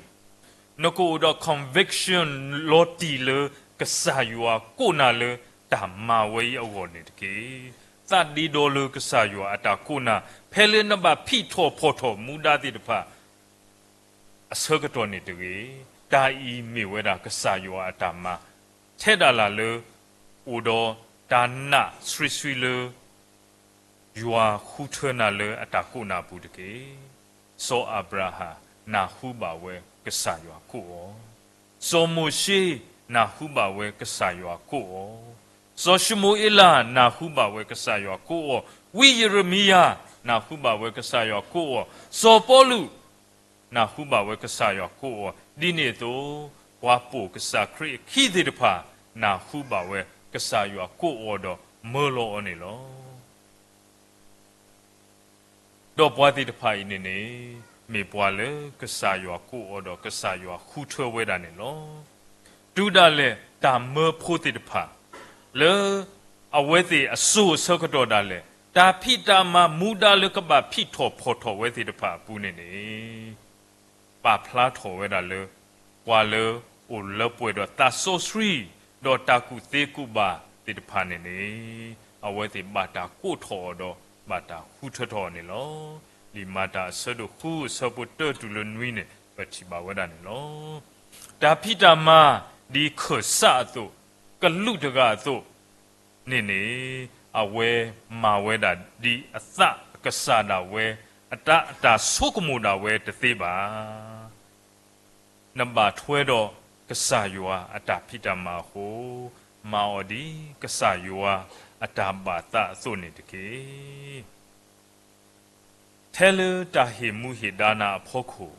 နကအိၣ်ဒီး conviction လီၤတံၢ်လၢကစၢ်ယွၤကိးနၤလၢတၢ်မၤဝဲအံၤအဂီၢ်န့ၣ်တက့ၢ်. သးဒ့ဒီလၢကစၢ်ယွၤအတၢ်ကိးနၤ ဖဲလၢနဘၣ်ဖံးထီၣ်ဖီၣ်ထီၣ်မူဒါသ့ၣ်တဖၣ် အဆၢကတီၢ်န့ၣ်တဂ့ၤ. တၢ်အံၤမ့ၢ်ဝဲဒၣ်ကစၢ်ယွၤအတၢ်မၤ ထဲဒၣ်လၢ အိၣ်ဒီးတၢ်နာ်ဆှံဆှံလၢ ယွၤဃုထၢနၤလၢအတၢ်ကိးနၤအပူၤတက့ၢ်. စီၤအၤဘြၤဟၣ် နၢ်ဟူဘၣ်ဝဲကစၢ်ယွၤကိးအီၤ, စီၤမိၤၡ့ နၢ်ဟူဘၣ်ဝဲကစၢ်ယွၤကိးအီၤ, စီၤၡမူၤအ့လး နၢ်ဟူဘၣ်ဝဲကစၢ်ယွၤကိးအီၤ, ဝံယံးရမံယၤ နၢ်ဟူဘၣ်ဝဲကစၢ်ယွၤကိးအီၤ, စီၤပီလူး နၢ်ဟူဘၣ်ဝဲကစၢ်ယွၤကိးအီၤ, ဒ်န့ၣ်အသိး ပှၤပိာ်ကစၢ်ခရံာ်အခံသ့ၣ်တဖၣ် နၢ်ဟူဘၣ်ဝဲကစၢ်ယွၤကိးအီၤဒီးမၢလီၤအီၤန့ၣ်လီၤ. ဒီးပှၤသ့ၣ်တဖၣ်အံၤန့ၣ်န့ၣ် မ့ၢ်ပှၤလၢကစၢ်ယွၤကိးအီၤဒီးကစၢ်ယွၤဃုထၢဝဲဒၣ်န့ၣ်လီၤ. တုၤဒၣ်လဲာ်တၢ်မၢဖိသ့ၣ်တဖၣ် လၢအဝဲသ့ၣ်အစိၤအဆၢကတီၢ်ဒၣ်လဲာ် တၢ်ဖံးတၢ်မၤမူဒါလၢကဘၣ်ဖံးထီၣ်ဖီၣ်ထီၣ်ဝဲသ့ၣ်တဖၣ်အပူၤန့ၣ်န့ၣ် ပာ်ဖျါထီၣ်ဝဲဒၣ်လၢ ပှၤလၢအိၣ်လၢပှဲၤဒီးသးစီဆှံ ဒီးတၢ်ကူၣ်သ့ကူၣ်ဘၣ်သ့ၣ်တဖၣ်န့ၣ်န့ၣ် အဝဲသ့ၣ်ဘၣ်တၢ်ကိးထီၣ်အီၤဒီးဘၣ်တၢ်ဃုထၢထီၣ်အီၤန့ၣ်လီၤ. လံာ်မၤတၢ်အဆၢဒိၣ်ဃုအဆၢဖိတၢတုၤလၢနွံန့ၣ် ပထံၣ်ဘၣ်ဝဲဒၣ်န့ၣ်လီၤ. တၢ်ဖံးတၢ်မၤ ဒ်ခၢၣ်စးအသိး, ကလူးတဂၤအသိး န့ၣ်န့ၣ် အဝဲမၤဝဲဒၣ်ဒ်အသးအကစၢ်ဒၣ်ဝဲ, အတၢ်, အတၢ်ဆိကမိၣ်ဒၣ်ဝဲတသ့ဘၣ်. နဘၣ်ထွဲဒီးကစၢ်ယွၤအတၢ်ဖံးတၢ်မၤအဃိ, မၤအီၤဒ်ကစၢ်ယွၤအတၢ်ဘၣ်သးအသိးန့ၣ်တက့ၢ်. ထဲလၢတၢ်ဟ့ၣ်မူဟ့ၣ်ဒါနၤအဖီခိၣ်,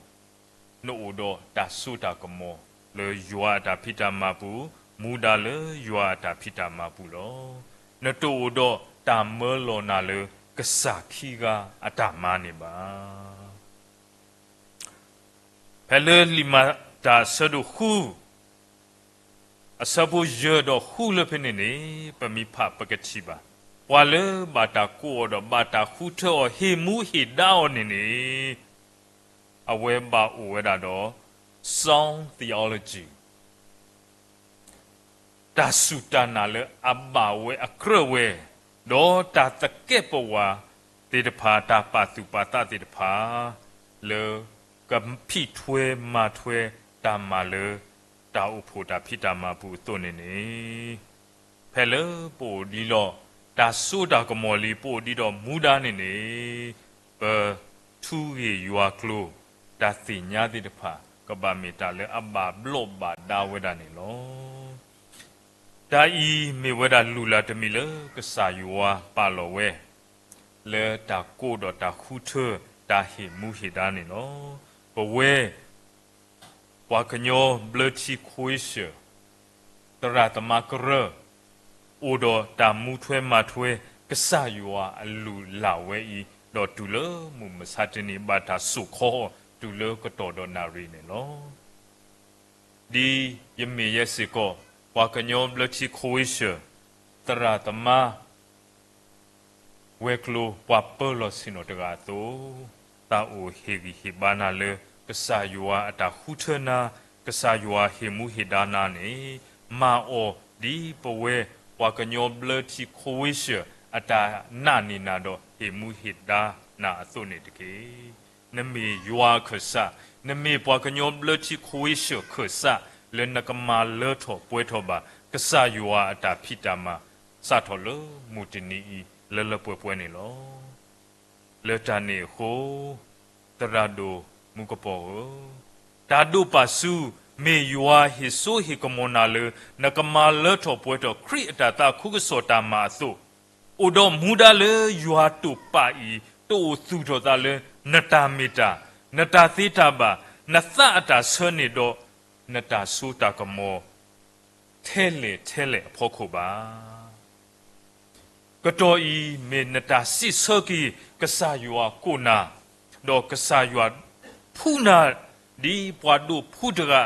နအိၣ်ဒီးတၢ်စိတၢ်ကမီၤလၢယွၤအတၢ်ဖံးတၢ်မၤပူၤ, မူဒါလၢယွၤအတၢ်ဖံးတၢ်မၤပူၤလီၤ. နတအိၣ်ဒီးတၢ်မၢလီၤနၤလၢကစၢ်ခံဂၤအတၢ်မၤန့ၣ်ဘၣ်. ဖဲလၢလံာ်မၤတၢ်အဆၢဒိၣ်ဃု အဆၢဖိယဲၢ်ဒီးဃုလၢဖဲန့ၣ်န့ၣ် ပမ့ၢ်ဖးပကထံၣ်ဘၣ်, ပှၤလၢဘၣ်တၢ်ကိးအီၤဒီးဘၣ်တၢ်ဃုထၢအီၤ ဟ့ၣ်မူဟ့ၣ်ဒါအီၤန့ၣ်န့ၣ် အဝဲဘၣ်အိၣ်ဝဲဒၣ်ဒီး sound theology တၢ်စူၢ်တၢ်နာ်လၢအဘၣ်ဝဲအကြၢးဝဲ, ဒီးတၢ်သကဲးပဝးသ့ၣ်တဖၣ် တၢ်ပာ်သူၣ်ပာ်သးသ့ၣ်တဖၣ် လၢကဖံးထွဲမၤထွဲတၢ်မၤလၢ တၢ်အိၣ်ဖှိၣ်တၢ်ဖံးတၢ်မၤပူၤအသိးန့ၣ်န့ၣ် ဖဲလၢပအိၣ်ဒံးဒီးတၢ်စိတၢ်ကမီၤလံ ပအိၣ်ဒံးဒီးမူဒါန့ၣ်န့ၣ် ပထူဂ့ၢ်ယွၤကျိၤ တၢ်သ့ၣ်ညါသ့ၣ်တဖၣ် ကဘၣ်မ့ၢ်တၢ်လၢအဘၣ်ဘျီးဘၣ်ဒါဝဲဒၣ်န့ၣ်လီၤ. တၢ်အံၤမ့ၢ်ဝဲဒၣ်လုၢ်လၢ်တမံၤလၢကစၢ်ယွၤပာ်လီၤဝဲ လၢတၢ်ကိးဒီးတၢ်ဃုထၢ တၢ်ဟ့ၣ်မူဟ့ၣ်ဒါန့ၣ်လီၤ. ပဝဲ ပှၤကညီဘျၢထံ Croatia သရၣ်သမါကရၢ အိၣ်ဒီးတၢ်မူထွဲမၤထွဲ ကစၢ်ယွၤအလုၢ်လၢ်ဝဲအံၤ ဒီးတုၤလၢမုၢ်မဆါတနံၤ ဘၣ်တၢ်စိာ်ခီအီၤ တုၤလၢကတီၢ်ဒီးနၣ်ရံၣ်န့ၣ်လီၤ. ဒ်ယမ့ၢ်ယဲစ့ၢ်ကီး ပှၤကညီဘျၢထံ Croatia သရၣ်သမါ ဝဲၤကျိၤပှၤပၢလီၢ်ဆ့ၣ်နီၤတဂၤအသိး, သးအိၣ်ဟ့ၣ်ဂံၢ်ဟ့ၣ်ဘါနၤလၢ ကစၢ်ယွၤအတၢ်ဃုထၢနၤ, ကစၢ်ယွၤဟ့ၣ်မူဟ့ၣ်ဒါနၤန့ၣ်, မၤအီၤဒ်ပဝဲပှၤကညီဘျၢထံ Croatia အတၢ်နာ်န့ၢ်နၤဒီးဟ့ၣ်မူဟ့ၣ်ဒါနၤအသိးန့ၣ်တက့ၢ်. နမ့ၢ်ယွၤအခၢၣ်စး, နမ့ၢ်ပှၤကညီဘျၢထံ Croatia အခၢၣ်စး လၢနကမၤလၢထီၣ်ပှဲၤထီၣ်ဘၣ် ကစၢ်ယွၤအတၢ်ဖံးတၢ်မၤ စးထီၣ်လၢမုၢ်တနံၤအံၤ လၢလၢပှဲၤပှဲၤန့ၣ်လီၤ. လၢတၢ်န့ၣ်အဃိ, သရၣ်ဒိၣ်မူကပီၤဧၢ, တၢ်ဒိးပာ်ဆူ မ့ၢ်ယွၤဟ့ၣ်စိဟ့ၣ်ကမီၤနၤလၢ နကမၤလၢထီၣ်ပှဲၤထီၣ်ခရံာ်အတၢ်သးခုကစီၣ်တၢ်မၤအသိး, အိၣ်ဒီးမူဒါလၢယွၤတိာ်ပာ်အံၤ တအိၣ်သူၣ်ထီၣ်သးလၢ နတၢ်မ့ၢ်တၢ်, နတၢ်သ့တၢ်ဘၣ်, နသးအတၢ်ဆၢန့ၣ်ဒီး နတၢ်စိတၢ်ကမီၤ ထဲလဲၣ်ထဲလဲၣ်အဖီခိၣ်ဘၣ်. ကတီၢ်အံၤမ့ၢ်နတၢ်စံးဆၢက့ၤ ကစၢ်ယွၤကိးနၤ, ဒီးကစၢ်ယွၤဖှူနၤ ဒ်ပှၤဒိးဖှူတဂၤ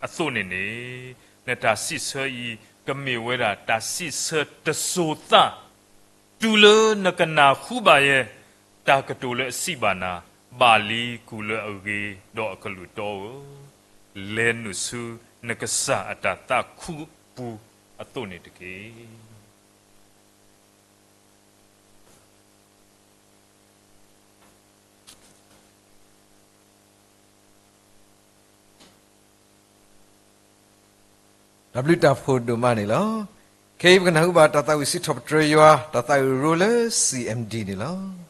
အသိးန့ၣ်န့ၣ်, နတၢ်စံးဆၢအံၤ ကမ့ၢ်ဝဲဒၣ်တၢ်စံးဆၢတစိၤသး တုၤလၢနကနၢ်ဟူဘၣ်ယဲ တၢ်ကတိၤလၢအစံးဘၣ်နၤ, ဘၣ်လံကူၣ်လၢအဂ့ၤဒီးအကလုၢ်တီဧၢ. လဲၤနုာ်ဆူနကစၢ်အတၢ်သးခုပူၤအသိးန့ၣ်တက့ၢ်. တၢ်ဘျုးတၢ်ဖှိၣ်ဒိၣ်မးန့ၣ်လီၤ. ခဲအံၤပကနၢ်ဟူဘၣ်တၢ်သးဝံၣ်စံးထီၣ်ပတြၢၤယွၤ တၢ်သးဝံၣ်ရိလၢ C M D န့ၣ်လီၤ.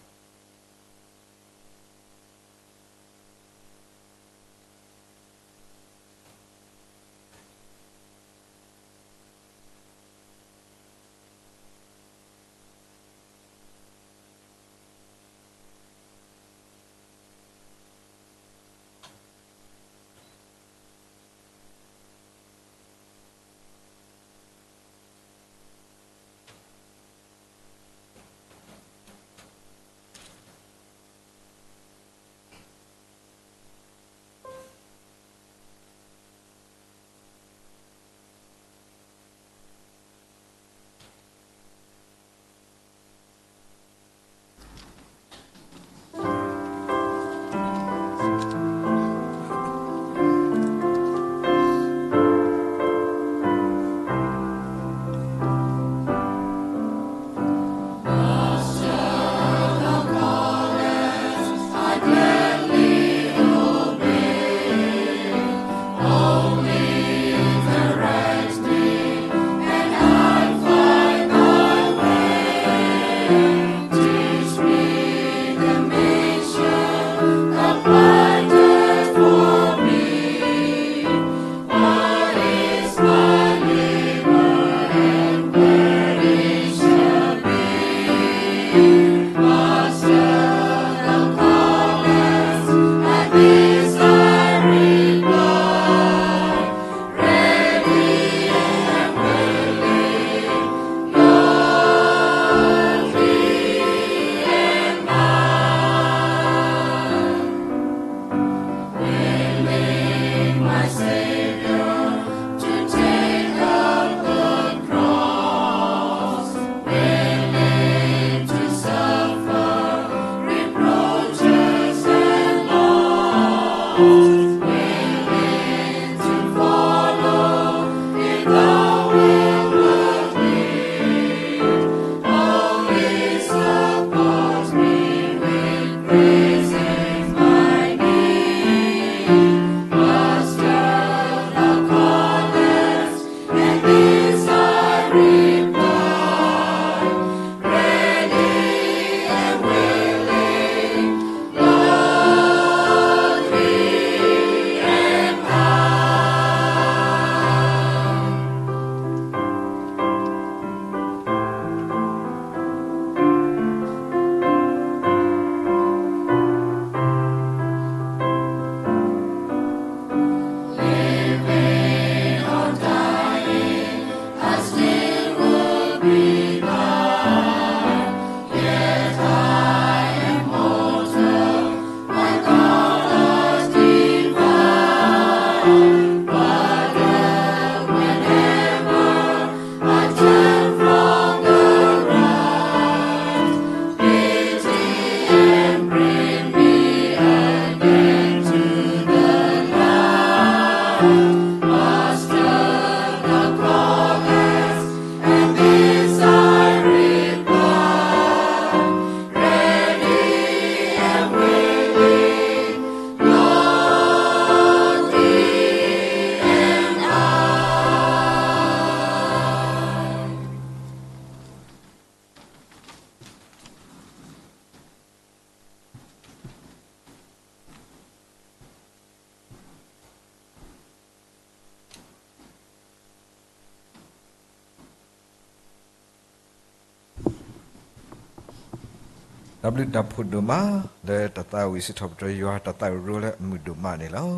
တၢ်ဘျုးတၢ်ဖှိၣ်ဒိၣ်မး လၢတၢ်သးဝံၣ်စံးထီၣ်ပတြၢၤယွၤ တၢ်သးဝံၣ်ရိလၢအမုာ်ဒိၣ်မးန့ၣ်လီၤ.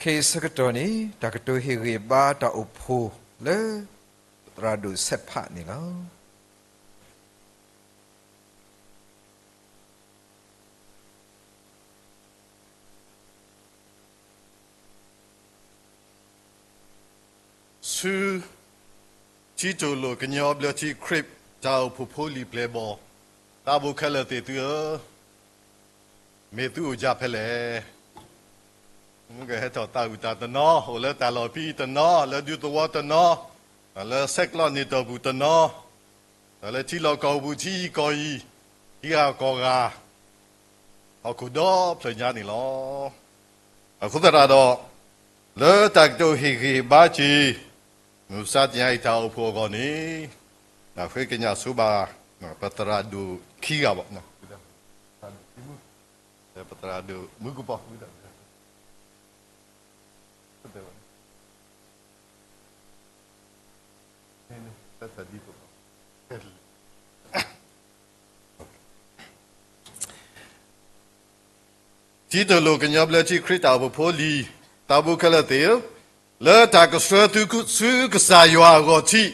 ခဲအံၤဆၢကတီၢ်န့ၣ် တၢ်ကတိၤဟ့ၣ်ဂံၢ်ဘါတၢ်အိၣ်ဖှိၣ်လၢ သရၣ်ဒိၣ်စဲးဖးန့ၣ်လီၤ. ဆူ ထံတိၢ်လိာ်ကညီဘျၢထံခရံာ် တၢ်အိၣ်ဖှိၣ်ဖိလံာ်ပျဲၢ်ဘီၣ် သးဘိခဲလၢာ်သ့ၣ်သုဧၢ, မ့ၢ်သုအိၣ်ယၤဖဲလဲၣ်. မုၢ်ကဟဲထီၣ်သးဝံၣ်တၢ်တနီၤ, အိၣ်လၢတၢ်လီၢ်ဖံအံၤတနီၤ, လၢဒူသဝီတနီၤ, လၢဆဲးကျိးန့ၢ်တီၢ်ပူၤတနီၤ, ဒီးလၢထံလီၢ်ကီၢ်ပူၤထံဂၤကီၢ်ဂၤ, ဟံၣ်ဂၤကီၢ်ဂၤ, ဟီၣ်ခိၣ်ဒီဖျၢၣ်ညါန့ၣ်လီၤ. အဃိသတးဒီး, လၢတၢ်ကတိၤဟ့ၣ်ဂံၢ်ဟ့ၣ်ဘါက့ၤ, မုၢ်မဆါတနံၤအံၤတၢ်အိၣ်ဖှိၣ်အဂီၢ်န့ၣ်, ဃ့ကညးဆိဘၣ်, ပသရၣ်ဒိၣ်ခံဂၤဘၣ်, ပသရၣ်ဒိၣ်မူကပီၤ ထံတိၢ်လိာ်ကညီဘျၢထံခရံာ်တၢ်အိၣ်ဖှိၣ်ဖိလံၤ, သးဘိခဲလၢာ်သ့ၣ်ဧၢ, လၢတၢ်ကဆှၢသုဆူကစၢ်ယွၤအဂီၢ်ထံး,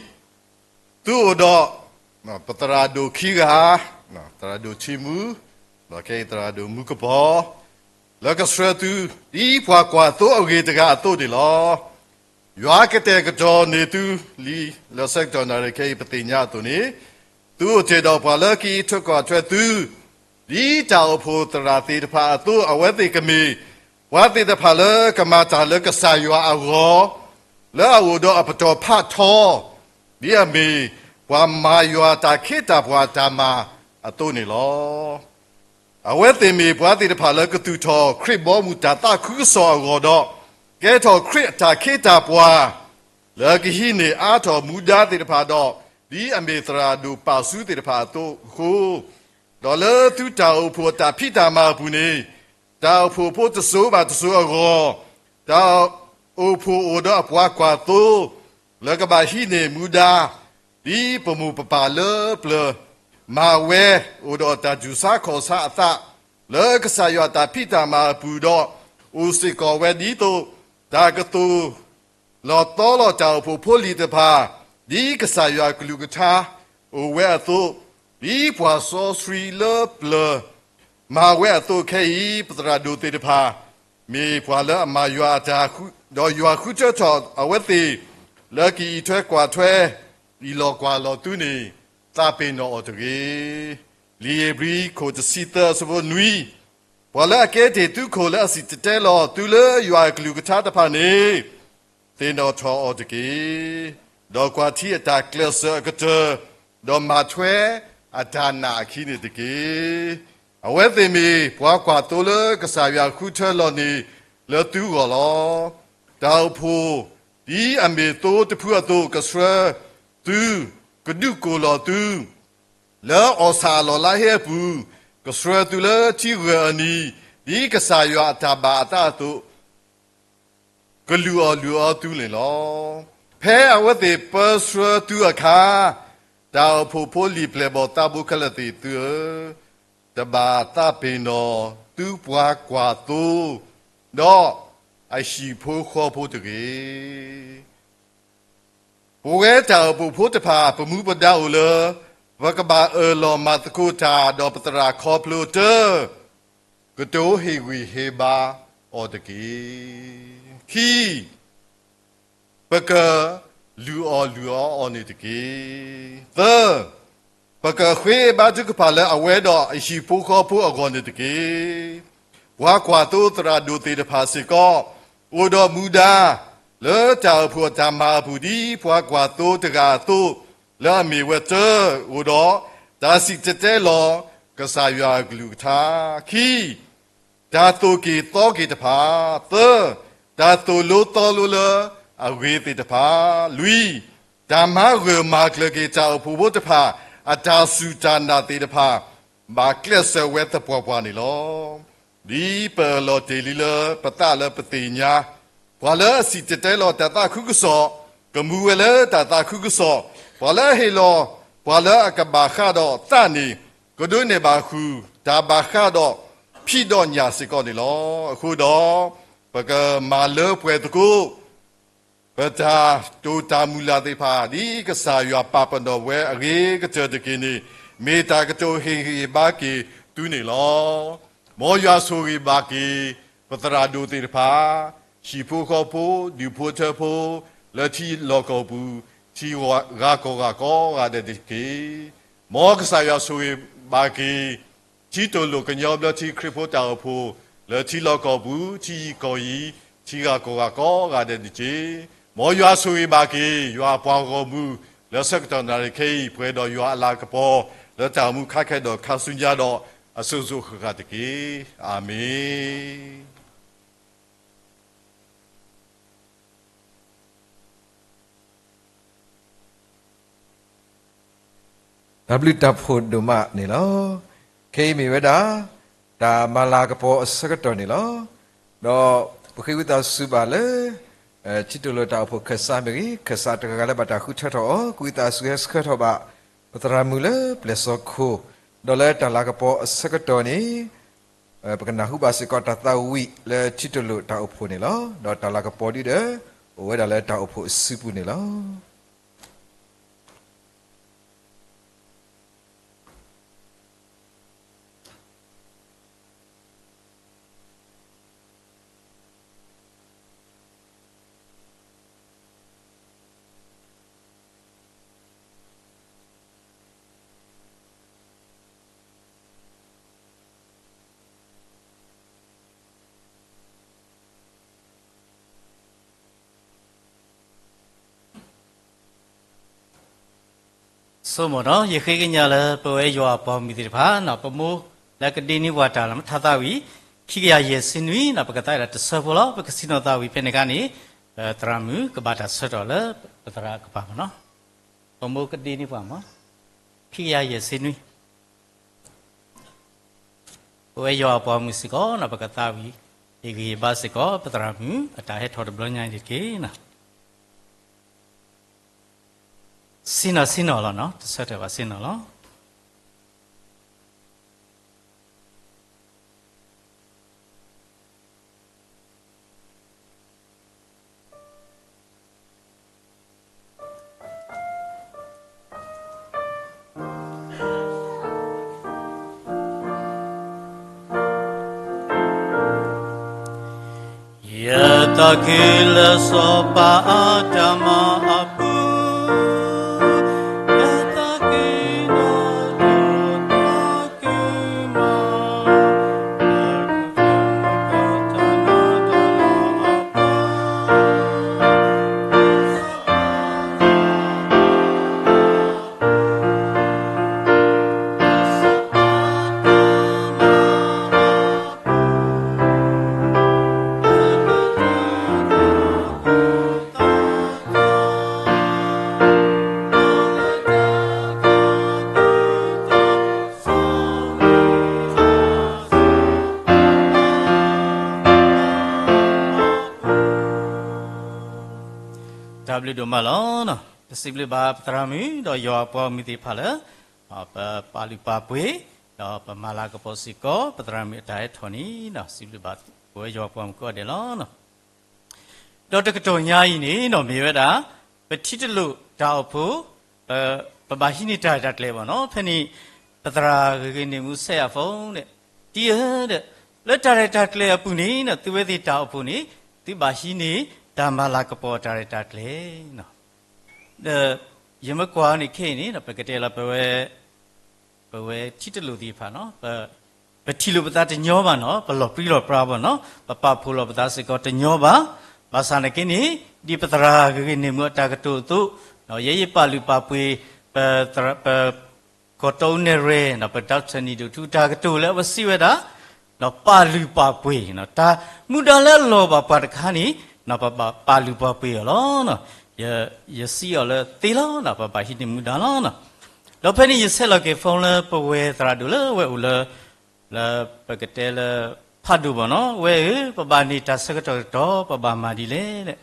သုအိၣ်ဒီး ပသရၣ်ဒိၣ်ခံဂၤ, သရၣ်ဒိၣ်ဆံမူ, ဒီးခဲအံၤသရၣ်ဒိၣ်မူကပီၤ, လၢကဆှၢသု ဒ်ပှၤကွၢ်သိအဂ့ၤတဂၤအသိးန့ၣ်လီၤ. ယွၤကတဲာ်ကတီၤန့ၢ်သုလံ, လၢဆၢကတီၢ်နၣ်ရံၣ်ခဲအံၤပသ့ၣ်ညါအသိးန့ၣ်, သုအိၣ်တ့ၢ်ဒီးပှၤလၢကအံးထွဲကွၢ်ထွဲသု, ဒ်တၢ်အိၣ်ဖှိၣ်သရၣ်သ့ၣ်တဖၣ်အသိး, အဝဲသ့ၣ်ကမ့ၢ် ပှၤသ့ၣ်တဖၣ်လၢကမၤတၢ်လၢကစၢ်ယွၤအဂီၢ်, လၢအအိၣ်ဒီးအပတီၢ်ဖးထီ, ဒ်အမ့ၢ်ပှၤမၤယွၤတၢ်ခ့တၢ်ပှၤအတၢ်မၤအသိးန့ၣ်လီၤ. အဝဲသ့ၣ်မ့ၢ်ပှၤသ့ၣ်တဖၣ်လၢကသူၣ်ထီၣ်ခရံာ်ဘီမုၢ်တၢ်သးခုကစီၣ်အဂီၢ်ဒီး, ကဲထီၣ်ခရံာ်အတၢ်ခ့တၢ်ပှၤ, လၢကဟံးန့ၢ်အါထီၣ်မူဒါသ့ၣ်တဖၣ်ဒီး, ဒ်အမ့ၢ်သရၣ်ဒိၣ်ပာ်ဆူသ့ၣ်တဖၣ်အသိးအဃိ, ဒီးလၢသုတၢ်အိၣ်ဖှိၣ်အတၢ်ဖံးတၢ်မၤအပူၤန့ၣ်, တၢ်အိၣ်ဖှိၣ်ဖိတစိၤဘၣ်တစိၤအဂီၢ်, တၢ်အိၣ်ဖှိၣ်အိၣ်ဒီးအပှၤကွၢ်သိ, လၢကဘၣ်ဟံးန့ၢ်မူဒါ, ဒ်ပမိၢ်ပပၢ်လၢပျၢၤ, မၤဝဲအိၣ်ဒီးတၢ်တူၢ်ဆါခီၣ်ဆါအသး, လၢကစၢ်ယွၤတၢ်ဖံးတၢ်မၤအပူၤဒီး, အိၣ်စ့ၢ်ကီးဝဲဒ်သိး, တၢ်ကသိၣ်လီၤသီလီၤတၢ်အိၣ်ဖှိၣ်ဖိလံၤတဖၣ်, ဒ်ကစၢ်ယွၤကလုၢ်ကထါအိၣ်ဝဲအသိး, ဒ်ပှၤစီဆှံလၢပျၢၤ မၤဝဲအသိးခဲအံၤ, ပသရၣ်ဒိၣ်သ့ၣ်တဖၣ်, မ့ၢ်ပှၤလၢအမၤယွၤအတၢ်, ဒီးယွၤဃုထၢထီၣ်အဝဲသ့ၣ်, လၢကအံးထွဲကွၢ်ထွဲ, အံးလီၤကွၢ်လီၤသုန့ၣ်, သးပ့ၤနီၣ်အီၤတဂ့ၤ. လံာ်ဧ့ၤဘြံၤခိၣ်တဆံသၢအဆၢဖိနွံ, ပှၤလၢအကဲတ့ၢ်သုခိၣ်လၢအစံၣ်တဲၤတဲလီၤသုလၢယွၤအကလုၢ်ကထါတဖၣ်န့ၣ်, သ့ၣ်နီၣ်ထီၣ်အီၤတက့ၢ်. ဒီးကွၢ်ထံအတၢ်ကျဲးစၢးအကတၢၢ်, ဒီးမၤထွဲအတၢ်နာ်အခံန့ၣ်တက့ၢ်. အဝဲသ့ၣ်မ့ၢ်ပှၤကွၢ်သိလၢကစၢ်ယွၤဃုထၢလီၤန့ၣ်လၢသုဂီၢ်လီၤ. တၢ်အိၣ်ဖှိၣ်ဒ်အမ့ၢ်သိတဖုအသိး ကဆှၢသု, ကဒုးကိၢ်လီၤသု လၢအီၣ်ဆၣ်အလီၢ်လါဟ့အပူၤ, ကဆှၢသုလၢထံဂၢၢ်အနံၤ, ဒ်ကစၢ်ယွၤအတၢ်ဘၣ်အသးအသိး ကလုၢ်အီၣ်လုၢ်အီသုန့ၣ်လီၤ. ဖဲအဝဲသ့ၣ်ပၢဆှၢသုအခါ, တၢ်အိၣ်ဖှိၣ်ဖိလံာ်ပျဲၢ်ဘီၣ်သးဘိခဲလၢာ်သ့ၣ်သုဧၢ, တဘၣ်သးပ့ၤနီၣ်သုပှၤကွၢ်သိ, ဒီးအဟံၣ်ဖိဃီဖိတဂ့ၤ. ပဝဲတၢ်အိၣ်ဖှိၣ်ဖိတဖၣ် ပမူပဒါအိၣ်လၢ ပကဘၣ်အၢၣ်လီၤမၤသကိးတၢ် ဒီးပသရၣ်ခီဖျိတၢ် ကတိၤဟ့ၣ်ဂံၢ်ဟ့ၣ်ဘါအီၤတက့ၢ်. ခံ, ပကလုၢ်အီၣ်လုၢ်အီအီၤန့ၣ်တက့ၢ်. သၢ, ပကဃ့ဘါထုကဖၣ်လၢအဝဲဒီးအဟံၣ်ဖိဃီဖိအဂီၢ်န့ၣ်တက့ၢ်. ပှၤကွၢ်သိသရၣ်ဒိၣ်သ့ၣ်တဖၣ်စ့ၢ်ကီး အိၣ်ဒီးမူဒါ လၢတၢ်အိၣ်ဖှိၣ်အတၢ်မၤအပူၤ ဒ်ပှၤကွၢ်သိတဂၤအသိး လၢအမ့ၢ်ဝဲတၢ် အိၣ်ဒီးတၢ်စံၣ်တဲၤတဲလီၤ ကစၢ်ယွၤအကလုၢ်ကထါ. ခံ, တၢ်သိၣ်က့ၤသီက့ၤတဖၣ်. သၢ, တၢ်သိၣ်လိသီလိလၢအဂ့ၤသ့ၣ်တဖၣ်. လွံၢ်, တၢ်မၤဂၢၢ်မၤကျၢၤက့ၤတၢ်အိၣ်ဖှိၣ်ဖိတဖၣ် အတၢ်စူၢ်တၢ်နာ်သ့ၣ်တဖၣ် ဘၣ်ကျဲးစၢးဝဲသပှၢ်ပှၢ်န့ၣ်လီၤ. ဒ်ပအၢၣ်လီၤတ့ၢ်လံလၢပသးလၢပသ့ၣ်ညါ, ပှၤလၢအစံၣ်တဲၤတဲလီၤတၢ်သးခုကစီၣ်, ကမူဝဲလၢတၢ်သးခုကစီၣ်, ပှၤလၢအဟ့ၣ်လီၤ ပှၤလၢအကဘၣ်ဃးဒီးသးန့ၣ် ကဒိးန့ၢ်ဘၣ်ဃုာ် တၢ်ဘၣ်ဃးဒီးဖံးဒီးညၣ်စ့ၢ်ကီးန့ၣ်လီၤ. အဃိဒီး, ပကမၤလၢပှဲၤသကိး ပတၢ်တိာ်တၢ်မုၢ်လၢ်သ့ၣ်တဖၣ် ဒ်ကစၢ်ယွၤပာ်ပနီၣ်ဝဲအဂ့ၤကတၢၢ်တက့ၢ်န့ၣ် မ့ၢ်တၢ်ကတိၤဟ့ၣ်ဂံၢ်ဟ့ၣ်ဘါက့ၤသုန့ၣ်လီၤ. မ်ယွၤဆိၣ်ဂ့ၤဘၣ်က့ၤ ပသရၣ်ဒိၣ်သ့ၣ်တဖၣ်, ဟံၣ်ဖိဃီဖိ, ဒူၣ်ဖိထၢဖိ, လၢထံလီၢ်ကီၢ်ပူၤ, ထံဂၤကီၢ်ဂၤကိးဂၤဒဲးတက့ၢ်. မ်ကစၢ်ယွၤဆိၣ်ဂ့ၤဘၣ်က့ၤ ထံတိၢ်လိာ်ကညီဘျၢထံခရံာ်ဖိတၢ်အိၣ်ဖှိၣ် လၢထံလီၢ်ကီၢ်ပူၤ, ထံယံၤကီၢ်ယံၤ, ထံဂၤကီၢ်ဂၤကိးဂၤဒဲးတက့ၢ်. မ်ယွၤဆိၣ်ဂ့ၤဘၣ်က့ၤ ယွၤအပှၤဂီၢ်မုၢ် လၢဆၢကတီၢ်နၣ်ရံၣ်ခဲအံၤ ပှဲၤဒီးယွၤအလၤကပီၤ လၢတၢ်အိၣ်မူခါခဲဒီးခါဆူညါဒီး အစိၤစိၤဃၣ်ဃၣ်တက့ၢ်. အၤမ့ၣ်. တၢ်ဘျုးတၢ်ဖှိၣ်ဒိၣ်မးန့ၣ်လီၤ. ခဲအံၤမ့ၢ်ဝဲဒၣ် တၢ်မၤလၤကပီၤအဆၢကတီၢ်န့ၣ်လီၤ. ဒီးပဃ့ဝံသးစူၤဘၣ်လၢ ထံတလိာ်တၢ်အိၣ်ဖှိၣ်ခၢၣ်စးမ့ၢ်ဂ့ၤ, ခၢၣ်စးတဂၤဂၤလၢဘၣ်တၢ်ဃုထၢထီၣ်အီၤ, ကွံသးစူၤဟဲဆှၢထီၣ်ဘၣ် ပသရၣ်မုၣ်လၢပျဲၢ်စီၤခိၣ်, ဒီးလၢတၢ်လၤကပီၤအဆၢကတီၢ်န့ၣ် ပကနၢ်ဟူဘၣ်စ့ၢ်ကီးတၢ်သးဝံၣ်လၢထံတလိာ်တၢ်အိၣ်ဖှိၣ်န့ၣ်လီၤ. ဒီးတၢ်လၤကပီၤဒ်ဒီး အိၣ်ဝဲဒၣ်လၢတၢ်အိၣ်ဖှိၣ်အစုပူၤန့ၣ်လီၤ. ဆိမိၣ်ဒီး ယဃ့ကညးလၢပဝဲယွၤအပှၤမုၢ်သ့ၣ်တဖၣ် ပမိၢ်လၢကဒ့န့ၢ်ပှၤတၢ်လၢမထါသးဝံၣ် ခံကယၤယဲၢ်ဆံနွံန့ၣ် ပကသးဝံၣ်ဒီးတဆၢဖိလီၤ. ပကဆ့ၣ်နီၤသးဝံၣ်ဖဲန့ၣ်အခါန့ၣ် သရၣ်မုၣ်ကဘၣ်တၢ်ဆၢထၢၣ်လၢပသရၣ်ကပၤမ့ၢ်နီၤ. ပမိၢ်ကဒ့န့ၢ်ပှၤမ့ၢ် ခံကယၤယဲၢ်ဆံနွံ ပဝဲယွၤအပှၤမုၢ်စ့ၢ်ကီး ပကသးဝံၣ် ဟ့ၣ်ဂံၢ်ဟ့ၣ်ဘါစ့ၢ်ကီး ပသရၣ်မုၣ်အတၢ်ဟဲထီၣ်တဘျီညါအံၤတက့ၢ်. ဆ့ၣ်နီၤဆ့ၣ်နီၤလီၤ, တဆၢထၢၣ်ဘၣ်ဆ့ၣ်နီၤလီၤ. ယသးခုလၢစီၤပၤအတၢ်မၤအပူၤ, ယသးခုဒီးယသးခုမး, တၢ်ဘျုးဒိၣ်မးလီၤ. ပစံးဘျုးဘၣ်ပသရၣ်မုၣ် ဒီးယွၤအပှၤမုၢ်သ့ၣ်တဖၣ်လၢ ပပာ်လုၢ်ပာ်ပှ့ၤ ဒီးပမၤလၤကပီၤစ့ၢ်ကီး ပသရၣ်မုၣ်အတၢ်ဟဲထီၣ်န့ၣ် စံးဘျုးဘၣ်ပဝဲယွၤအပှၤမုၢ်ကိးဂၤဒဲးလီၤ. ဒီးတကတီၢ်ညါအံၤန့ၣ် မ့ၢ်ဝဲဒၣ် ပထံတလိာ်တၢ်အိၣ်ဖှိၣ် ပ ပဘၣ်ဟံးန့ၢ်တၢ်ရဲၣ်တၢ်ကျဲၤဘၣ်နီၤ. ဖဲန့ၣ် ပသရၣ်ဂ့ၤဂ့ၤန့ၣ်မူ ဆဲးယၤဖိန့ၣ် တံၤဧၢဒီး လၢတၢ်ရဲၣ်တၢ်ကျဲၤအပူၤန့ၣ် သုဝဲသ့ၣ်တၢ်အိၣ်ဖှိၣ်န့ၣ် သုဘၣ်ဟံးန့ၢ်တၢ်မၤလၤကပီၤတၢ်ရဲၣ်တၢ်ကျဲၤ ဒီးယမ့ၢ်ကွၢ်န့ၣ်ခဲအံၤန့ၣ် ပကတဲလီၤ ပဝဲ ပဝဲထံတလိာ်သ့ၣ်တဖၣ်နီၤ ပထံၣ်လိာ်ပသးတညီဘၣ်နီၤ, ပလီၤပြံလီၤပြါဘၣ်နီၤ, ပပာ်ဖှိၣ်လီၤပသးစ့ၢ်ကီးတညီဘၣ်. ဘၣ်ဆၣ်နာ်က့န့ၣ် ဒ်ပသရၣ်ဂ့ၤဂ့ၤန့ၣ်မူအတၢ်ကတိၤအသိး, ယဲယပာ်လုၢ်ပာ်ပှ့ၤ ပ ပ ကီၢ်တီအူနဲၣ်ရွဲၣ် ပ Doctor နံၣ်ဒိၣ်ထူ တၢ်ကတိၤလၢအဝဲစံးဝဲဒၣ် ပာ်လုၢ်ပာ်ပှ့ၤ တၢ်မူဒါလၢအလီၤဘၣ်ပှၤတခါန့ၣ် ပဘၣ်ပာ်လုၢ်ပာ်ပှ့ၤအီၤလီၤ. ယစံးအီၤလၢသ့လီၤ, ပဘၣ်ဟံးန့ၢ်မူဒါလီၤ. ဒီးဖဲန့ၣ်ယဆဲးလီၤက့ၤ phone လၢပဝဲသရၣ်ဒိၣ်လၢဝဲအိၣ်လၢ လၢပကတဲလၢ ဖးဒိၣ်ဘၣ်နီၤ, ဝဲဧၢ ပဘၣ်န့ၢ်တၢ်ဆၢကတီၢ်ကတီၢ် ပဘၣ်မၤဒ်လဲၣ်.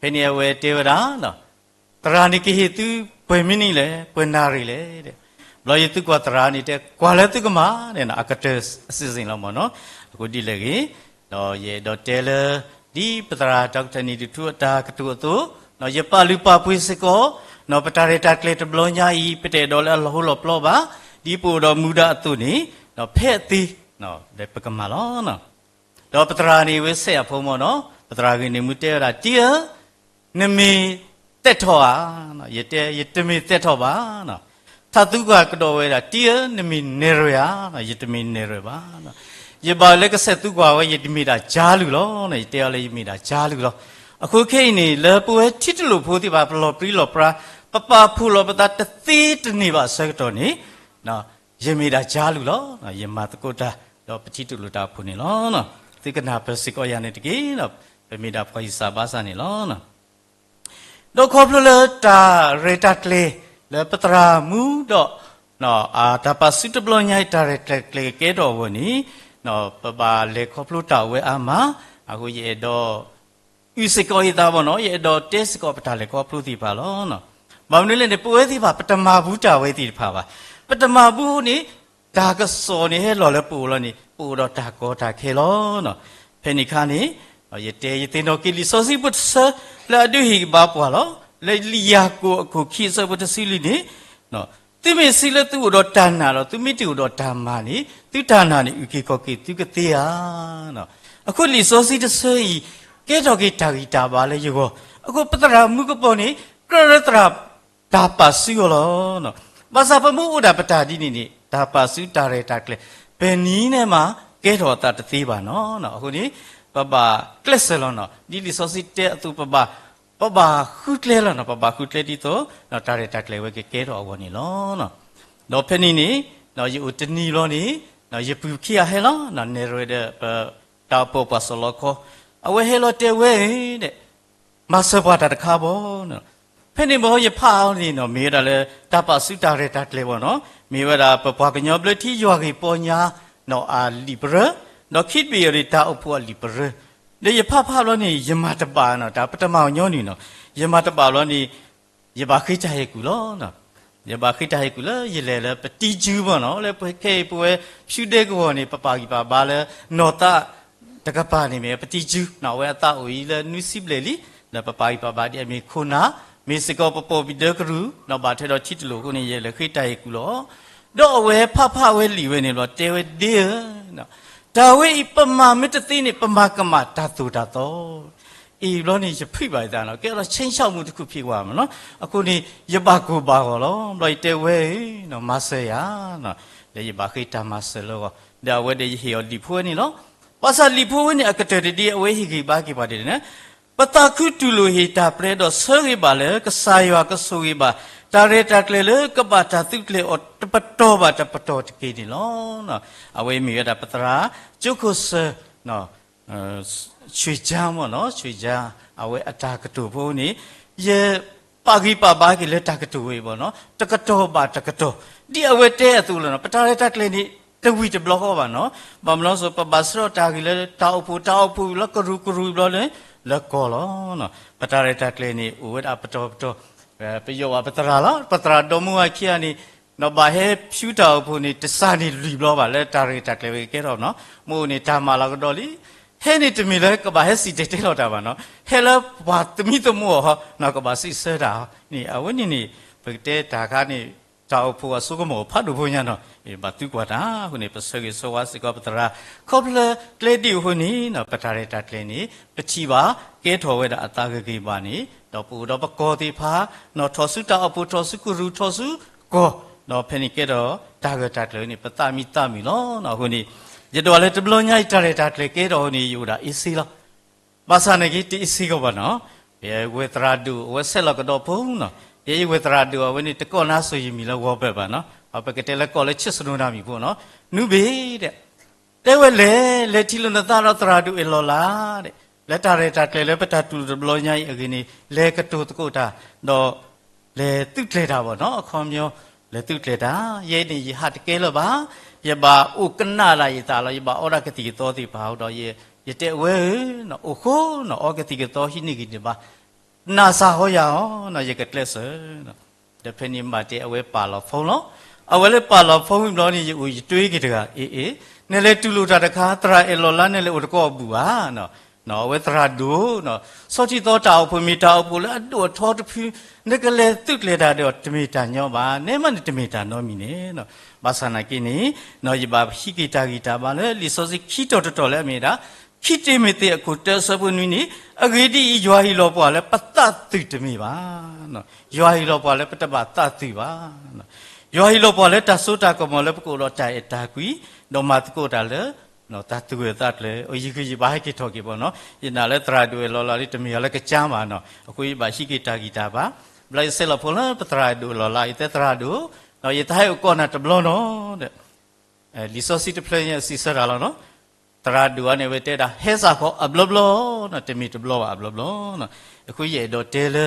ဖဲန့ၣ်အဝဲတဲဝဲဒၣ် သရၣ်န့ၣ်ကဟ့ၣ်သုပှဲၤမံးနံးလဲၣ်, ပှဲၤနၣ်ရံၣ်လဲၣ်. ဘျီယသုကွၢ်သရၣ်န့ၣ်တဲ ကွၢ်လၢသုကမၤန့ၣ် အကတၢၢ်အစံၣ်စ့ၣ်လီၤမ့ၢ်နီၤ. အဃိဒ်လဲၣ်ဂ့ၤ, ဒီးယအဲၣ်ဒိးတဲလၢ ဒ်ပသရၣ် Doctor နံၣ်ဒိၣ်ထူအတၢ်ကတိၤအသိး, ယပာ်လုၢ်ပာ်ပှ့ၤစ့ၢ်ကီး, ပတၢ်ရဲၣ်တၢ်ကျဲၤတဘျီညါအံၤ ပတအဲၣ်ဒိးလၢအလီၤဟိလီၤပျီဘၣ်, ဒ်ပအိၣ်ဒီးမူဒါအသိးန့ၣ်, ဖဲအသ့ ပကမၤလီၤ. ဒီးပသရၣ်န့ၣ်ဝဲဆဲးအဖိမ့ၢ်နီၤ, ပသရၣ်ဂ့ၤန့ၢ်မူတဲဝဲဒၣ် တံၤဧၢ, နမ့ၢ်သဲးထီၣ်ဧါ, ယတဲ ယတမ့ၢ်သဲးထီၣ်ဘၣ်. ထါသူကွၢ်ကဒီးဝဲဒၣ် တံၤဧၢ, နမ့ၢ်နဲၣ်ရွဲၣ်ဧါ, ယတမ့ၢ်နဲၣ်ရွဲၣ်ဘၣ်. ယဘၣ်လၢကစဲးသူကွၢ်ဝဲ ယမ့ၢ်ဒၣ်ကၠါလုၢ်လီၤ. ယတဲအီၤလၢယမ့ၢ်ဒၣ်ကၠါလုၢ်လီၤ. အဃိခဲအံၤန့ၣ် လၢပဝဲထံတလိာ်ဖိသ့ၣ်တဖၣ် ပလီၤပြံလီၤပြါ, ပပာ်ဖှိၣ်လီၤပသးတသ့တန့ၢ်ဘၣ်အဆၢကတီၢ်န့ၣ်, ယမ့ၢ်ဒၣ်ကၠါလုၢ်လီၤ. ယမၤသကိးတၢ်ဒီးပထံတလိာ်တၢ်အိၣ်ဖှိၣ်န့ၣ်လီၤ. သုကနၢ်ပၢၢ်စ့ၢ်ကီးယၤန့ၣ်တက့ၢ်. ပမ့ၢ်ဒၣ်ပှၤအံၣ်စၢ်ဘါစၢ်န့ၣ်လီၤ. ဒီးခီဖျိလၢတၢ်ရဲၣ်တၢ်ကျဲၤလၢပသရၣ်မုၣ်ဒီး တၢ်ပာ်စုတဘျီညါအံၤ တၢ်ရဲၣ်တၢ်ကျဲၤကကဲထီၣ်အဂီၢ်န့ၣ်, ပဘၣ်လဲၤခီဖျိတၢ်အိၣ်ဝဲအါမး, အဃိယအဲၣ်ဒိး အုၣ်စ့ၢ်ကီးယသးဘၣ်နီၤ, ယအဲၣ်ဒိးတဲစ့ၢ်ကီးပတၢ်လဲၤခီဖျိသ့ၣ်တဖၣ်လီၤ. ဘၣ်မနုၤလဲၣ်န့ၣ် ပဝဲသ့ၣ်တဖၣ် ပတမၤဘူးတၢ်ဝဲသ့ၣ်တဖၣ်ဘၣ်. ပတမၤဘူးအဃိန့ၣ် တၢ်ကစီၣ်န့ၣ်ဟဲလီၤလၢပအိၣ်လီၤန့ၣ် ပအိၣ်ဒီးတၢ်ကီတၢ်ခဲလီၤ. ဖဲန့ၣ်အခါန့ၣ် ယတဲယသ့ၣ်နီၣ်က့ၤလံာ်စီဆှံပူၤတဆၢ လၢအဒုးဟ့ၣ်ကဘါပှၤလီၤ. လၢလံာ်ယၤကိာ်အခိၣ်ခံအဆၢဖိတဆံလွံၢ်န့ၣ်, သုမ့ၢ်စံးလၢသုအိၣ်ဒီးတၢ်နာ်ဒီး သုမ့ၢ်တအိၣ်ဒီးတၢ်မၤန့ၣ် သုတၢ်နာ်န့ၣ် အုၣ်က့ၤခီၣ်က့ၤသုကသ့ဧါ. အဃိလံာ်စီဆှံတဆၢအံၤ ကဲထီၣ်က့ၤတၢ်ဂံၢ်တၢ်ဘါလၢယဂီၢ်, အဃိပသရၣ်မုၣ်ကပီၤန့ၣ် ကြၢးလၢသရၣ် တၢ်ပာ်စုအီၤလီၤ. ဘၣ်ဆၣ်ပမ့ၢ်အိၣ်ဒၣ်ပတၢ်ဒ်န့ၣ်န့ၣ် တၢ်ပာ်စုတၢ်ရဲၣ်တၢ်ကျဲၤ ပနံၤန့ၣ်မး ကဲထီၣ်အသးတသ့ဘၣ်နီၤ. အဃိန့ၣ် ပဘၣ်ကျဲးစၢးလီၤနီၤ. ဒ်လံာ်စီဆှံတဲအသိး ပဘၣ် ပဘၣ်ဃုကျဲလီၤနီၤ. ပဘၣ်ဃုကျဲဒ်သိး တၢ်ရဲၣ်တၢ်ကျဲၤဝဲကကဲထီၣ်အဂီၢ်န့ၣ်လီၤ. ဒီးဖဲန့ၣ်န့ၣ် ယအိၣ်တနံၤဘျီန့ၣ် ယပုၢ်ခံဂၤဟဲလီၤ, နဲၣ်ရွဲဒီးပတၢ်အိၣ်ဖှိၣ်ပှၤစီၤလီခီ, အဝဲဟဲလီၤတဲဝဲဒီး မၤစၢၤပှၤတၢ်တခါဘၣ်. ဖဲန့ၣ်ဘၣ်ယဖးအီၤန့ၣ်နီၤ မ့ၢ်ဝဲဒၣ်လၢ တၢ်ပာ်စုတၢ်ရဲၣ်တၢ်ကျဲၤဘၣ်နီၤ, မ့ၢ်ဝဲဒၣ်ပပှၤကညီဘျၢထံယွၤဂ့ၢ်ပီညါနီၤ အလံာ်ပရၢ, ဒီးခံတဘ့ၣ်အံၤန့ၣ် တၢ်အိၣ်ဖှိၣ်အလံာ်ပရၢ, ဒီးယဖးဖးဘျီန့ၣ် ယမၤတဘၣ်နီၤ တၢ်ပတမၤအီၤညီနုၢ်နီၤ, ယမၤတဘၣ်ဘျီန့ၣ် ယဘၣ်ဃ့တၢ်ဟ့ၣ်ကူၣ်လီၤ. ယဘၣ်ဃ့တၢ်ဟ့ၣ်ကူၣ်လၢယလဲၤလၢပတံၤကၠူဘၣ်နီၤ, လၢပခဲအံၤပဝဲ ဖၠူဒဲကဝီၤန့ၣ် ပပာ်ဂံၢ်ပာ်ဘါလၢ နီၢ်သး တကပၤန့ၣ်မ့ၢ်ပတံၤကၠူ, အဝဲအသးအိၣ်အံၤလၢနွံဆံဘျဲၣ်လံ, ဒီးပပာ်ဂံၢ်ပာ်ဘါဒ်အမ့ၢ်ခိၣ်နၢ်, မ့ၢ်စ့ၢ်ကီးပပိာ်ပံၤဒၢကရူၢ်, ဒီးဘၣ်ထွဲဒီးထံတလိာ်အဃိန့ၣ် ယလဲၤဃ့တၢ်ဟ့ၣ်ကူၣ်လီၤ. ဒီးအဝဲဖးဖးဝဲလံာ်ဝဲန့ၣ်ဘျီ တဲဝဲဒ့ဧၢ, တၢ်ဝဲအံၤပမၤမ့ၢ်တသ့န့ၣ် ပမၤကမၣ်တၢ်သိၣ်တၢ်သီ အံၤဘျီန့ၣ် ယဖုးဘၣ်ယသးနီၤ, ကဲဒီး ဆ့ဆၣ်မူး တခူၣ်ဖံးဝါမးနီၤ, အဃိန့ၣ် ယဘၣ်ကိၢ်ဘၣ်ဂီၤလီၤ. ဘျီယတဲဝဲနီၤ မၤစၢၤယၤ, ဒီးယဘၣ်ဃ့တၢ်မၤစၢၤလၢဂီၤ, ဒီးအဝဲဒီးယဟ့ၣ်အီၤလံာ်ဖိဝဲန့ၣ်လီၤ. ဘၣ်ဆၣ်လံာ်ဖိဝဲန့ၣ် အကတၢၢ်တဒ်အဝဲဟ့ၣ်ဂံၢ်ဘါက့ၤပှၤဒ်န့ၣ်, ပသးခုတူၢ်လိာ်ဟ့ၣ်တၢ်ပျဲဒီးဆၢဂ့ၤဘၣ်လၢ ကစၢ်ယွၤကဆိၣ်ဂ့ၤဘၣ် တၢ်ရဲၣ်တၢ်ကျဲၤလၢကဘၣ်တၢ်သုးကျဲၤအီၤတပတီၢ်ဘၣ်တပတီၢ်တက့ၢ်န့ၣ်လီၤ. အဝဲမ့ၢ်ဝဲဒၣ်ပသရၣ် ကၠိခိၣ်စၢၤ ဆွ့ၣ်ကၠါမ့ၢ်နီၤ, ဆွ့ၣ်ကၠါ အဝဲအတၢ်ကတိၤဖိန့ၣ် ယပာ်ဂံၢ်ပာ်ဘါက့ၤလၢတၢ်ကတိၤဝဲအံၤဘၣ်နီၤ, တကတီၢ်ဘၣ်တကတီၢ်, ဒ်အဝဲတဲအသိးလီၤနီၤ, ပတၢ်ရဲၣ်တၢ်ကျဲၤန့ၣ် တဝံၤတဘျီဃီဘၣ်နီၤ, ဘၣ်မနုၤအဃိ ပဘၣ်ဆှၢအီၤတၢ်ဂ့ၢ်လၢတၢ်အိၣ်ဖှိၣ်, တၢ်အိၣ်ဖှိၣ်လၢကရူၢ်ကရူၢ်ဘျီန့ၣ် လၢကီၢ်လီၤ. ပတၢ်ရဲၣ်တၢ်ကျဲၤန့ၣ် အိၣ်ဝဲဒၣ်ပတီၢ်ပတီၢ်, ပယီၤဘၣ်ပသရၣ်လီၤ, ပသရၣ်ဒီမါဝၤခံဂၤန့ၣ် ဒီးဘၣ်ဟဲဖၠူတၢ်အိၣ်ဖှိၣ်န့ၣ် တစၢ်န့ၣ်လွံၢ်ဘျီဘၣ် လၢတၢ်ရဲၣ်တၢ်ကျဲၤဝဲကကဲထီၣ်နီၤ, မ့ၢ်အိၣ်န့ၣ်တၢ်မၤလီၤကဒီးလံ, ဟဲန့ၣ်တမ့ၢ်လၢကဘၣ်ဟဲစံၣ်တဲၤတဲလီၤတၢ်ဘၣ်နီၤ, ဟဲလၢပှၤသမံသမိးအီၤ ကဘၣ်စံးဆၢတၢ်န့ၣ်, အဝဲန့ၣ်န့ၣ် ပကတဲတၢ်ခါန့ၣ် တၢ်အိၣ်ဖှိၣ်အစိကမီၤဖးဒိၣ်ဖိညါနီၤ, ဘၣ်သံကွၢ်တၢ်အဃိန့ၣ် ပဆၢဂ့ၤဆၢဝါစ့ၢ်ကီးပသရၣ်, ခီဖျိကျဲဒ်အဃိန့ၣ် ပတၢ်ရဲၣ်တၢ်ကျဲၤန့ၣ် ပထံၣ်ဘၣ်ကဲထီၣ်ဝဲဒၣ်အသးဂ့ၤဂ့ၤဘၣ်န့ၣ် ဒီးပအိၣ်ဒီးပကီၢ်သ့ၣ်တဖၣ် နီၢ်ထီၣ်ဆူတၢ်အိၣ်ဖှိၣ် ထီၣ်ဆူကရူၢ်ထီၣ်ဆူကီၢ်, ဒီးဖဲန့ၣ်ကဲထီၣ်တၢ်ဂၢၢ်တၢ်ကျၢၤန့ၣ် ပသးမံသးမုာ်လီၤ. အဃိန့ၣ် ယဒွးလၢတဘျီညါအံၤ တၢ်ရဲၣ်တၢ်ကျဲၤကဲထီၣ်အဃိန့ၣ် ယအိၣ်ဒၣ်အ့စ့လီၤ. ဘၣ်ဆၣ်နာ်က့ တအ့စ့ကီးဘၣ်နီၤ, ယဝဲၢ်သရၣ်ဒိၣ် အဝဲဆဲးလီၤကဒီးဖိနီၤ, ယဝဲၢ်သရၣ်ဒိၣ် အဝဲန့ၣ်တကိးနါစိၤယမံၤလၢ Robert ဘၣ်နီၤ, ပကတဲလၢကိးလၢ ဆ့ၣ်စနိ နမံၤဖိနီၤ, နူဘ့ၣ်ဒီး တဲဝဲလဲၤ လဲၤထံၣ်လိာ်နသးဒီးသရၣ်ဒိၣ်အဲၣ်လီၤလးဒီး လၢတၢ်ရဲၣ်တၢ်ကျဲၤလၢပတၢ်တူၢ်လိာ်တဘျီညါအံၤအဂ့ၢ်န့ၣ် လဲၤကတိၤသကိးတၢ် ဒီးလဲၤသုးကျဲၤတၢ်ဘၣ်နီၤ, အခီပညီ လဲၤသုးကျဲၤတၢ်, ယဲန့ၣ် ယဟးတကဲလၢၤဘၣ်, ယဘၣ်အိၣ်ကနၣ်ဒၣ်ယသးလီၤ, ယဘၣ်အီဒၣ်ကသံၣ်ကသီသ့ၣ်တဖၣ်ဒီး ယတဲဝဲဧၢ, အိၣ်ဃိနီၤ အီကသံၣ်ကသီဟံးန့ၢ်ဂံၢ်န့ၢ်ဘါ နာ်စၢ်ဟီယၤအီၤ, ယကကျဲးစၢး, ဒီးဖဲန့ၣ်မၤတဲအဝဲပာ်လီၤ phone လီၤ. အဝဲလၢပာ်လီၤ phone ဝံၤဘျီန့ၣ် ယအိၣ်ယတွ့က့ၤတဂၤ, အ့ အ့ နလဲၤတူၢ်လိာ်တၢ်တခါ သရၣ်အဲၣ်လီၤလး နလဲၤအိၣ်တကိးအဘူၣ်ဧါ, အဝဲသရၣ်ဒိၣ်, ဆီထံသီတၢ်အိၣ်ဖှိၣ်မ့ၢ်တၢ်အိၣ်ဖှိၣ်လၢအဒိၣ်အထီတဖု, နကလဲၤသုးကျဲၤတၢ်ဒီးတမ့ၢ်တၢ်ညီဘၣ်, နဲမးန့ၣ်တမ့ၢ်တၢ်နီတမံၤန့ၣ်, ဘၣ်ဆၣ်နာ်က့န့ၣ်, ယဘၣ်ဟံးက့ၤတၢ်ဂံၢ်တၢ်ဘါလၢလံာ်စီဆှံခံတီၤတတီၤလၢအမ့ၢ်ဒၣ် ခံတံၤမသ့းအခိၣ်တၢအဆၢဖိနွံန့ၣ်, အဂ့ၢ်ဒ်အံၤ, ယွၤဟ့ၣ်လီၤပှၤလၢပသးသုးတမ့ၢ်ဘၣ်. ယွၤဟ့ၣ်လီၤပှၤလၢပတဘၣ်သးသုးဘၣ်. ယွၤဟ့ၣ်လီၤပှၤလၢတၢ်စိတၢ်ကမီၤလၢပကအိၣ်ဒီးတၢ်အဲၣ်တၢ်ကွံ, ဒီးမၤသကိးတၢ်လၢ တၢ်သူၣ်ဂၢၢ်သးကျၢၤ အိၣ်ယံာ်ခုယံာ်ဘၣ် ဟဲက့ၤထီၣ်က့ၤဘၣ်နီၤ. ယနာ်လၢသရၣ်ဒိၣ်အလီၢ်လၤလံ တမ့ၢ်အီၤလၢကစၢ်ဘၣ်နီၤ. အဃိယဘၣ်ဟံးက့ၤတၢ်ဂံၢ်တၢ်ဘါ, ဘျီယဆဲးလီၤဖိလၢပသရၣ်ဒိၣ်အလီၢ်လၤ ယတဲသရၣ်ဒိၣ်, ဒီးယတၢ်ဟဲအိၣ်ကိးနၤတဘျီနီၤဒီး လံာ်စီဆှံတဖျၢၣ်ညါစံးဆၢတၢ်လီၤနီၤ. သရၣ်ဒိၣ်အံၤန့ၣ် အဝဲတဲဒၣ် ဟဲစ့ၢ်ကီးအဘျီဘျီနီၤ, တမ့ၢ်တဘျီဘၣ် အဘျီဘျီနီၤ. အဃိယအဲၣ်ဒိးတဲလၢ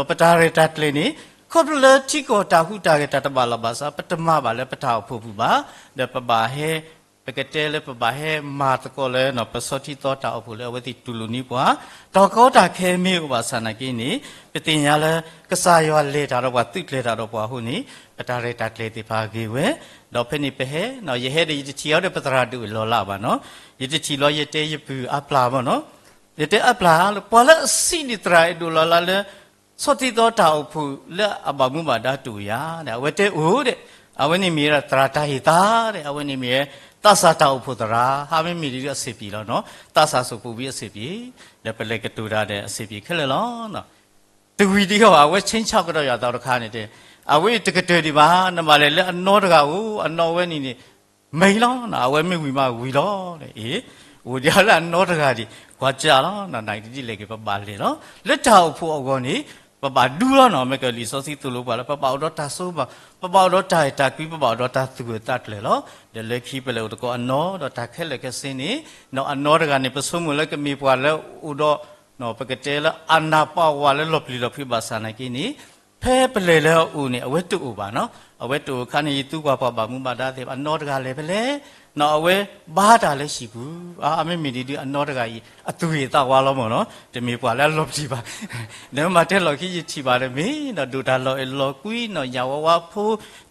ပတၢ်ရဲၣ်တၢ်ကျဲၤန့ၣ် ခီဖျိလၢထံကီၢ်တၢ်ဟူးတၢ်ဂဲၤတၢ်တဘၣ်လီၢ်ဘၣ်စး ပတမၤဘၣ်လၢပတၢ်အိၣ်ဖှိၣ်ပူၤဘၣ်, ဒီးပဘၣ်ဟဲ ပကတဲလၢပဘၣ်ဟဲမၤသကိးလၢ ပဆီထံသီတၢ်အိၣ်ဖှိၣ်လၢအဝဲသ့ၣ်တူၢ်လိာ်န့ၢ်ပှၤ, တၢ်ကီတၢ်ခဲမ့ၢ်အိၣ်ဘၣ်ဆၣ်နာ်က့န့ၣ် ပသ့ၣ်ညါလၢ ကစၢ်ယွၤလဲၤတၢ်ဒီးပှၤ သုးကျဲၤတၢ်ဒီးပှၤအဃိန့ၣ် ပတၢ်ရဲၣ်တၢ်ကျဲၤသ့ၣ်တဖၣ်ဂ့ၤဝဲ, ဒီးဖဲန့ၣ်ပဟဲ ယဟဲဒီးယတထံၣ်အီၤဒီးပသရၣ်ဒိၣ်အလီၢ်လၤဘၣ်နီၤ. ယတထံၣ်လီၤ ယတဲယပုၢ်အါပျၢ်ဘၣ်နီၤ. ယတဲအါပျၢ်လၢ ပှၤလၢအစံးန့ၣ် သရၣ်အဲၣ်ဒိးလီၤလးလၢ ဆီထံသီတၢ်အိၣ်ဖှိၣ်လၢအဘၣ်မူဘၣ်ဒါတအိၣ်ဧါ, အဝဲတဲအိၣ်ဒီး အဝဲန့ၣ်မ့ၢ်ဝဲဒၣ်သရၣ်တၢ်ဟ့ၣ်သးဒီး အဝဲန့ၣ်မ့ၢ်ဝဲ သးစၢ်တၢ်အိၣ်ဖှိၣ်သရၣ် ဟးမ့မ့ၢ်ဒ်အဆံးပျံၤလီၤနီၤ. သးစၢ်စိၣ်ပူၤဝံၤအဆံးပျံၤ ဒီးပလဲၤကတိၤတၢ်ဒီးအဆံးပျံၤခဲလၢာ်လီၤ. တဝံၤဒ်အီၤ အဝဲဆ့ဆၣ်ကဒီးယွၤသီတခါန့ၣ်တဲ အဝဲအံၤတကတၢၢ်ဒံးဘၣ်, နဘၣ်လဲၤလၢအနီတဂၤဧိၤ အနီဝဲန့ၣ်န့ၣ် မ့ၢ်လီၤ, အဝဲမ့ၢ်ဝံၤမးဝံၤလီၤ. အ့ အိၣ်ဒံးလၢအနီတဂၤဒံး ကွၢ်ကၢ်လီၤ, နဒ်လဲၣ်က့ၤပဘၣ်လဲၤလီၤ. လၢတၢ်အိၣ်ဖှိၣ်အဂီၢ်န့ၣ် ပဘၣ်ဒူလီၤနီၤ. မ့ၢ်ကလံာ်စီဆှံသိၣ်လိပှၤလၢ ပဘၣ်အိၣ်ဒီးတၢ်စိဘၣ်, ပဘၣ်အိၣ်ဒီးတၢ်အဲၣ်တၢ်ကွံ, ပဘၣ်အိၣ်ဒီးတၢ်သူၣ်ဂၢၢ်သးကျၢၤလီၤ. ဒီးလၢခံပလဲၤအိၣ်သကိးအနီ ဒီးတၢ်ခဲလၢာ်ခဲဆ့န့ၣ် နီၤ အနီတဂၤန့ၣ် ပဆိကမိၣ်လၢကမ့ၢ်ပှၤလၢအိၣ်ဒီး ပကတဲလၢအနၢ်ပၢၢ်ဝဲလၢလီၤပျံၤလီၤဖုးဘၣ်ဆၣ်နာ်က့န့ၣ် ဖဲပလဲၤလၢအအိၣ်န့ၣ် အဝဲတအိၣ်ဘၣ်နီၤ. အဝဲတအိၣ်အခါန့ၣ် ယသူကွၢ်ပှၤဘၣ်မူဘၣ်ဒါသ့ၣ် အနီတဂၤလဲၤဖဲလဲၣ်နီၤ. အဝဲဘါတၢ်လၢဟံၣ်ပူၤ, အါ မ့မ့ၢ်ဒ်ဒုး အနီတဂၤအံၤ အသူၣ်ဂ့ၤသးဝါလီၤမၢ်နီၤ. တမ့ၢ်ပှၤလၢအလီၤပျံၤဘၣ် နမ့ၢ်တဲလီၢ်ခံ ယထံၣ်ဘၣ်ဒီးမ့ၢ်နီၤ ဒိၣ်တၢ်လီၤအဲၣ်လီၤကွံနီၤ, ယၤဝါဝါဖိ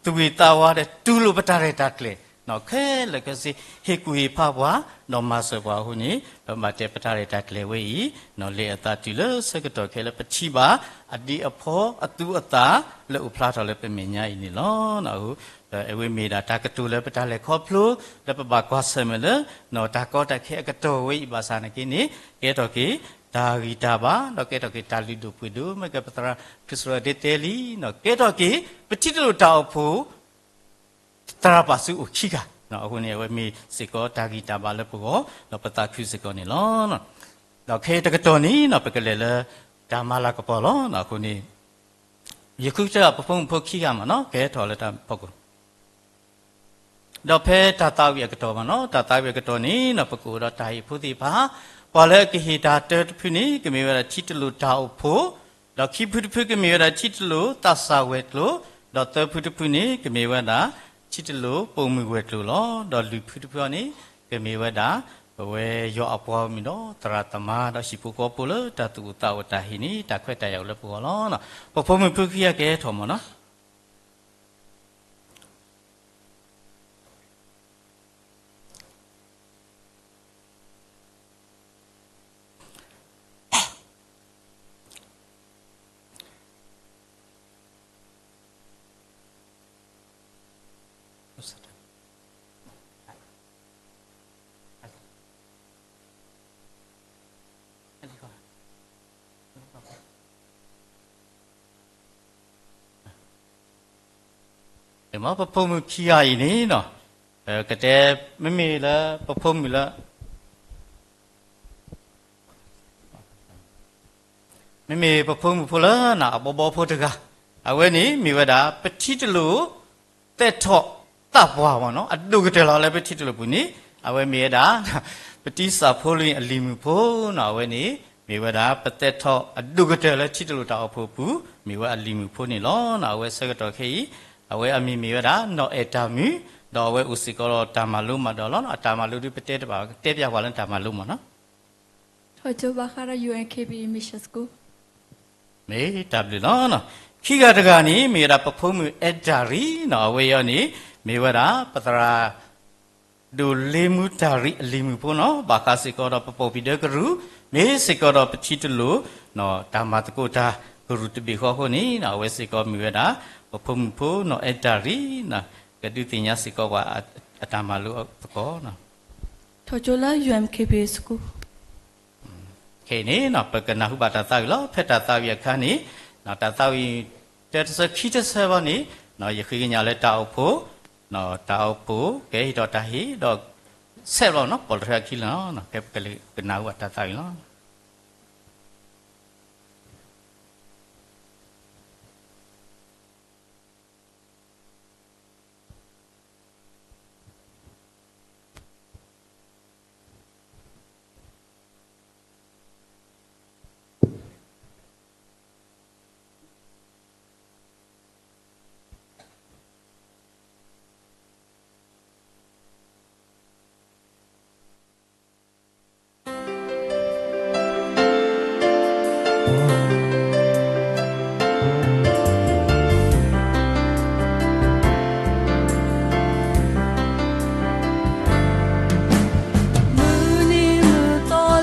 သူၣ်ဂ့ၤသးဝါဒီး တူၢ်လိာ်ပတၢ်ရဲၣ်တၢ်ကျဲၤနီၤ, ခဲလၢာ်ခဲဆ့ ဟ့ၣ်ကူၣ်ဟ့ၣ်ဖးပှၤ ဒီးမၤစၢၤပှၤအဃိန့ၣ် ပဘၣ်တဲပတၢ်ရဲၣ်တၢ်ကျဲၤဝဲအံၤနီၤ လဲၤအသးတုၤလၢဆၢကတီၢ်ခဲလၢာ် ပထံၣ်ဘၣ်အဒ့အဖီအသူအသၣ် လၢအိၣ်ဖျါထီၣ်လၢပမဲာ်ညါအံၤန့ၣ်လီၤ. အဝဲမ့ၢ်ဒၣ်တၢ်ကတိၤလၢပတၢ်လဲၤခီဖျိ လၢပဘၣ်ကွၢ်ဆၢၣ်မဲာ်လၢ တၢ်ကီတၢ်ခဲအကတီၢ်ဝဲအံၤဘၣ်ဆၣ်နာ်က့န့ၣ် ကဲထီၣ်က့ၤ တၢ်ဂံၢ်တၢ်ဘါ ဒီးကဲထီၣ်က့ၤတၢ်လုၢ်ဒိၣ်ပှ့ၤဒိၣ် မ့ၢ်ကပသရၣ်ခရံာ်စရီဒ့တဲလံနီၤ, ကဲထီၣ်က့ၤ ပထံတလိာ်တၢ်အိၣ်ဖှိၣ် သရၣ်ပာ်စုအိၣ်ခံဂၤနီၤ. အဃိန့ၣ် အဝဲမ့ၢ်စ့ၢ်ကီးတၢ်ဂံၢ်တၢ်ဘါလၢပဂီၢ် ဒီးပသးခုစ့ၢ်ကီးန့ၣ်လီၤ. ဒီးခဲအံၤတကတီၢ်န့ၣ်နီၤ ပကလဲၤလၢတၢ်မၤလၤကပီၤလီၤ. အဃိန့ၣ် ယဃုကတၢၢ်ပဖိမုၣ်ဖိခံဂၤမၢ်နီၤ ကဟဲထီၣ်လၢတၢ်ဖီခိၣ် ဒီးဖဲတၢ်သးဝံၣ်အကတီၢ်မၢ်နီၤ တၢ်သးဝံၣ်အကတီၢ်န့ၣ်နီၤ ပကအိၣ်ဒီးတၢ်ဟ့ၣ်ဖိသ့ၣ်တဖၣ် ပှၤလၢအကဟ့ၣ်တၢ်တၢတဖုန့ၣ် ကမ့ၢ်ဝဲဒၣ်ထံတလိာ်တၢ်အိၣ်ဖှိၣ်, ဒီးခံဖုတဖုကမ့ၢ်ဝဲဒၣ်ထံတလိာ်သးစၢ်ဝဲၤကျိၤ, ဒီးသၢဖုတဖုန့ၣ် ကမ့ၢ်ဝဲဒၣ်ထံတလိာ်ပိာ်မုၣ်ဝဲၤကျိၤလီၤ. ဒီးလွံၢ်ဖုတဖုအံၤန့ၣ် ကမ့ၢ်ဝဲဒၣ် ပဝဲယွၤအပှၤမုၣ်ဒီးသရၣ်သမါ ဒီးဟံၣ်ဖိဃီဖိလၢတၢ်သူၣ်အိၣ်သးအိၣ်တၢ်ဟ့ၣ်န့ၣ် တၢ်ခွဲးတၢ်ယာ်အိၣ်လၢပဂီၢ်လီၤ. ပဖိမုၣ်ဖိခံဂၤကဟဲထီၣ်မၢ်နီၤ မ့ၢ်ပဖိမုၣ်ခံဂၤအံၤန့ၣ်နီၤ ကတဲ မ့မ့ၢ်လၢပဖိမုၣ်လၢ မ့မ့ၢ်ပဖိမုၣ်ဖိလၢနၤ အဘီဘီဖိတဂၤ အဝဲန့ၣ်မ့ၢ်ဝဲဒၣ် ပထံတလိာ် သဲးထီၣ်သးပှၢ်မၢ်နီၤ အဒိၣ်ကတၢၢ်လီၤလၢပထံတလိာ်ပူၤန့ၣ် အဝဲမ့ၢ်ဝဲဒၣ် ပတံစၢ်ဖိလံအလံၤမုၣ်ဖိနီၤ အဝဲန့ၣ် မ့ၢ်ဝဲဒၣ် ပသဲးထီၣ်အဒိၣ်ကတၢၢ်လၢထံတလိာ်တၢ်အိၣ်ဖှိၣ်ပူၤ မ့ၢ်ဝဲအလံၤမုၣ်ဖိန့ၣ်လီၤ. အဝဲဆၢကတီၢ်ခဲအံၤ အဝဲအမံၤမ့ၢ်ဝဲဒၣ် နီၢ်အဲၣ်တၢ်မုၣ် ဒီးအဝဲအိၣ်စ့ၢ်ကီးဒီးတၢ်မၤလိမၤဒိးလီၤ. အတၢ်မၤလိဒုးပတဲတဘၣ် ကတဲပျၢ်ပှၤလၢတၢ်မၤလိမၢ်နီၤ မ့ၢ်တၢ်ဘျုးလီၤ. ခံဂၤတဂၤန့ၣ် မ့ၢ်ဝဲဒၣ်ပဖိမုၣ်အဲၣ်တၢ်ရံနီၤ အဝဲအံၤန့ၣ် မ့ၢ်ဝဲဒၣ် ပသရၣ်ဒိၣ်လ့မူတၢ်ရံအလံၤမုၣ်ဖိနီၤ ဘၣ်ဃးစ့ၢ်ကီးဒီးပပိာ်ပံၤဒၢကရူၢ် မ့ၢ်စ့ၢ်ကီးဒီးပထံတလိာ် တၢ်မၤသကိးတၢ်ကရူၢ်တဘ့ၣ်ဃီအဃိန့ၣ် အဝဲစ့ၢ်ကီးမ့ၢ်ဝဲဒၣ် ပဖိမုၣ်ဖိနီၤ အဲၣ်တၢ်ရံနီၤ ကဒုးသ့ၣ်ညါစ့ၢ်ကီးပှၤအတၢ်မၤလိသကိး ခဲအံၤန့ၣ် ပကနၢ်ဟူဘၣ်တၢ်သးဝံၣ်လီၤ. ဖဲတၢ်သးဝံၣ်အခါန့ၣ် တၢ်သးဝံၣ်တၢတဆၢခံတဆၢဘၣ်န့ၣ် ယဃ့ကညးလၢတၢ်အိၣ်ဖှိၣ် တၢ်အိၣ်ဖှိၣ် ကဟ့ၣ်ထီၣ်တၢ်ဟ့ၣ် ဒီး ဆဲးဘျီနီၤ ပိာ်တရၢအခံလီၤနီၤ, ကဲပကလဲၤကနၣ်ဟူဘၣ်တၢ်သးဝံၣ်လီၤ. မုၢ်နံၤမုၢ်သီ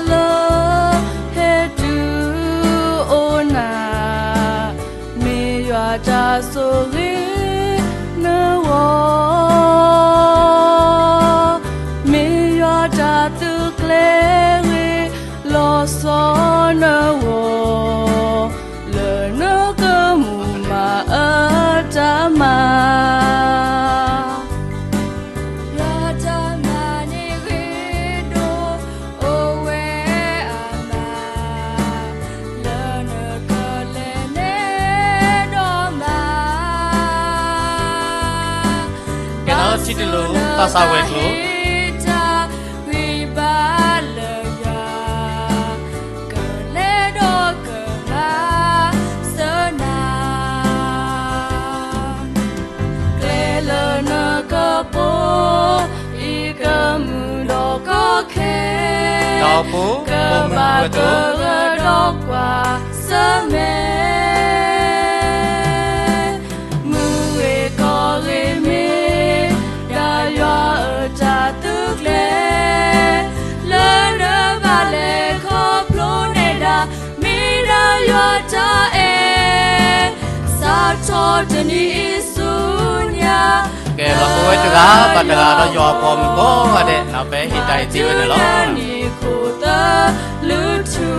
လၢ ဟဲတုၤအိၣ်နၤ, မ့ၢ်ယွၤတၢ်ဆိၣ်ဂ့ၤနဂီၢ်, မ့ၢ်ယွၤတၢ်သုးကျဲၤဂ့ၤ လီၤဆီနဂီၢ်, လၢနကမူၤမၤအၢတၢ်မၤ ယွၤတၢ်မၤန့ၣ်ဂ့ၤဒိၣ် အိၣ်ဝဲအမၤ လၢနကလဲၤနဲဒီးမၤ ကဲထီၣ်ထံတလိၤ သးစၢ်ဝဲၤကျိၤ တၢ်ဂံၢ်ဘါလၢယွၤ ကလဲၤဒီးကမၤစၢၤနၤ ကျဲလၢနကပိာ် အံၤကမုာ်ဒီးကီခဲ ဒီးပိာ် ကဘၣ်ကရၢဒီးကွၢ်ဆၢၣ်မဲာ် မုၢ်ဂ့ၤကီၢ်ဂ့ၤမ့ၢ် ဒၣ်ယွၤအတၢ်သုးကျဲၤ လၢနဘၣ်လဲၤခီဖျိနဲဒၣ် မ့ၢ်ဒၣ်ယွၤတၢ်အဲၣ် စးထီၣ်တနံၤအံၤဆူညါ ကဲ လီၤကဝဲတဂၤဘၣ်တဂၤဒီးယွၤအပှၤမုၣ်ကိးဂၤဒဲး ပဟ့ၣ်တၢ်အံၤသ့ဝဲန့ၣ်လီၤ. မၤတုၤနနံၤခိၣ်သလုးထူ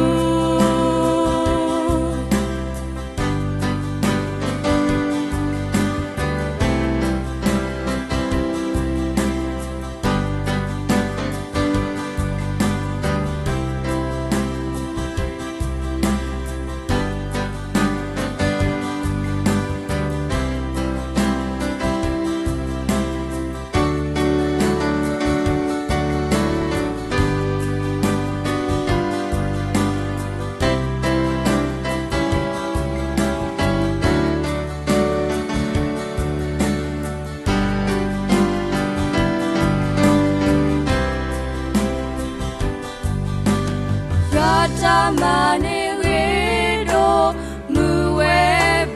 ယွၤတၢ်မၤန့ၣ်ဂ့ၤဒိၣ် မုာ်ဝဲ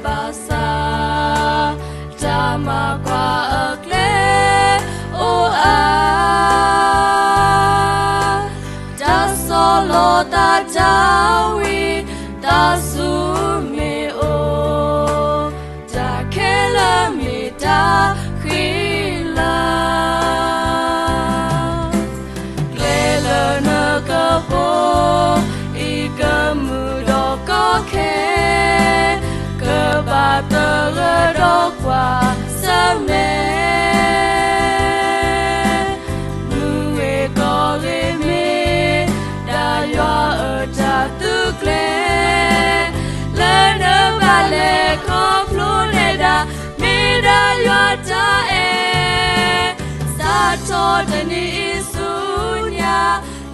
ဘၣ်ဆၣ် တၢ်မၤကွၢ်အကျဲအိၣ်အါ တၢ်ဆီၣ်လီၤသးတၢ်ဝံသးစူၤမ့ၢ်အိၣ် တၢ်ခဲလၢာ်မ့ၢ်တၢ်ဃံလၤ ကျဲလၢနကပိာ် အံၤကမုာ်ဒီးကီခဲ ကဘၣ်သရၢဒီးကွၢ်ဆၢၣ်မဲာ် မုၢ်ဂ့ၤကီၢ်ဂ့ၤမ့ၢ် ဒၣ်ယွၤအတၢ်သုးကျဲၤ လၢနဘၣ်လဲၤခီဖျိနဲဒၣ် မ့ၢ်ဒၣ်ယွၤတၢ်အဲၣ် စးထီၣ်တနံၤအံၤဆူညါ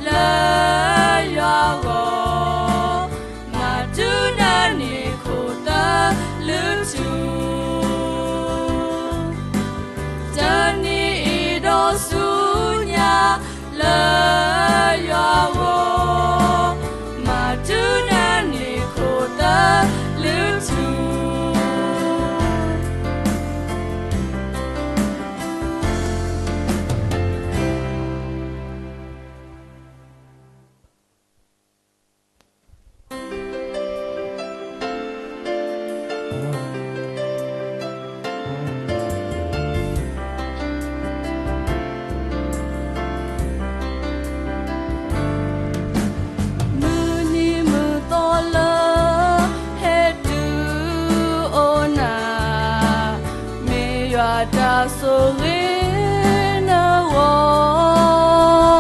လၢယွၤအဂီၢ် မၤတုၤနနံၤခိၣ်သလုးထူ တနံၤအံၤဒီးဆူညါ လၢယွၤအဂီၢ် မၤတုၤနနံၤခိၣ်သလုးထူ မုၢ်နံၤမုၢ်သီလၢဟဲတုၤအိၣ်နၤ, မ့ၢ်ယွၤတၢ်ဆိၣ်ဂ့ၤနဂီၢ်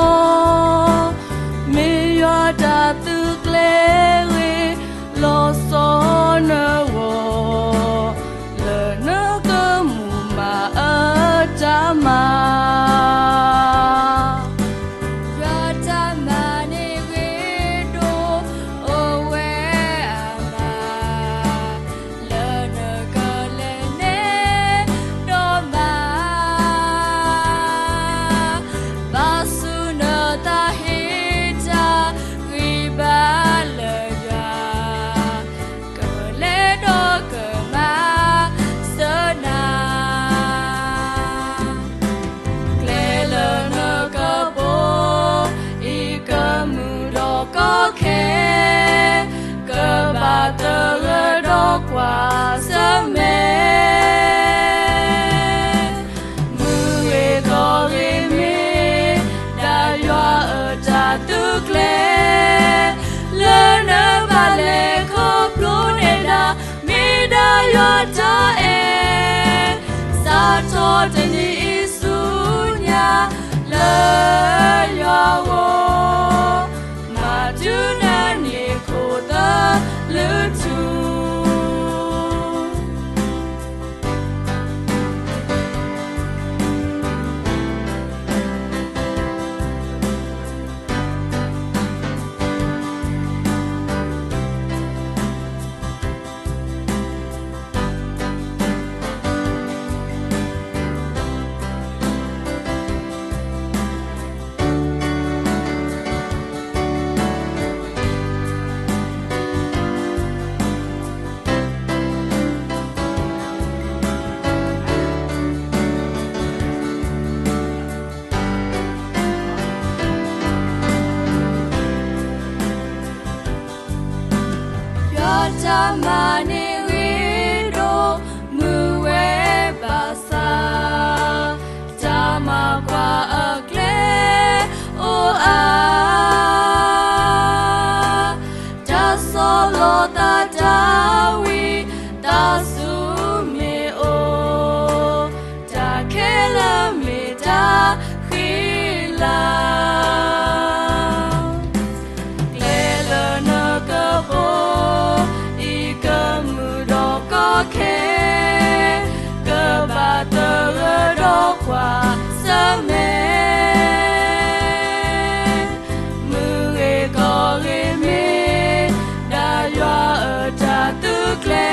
လဲၤခီဖျိန့ၢ်ဒၣ် မ့ၢ်ဒၣ်ယွၤတၢ်အဲၣ်, စးထီၣ်တနံၤအံၤဆူညါ လၢယွၤဂီၢ်, မၤတုၤနန့ၢ်ခိၣ်သလုးထူ ယွၤတၢ်မၤန့ၢ်ဂ့ၤဒိၣ်မုၢ်ဝဲဘၣ်ဆၣ်, တၢ်မၤကွၢ်အကျဲအိၣ်အါ, တၢ်ဆီၣ်လီၤသးတၢ်ဝံတၢ်ဆူၣ်မ့ၢ်အိၣ်, တၢ်ခဲလၢာ်မ့ၢ်တၢ်ဃံလၤ ကျဲလၢနကပိာ်အံၤကမုာ်ဒီးကီခဲ, ကဘၣ်သဂၢၢ်ဒီးကွၢ်ဆၢၣ်မဲာ်, မုၢ်ဂ့ၤကီၢ်ဂ့ၤမ့ၢ်ဒၣ်ယွၤအတၢ်သုးကျဲ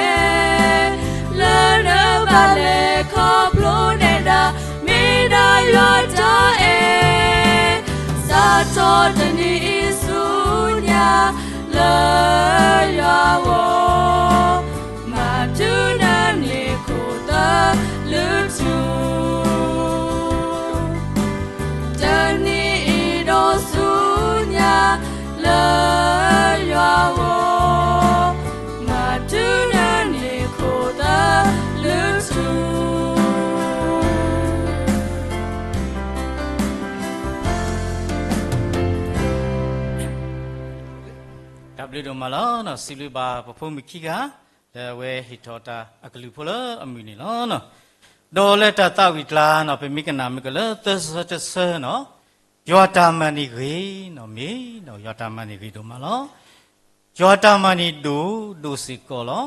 ၤ, လၢနဘၣ်လဲၤခီဖျိနဲဒၣ် မ့ၢ်ဒၣ်ယွၤတၢ်အဲၣ်, စးထီၣ်တနံၤအံၤဆူညါ လၢယွၤဂီၢ်, မၤတုၤနန့ၢ်ခိၣ်သလုးထူ တနံၤအံၤဒီးဆူညါ လၢယွၤဂီၢ်, မၤတုၤနန့ၢ်ခိၣ်သလုးထူ တၢ်ဘျုးဒိၣ်မးလီၤ. စံးဘျုးဘၣ်ပဖိမုၣ်ခံဂၤ လၢအဝဲဟ့ၣ်ထီၣ်တၢ်အကလုၢ်ဖိလၢအမုာ်န့ၣ်လီၤ. ဒီးလၢတၢ်သးဝံၣ်ကျါန့ၣ် ပမ့ၢ်ကနၣ်မ့ၢ်ကလၢသၢဆၢတဆၢန့ၣ်, ယွၤတၢ်မၤန့ၣ်ဂ့ၤန့ၣ်မ့ၢ်, ယွၤတၢ်မၤန့ၣ်ဂ့ၤဒိၣ်မးလီၤ. ယွၤတၢ်မၤန့ၣ်ဒိၣ်ဒိၣ်စ့ၢ်ကီးလီၤ.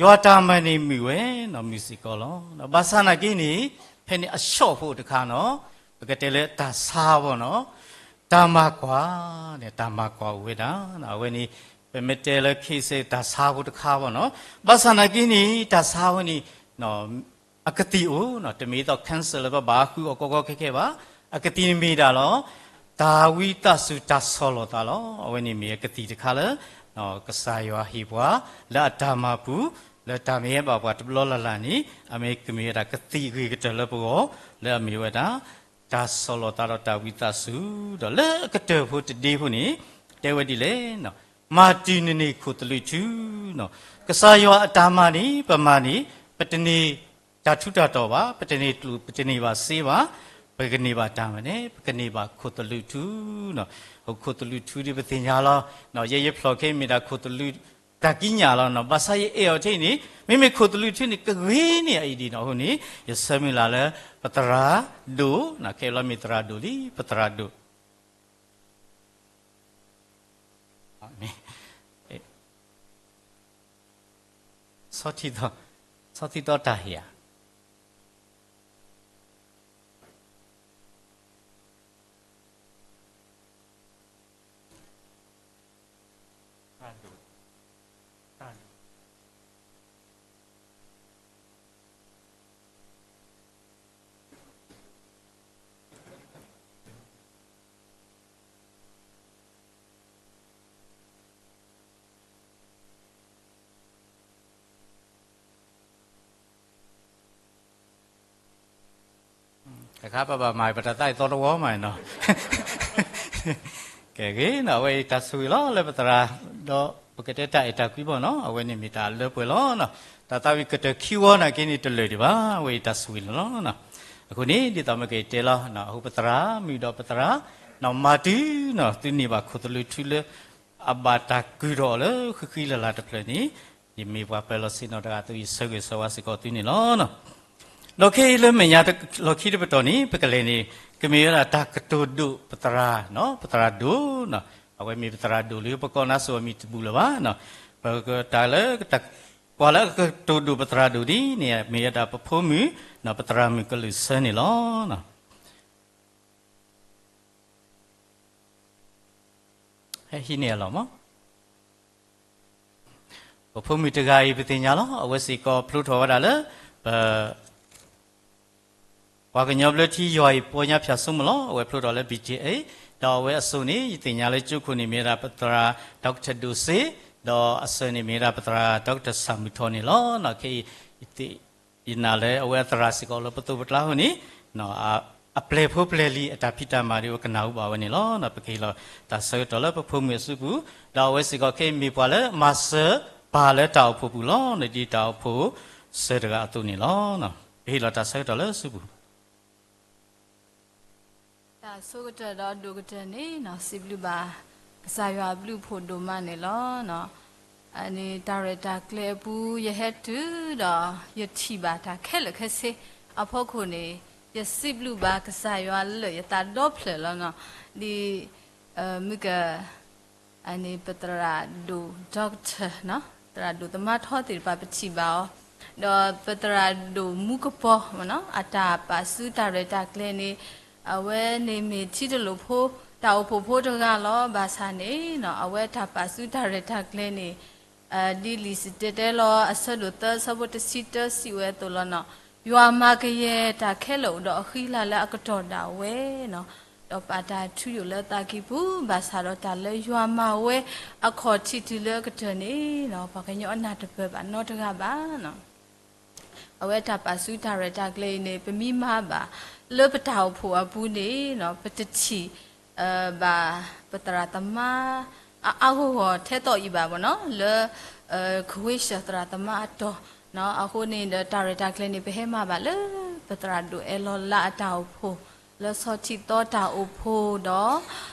ယွၤတၢ်မၤန့ၣ်မုာ်ဝဲန့ၣ် မုာ်စ့ၢ်ကီးလီၤ. ဘၣ်ဆၣ်နာ်က့န့ၣ် ဖဲန့ၣ်အဆီၣ်ဖိတခါန့ၣ်, ပကတဲလၢတၢ်ဆါဘၣ်န့ၣ်, တၢ်မၤကွၢ်န့ၣ် တၢ်မၤကွၢ်အိၣ်ဝဲဒၣ်. အဝဲန့ၣ် ပမ့ၢ်တဲလၢ case တၢ်ဆါဖိတခါဘၣ်န့ၣ်, ဘၣ်ဆၣ်နာ်က့န့ၣ် တၢ်ဆါဝဲန့ၣ် အကသံၣ်အိၣ်န့ၣ်, တမ့ၢ်သိး cancer လၢပဘၣ်ဃုအီၤကီကီခဲခဲဘၣ်. အကသံၣ်န့ၣ်မ့ၢ်ဒၣ်လီၤ, တၢ်ဝံသးစူၤတၢ်ဆီၣ်လီၤသးလီၤ. အဝဲန့ၣ်မ့ၢ်အကသံၣ်တခါလၢ ကစၢ်ယွၤဟ့ၣ်ပှၤ လၢအတၢ်မၤပူၤ, လၢတၢ်မ့ၢ်ဟဲဘၣ်ပှၤတဘျီလၢ်လၢ်န့ၣ် အမ့ၢ်ကမ့ၢ်ဝဲဒၣ်ကသံၣ်ဂ့ၤကတၢၢ်လၢပဂီၢ်, လၢအမ့ၢ်ဝဲဒၣ် တၢ်ဆီၣ်လီၤသးဒီးတၢ်ဝံသးစူၤ, ဒီးလၢအကတၢၢ်ဖိတဒ့ဖိန့ၣ် တဲဝဲဒ်လဲၣ်, မၤတုၤနန့ၢ်ခိၣ်သလုးထူန့ၣ်. ကစၢ်ယွၤအတၢ်မၤန့ၣ် ပမၤန့ၣ် ပတန့ၢ်တၢ်ထူးတၢ်တီၤဘၣ်, ပတန့ၢ်ကျိၣ် ပတန့ၢ်ဘၣ်စ့ဘၣ်, ပကန့ၢ်ဘၣ်တၢ်မနုၤလဲၣ်, ပကန့ၢ်ဘၣ်ခိၣ်သလုးထူန့ၣ်. ခိၣ်သလုးထူဒ်ပသ့ၣ်ညါလီၤ, ယဲယဖျိၣ်ခဲမ့ၢ်ဒၣ်ခိၣ်သလုးတၢ်ကံးညာ်လီၤန့ၣ်, ဘၣ်ဆၣ်ယအဲၣ်အီၤထဲအံၤန့ၣ် မ့မ့ၢ်ခိၣ်သလုးထူန့ၣ် ကဂ့ၤန့ၢ်အအံၤဒ်န့ၣ်အဃိန့ၣ် ယဆၢမုၢ်လၢ်လၢ ပသရၣ်ဒိၣ်, ခဲအံၤလီၤမ့ၢ်သရၣ်ဒိၣ်လံ, ပသရၣ်ဒိၣ် ဆီထံသီ, ဆီထံသီတၢ်ဟ့ၣ်ဧါ. တခါပဘၣ်မၤပတၢ်သးအံၤသီတဝီမးနီၤ. ကဲဂ့ၤနီၤ, အဝဲအံၤတၢ်ဆိၣ်ဂ့ၤလီၤလၢပသရၣ်, ဒီးပကတဲတၢ်အဲၣ်တၢ်ကွံဘၣ်နီၤ, အဝဲန့ၣ်မ့ၢ်တၢ်လၢပှဲၤလီၤနီၤ. တၢ်သးဝံၣ်ကတၢၢ်ခံဝီနာ်က့န့ၣ်တလၢာ်ဒံးဘၣ်, အဝဲအံၤတၢ်ဆိၣ်ဂ့ၤလီၤနီၤ. အဃိန့ၣ် ဒ်သိးမ့ၢ်ကတဲလီၤ, အဃိပသရၣ်, မုၢ်ဒီးပသရၣ်, နီၢ်မၤတုၤနီၤ သုန့ၢ်ဘၣ်ခိၣ်သလုးထူလၢ အဘၣ်တၢ်ကုၢ်ထီၣ်အီၤလၢဃံဃံလၤလၤတဖျၢၣ်န့ၣ်, ယမ့ၢ်ပှၤပၢၤလီၢ်ဆ့ၣ်နီၤတဂၤအသိး ယဆၢဂ့ၤဆၢဝါစ့ၢ်ကီးသုန့ၣ်လီၤ. ဒီးခဲအံၤလၢမဲာ်ညါလီၢ်ခံတပတီၢ်န့ၣ် ပကလဲၤန့ၣ် ကမ့ၢ်ဝဲဒၣ်တၢ်ကတိၤဒိၣ်ပသရၣ်, ပသရၣ်ဒိၣ်, အဝဲမ့ၢ်ပသရၣ်ဒိၣ်လၢပကိးနါစိၤအမံၤတဘူၣ်လၢၤဘၣ်. ပကတၢ်လၢ ပှၤလၢအကတိၤဒိၣ်ပသရၣ်ဒိၣ်ဒ်န့ၣ် မ့ၢ်ဝဲဒၣ်ပဖိမုၣ်, ပသရၣ်မုၣ်ကလုာ်စၢန့ၣ်လီၤ. ဟဲဟံးန့ၢ်အလီၢ်မး. ပဖိမုၣ်တဂၤအံၤ ပသ့ၣ်ညါလီၤ. အဝဲစ့ၢ်ကီးဖျိထီၣ်ဝဲဒၣ်လၢ ပ ပှၤကညီဘျၢထံယွၤအံၤ ပီညါဖၠၣ်စိမိၤလီၤ. အဝဲဖျိထီၣ်လၢ ဘံၣ်ကၠ့အ့, ဒီးအဝဲအစိၤန့ၣ် ယသ့ၣ်ညါလၢကၠိခိၣ်န့ၣ် မ့ၢ်ဝဲဒၣ်ပသရၣ် ဒီကထၢၣ်ဒိၣ်စ့, ဒီးအစၢၤန့ၣ်မ့ၢ်ဝဲဒၣ်ပသရၣ် ဒီကထၢၣ်ဆၣ်မုၢ်ထီၣ်န့ၣ်လီၤ. ခဲအံၤ ယနာ်လၢအဝဲအသရၣ်စ့ၢ်ကီးလၢပသိးပကျါအဃိန့ၣ် အပျဲၢ်ဖိပျဲၢ်လံၤအတၢ်ဖံးတၢ်မၤဒီး ပကနၢ်ဟူဘၣ်ဝဲန့ၣ်လီၤ. ပကဟ့ၣ်လီၤတၢ်ဆၢကတီၢ်လၢပဖိမုၣ်အစုပူၤ, ဒီးအဝဲစ့ၢ်ကီးခဲအံၤမ့ၢ်ပှၤလၢမၤစၢၤပၢ်လၢတၢ်အိၣ်ဖှိၣ်ပူၤလီၤ. ဒ်တၢ်အိၣ်ဖှိၣ်စၢၤတဂၤအသိးန့ၣ်လီၤ. ပဟ့ၣ်လီၤတၢ်ဆၢကတီၢ်လၢစုပူၤ. တၢ်ဆိကတၢၢ်ဒီးဒိၣ်ကတၢၢ်န့ၣ် စံးဘျုးဘၣ်ကစၢ်ယွၤအဘျုးအဖှိၣ်ဒိၣ်မးန့ၣ်လီၤ. န့ၣ်တၢ်ရဲၣ်တၢ်ကျဲၤအပူၤ ယဟဲတုၤဒီး ယထံၣ်ဘၣ်တၢ်ခဲလၢာ်ခဲဆ့အဖီခိၣ်န့ၣ် ယစံးဘျုးဘၣ်ကစၢ်ယွၤလၢယသးဒီဖျၢၣ်လီၤ. ဒ် မုၢ်က န့ၣ် ပသရၣ်ဒိၣ် doctor သရၣ်ဒိၣ်သမါထီသ့ၣ်တဖၣ် ပထံၣ်ဘၣ်အီၤ, ဒီးပသရၣ်ဒိၣ်မူကပီၤ အတၢ်ပာ်စုတၢ်ရဲၣ်တၢ်ကျဲၤန့ၣ် အဝဲန့ၣ်မ့ၢ်ထံတလိာ်ဖိ တၢ်အိၣ်ဖှိၣ်ဖိတဂၤလီၤ. ဘၣ်ဆၣ်န့ၣ် အဝဲတၢ်ပာ်စုတၢ်ရဲၣ်တၢ်ကျဲၤန့ၣ် ဒ်လံာ်စတဲတဲလီၤ အဆၢဒိၣ်သၢ အဆၢဖိတဆံတၢ စံးဝဲအသိးလီၤန့ၣ်, ယွၤမၤကယဲၢ်တၢ်ခဲလၢာ်အိၣ်ဒီးအဃံအလၤလၢအကတီၢ်ဒၣ်ဝဲန့ၣ်, ဒီးပာ်တၢ်ထုကဖၣ်ယိာ်လၢသးကံၢ်ပူၤ, ဘၣ်ဆၣ်ဒီးတၢ်လၢယွၤမၤဝဲအခီၣ်ထံးတုၤလၢအကတၢၢ်န့ၣ် ပှၤကညီအနၢ်တပၢၢ်ဘၣ်နီတဂၤဘၣ်. အဝဲတၢ်ပာ်စုတၢ်ရဲၣ်တၢ်ကျဲၤအံၤန့ၣ် ပမ့ၢ်မၤဘၣ်လၢပတၢ်အိၣ်ဖှိၣ်အပူၤန့ၣ် ပတထံၣ် ဘၣ်ပသရၣ်သမါ အါအါဂီၢ်ဂီၢ်ထဲသိးအံၤဘၣ်မ့ၢ်နီၤ, လၢ ကဝ့ၢ်စၢၣ်သရၣ်သမါအတီၢ်, အဃိန့ၣ်ဒီးတၢ်ရဲၣ်တၢ်ကျဲၤန့ၣ် ပဟဲမၤဘၣ်လၢ ပသရၣ်ဒိၣ်အဲၣ်လီၤလါအတၢ်အိၣ်ဖှိၣ် လၢဆီထံသီတၢ်အိၣ်ဖှိၣ်ဒီး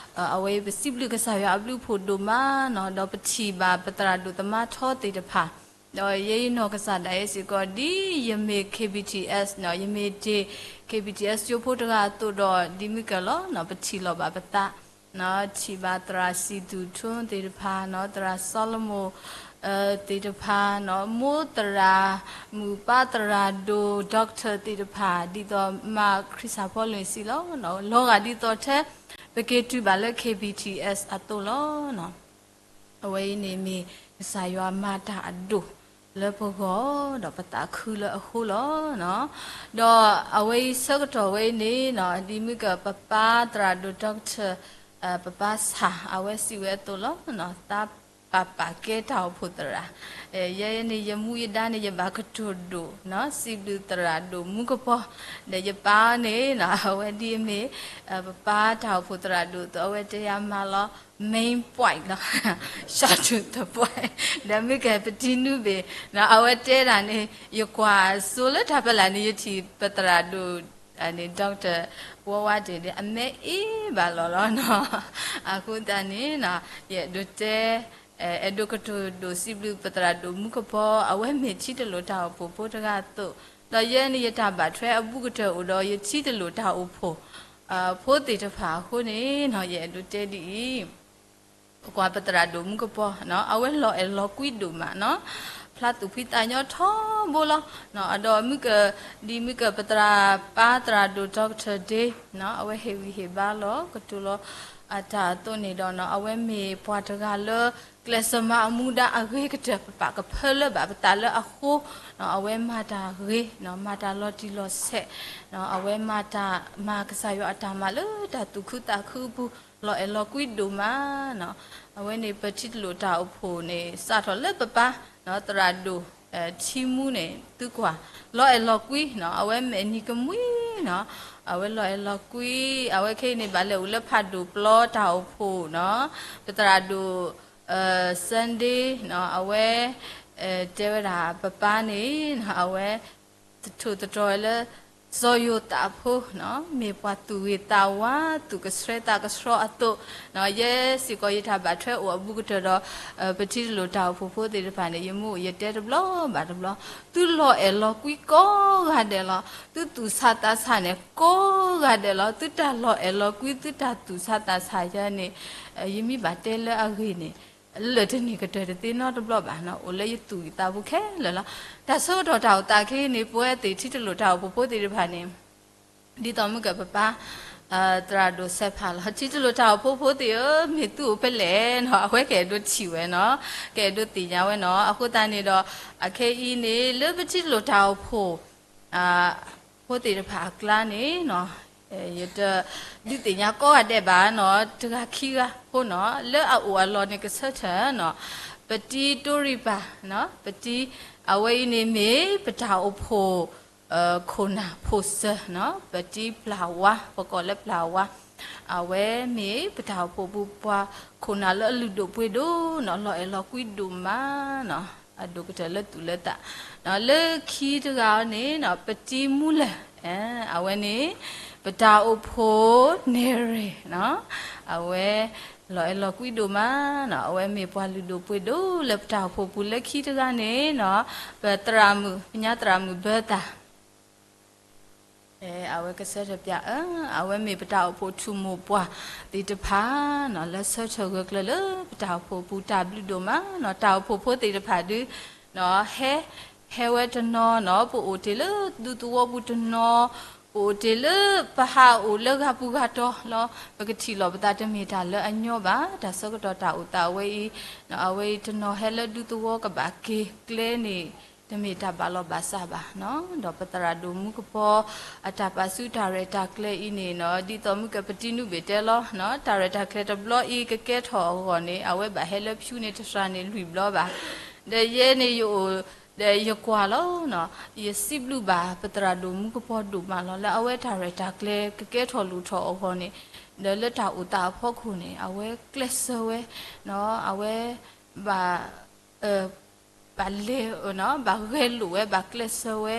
အဝဲပစံးဘျုးကစၢ်ယွၤအဘျုးအဖှိၣ်ဒိၣ်မးနီၤ, ဒီးပထံၣ်ဘၣ်ပသရၣ်ဒိၣ်သမါထီသ့ၣ်တဖၣ်, ဒီးယဲယနီၢ်ကစၢ်ဒၣ်ယဲစ့ၢ်ကီး ဒ်ယမ့ၢ် K B T S နီၤ, ယမ့ၢ်တ့ၢ် K B T S ကၠိဖိတဂၤအသိးဒီး ဒ်မုၢ်ကၢၢ်လီၤနီၤ, ပထံၣ်လီၤဘၣ်ပသး ထံၣ်ဘၣ်သရၣ်စံၣ်သူၣ်ထူသ့ၣ်တဖၣ်နီၤ, သရၣ်စီလမိၣ် သ့ၣ်တဖၣ်နီၤ, မိၢ်သရၣ်မုၣ်ပၢ်သရၣ်ဒိၣ် doctor သ့ၣ်တဖၣ် ဒ်သိးမါခရံာ်စၢ်ဖီလၢၣ်စံးလီၤ, လီၤဂာ်ဒ်သိးထဲ ပက့ၤတုၤဘၣ်လၢ K B T S အသိးလီၤ. အဝဲအံၤန့ၣ်မ့ၢ်ကစၢ်ယွၤမၤတၢ်အဒိၣ်လၢပဂီၢ် ဒီးပသးခုလၢအဃိလီၤ. ဒီးအဝဲအံၤဆၢကတီၢ်ဝဲအံၤန့ၣ်နီၤ ဒ်မုၢ်ကၢၢ်ပပၢ်သရၣ်ဒိၣ် doctor ပပၢ်ဆၣ် အဝဲစံးဝဲအသိးလီၤ, သးပာ်ပာ်ကဲတၢ်အိၣ်ဖှိၣ်သရၣ်, ယဲန့ၣ် ယမူယဒါန့ၣ် ယဘၣ်ကတိၤဒိၣ်နီၤ စံးဘျုးသရၣ်ဒိၣ်မူကပီၤ, ဒီးယပၢ်န့ၣ်နီၤ အဝဲဒ်အမ့ၢ် ပပၢ်တၢ်အိၣ်ဖှိၣ်သရၣ်ဒိၣ်အသိး အဝဲတဲယၤမၤလီၤ main point လီၤ short to the point ဒီးမုၢ်ကၢၢ်ပတံနူဘ့ၣ်နီၤ အဝဲတဲတၢ်န့ၣ် ယကွၢ်စိလၢတၢ်ဖီလာ်န့ၣ် ယထံၣ်ပသရၣ်ဒိၣ်န့ၣ် doctor ဝီဝါတ့ၢ်န့ၣ် အမဲအ့ဘၣ်လီၤလီၤနီၤ. အဃိသတးန့ၣ်နီၤ ယအဲၣ်ဒိးတဲ အဲၣ်ဒိးကတိၤဒိၣ်စံးဘျုးပသရၣ်ဒိၣ်မူကပီၤ အဝဲမ့ၢ်ထံတလိာ်တၢ်အိၣ်ဖှိၣ်ဖိတဂၤအသိး, ဒီးယဲန့ၣ်ယတၢ်ဘၣ်ထွဲအဘူးကတၢၢ်အိၣ်ဒီးယထံတလိာ်တၢ်အိၣ်ဖှိၣ် ဖိသ့ၣ်တဖၣ်အဃိန့ၣ်နီၤ ယအဲၣ်ဒိးတဲဒ်အံၤ, ပကွၢ်ပသရၣ်ဒိၣ်မူကပီၤ အဝဲလီၤအဲၣ်လီၤကွံဒိၣ်မးနီၤ, ဖျါသူၣ်ဖှံသးညီထီဘိလီၤ. ဒီးမုၢ်ကၢၢ် ဒ်မုၢ်ကၢၢ်ပသရၣ်ပၢ်သရၣ်ဒိၣ် doctor Day နီၤ အဝဲဟ့ၣ်ဂံၢ်ဟ့ၣ်ဘါလီၤ ကတိၤလီၤအတၢ်အသိးန့ၣ်ဒီးနီၤ အဝဲမ့ၢ်ပှၤတဂၤလၢ ကျဲးစၢးမၤအမူဒါအဂ့ၤကတၢၢ် ပပာ်ကဖၢလၢဘၣ်ပသးလၢအဃိ, အဝဲမၤတၢ်ဂ့ၤ, မၤတၢ်လီၤတံၢ်လီၤဆဲး, အဝဲမၤတၢ်မၤကစၢ်ယွၤအတၢ်မၤလၢတၢ်သူၣ်ခုသးခုအပူၤ လီၤအဲၣ်လီၤကွံဒိၣ်မးနီၤ. အဝဲန့ၣ်ပထံတလိာ်တၢ်အိၣ်ဖှိၣ်န့ၣ် စးထီၣ်လၢပပၢ် သရၣ်ဒိၣ် ထံမူန့ၣ် သုကွၢ် လီၤအဲၣ်လီၤကွံနီၤ အဝဲမဲာ်နံၤကမှံနီၤ အဝဲလီၤအဲၣ်လီၤကွံ အဝဲခဲအံၤန့ၣ် ဘၣ်လဲၤအိၣ်လၢဖးဒိၣ်ပျီတၢ်အိၣ်ဖှိၣ်နီၤ ပသရၣ်ဒိၣ် Sunday နီၤ အဝဲ တဲဝဲဒၣ်ပပၢ်န့ၣ် အဝဲ သထိၣ်သတြီၤဝဲလၢ စီၤယိၤသးဖိ မ့ၢ်ပှၤသူၣ်ဂ့ၤသးဝါ သူၣ်ကဆှဲသးကဆှီအသိး, ယဲစ့ၢ်ကီးယတၢ်ဘၣ်ထွဲအိၣ်အဘူးကတၢၢ်ဒီး ပထံတလိၣ်တၢ်အိၣ်ဖှိၣ်ဖိသ့ၣ်တဖၣ်န့ၣ် ယမူယတဲတဘျီဘၣ်တဘျီ, သုလီၤအဲၣ်လီၤကွံကိးဂၤဒဲးလီၤ. သုသူၣ်ဆးသးဆးန့ၣ် ကိးဂၤဒဲးလီၤ. သုတၢ်လီၤအဲၣ်လီၤကွံ သုတၢ်သူၣ်ဆးသးဆးယဲန့ၣ် ယမ့ၢ်ဘၣ်တဲလၢအဂ့ၢ်န့ၣ် လၢာ်တန့ၢ်ကတၢၢ်တသ့နီတဘျီဘၣ်, အိၣ်လၢယသူၣ်ဂ့ၤသးဝါခဲလၢာ်လီၤ. တၢ်ဆၢကတီၢ်တၢ်အိၣ်သးခဲအံၤန့ၣ် ပဝဲသ့ၣ်ထံတလိၣ်တၢ်အိၣ်ဖှိၣ်ဖိသ့ၣ်တဖၣ်န့ၣ် ဒ်သိးမုၢ်ကၢၢ်ပပၢ် သရၣ်ဒိၣ်စဲးဖးလီၤ. ထံတလိၣ်တၢ်အိၣ်ဖှိၣ်ဖိသ့ၣ်ဧၢ, မ့ၢ်သုအိၣ်ဖဲလဲၣ်နီၤ, အဝဲကအဲၣ်ဒိးထံၣ်ဝဲနီၤ, ကအဲၣ်ဒိးသ့ၣ်ညါဝဲနီၤ. အဃိသတးန့ၣ်ဒီး အခဲအံၤန့ၣ် လၢပထံတလိၣ်တၢ်အိၣ်ဖှိၣ် ဖိသ့ၣ်တဖၣ်အကျါန့ၣ် ယတဒုးသ့ၣ်ညါကိးဂၤဒဲးဘၣ်နီၤ, တဂၤခံဂၤဖိနီၤ, လၢအအိၣ်အလီၢ်န့ၣ်ကဆၢထၢၣ်နီၤ, ပတံတိရံပၤ, ပတံ အဝဲအံၤန့ၣ်မ့ၢ်ပတၢ်အိၣ်ဖှိၣ် ခိၣ်နၢ်ဖိစၢၤနီၤ, ပတံပျၢ်ဝါ, ပကိးလၢပျၢ်ဝါ, အဝဲမ့ၢ်ပတၢ်အိၣ်ဖှိၣ်ပူၤပှၤခိၣ်နၢ်လၢအလုၢ်ဒိၣ်ပှ့ၤဒိၣ်နီၤ, လီၤအဲၣ်လီၤကွံဒိၣ်မးနီၤ, အဒိၣ်ကတၢၢ်လၢသူၣ်လၢသး, လၢခံတဂၤန့ၣ်နီၤ, ပတံမူလၢၢ်, အဝဲန့ၣ် ပတၢ်အိၣ်ဖှိၣ်နဲၣ်ရဲၣ်နီၤ, အဝဲ လီၤအဲၣ်လီၤကွံဒိၣ်မးနီၤ, အဝဲမ့ၢ်ပှၤလုၢ်ဒိၣ်ပှ့ၤဒိၣ်လၢပတၢ်အိၣ်ဖှိၣ်ပူၤ. လၢခံတဂၤန့ၣ်နီၤ, ပသရၣ်မုၣ်, ပညါသရၣ်မုၣ်ဘၢသၣ်, အဝဲကဆၢထၢၣ်ပျၢ်အၢ, အဝဲမ့ၢ်ပတၢ်အိၣ်ဖှိၣ်ထူၣ်မိၢ်ပှၢ်သ့ၣ်တဖၣ်နီၤ, လၢဆၢထၢၣ်ဂၢၢ်ကျၢၤလၢပတၢ်အိၣ်ဖှိၣ်ပူၤတၢ်ဘျုးဒိၣ်မးနီၤ. တၢ်အိၣ်ဖှိၣ်ဖိသ့ၣ်တဖၣ်ဒု ဟဲ, ဟဲဝဲတနီၤနီၤ, ပအိၣ်တ့ၢ်လၢဒူသဝီပူၤတနီၤ, ပအိၣ်တ့ၢ်လၢပဟးအိၣ်လၢဂၤပူၤဂၤတီၤလီၤ. ပကထံၣ်လီၤပသးတမ့ၢ်တၢ်လၢအညီဘၣ်. တၢ်ဆၢကတီၢ်တၢ်အိၣ်သးအဝဲအံၤ, အဝဲအံၤတနီၤဟဲလၢဒူသဝီကဘၣ်က့ၤကျဲန့ၣ် တမ့ၢ်တၢ်ဘၣ်လီၤဘၣ်စးဘၣ်နီၤ. ဒီးပသရၣ်ဒိၣ်မူကပီၤ အတၢ်ပာ်ဆူတၢ်ရဲၣ်တၢ်ကျဲၤအံၤန့ၣ်နီၤ, ဒ်သိးမုၢ်ကၢၢ်ပတံနူဘ့ၣ်တဲလီၤ, တၢ်ရဲၣ်တၢ်ကျဲၤတဘျီအံၤကကဲထီၣ်အဂီၢ်န့ၣ် အဝဲဘၣ်ဟဲလၢဖၠူန့ၣ်တစှၤန့ၣ်လွံၢ်ဘျီဘၣ်. ဒီးယဲန့ၣ်ယအိၣ် ဒီးယကွၢ်လီၤ, ယစံးဘျုးဘၣ်ပသရၣ်ဒိၣ်မူကပီၤဒိၣ်မးလီၤ. လၢအဝဲတၢ်ရဲၣ်တၢ်ကျဲၤကကဲထီၣ်လိၣ်ထီၣ်အဂီၢ်န့ၣ်, ဒီးလၢတၢ်အိၣ်သးအဖီခိၣ်န့ၣ် အဝဲကျဲးစၢးဝဲ, အဝဲ ဘၣ် ဘၣ်လဲၤ ဘၣ်ဂဲၤလိာ်ဝဲ ဘၣ်ကျဲးစၢးဝဲ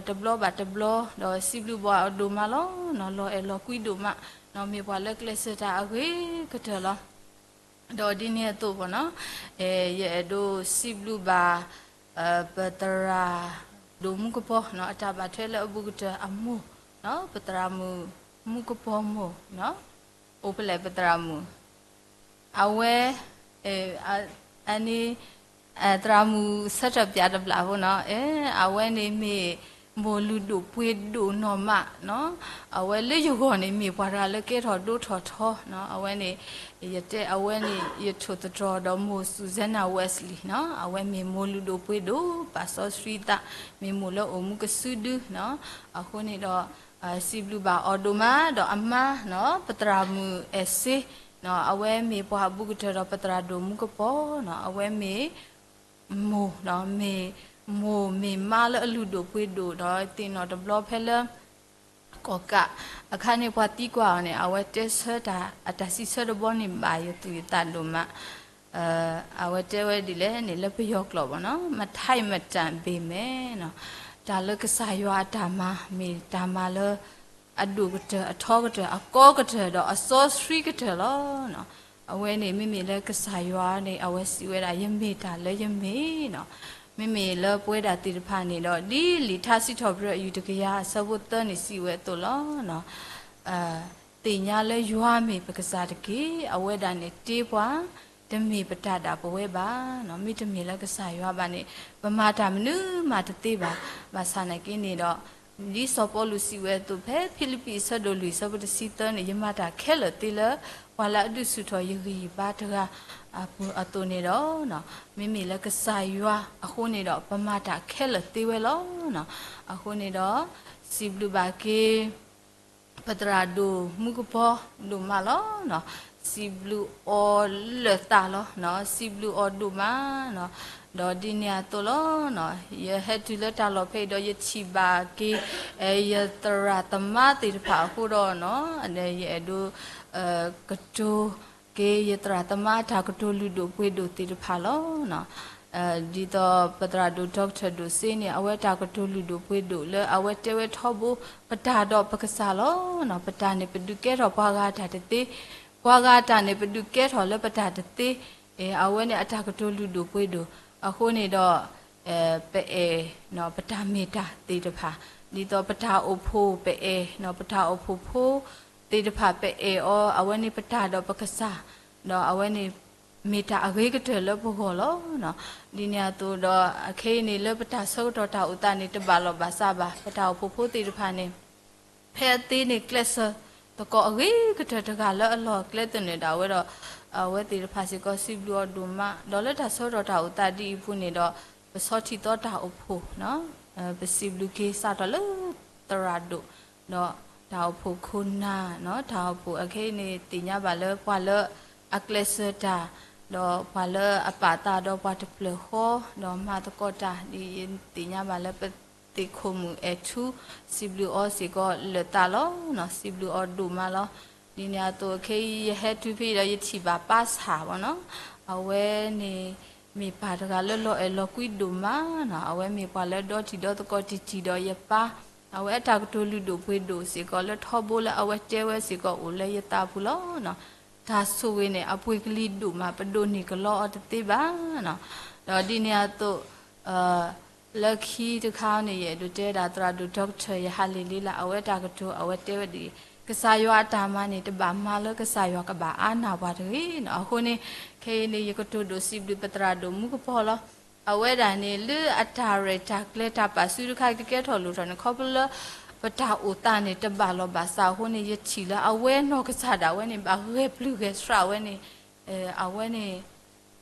တဘျီဘၣ်တဘျီ, ဒီးစံးဘျုးဘၣ်အီၤဒိၣ်မးလီၤ. လီၤအဲၣ်လီၤကွံဒိၣ်မး, မ့ၢ်ပှၤလၢကျဲးစၢးတၢ်အဂ့ၤကတၢၢ်လီၤ. ဒီးဒ်န့ၣ်အသိးဘၣ်နီၤ, ယအဲၣ်ဒိးစံးဘျုးဘၣ် ပသရၣ်ဒိၣ်မူကပီၤ အတၢ်ဘၣ်ထွဲလၢအဘူးကတၢၢ်အမိၢ်, ပသရၣ်မုၣ်မူကပီၤမိၢ်, အိၣ်ဖဲလဲၣ်ပသရၣ်မုၣ်, အဝဲ အန့ၣ် သရၣ်မုၣ်ဆၢထၢၣ်ပၠးတဘျီဖိနီၤ, အဝဲန့ၣ်မ့ၢ်မိၢ်လုၢ်ဒိၣ်ပှ့ၤဒိၣ်နီၢ်မးနီၤ, အဝဲလၢယဂီၢ်န့ၣ် မ့ၢ်ပှၤတဂၤလၢကဲထီၣ်ဒိၣ်ထီၣ်ထီနီၤ, အဝဲန့ၣ် ယတဲအဝဲန့ၣ် ယထိၣ်သတြီၤဒီးမိၢ် Susanna Wesley နီၤ, အဝဲမ့ၢ်မိၢ်လုၢ်ဒိၣ်ပှ့ၤဒိၣ် ပာ်စီဆှံသး, မ့ၢ်မိၢ်လၢအိၣ်မူကစုဒုနီၤ, အဃိန့ၣ်ဒီး စံးဘျုးဘၣ်အီၤဒိၣ်မး ဒီးအမါနီၤ, ပသရၣ်မုၣ်အဲၣ်စ့နီၤ, အဝဲမ့ၢ်ပှၤအဘူးကတၢၢ်ဒီးပသရၣ်ဒိၣ်မူကပီၤနီၤ, အဝဲမ့ၢ် မိၢ်နီၤ, မ့ၢ်မိၢ်မ့ၢ်မါလၢအလုၢ်ဒိၣ်ပှ့ၤဒိၣ်ဒီး သ့ၣ်နီၣ်တဘျီဖဲလၢ ကီၢ်ကးအခါန့ၣ် ပှၤသံကွၢ်အီၤန့ၣ် အဝဲတဲဆၢတၢ် အတၢ်စံးဆၢတဘီန့ၣ် ဘၣ်ယသူၣ်ယသးဒိၣ်မး, အဝဲတဲဝဲဒ်လဲၣ်န့ၣ် လၢပယီၤကျိာ်ဘၣ်နီၤ, မထံမတန်ပေ့မဲနီၤ, တၢ်လၢကစၢ်ယွၤအတၢ်မၤ မ့ၢ်တၢ်မၤလၢ အဒိၣ်ကတၢၢ် အထီကတၢၢ် အကီကတၢၢ် ဒီးအစီဆှံကတၢၢ်လီၤ. အဝဲန့ၣ် မ့မ့ၢ်လၢကစၢ်ယွၤန့ၣ် အဝဲစံးဝဲဒၣ် ယမ့ၢ်တၢ်လၢယမ့ၢ်နီၤ, မ့မ့ၢ်လၢပဝဲဒၣ်သ့ၣ်တဖၣ်န့ၣ်ဒီး ဒ်လံာ်ထါစံးထီၣ်ပတြၢၤအယူၢ်တကယၤအဆၢဖိသၢန့ၣ်စံးဝဲအသိးလီၤ. သ့ၣ်ညါလၢယွၤမ့ၢ်ပကစၢ်တက့ၢ်, အဝဲဒၣ်န့ၣ်တ့ပှၤ, တမ့ၢ်ပတၢ်ဒၣ်ပဝဲဘၣ်နီၤ, မ့တမ့ၢ်လၢကစၢ်ယွၤဘၣ်န့ၣ် ပမၤတၢ်မနုၤမးတသ့ဘၣ်. ဘၣ်ဆၣ်နာ်က့န့ၣ်ဒီး ဒ်စီၤပီလူးစံးဝဲအသိး ဖဲဖံလံးပံးအဆၢဒိၣ်လွံၢ်အဆၢဖိတဆံသၢန့ၣ် ယမၤတၢ်ခဲလၢာ်သ့လၢ ပှၤလၢအဒုးဆူၣ်ထီၣ်ယဂံၢ်ယဘါတဂၤအပူၤအသိးန့ၣ်ဒီး မ့မ့ၢ်လၢကစၢ်ယွၤအဃိန့ၣ်ဒီး ပမၤတၢ်ခဲလၢာ်သ့ဝဲလီၤ. အဃိန့ၣ်ဒီး စံးဘျုးဘၣ်က့ၤ ပသရၣ်ဒိၣ်မူကပီၤဒိၣ်မးလီၤ. စံးဘျုးအီၤလၢာ်သးလီၤ. စံးဘျုးအီၤဒိၣ်မးနီၤ. ဒီးဒ်န့ၣ်အသိးလီၤ. ယဟဲတုၤလၢတၢ်လီၢ်ဖဲအံၤဒီး ယထံၣ်ဘၣ်က့ၤ ယသရၣ်သမါသ့ၣ်တဖၣ်အဃိဒီးနီၤ ယအဲၣ်ဒိး ကတိၤက့ၤယသရၣ်သမါတၢ်ကတိၤလုၢ်ဒိၣ်ပှ့ၤဒိၣ်သ့ၣ်တဖၣ်လီၤ. ဒ်သိးပသရၣ်ဒိၣ် Doctor ဒိၣ်စ့န့ၣ် အဝဲတၢ်ကတိၤလုၢ်ဒိၣ်ပှ့ၤဒိၣ်လၢအဝဲတဲဝဲထီဘိ ပတၢ်ဒီးပကစၢ်လီၤ. ပတၢ်န့ၣ် ပဒုးကဲထီၣ်ပှၤဂၤတၢ်တသ့, ပှၤဂၤတၢ်န့ၣ် ပဒုးကဲထီၣ်လၢပတၢ်တသ့, အဝဲန့ၣ်အတၢ်ကတိၤလုၢ်ဒိၣ်ပှ့ၤဒိၣ်, အဃိန့ၣ်ဒီး ပအဲၣ် ပတၢ်မ့ၢ်တၢ်သ့ၣ်တဖၣ်, ဒ်သိးပတၢ်အိၣ်ဖှိၣ်ပအဲၣ် ပတၢ်အိၣ်ဖှိၣ်ဖိသ့ၣ်တဖၣ်ပအဲၣ်အီၤ, အဝဲန့ၣ်ပတၢ်ဒီးပကစၢ်, ဒီးအဝဲန့ၣ် မ့ၢ်တၢ်အဂ့ၤကတၢၢ်လၢပဂီၢ်လီၤ. ဒ်န့ၣ်အသိးဒီး အခဲအံၤန့ၣ် လၢပတၢ်ဆၢကတီၢ်တၢ်အိၣ်သးန့ၣ် တဘၣ်လီၢ်ဘၣ်စးဘၣ်, ပတၢ်အိၣ်ဖှိၣ်ဖိသ့ၣ်တဖၣ်န့ၣ် ဖဲအသ့န့ၣ် ကျဲးစၢးသကိးအဂ့ၤကတၢၢ်တဂၤလၢအလီၢ်ကျဲသနၢၣ်ဒၣ်ဝဲဒီး အဝဲသ့ၣ်တဖၣ်စ့ၢ်ကီးစံးဘျုးအီၤဒိၣ်မး, ဒီးလၢတၢ်ဆၢကတီၢ်တၢ်အိၣ်သးဒ်အံၤအပူၤန့ၣ်ဒီး ပဆီထံၣ်သီတၢ်အိၣ်ဖှိၣ် ပစံးဘျုးက့ၤစးထီၣ်လၢသရၣ်ဒိၣ်, ဒီးတၢ်အိၣ်ဖှိၣ်ခိၣ်နၢ်, တၢ်အိၣ်ဖှိၣ်အခဲအံၤန့ၣ် သ့ၣ်ညါဘၣ်လၢပှၤလၢအကျဲးစၢးတၢ်, ဒီးပှၤလၢအပာ်သးဒီးပှၤတဖျၢၣ်ဃီ, ဒီးမၤသကိးတၢ်, ဒ်ယသ့ၣ်ညါဘၣ်လၢပသ့ၣ်ခိၣ်မုၣ်အဲၣ်ထူ စံးဘျုးအီၤစ့ၢ်ကီးလၢာ်သးလီၤ. စံးဘျုးအီၤဒိၣ်မးလီၤ. ဒ်န့ၣ်အသိးခဲအံၤ ယဟဲတုၤဖဲအံၤဒီးယထံၣ်ဘၣ်ပၢ်ဆၣ်ဘၣ်နီၤ, အဝဲန့ၣ် မ့ၢ်ပၢ်တဂၤလၢလီၤအဲၣ်လီၤကွံဒိၣ်မးနီၤ, အဝဲမ့ၢ်ပှၤလၢဒီတံၤဒီသကိးတံၢ်တံၢ်ဒီးယပၢ်, အဝဲအတၢ်ကတိၤလုၢ်ဒိၣ်ပှ့ၤဒိၣ်စ့ၢ်ကီးလၢထီဘိလၢအဝဲတဲဝဲစ့ၢ်ကီးအိၣ်လၢယသးပူၤလီၤ. တၢ်ဆိၣ်ဂ့ၤန့ၣ် အပှ့ၤကလံၤဒိၣ်မး ပဒိးန့ၢ်ကလီအီၤတသ့ဘၣ်နီၤ, ဒီးဒ်န့ၣ်အသိး လၢခံတခါန့ၣ် ယအဲၣ်ဒိးတဲဒၣ်သရၣ်ဒိၣ် Doctor ယဟးလ့ၣ်လ့လး အဝဲတၢ်ကတိၤ အဝဲတဲဝဲဒ်အံၤ, ကစၢ်ယွၤအတၢ်မၤန့ၣ် တဘၣ်မၤလၢကစၢ်ယွၤကဘၣ်အါနၢ်ပှၤတဂ့ၤနီၤ. အဃိန့ၣ် ခဲအံၤန့ၣ် ယကတိၤဒိၣ်စံးဘျုးပသရၣ်ဒိၣ်မူကပီၤလီၤ. အဝဲဒၣ်န့ၣ် လၢအတၢ်ရဲၣ်တၢ်ကျဲၤတၢ်ပာ်စုတခါကကဲထီၣ်လိၣ်ထီၣ်န့ၣ် ခီဖျိလၢ ပတၢ်အိၣ်သးန့ၣ် တဘၣ်လီၢ်ဘၣ်စးအဃိန့ၣ် ယထံၣ်လၢအဝဲနီၢ်ကစၢ်ဒၣ်ဝဲန့ၣ် ဘၣ်ဂဲၤပျုၢ်ဂဲၤဆှးဝဲန့ၣ် အဝဲန့ၣ်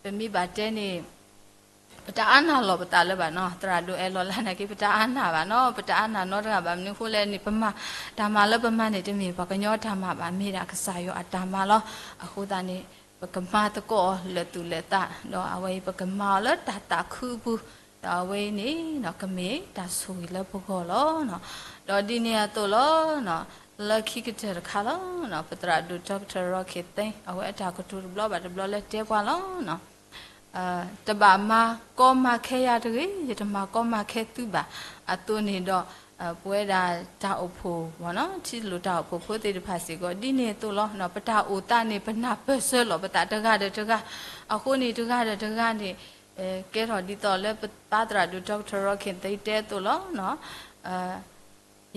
ပမ့ၢ်ဘၣ်တဲန့ၣ် ပတအါနၢ်လီၤပသးလၢၤဘၣ်နီၤ, သရၣ်ဒိၣ်အဲၣ်လီၤလၢ်နာ်က့ ပတအါနၢ်ဘၣ်နီၤ, ပတအါနၢ်နီတဂၤဘၣ်. မနုၤအဃိလဲၣ်န့ၣ် ပမၤ တၢ်မၤလၢပမၤန့ၣ် တမ့ၢ်ပှၤကညီတၢ်မၤဘၣ်, မ့ၢ်ဒၣ်ကစၢ်ယွၤအတၢ်မၤလီၤ. အဃိသတးန့ၣ် ပကမၤသကိးအီၤလၢာ်သူၣ်လၢာ်သး, ဒီးအဝဲအံၤ ပကမၤအီၤလၢတၢ်သးခုအပူၤ, ဒီးအဝဲအံၤန့ၣ် ကမ့ၢ်တၢ်ဆိၣ်ဂ့ၤလၢပဂီၢ်လီၤ. ဒီးဒ်န့ၣ်အသိးလီၤ, လၢခံကတၢၢ်တခါလီၤ, ပသရၣ်ဒိၣ် Doctor ရခ့ၣ်သ့ အဝဲအတၢ်ကတိၤတဘျီဘၣ်တဘျီလၢတဲပှၤလီၤ. တဘၣ်မၤကီမၤခဲယၤတဂ့ၤ, ယတမၤကီမၤခဲသုဘၣ်. အသိးန့ၣ်ဒီး ပဝဲဒၣ်တၢ်အိၣ်ဖှိၣ်, ထံလိၣ်တၢ်အိၣ်ဖှိၣ်ဖိသ့ၣ်တဖၣ်စ့ၢ်ကီး ဒ်န့ၣ်အသိးလီၤ. ပတၢ်အိၣ်သးန့ၣ် ပနၢ်ပၢၢ်ဆၢလီၤပသးတဂၤဒီးတဂၤ, အဃိန့ၣ်တဂၤဒီးတဂၤန့ၣ် ကဲထီၣ်ဒ်သိးလၢပသရၣ်ဒိၣ် Doctor ရခ့ၣ်သ့တဲအသိးလီၤ.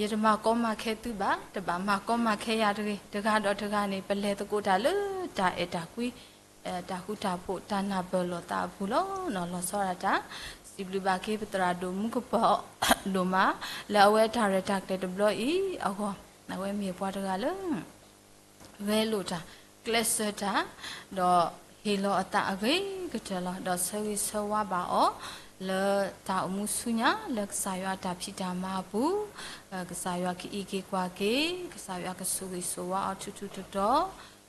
ယတမၤကီမၤခဲသုဘၣ်, တဘၣ်မၤကီမၤခဲယၤတဂ့ၤ. တဂၤဒီးတဂၤန့ၣ် ပလဲၤသကိးတၢ်လၢတၢ်အဲၣ်တၢ်ကွံ, တၢ်ဃူတၢ်ဖိး တၢ်နၢ်ပၢၢ်လိာ်သးအပူၤလီၤ. လီၤဆီဒၣ်တၢ် စံးဘျုးဘၣ်က့ၤပသရၣ်ဒိၣ်မူကပီၤဒိၣ်မး လၢအဝဲတၢ်ရဲၣ်တၢ်ကျဲၤတဘျီအံၤအဂီၢ်, အဝဲမ့ၢ်ပှၤတဂၤလၢ ဂဲၤလိာ်တၢ်, ကျဲးစၢးတၢ်, ဒီးဟ့ၣ်လီၤအသးအဂ့ၤကတၢၢ်လီၤ. ဒီးဆၢဂ့ၤဆၢဝါဘၣ်အီၤ လၢတၢ်အိၣ်မူဆူညါ လၢကစၢ်ယွၤအတၢ်ဖံးတၢ်မၤအပူၤ, ကစၢ်ယွၤကအံးက့ၤကွၢ်က့ၤ, ကစၢ်ယွၤကဆိၣ်ဂ့ၤဆိၣ်ဝါအီၤထူထူတီတီ,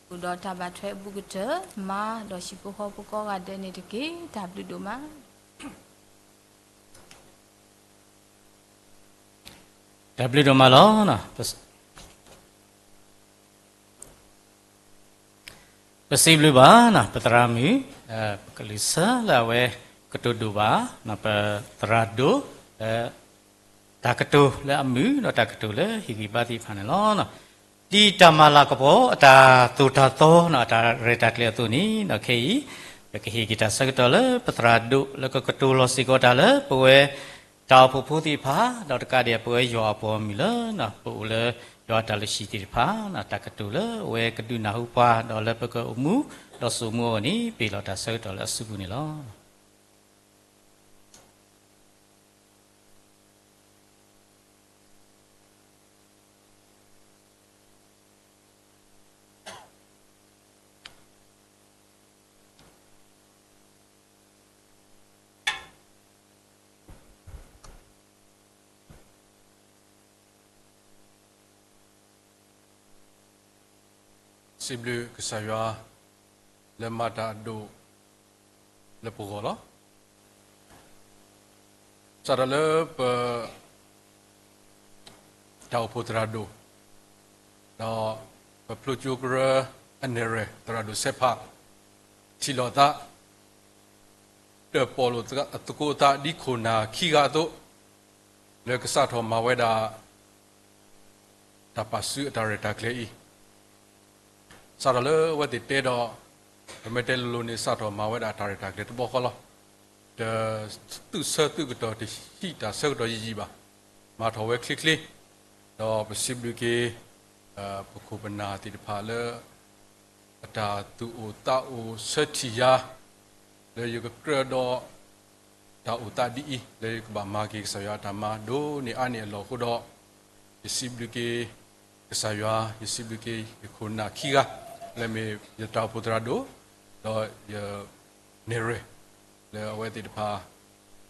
ဃုာ်ဒီးတၢ်ဘၣ်ထွဲအဘူးကတၢၢ်, မါဒီးဟံၣ်ဖိဃီဖိကိးဂၤဒဲးန့ၣ်တက့ၢ်. တၢ်ဘျုးဒိၣ်မး တၢ်ဘျုးဒိၣ်မးလီၤ. ပစံးဘျုးဘၣ် ပသရၣ်မုၣ် ပကလုၢ်ဆၢလၢအဝဲကတိၤဒိၣ်ဘၣ် ပသရၣ်ဒိၣ် တၢ်ကတိၤလၢအမုာ်ဒီးတၢ်ကတိၤလၢဟ့ၣ်ဂံၢ်ဘါသ့ၣ်တဖၣ်န့ၣ်လီၤ. ဒ်တၢ်မၤလၤကပီၤအတၢ်သိၣ်တၢ်သီ အတၢ်ရဲၣ်တၢ်ကျဲၤအသိးန့ၣ် ခဲအံၤ ပကဟ့ၣ်က့ၤတၢ်ဆၢကတီၢ်လၢ ပသရၣ်ဒိၣ်လၢကကတိၤလီၤစ့ၢ်ကီးတၢ်လၢပဝဲ တၢ်အိၣ်ဖှိၣ်ဖိသ့ၣ်တဖၣ် ဒီးတကးဒံးပဝဲယွၤအပှၤဂီၢ်မုၢ်လၢ ပအိၣ်လၢယွၤအတၢ်လုၢ်ဟံၣ်သ့ၣ်တဖၣ် တၢ်ကတိၤလၢအဝဲကဒုးနၢ်ဟူပှၤ ဒီးလၢပကအိၣ်မူ ဒီးစိာ်မူအဂီၢ်န့ၣ် ပဟ့ၣ်လီၤတၢ်ဆၢကတီၢ်လၢအစုပူၤန့ၣ်လီၤ. စံးဘျုးကစၢ်ယွၤ လၢမၤတၢ်အဒိၣ်လၢပဂီၢ်လီၤ. စးထီၣ်လၢပ တၢ်အိၣ်ဖှိၣ်သရၣ်ဒိၣ်, ဒီးပဖျိကၠိကရၢ အနဲၣ်ရွဲၣ် သရၣ်ဒိၣ်စဲးဖး ထံၣ်လိာ်သး တၢၣ်ပီၣ်လိာ်အသကိးအသးဒ်ခိၣ်နၢ်ခံဂၤအသိး, လၢကစးထီၣ်မၤဝဲဒၣ် တၢ်ပာ်စုအတၢ်ရဲၣ်တၢ်ကျဲၤအံၤ, စးထီၣ်လၢအဝဲသ့ၣ်တဲဒီး, ပမ့ၢ်တဲလိၤလိၤန့ၣ် စးထီၣ်မၤဝဲဒၣ်တၢ်ရဲၣ်တၢ်ကျဲၤတဘျီဃီလီၤ. တသုးဆၢသုးကတီၢ်တဟံးတၢ်ဆၢကတီၢ်ယံာ်ယံာ်ဘၣ်. မၤထီၣ်ဝဲချ့ချ့, ဒီးပစံးဘျုးက့ၤ ပခိၣ်ပနၢ်သ့ၣ်တဖၣ်လၢ အတၢ်သူၣ်အိၣ်သးအိၣ်ဆၢထံၣ်ယၤ လၢယကကြၢးဒီး တၢ်အိၣ်သးဒ်အံၤ လၢယကဘၣ်မၤက့ၤကစၢ်ယွၤအတၢ်မၤဒိၣ်န့ၢ်အါန့ၢ်အလီၢ်အဃိဒီး, ယစံးဘျုးက့ၤကစၢ်ယွၤ, ယစံးဘျုးက့ၤယခိၣ်နၢ်ခံဂၤ, လၢမ့ၢ်ယတၢ်အိၣ်ဖှိၣ်သရၣ်ဒိၣ်, ဒီးယနဲၣ်ရွဲၣ် လၢအဝဲသ့ၣ်တဖၣ်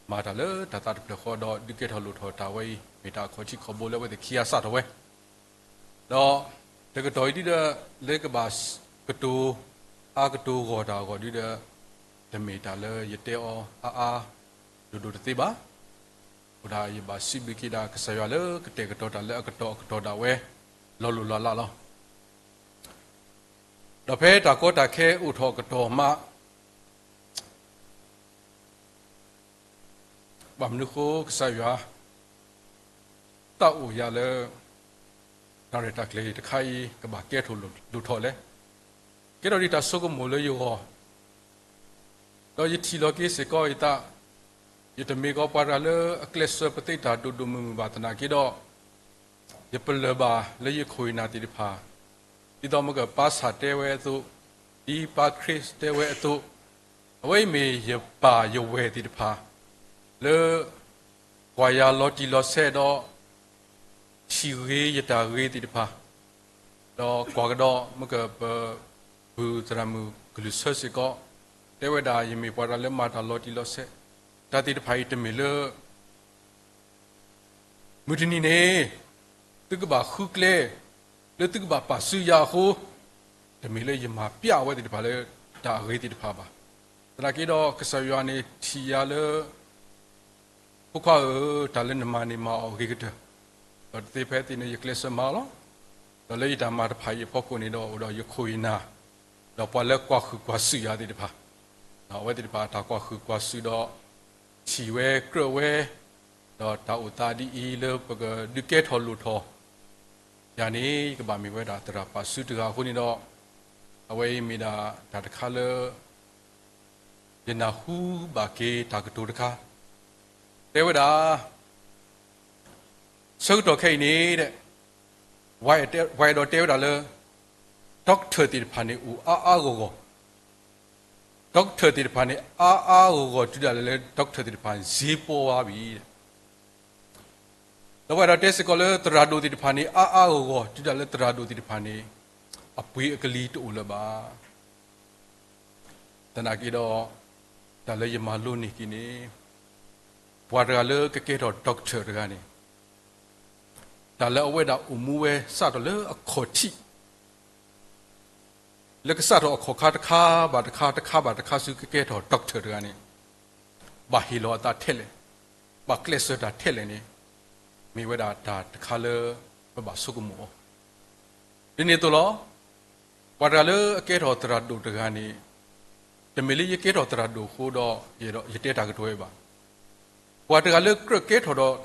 မၤတၢ်လၢတၢ်သးတဖျၢၣ်ဃီဒီး ဒုးကဲထီၣ်လိၣ်ထီၣ်တၢ်ဝဲအံၤ မ့ၢ်တၢ်အခီၣ်ထံးခီၣ်ဘိလၢအဝဲသ့ၣ်ခံဂၤစးထီၣ်ဝဲ ဒီးတကတီၢ်အံၤဒ်ဒီး လၢကဘၣ်ကတိၤ အါကတိၤဂီၢ်တၢ်အဂီၢ်ဒ်ဒီး, တမ့ၢ်တၢ်လၢယတဲအီၤအါအါဒိၣ်ဒိၣ်တသ့ဘၣ်. အဃိဒၣ်ယဘၣ်စံးဘျုးက့ၤဒၣ်ကစၢ်ယွၤလၢကတဲာ်ကတီၤတၢ်လၢအကတီၢ်အကတီၢ်ဒၣ်ဝဲ လီၤလိၢ်လီၤလးလီၤ. ဒီးဖဲတၢ်ကီတၢ်ခဲအိၣ်ထီၣ်အကတီၢ်မး ဘၣ်မနုၤဃိကစၢ်ယွၤ သးအိၣ်ယၤလၢ တၢ်ရဲၣ်တၢ်ကျဲၤတခါအံၤ ကဘၣ်ကဲထီၣ်လိၣ်ထီၣ်လဲၣ်. ကဲထီၣ်ဒံးတၢ်ဆိကမိၣ်လၢယဂီၢ်, ဒီးယထံၣ်လီၤက့ၤစ့ၢ်ကီးယသး, ယတမ့ၢ်ကီးပှၤတဂၤလၢအကျဲးစၢးပသ့တၢ်ဒိၣ်ဒိၣ်မုၢ်မုၢ်ဘၣ်သနာ်က့ဒီး, ယပလၢၢ်ဘၣ်လၢယခိၣ်ယနၢ်သ့ၣ်တဖၣ်, ဒ်သိးမ့ၢ်ကပၢ်ဆၣ်တဲဝဲအသိး, ဒ်ပၢ်ခရံာ်တဲဝဲအသိး, အဝဲအံၤမ့ၢ်ယပၢ်ယဝဲၢ်သ့ၣ်တဖၣ် လၢ ကွၢ်ယၤလီၤတံၢ်လီၤဆဲးဒီး ထံၣ်ဂ့ၤယတၢ်ဂ့ၤသ့ၣ်တဖၣ်, ဒီးကွၢ်ကဒီးမ့ၢ်ကပ ပုၢ်သရၣ်မုၣ်ကလုၢ်ဆၢစ့ၢ်ကီး, တဲဝဲဒၣ်ယမ့ၢ်ပှၤတဂၤလၢမၤတၢ်လီၤတံၢ်လီၤဆဲး, တၢ်သ့ၣ်တဖၣ်အံၤတမ့ၢ်လၢ မုၢ်တနံၤန့ၣ် သုကဘၣ်ဃုကျဲ လၢသုကဘၣ်ပာ်စုယၤအဃိ, တမ့ၢ်လၢယမၤပျးအဝဲသ့ၣ်တဖၣ်လၢ တၢ်အဂ့ၤသ့ၣ်တဖၣ်ဘၣ်. သနာ်က့ဒီးကစၢ်ယွၤန့ၣ်ထံၣ်ယၤလၢ ဖိခွါဧၢ, တၢ်လၢနမၤန့ၣ်မၤအီၤအဂ့ၤကတၢၢ်, ဒီးတသ့ဖဲသ့န့ၣ် ယကျဲးစၢးမၤလီၤ. ဒီးလၢယတၢ်မၤတဖၣ်အံၤအဖီခိၣ်န့ၣ်ဒီး အိၣ်ဒီးယခိၣ်ယနၢ်, ဒီးပှၤလၢကွၢ်ဃုာ်ကွၢ်စုာ်ယၤသ့ၣ်တဖၣ်, အဝဲသ့ၣ်တဖၣ်အတၢ်ကွၢ်ဃုာ်ကွၢ်စုာ်ဒီး ထံၣ်ဝဲကြၢးဝဲ, ဒီးတၢ်အိၣ်သးဒ်အံၤလၢပကဒုးကဲထီၣ်လိၣ်ထီၣ် ယၤန့ၣ် ယကဘၣ်မ့ၢ်ဝဲဒၣ်သရၣ်ပာ်စုတဂၤအဃိန့ၣ်ဒီး, အဝဲအံၤမ့ၢ်ဒၣ်တၢ်တခါလၢ ယနၢ်ဟူဘၣ်က့ၤတၢ်ကတိၤတခါ, တဲဝဲဒၣ်, ဆၢကတီၢ်ခဲအံၤန့ၣ်, ပှၤအဲၣ်ဒိးတဲဝဲဒၣ်လၢ doctor သ့ၣ်တဖၣ်န့ၣ် အိၣ်အါအါဂီၢ်ဂီၢ်, doctor သ့ၣ်တဖၣ်န့ၣ် အါအါဂီၢ်ဂီၢ်တုၤဒၣ်လဲာ်လၢ doctor သ့ၣ်တဖၣ်န့ၣ် စ့ပီဝါဘၣ် ဒီးပှၤအဲၣ်ဒိးတဲစ့ၢ်ကီးလၢသရၣ်ဒိၣ်သ့ၣ်တဖၣ်န့ၣ် အါအါဂီၢ်ဂီၢ်တုၤဒၣ်လၢသရၣ်ဒိၣ်သ့ၣ်တဖၣ်န့ၣ် အပှ့ၤအကလံၤတအိၣ်လၢၤဘၣ်. သနာ်က့ဒီး, တၢ်လၢယမၤလိန့ၢ်က့ၤန့ၣ်, ပှၤတဂၤလၢကကဲထီၣ် doctor တဂၤန့ၣ်, တၢ်လၢအဝဲဒၣ်အိၣ်မူဝဲစးထီၣ်လၢအခီၣ်ထံး လၢကစးထီၣ်အခီၣ်ခါတခါဘၣ်တခါ တခါဘၣ်တခါဆူကကဲထီၣ် doctor တဂၤန့ၣ်, ဘၣ်ဟ့ၣ်လီၤအသးထဲလဲၣ်, ဘၣ်ကျဲးစၢးတၢ်ထဲလဲၣ်န့ၣ်, မ့ၢ်ဝဲဒၣ်တၢ်တခါလၢပဘၣ်ဆိကမိၣ်အီၤ. ဒ်န့ၣ်အသိးလီၤ. ပှၤတဂၤလၢအကဲထီၣ်သရၣ်ဒိၣ်တဂၤန့ၣ်, တမ့ၢ်လၢယကဲထီၣ်သရၣ်ဒိၣ်အဃိဒီး ယတဲတၢ်ကတိၤဝဲဘၣ်. ပှၤတဂၤလၢကြၢးကဲထီၣ်ဒီး,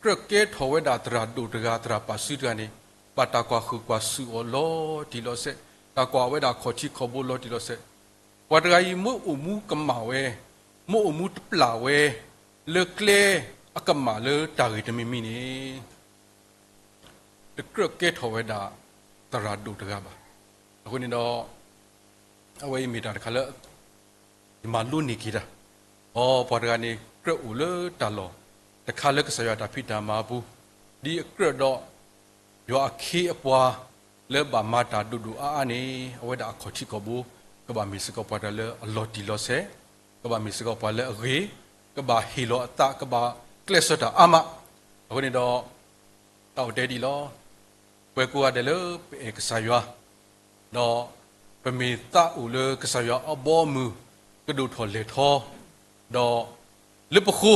ကြၢးကဲထီၣ်ဝဲဒၣ်သရၣ်ဒိၣ်တဂၤ သရၣ်ပာ်စုတဂၤန့ၣ်, ဘၣ်တၢ်ကွၢ်ဃုာ်ကွၢ်စုာ်အီၤလီၤတံၢ်လီၤဆဲး, တၢ်ကွၢ်ဝဲဒၣ်ခီၣ်ထံးခီၣ်ဘိလီၤတံၢ်လီၤဆဲး, ပှၤတဂၤအံၤမ့ၢ်အိၣ်မူကမၣ်ဝဲ, မ့ၢ်အိၣ်မူတပျၢ်ဝဲ, လၢကျဲအကမၣ်လၢတၢ်ဂ့ၢ်တမံၤမံၤန့ၣ် တကြၢးကဲထီၣ်ဝဲဒၣ်သရၣ်ဒိၣ်တဂၤဘၣ်. အဃိန့ၣ်ဒီး, အဝဲအံၤမ့ၢ်တၢ်တခါလၢ ယမၤလိန့ၢ်က့ၤတၢ်, အိ ပှၤတဂၤန့ၣ် ကြၢးအိၣ်လၢတၢ်လီၢ်တခါလၢကစၢ်ယွၤတၢ်ဖံးတၢ်မၤအပူၤ, ဒ်အကြၢးဒီး ယွၤအခ့အပှၤလၢဘၣ်မၤတၢ်ဒိၣ်ဒိၣ်အါအါန့ၣ် အဝဲဒၣ်အခီၣ်ထံးခီၣ်ဘိ ကဘၣ်မ့ၢ်စ့ၢ်ကီးပှၤတဂၤလၢအလီၤတံၢ်လီၤဆဲး, ကဘၣ်မ့ၢ်စ့ၢ်ကီးပှၤလၢအဂ့ၤ, ကဘၣ်ဟ့ၣ်လီၤအသး ကဘၣ်ကျဲးစၢးတၢ်အါမး. အဃိန့ၣ်ဒီး တၢ်အိၣ်တဲဒ်အံၤလီၤ. ပှၤကိးဂၤဒဲးလၢပအဲၣ်ကစၢ်ယွၤ, ဒီးပမ့ၢ်သးအိၣ်လၢကစၢ်ယွၤအဘီအမုၢ်ကဒိၣ်ထီၣ်လဲၢ်ထီ, ဒီးလၢပဃိ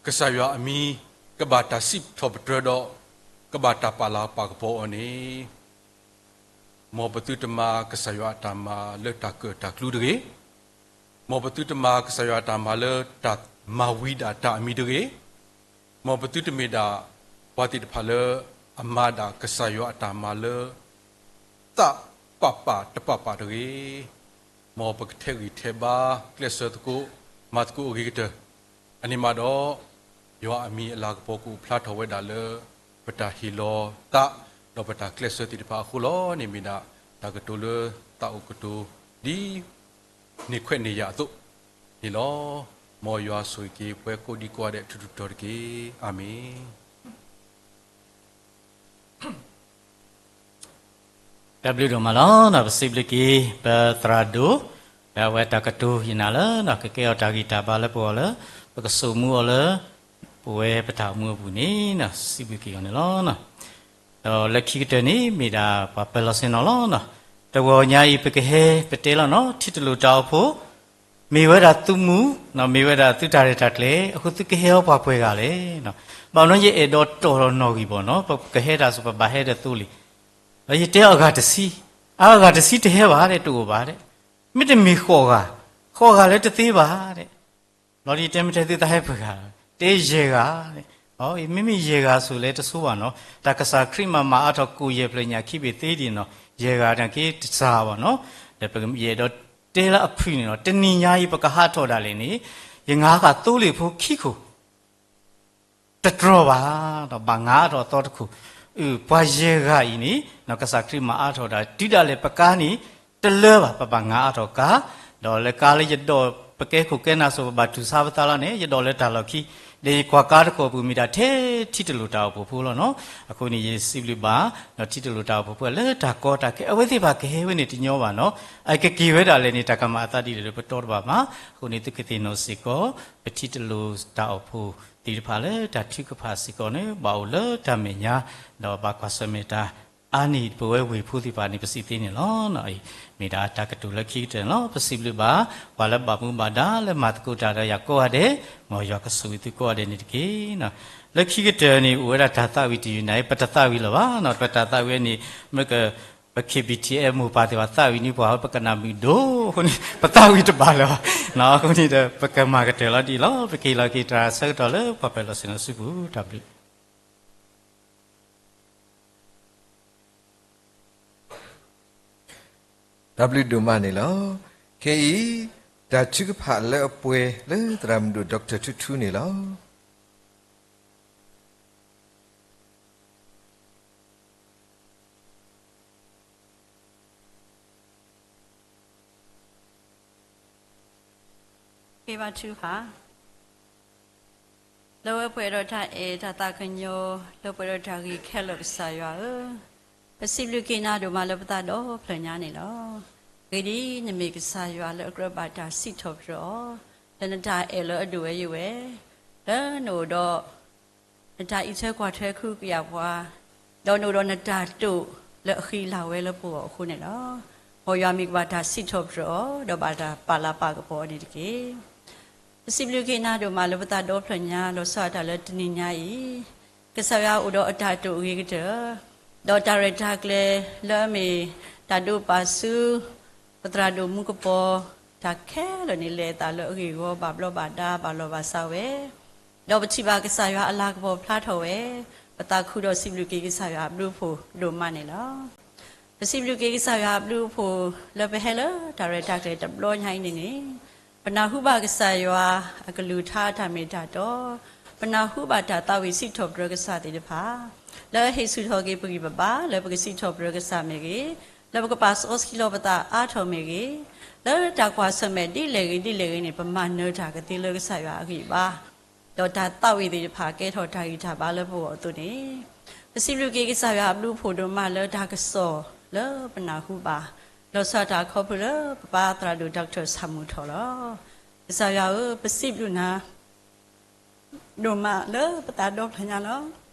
ကစၢ်ယွၤအမံၤ ကဘၣ်တၢ်စံးထီၣ်ပတြၢၤဒီး ကဘၣ်တၢ်ပာ်လၤပာ်ကပီၤအီၤန့ၣ်, မ်ပသုတမၤကစၢ်ယွၤအတၢ်မၤလၢတၢ်ကၢၣ်တၢ်ကျူတဂ့ၤ. မ်ပသုတမၤကစၢ်ယွၤအတၢ်မၤလၢတၢ်မၤဝံၤဒၣ်တၢ်အမံၤတဂ့ၤ, မ်ပသုတမ့ၢ်ဒၣ်ပှၤသ့ၣ်တဖၣ်လၢအမၤဒၣ်ကစၢ်ယွၤအတၢ်မၤလၢ သးပာ်ပာ်တပာ်ပာ်တဂ့ၤ. မ်ပကထဲးဂံၢ်ထဲးဘါ ကျဲးစၢးသကိး မၤသကိးအဂ့ၤကတၢၢ်, အန့ၣ်မးဒီး ယွၤအမံၤအလၤကပီၤကအိၣ်ဖျါထီၣ်ဝဲဒၣ်လၢ ပတၢ်ဟ့ၣ်လီၤသး ဒီးပတၢ်ကျဲးစၢးသ့ၣ်တဖၣ်အဃိလီၤ. န့ၣ်မ့ၢ်ဒၣ် တၢ်ကတိၤလၢသးအိၣ်ကတိၤ ဒ်န့ၢ်ခွဲးန့ၢ်ယာ်အသိးန့ၣ်လီၤ. မ်ယွၤဆိၣ်ဂ့ၤက့ၤပှၤကိးဒံကိးဂၤဒဲးထူးထူးတီၤတီၤတက့ၢ်. အၤမ့ၣ်. တၢ်ဘျုးဒိၣ်မးလီၤ. ပစံးဘျုးက့ၤ ပသရၣ်ဒိၣ် လၢအဝဲတၢ်ကတိၤယနာ်လၢ ကကဲအီၤတၢ်ဂံၢ်တၢ်ဘါလၢပဂီၢ်လၢ ပကစိာ်မူအီၤလၢ ပဝဲပတၢ်အိၣ်မူအပူၤန့ၣ် စံးဘျုးက့ၤအီၤန့ၣ်လီၤ. ဒီးလၢခံကတၢၢ်န့ၣ် မ့ၢ်ဒၣ်ပှၤပၢၤလီၢ်ဆ့ၣ်နီၤလီၤ. တဂီၤညါအံၤ ပကဟဲပတဲလီၤနီၤ ထံတလိာ်တၢ်အိၣ်ဖှိၣ် မ့ၢ်ဝဲဒၣ်သုမူ, မ့ၢ်ဝဲဒၣ်သုတၢ်ရဲၣ်တၢ်ကျဲၤ, အဃိသုကဟဲအီၤပှၤပှဲၤဂၤလဲၣ်. ဘၣ်မနုၤယအဲၣ်ဒိးတီၢ်လီၤနီၣ်ဂံၢ်ဘၣ်နီၤ, ပကဟဲတၢ်ဆိပဘၣ်ဟဲဒီးသိလ့ၣ်, ဒီးယတဲအဂၤတဆံ, အဂၤတဆံတဟဲဘၣ်ဒဲး တအိၣ်ဘၣ်ဒဲး, မ့တမ့ၢ်ဃိးဂၤ, ဃိးဂၤလၢတသ့ဘၣ်ဒဲး ဘျီဒ်ယတဲမ့ၢ်တဲသုသးဟဲပှဲၤဂၤ, တဲယဲၢ်ဂၤ, မ့မ့ၢ်ယဲၢ်ဂၤဆိလဲတဆိဘၣ်နီၤ, တၢ်ကစၢ်ခရံာ်မၤမၤအါထီၣ်ကိၣ်ယဲၢ်ဖျၢၣ်ညၣ်ခံဘ့ၣ်သ့ဒံးနီၤ, ယဲၢ်ဂၤန့ၣ်က့တစှၤဘၣ်နီၤ, ဒီးပယအဲၣ်ဒိးတဲလၢအဖုၣ်န့ၣ်နီၤ, တနံၤညါအံၤပကဟးထီၣ်ဒၣ်လဲာ်န့ၣ်, ယငါဃာ်သိလ့ၣ်ဖိခံခိၣ် တတြီၤဘၣ်, ဒီးဘၣ်ငါအါထီၣ်အသီတခိၣ်, အု ပှၤယဲၢ်ဂၤအံၤန့ၣ် ကစၢ်ခရံာ်မၤအါထီၣ်ဒၣ် တုၤဒၣ်လဲာ်ပကါန့ၣ် တလၢဘၣ် ပဘၣ်ငါအါထီၣ်ကါ, ဒီးလၢကါလၢယဒိးပကဲခိၣ်ကဲနၢ်ဆိ ပဘၣ်တူၢ်ဆါပသးလီၤန့ၣ် ယဒိးလၢတၢ်လီၢ်ခံ, ဒီးယကွၢ်ကါတခိၣ်အပူၤမ့ၢ်ဒၣ်ထဲထံတလိာ်တၢ်အိၣ်ဖှိၣ်ဖိလီၤနီၤ, အဃိန့ၣ်ယစံးဘျုးဘၣ်, ဒီးထံတလိာ်တၢ်အိၣ်ဖှိၣ်ဖိလၢတၢ်ကီတၢ်ခဲ အဝဲသ့ၣ်တဖၣ်ကဟဲဝဲန့ၣ်တညီဘၣ်နီၤ, အကက့ၤဝဲဒၣ်လဲာ်န့ၣ် တၢ်ကမၤအသးဒ်လဲၣ်ဒီးပတီတဘၣ်ဘၣ်, အဃိန့ၣ်သုကသ့ၣ်နီၣ်စ့ၢ်ကီး ပထံတလိာ်တၢ်အိၣ်ဖှိၣ်သ့ၣ်တဖၣ်လၢတၢ်ထုကဖၣ်စ့ၢ်ကီးန့ၣ် ဘၣ်အိၣ်လၢတၢ်မဲာ်ညါ, ဒီးဘၣ်ကွၢ်ဆၢၣ်မဲာ်တၢ်အါန့ၢ်ပဝဲဝ့ၢ်ဖိသ့ၣ်တဖၣ်န့ၣ် ပစံးသ့န့ၣ်လီၤ. မ့ၢ်ဒၣ်တၢ်ကတိၤလၢခံကတၢၢ်န့ၣ်လီၤ. ပစံးဘျုးဘၣ် ပှၤလၢဘၣ်မူဘၣ်ဒါလၢမၤသကိးတၢ်ဒီးယၤကိးဂၤဒဲး, မ်ယွၤကဆိၣ်ဂ့ၤသုကိးဂၤဒဲးန့ၣ်တက့ၢ်. လၢခံကတၢၢ်န့ၣ် အိၣ်ဝဲဒၣ်တၢ်သးဝံၣ်တယုၢ်နၤအံၤ ပတသးဝံၣ်လၢၤဘၣ်နီၤ, ပတၢ်သးဝံၣ်ဝဲန့ၣ် မ့ၢ်က ပ ခ့ၣ်ဘံၣ်ထံၣ်အဲၣ် မိၢ်ပၢ်သ့ၣ်တဖၣ်သးဝံၣ်န့ၢ်ပှၤ ပကနၣ်မုာ်ဒိၣ်အဃိန့ၣ် ပသးဝံၣ်တဘၣ်လၢၤဘၣ်, အဃိန့ၣ်ဒီး ပကမၤကတၢၢ်လီၤဒ်အံၤလီၤ. ပကဟ့ၣ်လီၤက့ၤတၢ်ဆၢကတီၢ်လၢပှၤပၢၤလီၢ်ဆ့ၣ်နီၤစုပူၤ တၢ်ဘျုး တၢ်ဘျုးဒိၣ်မးန့ၣ်လီၤ. ခဲအံၤ တၢ်ထုကဖၣ်လၢအပှဲၤလၢသရၣ်မုၣ်ဒိၣ် Doctor ထူထူန့ၣ်လီၤ. က့ၤဘါထုကဖၣ်, လၢပှဲၤဒီးတၢ်အဲၣ်တၢ်သးကညီၤ လၢပှဲၤဒီးတၢ်ဂ့ၤခဲလၢာ်ကစၢ်ယွၤဧၢ, ပစံးဘျုးက့ၤနၤဒိၣ်မးလၢပသးဒီဖျၢၣ်ညါန့ၣ်လီၤ. အဂ့ၢ်ဒ်အံၤ, နမ့ၢ်ကစၢ်ယွၤလၢအကြၢးဘၣ်တၢ်စံးထီၣ်ပတြၢၤအီၤ, လၢနတၢ်အဲၣ်လၢအဒိၣ်ဝဲယိာ်ဝဲ, လၢနအိၣ်ဒီး နတၢ်အံးထွဲကွၢ်ထွဲ ကဟုကယာ်ပှၤ, ဒီးနအိၣ်ဒီးနတၢ်တိာ်လၢအဃံအလၤဝဲလၢပဂီၢ်အဃိန့ၣ်လီၤ. မ်ယွၤမ့ၢ်ကဘၣ်တၢ်စံးထီၣ်ပတြၢၤအီၤ, ဒီးဘၣ်တၢ်ပာ်လၤပာ်ကပီၤအီၤန့ၣ်တက့ၢ်. ပစံးဘျုးက့ၤနၤဒိၣ်မးလၢပသးဒီဖျၢၣ်ညါ လီၤဆီဒၣ်တၢ်လၢတနံၤညါအံၤ, ကစၢ်ယွၤအိၣ်ဒီးအတၢ်တိာ်အဂ့ၤကတၢၢ်, ဒီးတၢ်ရဲၣ်တၢ်ကျဲၤလၢအမ့ၢ် တၢ်ဒိးပာ်ဆူ ပသရၣ်ဒိၣ်မူကပီၤ, တၢ်ခဲလၢာ်န့ၣ် လဲၤအသးလၢအဂ့ၢ်အဂီၢ် ဘၣ်ဘျီးဘၣ်ဒါ ဘၣ်လီၤဘၣ်စးဝဲ, ဒီးပထံၣ်ဘၣ်ကစၢ်ယွၤအလၤကပီၤဖျါထီၣ်ဝဲ, ပသးခုဒီးစံးဘျုးက့ၤကစၢ်ယွၤအဘျုးအဖှိၣ်ဒိၣ်မးန့ၣ်လီၤ. ပစံးဘျုးက့ၤကစၢ်ယွၤအဘျုးအဖှိၣ် လၢပဟဲလၢတၢ်ရဲၣ်တၢ်ကျဲၤတဘျီညါအံၤန့ၣ်န့ၣ်, ပနၢ်ဟူဘၣ်ကစၢ်ယွၤအကလုၢ်ကထါအတၢ်မ့ၢ်တၢ်တီ, ပနၢ်ဟူဘၣ်တၢ်သးဝံၣ်စံးထီၣ်ပတြၢၤကစၢ်သ့ၣ်တဖၣ် လၢအဟ့ၣ်ဆူၣ်ထီၣ်က့ၤပဂံၢ်ပဘါ လၢပကစံးထီၣ်ပတြၢၤကစၢ်မ့ၢ်ဂ့ၤ, လၢပကပာ်စီဆှံလီၤပသးအါထီၣ်မ့ၢ်ဂ့ၤ, လၢတၢ်ကွၢ်ဆၢၣ်မဲာ်ဒ်လဲၣ်ဂ့ၤဒ်လဲၣ်ဂ့ၤန့ၣ် ပမၤနၢၤတၢ်ကသ့လၢကစၢ်ယွၤအဂံၢ်ဘါ, ဒီးတၢ်သးဝံၣ်သ့ၣ်တဖၣ်ကဲထီၣ်တၢ်ဂံၢ်တၢ်ဘါလၢပဂီၢ်အသိးန့ၣ်, ပစံးဘျုးက့ၤကစၢ်ယွၤအဘျုးအဖှိၣ်ဒိၣ်မးလၢတၢ်ကစီၣ်လၢပနၢ်ဟူဘၣ်, လီၤဆီဒၣ်တၢ်ခီဖျိလၢပပၢ်သရၣ်ဒိၣ် Doctor ဆၣ်မူထီၣ်လီၤ. ကစၢ်ယွၤဧၢ, ပစံးဘျုးနၤ ဒိၣ်မးလၢပသးဒီဖျၢၣ်ညါလီၤ.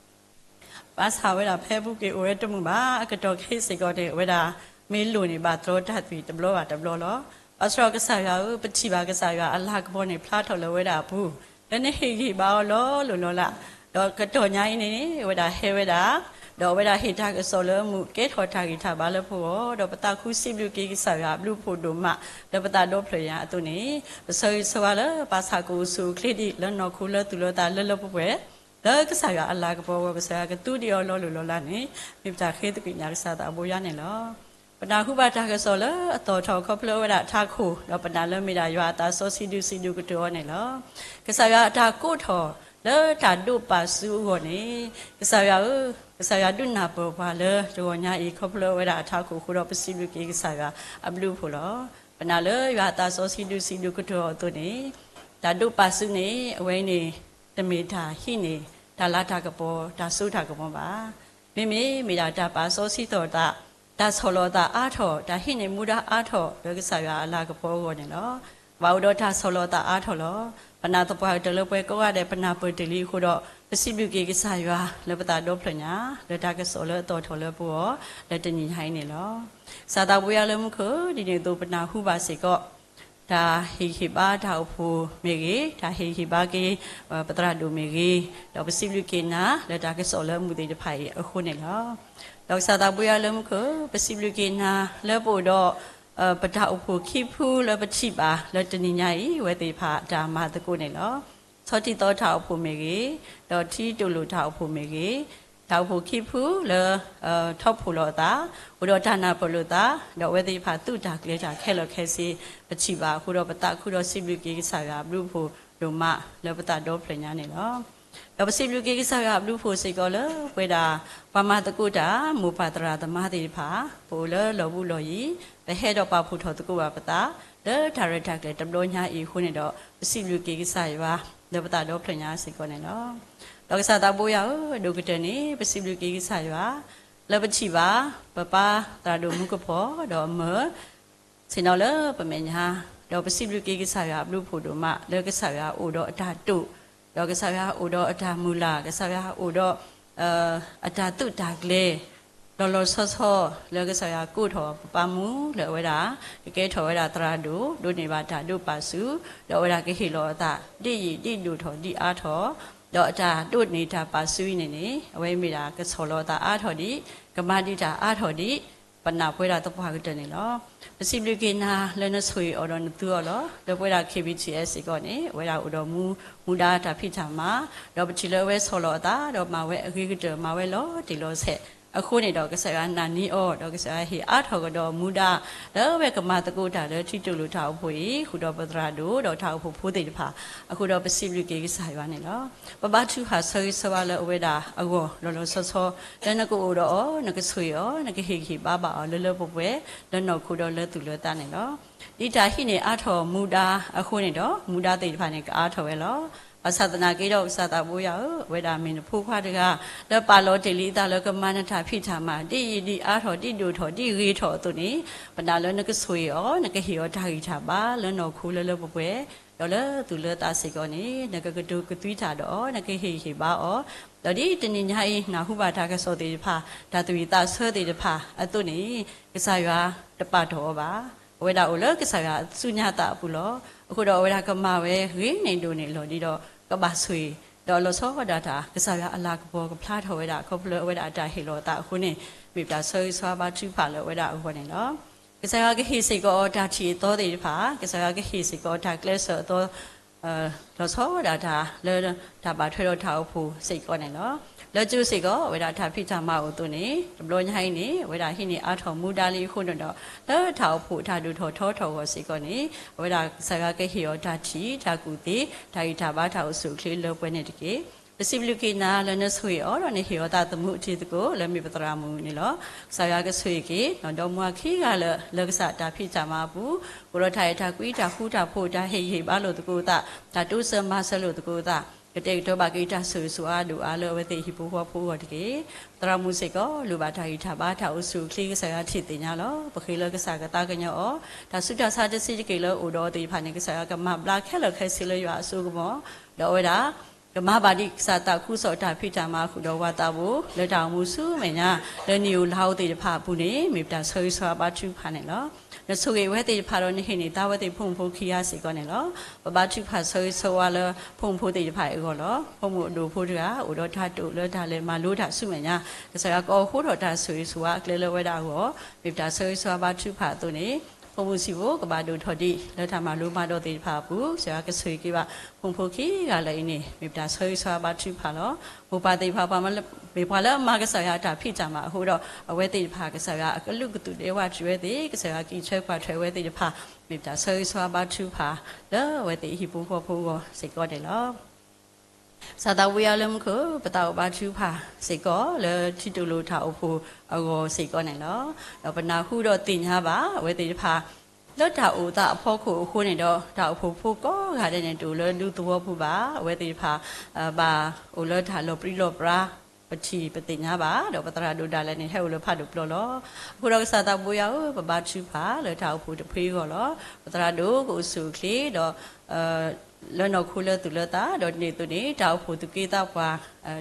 ဘၣ်ဆၣ်ဝဲဒၣ်ဖဲအပူၤကွံာ်အိၣ်ဝဲတမုာ်ဘၣ်, အကတီၢ်ခဲအံၤစ့ၢ်ကီးန့ၣ် အဝဲဒၣ်မ့ၢ်လိၣ်န့ၣ် ဘၣ်တြီတၢ်သွံၣ်တဘျီဘၣ်တဘျီလီၤ. ဘၣ်ဆၣ်ဒီးကစၢ်ယွၤဧၢ, ပထံၣ်ဘၣ်ကစၢ်ယွၤအလၤကပီၤန့ၣ် ဖျါထီၣ်လၢဝဲဒၣ်အပူၤ, လၢနဟ့ၣ်ဂံၢ်ဘါအီၤလီၤလိၢ်လီၤလး, ဒီးကတီၢ်ညါအံၤန့ၣ်န့ၣ် အဝဲဒၣ်ဟဲဝဲဒၣ် ဒီးအဝဲဒၣ်ဟ့ၣ်တၢ်ကစီၣ်လၢမူး ကဲထီၣ်တၢ်ဂံၢ်တၢ်ဘါလၢပဂီၢ်, ဒီးပသးခုစံးဘျုးက့ၤကစၢ်ယွၤအဘျုးအဖှိၣ်ဒိၣ်မး လၢပသးဒီဖျၢၣ်ညါအသိးန့ၣ်, ပဆၢဂ့ၤဆၢဝါလၢပၢ်ဆၣ်ကိၣ်ဆူၣ်အိၣ်ချ့ဒံး လၢနီၢ်ခိလၢသူၣ်လၢသးလၢလၢပှဲၤပှဲၤ, လၢကစၢ်ယွၤအလၤကပီၤအဂီၢ် ကစၢ်ယွၤကသူဒံးအီၤလီၤလိၢ်လီၤလးန့ၣ် မ့ၢ်ပတၢ်ဃ့သကွံာ်ညါကစၢ်သးဘိယွၤန့ၣ်လီၤ. ပနၢ်ဟူဘၣ်တၢ်ကစီၣ်လၢအသီၣ်ထီၣ်ခီဖျိဝဲဒၣ်ထးခိၣ်, ဒီးပနာ်လၢမ့ၢ်ဒၣ်ယွၤအသးစီဆှံဒုးစံးဒုးကတိၤအီၤန့ၣ်လီၤ. ကစၢ်ယွၤအတၢ်ကိးထီၣ်လၢတၢ်ဒိးပာ်စုအဂီၢ်န့ၣ်, ကစၢ်ယွၤဧၢ, ကစၢ်ယွၤဒုးနၢ်ပၢၢ်ပှၤလၢတဂီၤညါအံၤ ခီဖျိဝဲဒၣ်အထးခိၣ်အဃိဒီး ပစံးဘျုးက့ၤကစၢ်ယွၤအဘျုးအဖှိၣ်လီၤ. ပနာ်လၢယွၤအသးစီဆှံဒုးစံးဒုးကတိၤအီၤအသိးန့ၣ်, တၢ်ဒိးပာ်စုန့ၣ် အဝဲအံၤန့ၣ် တမ့ၢ်တၢ်ဟံးန့ၢ် တၢ်လၤတၢ်ကပီၤ တၢ်စိတၢ်ကမီၤဘၣ်. မ့မ့ၢ်မ့ၢ်ဒၣ်တၢ်ပာ်စီဆှံထီၣ်အသး, တၢ်ဆီၣ်လီၤအသးအါထီၣ်, တၢ်ဟံးန့ၢ်မူဒါအါထီၣ် လၢကစၢ်ယွၤအလၤကပီၤအဂီၢ်န့ၣ်လီၤ. ပဘၣ်အိၣ်ဒီးတၢ်ဆီၣ်လီၤအသးအါထီၣ်လီၤ. ပနာ်သပှၢ်ကတၢၢ်လၢပှၤကိးဂၤဒဲး ပနၢ်ပၢၢ်တ့ၢ်လံအဃိဒီး ပစံးဘျုးက့ၤကစၢ်ယွၤလၢပသးဒီဖျၢၣ်ညါ လၢတၢ်ကစီၣ်လၢအသီၣ်ထီၣ်လၢပဂီၢ် လၢတနံၤညါအံၤန့ၣ်လီၤ. ကစၢ်သးဘိယွၤလၢမူခိၣ် ဒ်န့ၣ်အသိးပနၢ်ဟူဘၣ်စ့ၢ်ကီး တၢ်ဟ့ၣ်ဂံၢ်ဟ့ၣ်ဘါတၢ်အိၣ်ဖှိၣ်မ့ၢ်ဂ့ၤ, တၢ်ဟ့ၣ်ဂံၢ်ဟ့ၣ်ဘါက့ၤ ပသရၣ်ဒိၣ်မ့ၢ်ဂ့ၤ, ဒီးပစံးဘျုးက့ၤနၤလၢတၢ်ကစီၣ်လၢအမုာ်သ့ၣ်တဖၣ်အံၤအဃိန့ၣ်လီၤ. ဒီးကစၢ်သးဘိယွၤလၢမူခိၣ် ပစံးဘျုးက့ၤနၤလၢပအိၣ်ဒီး ပတၢ်အိၣ်ဖှိၣ်ခံဖုလၢပထံၣ်ဘၣ်လၢတနံၤညါအံၤ အဝဲသ့ၣ်တဖၣ်အတၢ်မၤသကိးန့ၣ်လီၤ. ဆီထံသီတၢ်အိၣ်ဖှိၣ်မ့ၢ်ဂ့ၤ, ဒီးထံတိၢ်လိာ်တၢ်အိၣ်ဖှိၣ်မ့ၢ်ဂ့ၤ, တၢ်အိၣ်ဖှိၣ်ခံဖုလၢ ထီၣ်ဖှိၣ်လိာ်အသး, အိၣ်ဒီးတၢ်နၢ်ပၢၢ်လိာ်သး, ဒီးအဝဲသ့ၣ်တဖၣ်သူးတၢ်ကျဲၤတၢ်ခဲလၢာ်ခဲဆ့ ပထံၣ်ဘၣ်အဃိဒီး ပသးခုဒီးစံးဘျုးက့ၤကစၢ်ယွၤအဘျုးအဖှိၣ်ဒိၣ်မးလၢပသးဒီဖျၢၣ်ညါန့ၣ်လီၤ. ဒီးပစံးဘျုးက့ၤကစၢ်ယွၤအဘျုးအဖှိၣ်စ့ၢ်ကီးလၢပဝဲဒၣ် ပှၤမၤသကိးတၢ် မိၢ်ပၢ်သရၣ်သမါသ့ၣ်တဖၣ် ပအိၣ်လၢလီၢ်ဘူးလီၢ်ယံၤ, ပဟဲဒီးပာ်ဖှိၣ်ထီၣ်သကိးဘၣ်ပသး လၢတၢ်ရဲၣ်တၢ်ကျဲၤတဘျီညါအံၤအဃိန့ၣ်ဒီး ပစံးဘျုးက့ၤကစၢ်ယွၤ လၢပသးဒီဖျၢၣ်ညါစ့ၢ်ကီးန့ၣ်လီၤ. ဒီးကစၢ်သးဘိယွၤဧၢ, ဒိၣ်ကတၢၢ်န့ၣ် ပစံးဘျုးက့ၤကစၢ်ယွၤ လၢပထံၣ်ဘၣ် ပပၢ်သရၣ်ဒိၣ်မူကဖီၣ် ဒီးအမၢၢ် ဆ့ၣ်နီၤလၢပမဲာ်ညါ, ဒီးပစံးဘျုးက့ၤကစၢ်ယွၤအဘျုးအဖှိၣ်ဒိၣ်မး လၢကစၢ်ယွၤအိၣ်ဒီးအတၢ်တိာ်, ဒီးကစၢ်ယွၤအိၣ်ဒီးအတၢ်မုၢ်လၢ်, ကစၢ်ယွၤအိၣ်ဒီး အတၢ်သုးတၢ်ကျဲၤ လီၤလီၤဆီဆီ လၢကစၢ်ယွၤကိးထီၣ်ပပၢ်မူ လၢအဝဲဒၣ် ကကဲထီၣ်ဝဲဒၣ်သရၣ်ဒိၣ် ဒိးန့ၢ်ဘၣ်တၢ်ဒိးပာ်စု, ဒီးအဝဲဒၣ်ကဟ့ၣ်လီၤအသး ဒ်ယံာ်ဒ်ဒိၣ်ထီၣ်ဒ်အါထီၣ်, ဒီးအတၢ်ဒိးန့ၢ်တၢ်ပာ်စုအံၤန့ၣ်န့ၣ် အဝဲမ့ၢ်ဒၣ်ကဆီၣ်လီၤအသးအါထီၣ်ဒံး, ကမၤဒံးတၢ်အါထီၣ်ဒံး ပနာ်ပဝဲဒၣ်သပှၢ်ကတၢၢ်န့ၣ်လီၤ. ပစံးဘျုးက့ၤနၤလၢနဆိၣ်ဂ့ၤအီၤဒီးနသူအီၤလီၤ. လၢပဝဲဒၣ် ခ့ဘံၣ်ထံၣ်အဲၣ် စ့ၢ်ကီးန့ၣ် အဝဲဒၣ်အိၣ်ဒီးမူ မူဒါတၢ်ဖံးတၢ်မၤ, ဒီးပထံၣ်လၢအဝဲဆီၣ်လီၤအသး ဒီးမၤဝဲအဂ့ၤကတၢၢ် မၤဝဲလီၤတံၢ်လီၤဆဲး အဃိန့ၣ်ဒီး ကစၢ်ယွၤနာ်န့ၢ်အီၤ ဒီးကစၢ်ယွၤဟ့ၣ်အါထီၣ်ကဒီးမူဒါ လၢအဝဲကမၤသကိးတၢ်လၢထံတိၢ်လိာ်တၢ်အိၣ်ဖှိၣ်အံၤ ဃုာ်ဒီးပသရၣ်ဒိၣ် ဒီးတၢ်အိၣ်ဖှိၣ်ဖိသ့ၣ်တဖၣ် အဃိဒီးပစံးဘျုးက့ၤကစၢ်ယွၤန့ၣ်လီၤ. ပဘါထုကဖၣ်ဆၢဂ့ၤဆၢဝါလၢအဝဲဒၣ်အဂီၢ် လီၤလီၤဆီဆီ လၢနကအိၣ်ဒီးအီၤ နကဆိၣ်ဂ့ၤအီၤ နကဟ့ၣ်ဂံၢ်ဟ့ၣ်ဘါဘၣ်အီၤ လၢလၢပှဲၤပှဲၤ လၢနီၢ်ခိဒီးလၢသူၣ်လၢသးန့ၣ်လီၤ. ဒ်တၢ်ဟံးန့ၢ်အါထီၣ်မူဒါအဃိန့ၣ်ဒီး မူဒါသ့ၣ်တဖၣ်န့ၣ် ကအါထီၣ်ဝဲလီၤ. ဘၣ်ဆၣ်သနာ်က့ဒီး ကစၢ်သးဘိယွၤဧၢ, အဝဲဒၣ်မ့ၢ်နဖိခွါတဂၤ လၢပာ်လီၤတ့ၢ်လံအသးလၢကမၤနတၢ်ဖံးတၢ်မၤ ဒ်ယံာ်ဒ်အါထီၣ် ဒ်ဒိၣ်ထီၣ်ဒ်ဂ့ၤထီၣ်အသိးန့ၣ်, ပနာ်လၢနကဆိၣ်ဂ့ၤအီၤ နကဟ့ၣ်အီၤတၢ်ဂံၢ်တၢ်ဘါ လၢနီၢ်ခိလၢလၢပှဲၤပှဲၤ ဒီးလၢသူၣ်လၢသးစ့ၢ်ကီးန့ၣ် နကကတိၤကသွံတၢ်ဒီးအီၤ နကဟ့ၣ်ဂံၢ်ဟ့ၣ်ဘါအီၤ, ဒီးဒ်တနံၤညါအံၤ နၢ်ဟူဘၣ်တၢ်ကစီၣ်သ့ၣ်တဖၣ် တၢ်သူၣ်ဝံၣ်သးဆၢသ့ၣ်တဖၣ်အသိးန့ၣ် ကစၢ်ယွၤတပာ်တီၢ်အီၤဘၣ်. အဝဲဒၣ်အိၣ်လၢကစၢ်ယွၤအစုညါသးအပူၤလီၤ. အဃိဒီးအဝဲဒၣ်ကမၤဝဲဂ့ၤန့ၢ်ဒိၣ်န့ၢ်လီၤဒ်ဒီး ကဘၣ်ဆိၣ်ဂ့ၤ, ဒီးအလီၤဆီဒၣ်တၢ် ကစၢ်ယွၤအလၤကပီၤကဖျါထီၣ်ဝဲဒၣ် ခီဖျိအဝဲဒၣ်အတၢ်ဟ့ၣ်လီၤအသးအဃိန့ၣ် မ့ၢ်ပတၢ်ဆၢဂ့ၤဆၢဝါဘါထုကဖၣ်လၢအဝဲဒၣ်အဂီၢ်န့ၣ်လီၤ. ကစၢ်ယွၤကဟ့ၣ်စ့ၢ်ကီးအီၤတၢ်ထံၣ်အသီသ့ၣ်တဖၣ်, ကစၢ်ယွၤကဟ့ၣ်စ့ၢ်ကီးအီၤတၢ်ကျဲးစၢးအသီ လီၤဆီဒၣ်တၢ်လၢတၢ်ဘၣ်ထွဲဒီးတၢ်အိၣ်ဖှိၣ်စ့ၢ်ကီးန့ၣ်လီၤ. လၢကၠိစ့ၢ်ကီး အဝဲဒၣ်တၢ်ဖံးတၢ်မၤအိၣ်အသိးန့ၣ် တဘျီညါအံၤန့ၣ် အဝဲဒၣ်ဟံးန့ၢ်အါထီၣ်မူဒါလံအဃိန့ၣ်ဒီး လၢတၢ်အိၣ်ဖှိၣ်တၢ်ဒိၣ်ထီၣ်ထီထီၣ်အဂီၢ်စ့ၢ်ကီးန့ၣ် အဝဲဒၣ်ကစၢ်ယွၤကဟ့ၣ်အီၤတၢ်ထံၣ် တၢ်ကူၣ်သ့ တၢ်ဂံၢ်တၢ်ဘါတၢ်အိၣ်ဆူၣ်အိၣ်ချ့လၢပှဲၤန့ၣ်တက့ၢ်. ပစံးဘျုးက့ၤနၤလၢနဆိၣ်ဂ့ၤအီၤဒီးနဟ့ၣ်အီၤသးသမူအထံသကိး လၢမ့ၢ်ပသရၣ်မုၣ်န့ၣ်လီၤ. ကစၢ်ယွၤကဆိၣ်ဂ့ၤက့ၤ ဒီးဒီမါခံဂၤလၢာ်လၢကစၢ်တၢ်ဖံးတၢ်မၤအပူၤ အိၣ်ဒီးတၢ်အဲၣ်တၢ်ကွံ တၢ်ဃူတၢ်ဖိး တၢ်ဟ့ၣ်ဂံၢ်ဟ့ၣ်ဘါလိာ်သကိးအသး တၢ်တိစၢၤမၤစၢၤလိာ်သကိးအသး ကတဲာ်ကတီၤဘၣ်က့ၤတၢ်ဆိၣ်ဂ့ၤဆိၣ်အါဒိၣ်အါလၢအဝဲသ့ၣ်ဟံၣ်ဖိဃီဖိအဂီၢ်တက့ၢ်. သရၣ်မုၣ်စ့ၢ်ကီး လိၣ်ဘၣ်တၢ်ဂံၢ်တၢ်ဘါတၢ်အိၣ်ဆူၣ်အိၣ်ချ့ ကစၢ်ယွၤထံၣ်သ့ၣ်ညါလီၤ. ပဃ့လၢကစၢ်ကသးကညီၤအီၤ တၢ်ဆူးတၢ်ဆါတဆံးတက့ၢ်လၢအအိၣ်ဒီးအီၤသ့ၣ်တဖၣ်န့ၣ် ကစၢ်ယွၤကမၤဘျါခဲလၢာ်ခဲဆ့လၢယွၤအစိကမီၤ ဒီးအဝဲဒၣ် ကမၤဘၣ်ဒ်ကစၢ်သးခုကစီၣ်တၢ်ဖံးတၢ်မၤဃုာ်ဒီးဝၤသးဘိ လၢတၢ်အိၣ်မူဆူမဲာ်ညါ လၢနံၣ်ဧိၤလါဧိၤသ့ၣ်တဖၣ်အပူၤန့ၣ် မ့ၢ်ပတၢ်ဆၢဂ့ၤဆၢဝါဘါထုကဖၣ်န့ၣ်လီၤ. နဆိၣ်ဂ့ၤအဝဲသ့ၣ်တဖၣ်ဒီး နဟ့ၣ်န့ၢ်သါဝဲသ့ၣ်ဖိမုၣ်ဖိခံဂၤစ့ၢ်ကီးန့ၣ်လီၤ. ပဘါထုကဖၣ်ဆၢဂ့ၤဆၢဝါလၢ ဖိမုၣ်ဖိသ့ၣ်တဖၣ်အံၤအဂီၢ်လီၤ. ဖိမုၣ်အဒိၣ်ဖိတဂၤ အိၣ်ဒီးတၢ်တိာ်လၢတၢ်လဲၤမၤလိတၢ်ဆူမဲာ်ညါ, ကစၢ်ယွၤကအိးဃိထီၣ်တၢ်ဆိၣ်ဂ့ၤဆိၣ်ဝါအကျဲလၢအဝဲဒၣ်အဂီၢ်, မ့ၢ်ပတၢ်ဆၢဂ့ၤဆၢဝါဘါထုကဖၣ်အသိးန့ၣ်, ဖိမုၣ်ဆံးဖိကဘၣ်ဒိၣ်ထီၣ်ဒံး လၢတၢ်မၤလိမၤဒိးသ့ၣ်တဖၣ်အပူၤ, ကစၢ်ယွၤကဆိၣ်ဂ့ၤက့ၤဘၣ် ဖိမုၣ်ဖိခံဂၤလၢာ်အံၤန့ၣ် မ့ၢ်ပတၢ်ဆၢဂ့ၤဆၢဝါဘါထုကဖၣ်လီၤ. မိၢ်ပၢ်သ့ၣ်တဖၣ် ပှၤမ့ၢ်ပှၤလၢအမၤကစၢ်ယွၤအတၢ်ဖံးတၢ်မၤအဃိဒီး အဝဲသ့ၣ်တဖၣ် ကစၢ်ယွၤအကလုာ်ကသူၣ်ဒဲဝါတံၢ်ဝဲသ့ၣ်, ကစၢ်ယွၤကအံးထွဲကွၢ်ထွဲအဝဲသ့ၣ်တဖၣ်, မ့ၢ်ပတၢ်ဆၢဂ့ၤဆၢဝါဘါထုကဖၣ် လၢအဝဲသ့ၣ်ဟံၣ်ဖိဃီဖိအဂီၢ်စ့ၢ်ကီးန့ၣ်လီၤ. ကစၢ်သးဘိယွၤလၢမူခိၣ် ပသးအိၣ်ဘါထုကဖၣ်စ့ၢ်ကီး လၢထံတိၣ်လိၤတၢ်အိၣ်ဖှိၣ်အဂီၢ်စ့ၢ်ကီးန့ၣ်လီၤ. ဒီးပနၢ်ဟူဒီးသ့ၣ်ညါဘၣ် အဝဲသ့ၣ်တဖၣ် လၢတၢ်အိၣ်သးအဖီခိၣ်အဃိန့ၣ်ဒီး တၢ်အိၣ်ဖှိၣ်ဖိကိးဂၤဒဲးန့ၣ် တအိၣ်လၢဒူသဝီပူၤဘၣ်. အဝဲသ့ၣ်တဖၣ် ဘၣ်အိၣ်လၢတၢ်လီၤပြံလီၤပြါ ပထံၣ်ပသ့ၣ်ညါဘၣ်, ဒီးပသရၣ်ဒိၣ်ဒၣ်လဲာ်န့ၣ် ဟဲအိၣ်လၢဖးဒိၣ်ပျီလီၤ. အဃိဒီးကစၢ်သးဘိယွၤဧၢ, ပဘါထုကဖၣ်လၢတၢ်အိၣ်ဖှိၣ်တဖုအဂီၢ်လီၤ. ပသရၣ်ဒိၣ်ကအိၣ်ဆူၣ်အိၣ်ချ့ဒီး လၢနီၢ်ခိလၢသူၣ်လၢသး, ဒီးဒ်န့ၣ်အသိးန့ၣ် တၢ်အိၣ်ဖှိၣ်သူၣ်က့သးပှၢ်,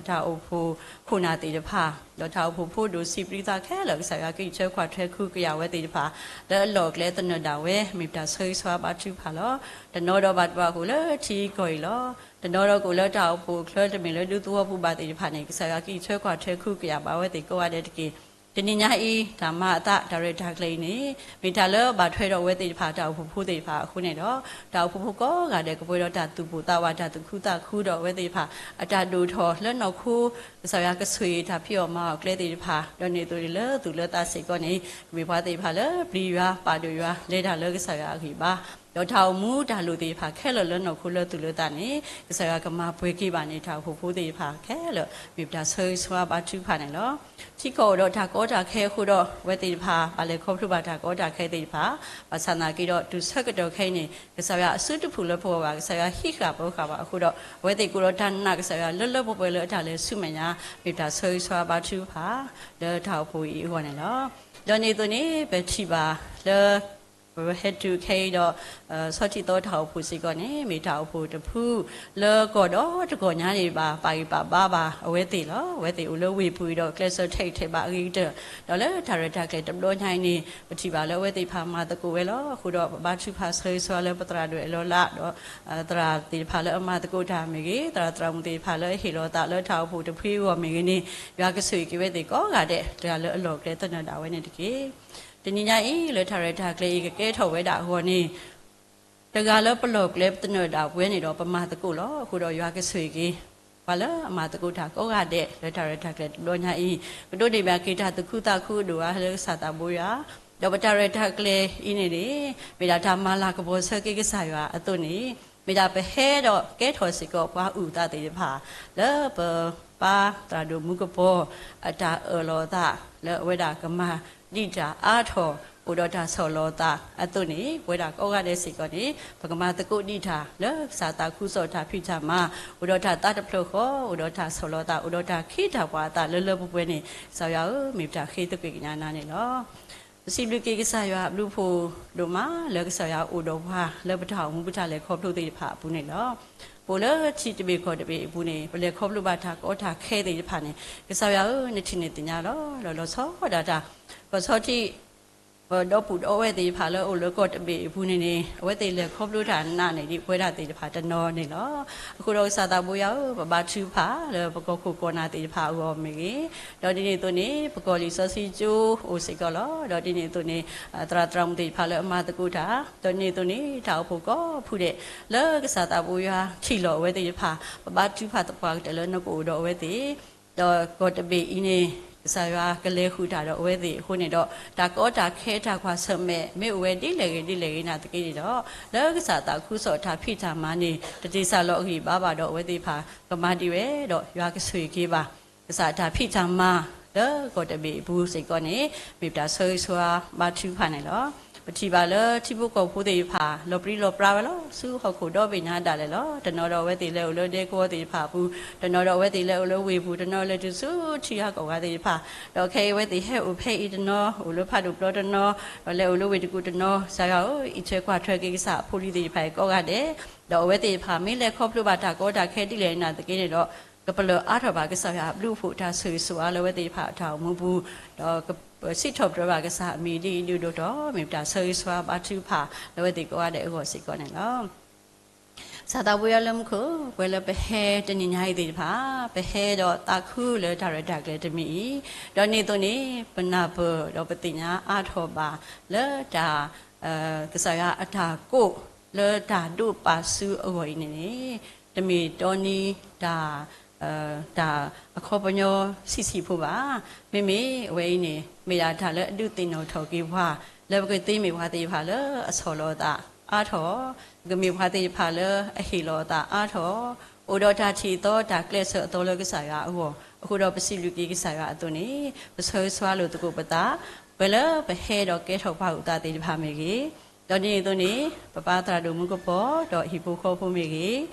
တၢ်အိၣ်ဖှိၣ်ခိၣ်နၢ်သ့ၣ်တဖၣ်, ဒီးတၢ်အိၣ်ဖှိၣ်ဖိဒိၣ်ဆံးပြံသးခဲလၢာ် ကစၢ်ယွၤကအံးထွဲကွၢ်ထွဲခုကယာ်ဝဲသ့ၣ်တဖၣ် လၢအလီၢ်အကျဲသနၢၣ်ဒၣ်ဝဲ မ့ၢ်ပတၢ်ဆၢဂ့ၤဆၢဝါဘါထုကဖၣ်လီၤ. တနီၤဒီးဘၣ်တဘၣ်ကအိၣ်လၢထံကီၢ်အံၤလီၤ. တနီၤဒီးကအိၣ်လၢတၢ်အိၣ်ဖှိၣ်အချၢ တမ့ၢ်လၢဒူသဝီပူၤဘၣ်သ့ၣ်တဖၣ်န့ၣ် ကစၢ်ယွၤကအံးထွဲကွၢ်ထွဲခုကယာ်ဘၣ်ဝဲသ့ၣ်ကိးဂၤဒဲးတက့ၢ်. တနံၤညါအံၤ တၢ်မၤအသးတၢ်ရဲၣ်တၢ်ကျဲၤအံၤန့ၣ် မ့ၢ်တၢ်လၢဘၣ်ထွဲဒီးအဝဲသ့ၣ်တဖၣ် တၢ်အိၣ်ဖှိၣ်ဖိသ့ၣ်တဖၣ်အဃိန့ၣ်ဒီး တၢ်အိၣ်ဖှိၣ်ဖိကိးဂၤဒဲး ကပှဲၤဒီးတၢ်သူၣ်ပိၢ်သးဝး တၢ်သူၣ်ခုသးခုဒီးအဝဲသ့ၣ်တဖၣ် အတၢ်ဒိၣ်ထီၣ်လၢနီၢ်ခိ ကစၢ်ယွၤကဆိၣ်ဂ့ၤတၢ်ဖံးအီၣ်မၤအီၣ်အကျဲသ့ၣ်တဖၣ်, ဒီးဒ်န့ၣ်အသိးန့ၣ် လၢသူၣ်လၢသးစ့ၢ်ကီးန့ၣ် ကမ့ၢ်ပှၤသ့ၣ်တဖၣ်လၢပျံၤယွၤပာ်ဒိၣ်ယွၤ လဲၤတၢ်လၢကစၢ်ယွၤအဂံၢ်ဘါ, ဒီးတၢ်အိၣ်မူတၢ်လိာ်သ့ၣ်တဖၣ်ခဲလၢာ်လၢနီၢ်ခိလၢသူၣ်လၢသးန့ၣ် ကစၢ်ယွၤကမၤပှဲၤက့ၤဘၣ်န့ၣ် တၢ်အိၣ်ဖှိၣ်ဖိသ့ၣ်တဖၣ်ခဲလၢာ် မ့ၢ်ပတၢ်ဆၢဂ့ၤဆၢဝါဘါထုကဖၣ်န့ၣ်လီၤ. ထံကီၢ်အိၣ်ဒီးတၢ်ကီတၢ်ခဲအဃိဒီး အဝဲသ့ၣ်တဖၣ် ဘၣ်လဲၤခီဖျိဘၣ်တၢ်ကီတၢ်ခဲသ့ၣ်တဖၣ်, ဘၣ်ဆၣ်သနာ်က့ဒီး တုၤဆၢကတီၢ်ခဲအံၤန့ၣ် ကစၢ်ယွၤအစုတဖုၣ်လၢပဂီၢ်ဘၣ်, ကစၢ်ယွၤဟံးဃာ်ပၢဃာ်ဘၣ်အဃိဒီး အဝဲသ့ၣ်ကအိၣ်ဒီးတၢ်နာ်ကစၢ်ယွၤလၢလၢပှဲၤပှဲၤလၢအတၢ်လဲၤဆူမဲာ်ညါ မ့ၢ်ပတၢ်ဆၢဂ့ၤဆၢဝါဘါထုကဖၣ် လၢတၢ်အိၣ်ဖှိၣ်အံၤအဂီၢ်န့ၣ်လီၤ. ဒီးဒ်န့ၣ်အသိးန့ၣ် ပထံၣ်ဘၣ်လၢ ပဟဲတုၤခဲအံၤဒီး ဆီထံသီတၢ်အိၣ်ဖှိၣ်စ့ၢ်ကီးန့ၣ် မ့ၢ်တၢ်အိၣ်ဖှိၣ်တဖု လၢကီၢ်ဒီတကီၢ်ညါန့ၣ် ဘၣ်ပာ်ဂံၢ်ပာ်ဘါဘၣ်အဝဲသ့ၣ်လီၤ. အဝဲသ့ၣ်အိၣ်လၢဝ့ၢ်ပူၤအံၤဒီး ကျဲးစၢးထဲးထဲးဘၣ်အဂ့ၤကတၢၢ်, ဒီးလၢတၢ်ရဲၣ်တၢ်ကျဲၤတဘျီညါအံၤန့ၣ် ပထံၣ်ဘၣ်လၢအဝဲသ့ၣ်တဖၣ်မၤသကိးဝဲလီၤ. အဃိဒီးပဘါထုကဖၣ်ဆၢဂ့ၤဆၢဝါလၢပသရၣ်ဒိၣ်အဲၣ်လီၤလး ဒီး သရၣ်သ့ၣ်တဖၣ်လၢအမၤသကိးတၢ်မ့ၢ်ဂ့ၤ, သရၣ်သရၣ်မုၣ်သ့ၣ်တဖၣ်လၢအဟ့ၣ်လီၤသးလၢတၢ်အိၣ်ဖှိၣ်တဖုအဂီၢ်မ့ၢ်ဂ့ၤန့ၣ် ယွၤကဆိၣ်ဂ့ၤက့ၤဝဲသ့ၣ်ကိးဂၤဒဲး တဂၤလၢအလီၢ်အကျဲသနၢၣ်ဒၣ်ဝဲန့ၣ်တက့ၢ်. တနံၤညါအံၤ လၢတၢ်ရဲၣ်တၢ်ကျဲၤအံၤကကဲထီၣ်ဝဲဒၣ်အဂီၢ်န့ၣ် တဂၤလၢပလီၢ်ကျဲပသနၢၣ်ဒၣ်ပဝဲန့ၣ်ဒီး ပမၤသကိးလီၤ. အဃိဒီးယွၤကဆိၣ်ဂ့ၤက့ၤ ပှၤလၢအမၤသကိးတၢ်ကိးဂၤဒဲး လၢတၢ်ရဲၣ်တၢ်ကျဲၤတဘျီညါအံၤ ကဒိးန့ၢ်ဘၣ်က့ၤတၢ်သူၣ်ခုသးခုအဒိၣ်အါလၢကစၢ်သးဘိယွၤ, ဒီးပတၢ်ရဲၣ်တၢ်ကျဲၤအံၤန့ၣ်န့ၣ် မ့ၢ်ဒၣ်တၢ်မၤလၤကပီၤဆၢက့ၤကစၢ်ယွၤအသိးန့ၣ် မ့ၢ်ဒၣ်ပဟဲဒီးကဲထီၣ်စ့ၢ်ကီးပှၤအုၣ်အသးသ့ၣ်တဖၣ် လၢပပၢ်သရၣ်ဒိၣ်မူကပီၤ အတၢ်အၢၣ်လီၤအသး လၢအဝဲဒၣ်ကမၤဒံးတၢ်အါထီၣ် အိၣ်ဒီးတၢ်ဆီၣ်လီၤသးအသိးန့ၣ် ပဝဲဒၣ်ကိးဂၤဒဲးစ့ၢ်ကီးန့ၣ် ပကမၤသကိးဒံးတၢ်လၢကစၢ်သးခုကစီၣ်တၢ်ဖံးတၢ်မၤ အိၣ်ဒီးတၢ်သးတဖျၢၣ်ဃီ အိၣ်ဒီးတၢ်ဆီၣ်လီၤသး အိၣ်ဒီးတၢ်ခ့တၢ်ပှၤအသးလၢလၢပှဲၤပှဲၤန့ၣ် ကစၢ်ယွၤဧၢ မ့ၢ်ပတၢ်ဃ့သကွံၢ်ကညးနၤန့ၣ်လီၤ. ပစံးဘျုးက့ၤကစၢ်ယွၤအဘျုးအဖှိၣ်ဒိၣ်မး လၢကစၢ်ယွၤအိၣ်ဒီးပှၤလၢပတၢ်အိၣ်မူပတၢ်လဲၤခီဖျိသ့ၣ်တဖၣ်အပူၤန့ၣ်လီၤ. ပအိၣ်လၢထံတဘ့ၣ်ကီၢ်တဘ့ၣ်အပူၤန့ၣ် ပလဲၤခီဖျိဘၣ်တၢ်ကီတၢ်ခဲသ့ၣ်တဖၣ်န့ၣ် ကစၢ်ယွၤဧၢ နထံၣ်န့ၢ်သ့ၣ်ညါလီၤ. ဒီးလီၤဆီဒၣ်တၢ် ကီၢ်ဆီထံး ဒီပုၢ်ဒီဝဲၢ်သ့ၣ်တဖၣ်လၢအအိၣ်လၢကီၢ်တဘ့ၣ်အပူၤန့ၣ်န့ၣ် အဝဲသ့ၣ်လဲၤခီဖျိတၢ်နာ်န့ၢ်ဒံးပဝဲဒၣ်သ့ၣ်တဖၣ်တနီၤန့ၣ်လီၤ. အဃိဒီးကစၢ်သးဘိယွၤဧၢ ပဘါထုကဖၣ်လၢပကီၢ်ခိၣ်ကီၢ်နၢ်သ့ၣ်တဖၣ်အဂီၢ်မ့ၢ်ဂ့ၤ, ဒီးဒ်န့ၣ်အသိးန့ၣ် ပကီၢ်လံာ်စီဆှံကၠိအိၣ်စ့ၢ်ကီးလီၤ. ဒီးဒ်န့ၣ်အသိးန့ၣ် သရၣ်သရၣ်မုၣ်သ့ၣ်တဖၣ်လၢအမၤသကိးတၢ်, ဒီးဒ်န့ၣ်အသိးန့ၣ် တၢ်အိၣ်ဖှိၣ်ကိးဖုဒဲး လၢကစၢ်သးဘိယွၤထံၣ်လီၤအဝဲသ့ၣ်တဖၣ် ပဘါထုကဖၣ်သပှၢ်ကတၢၢ်လၢနကအိၣ်ဒီးအဝဲသ့ၣ် ဒီးကီၢ်တဘ့ၣ်အံၤန့ၣ် ကစၢ်ယွၤကလဲၤဃုာ်တၢ်ဒီးအဝဲသ့ၣ်အဃိန့ၣ်ဒီး တၢ်ကီတၢ်ခဲတၢ်ကွၢ်ဆၢၣ်မဲာ် မ့ၢ်အိၣ်ဝဲဒ်လဲၣ်ဂ့ၤဒ်လဲၣ်ဂ့ၤနာ်သက့န့ၣ်ဒီး လၢကစၢ်သးခုကစီၣ်တၢ်ဖံးတၢ်မၤန့ၣ် တတ့ၢ်စၢ်လီၤအဂံၢ်ဘါဘၣ်ဒီးအဝဲသ့ၣ်တဖၣ် ကမၤဒံးဝဲဒီးယွၤကဆိၣ်ဂ့ၤက့ၤဘၣ် ကစၢ်တၢ်ဖံးတၢ်မၤ လၢကီၢ်တဘ့ၣ်အပူၤစ့ၢ်ကီးန့ၣ် မ့ၢ်ပတၢ်ဆၢဂ့ၤဆၢဝါဘါထုကဖၣ်န့ၣ်လီၤ. ပထံၣ်ဘၣ်လၢထံဖိကီၢ်ဖိသ့ၣ်တဖၣ် လီၤပြံလီၤပြါဝဲလီၤ ဆူဟီၣ်ခိၣ်ဒီဘ့ၣ်ညါဒၣ်လဲာ်လီၤ. တနီၤဒီးအဝဲသ့ၣ်လဲၤအိၣ်လၢဒဲကဝီၤသ့ၣ်တဖၣ်အပူၤ, တနီၤဒီးအဝဲသ့ၣ်လဲၤအိၣ်လၢဝ့ၢ်ပူၤ, တနီၤလဲၤတုၤဆူထံဂၤကီၢ်ဂၤသ့ၣ်တဖၣ်, ဒီးခဲအံၤအဝဲသ့ၣ်ဟဲအိၣ်ဖဲအံၤတနီၤ, အိၣ်လၢဖးဒိၣ်ပျီတနီၤ, ဒီးလဲၤအိၣ်လၢဝ့ၢ်တကူၣ်တနီၤ, ကစၢ်ယွၤဧၢ, အံးထွဲကွၢ်ထွဲက့ၤကစၢ်အဖိလံၤသ့ၣ်တဖၣ်အံၤကိးဂၤဒဲး, ဒီးအဝဲသ့ၣ်တဖၣ်မ့ၢ်လဲၤခီဖျိဘၣ်တၢ်ကီတၢ်ခဲဒ်လဲၣ်နာ်သက့န့ၣ်ဒီး ကပလၢၢ်အါထီၣ်ဘၣ်ကစၢ်ယွၤအဘျုးအဖှိၣ် တၢ်ဆိၣ်ဂ့ၤဆိၣ်ဝါလၢအဝဲသ့ၣ်တဖၣ်အတၢ်အိၣ်မူပူၤ, ဒီးကစံးထီၣ်ပတြၢၤဘၣ်ကစၢ်အမံၤဒ်အံၤဒ်အံၤဒိၣ်ထီၣ် မ့ၢ်ပတၢ်ဆၢဂ့ၤဆၢဝါဘါထုကဖၣ်လၢအဝဲသ့ၣ်ကိးဂၤဒဲးအဂီၢ်စ့ၢ်ကီးန့ၣ်လီၤ. ကစၢ်သးပှၢ်ယွၤလၢမူခိၣ်, ပဝဲလၢပဟဲတနံၤညါအံၤသ့ၣ်တဖၣ်, ပဟဲဒီးသးခုလၢတၢ်ရဲၣ်တၢ်ကျဲၤတမံၤအံၤ, ဒီးန့ၣ်အသိးန့ၣ် ပနၢ်ပၢၢ်ဒီးပသ့ၣ်ညါအါထီၣ်ဘၣ်လၢတၢ် ကစၢ်ယွၤအတၢ်ကိးလၢတၢ်ဒိးပာ်စုအဂီၢ်အံၤန့ၣ်န့ၣ်, တမ့ၢ်တီနံၤတၢ် တၢ်အခီပညီဆံးဆံးဖိဘၣ်. မ့မ့ၢ်အဝဲအံၤန့ၣ် မ့ၢ်ဒၣ်တၢ်လၢအဒုးသ့ၣ်နီၣ်ထီၣ်က့ၤပှၤ လၢပကသ့မ့ၢ်ပှၤသ့ၣ်တဖၣ်လၢအဆီၣ်လီၤအသးအါထီၣ်, ကမ့ၢ်ပှၤသ့ၣ်တဖၣ်လၢအဟ့ၣ်လီၤအသးအါထီၣ်, အိၣ်ဒီးတၢ်ထံၣ်အသီတၢ်ကျဲးစၢးအသီလၢကစၢ်ယွၤအဂီၢ်, အဃိဒီးပစံးဘျုးက့ၤကစၢ်ယွၤအသိးန့ၣ် ပဆၢဂ့ၤဆၢဝါလိာ်သကိးပသး, ပှၤလၢပဟဲဒီးကဲထီၣ်ပှၤအုၣ်သးသ့ၣ်တဖၣ်မ့ၢ်ဂ့ၤ, ဒီးဒ်န့ၣ်အသိးန့ၣ် ပပၢ်သရၣ်ဒိၣ်မူကပီၤ ဒီးဟံၣ်ဖိဃီဖိမ့ၢ်ဂ့ၤ,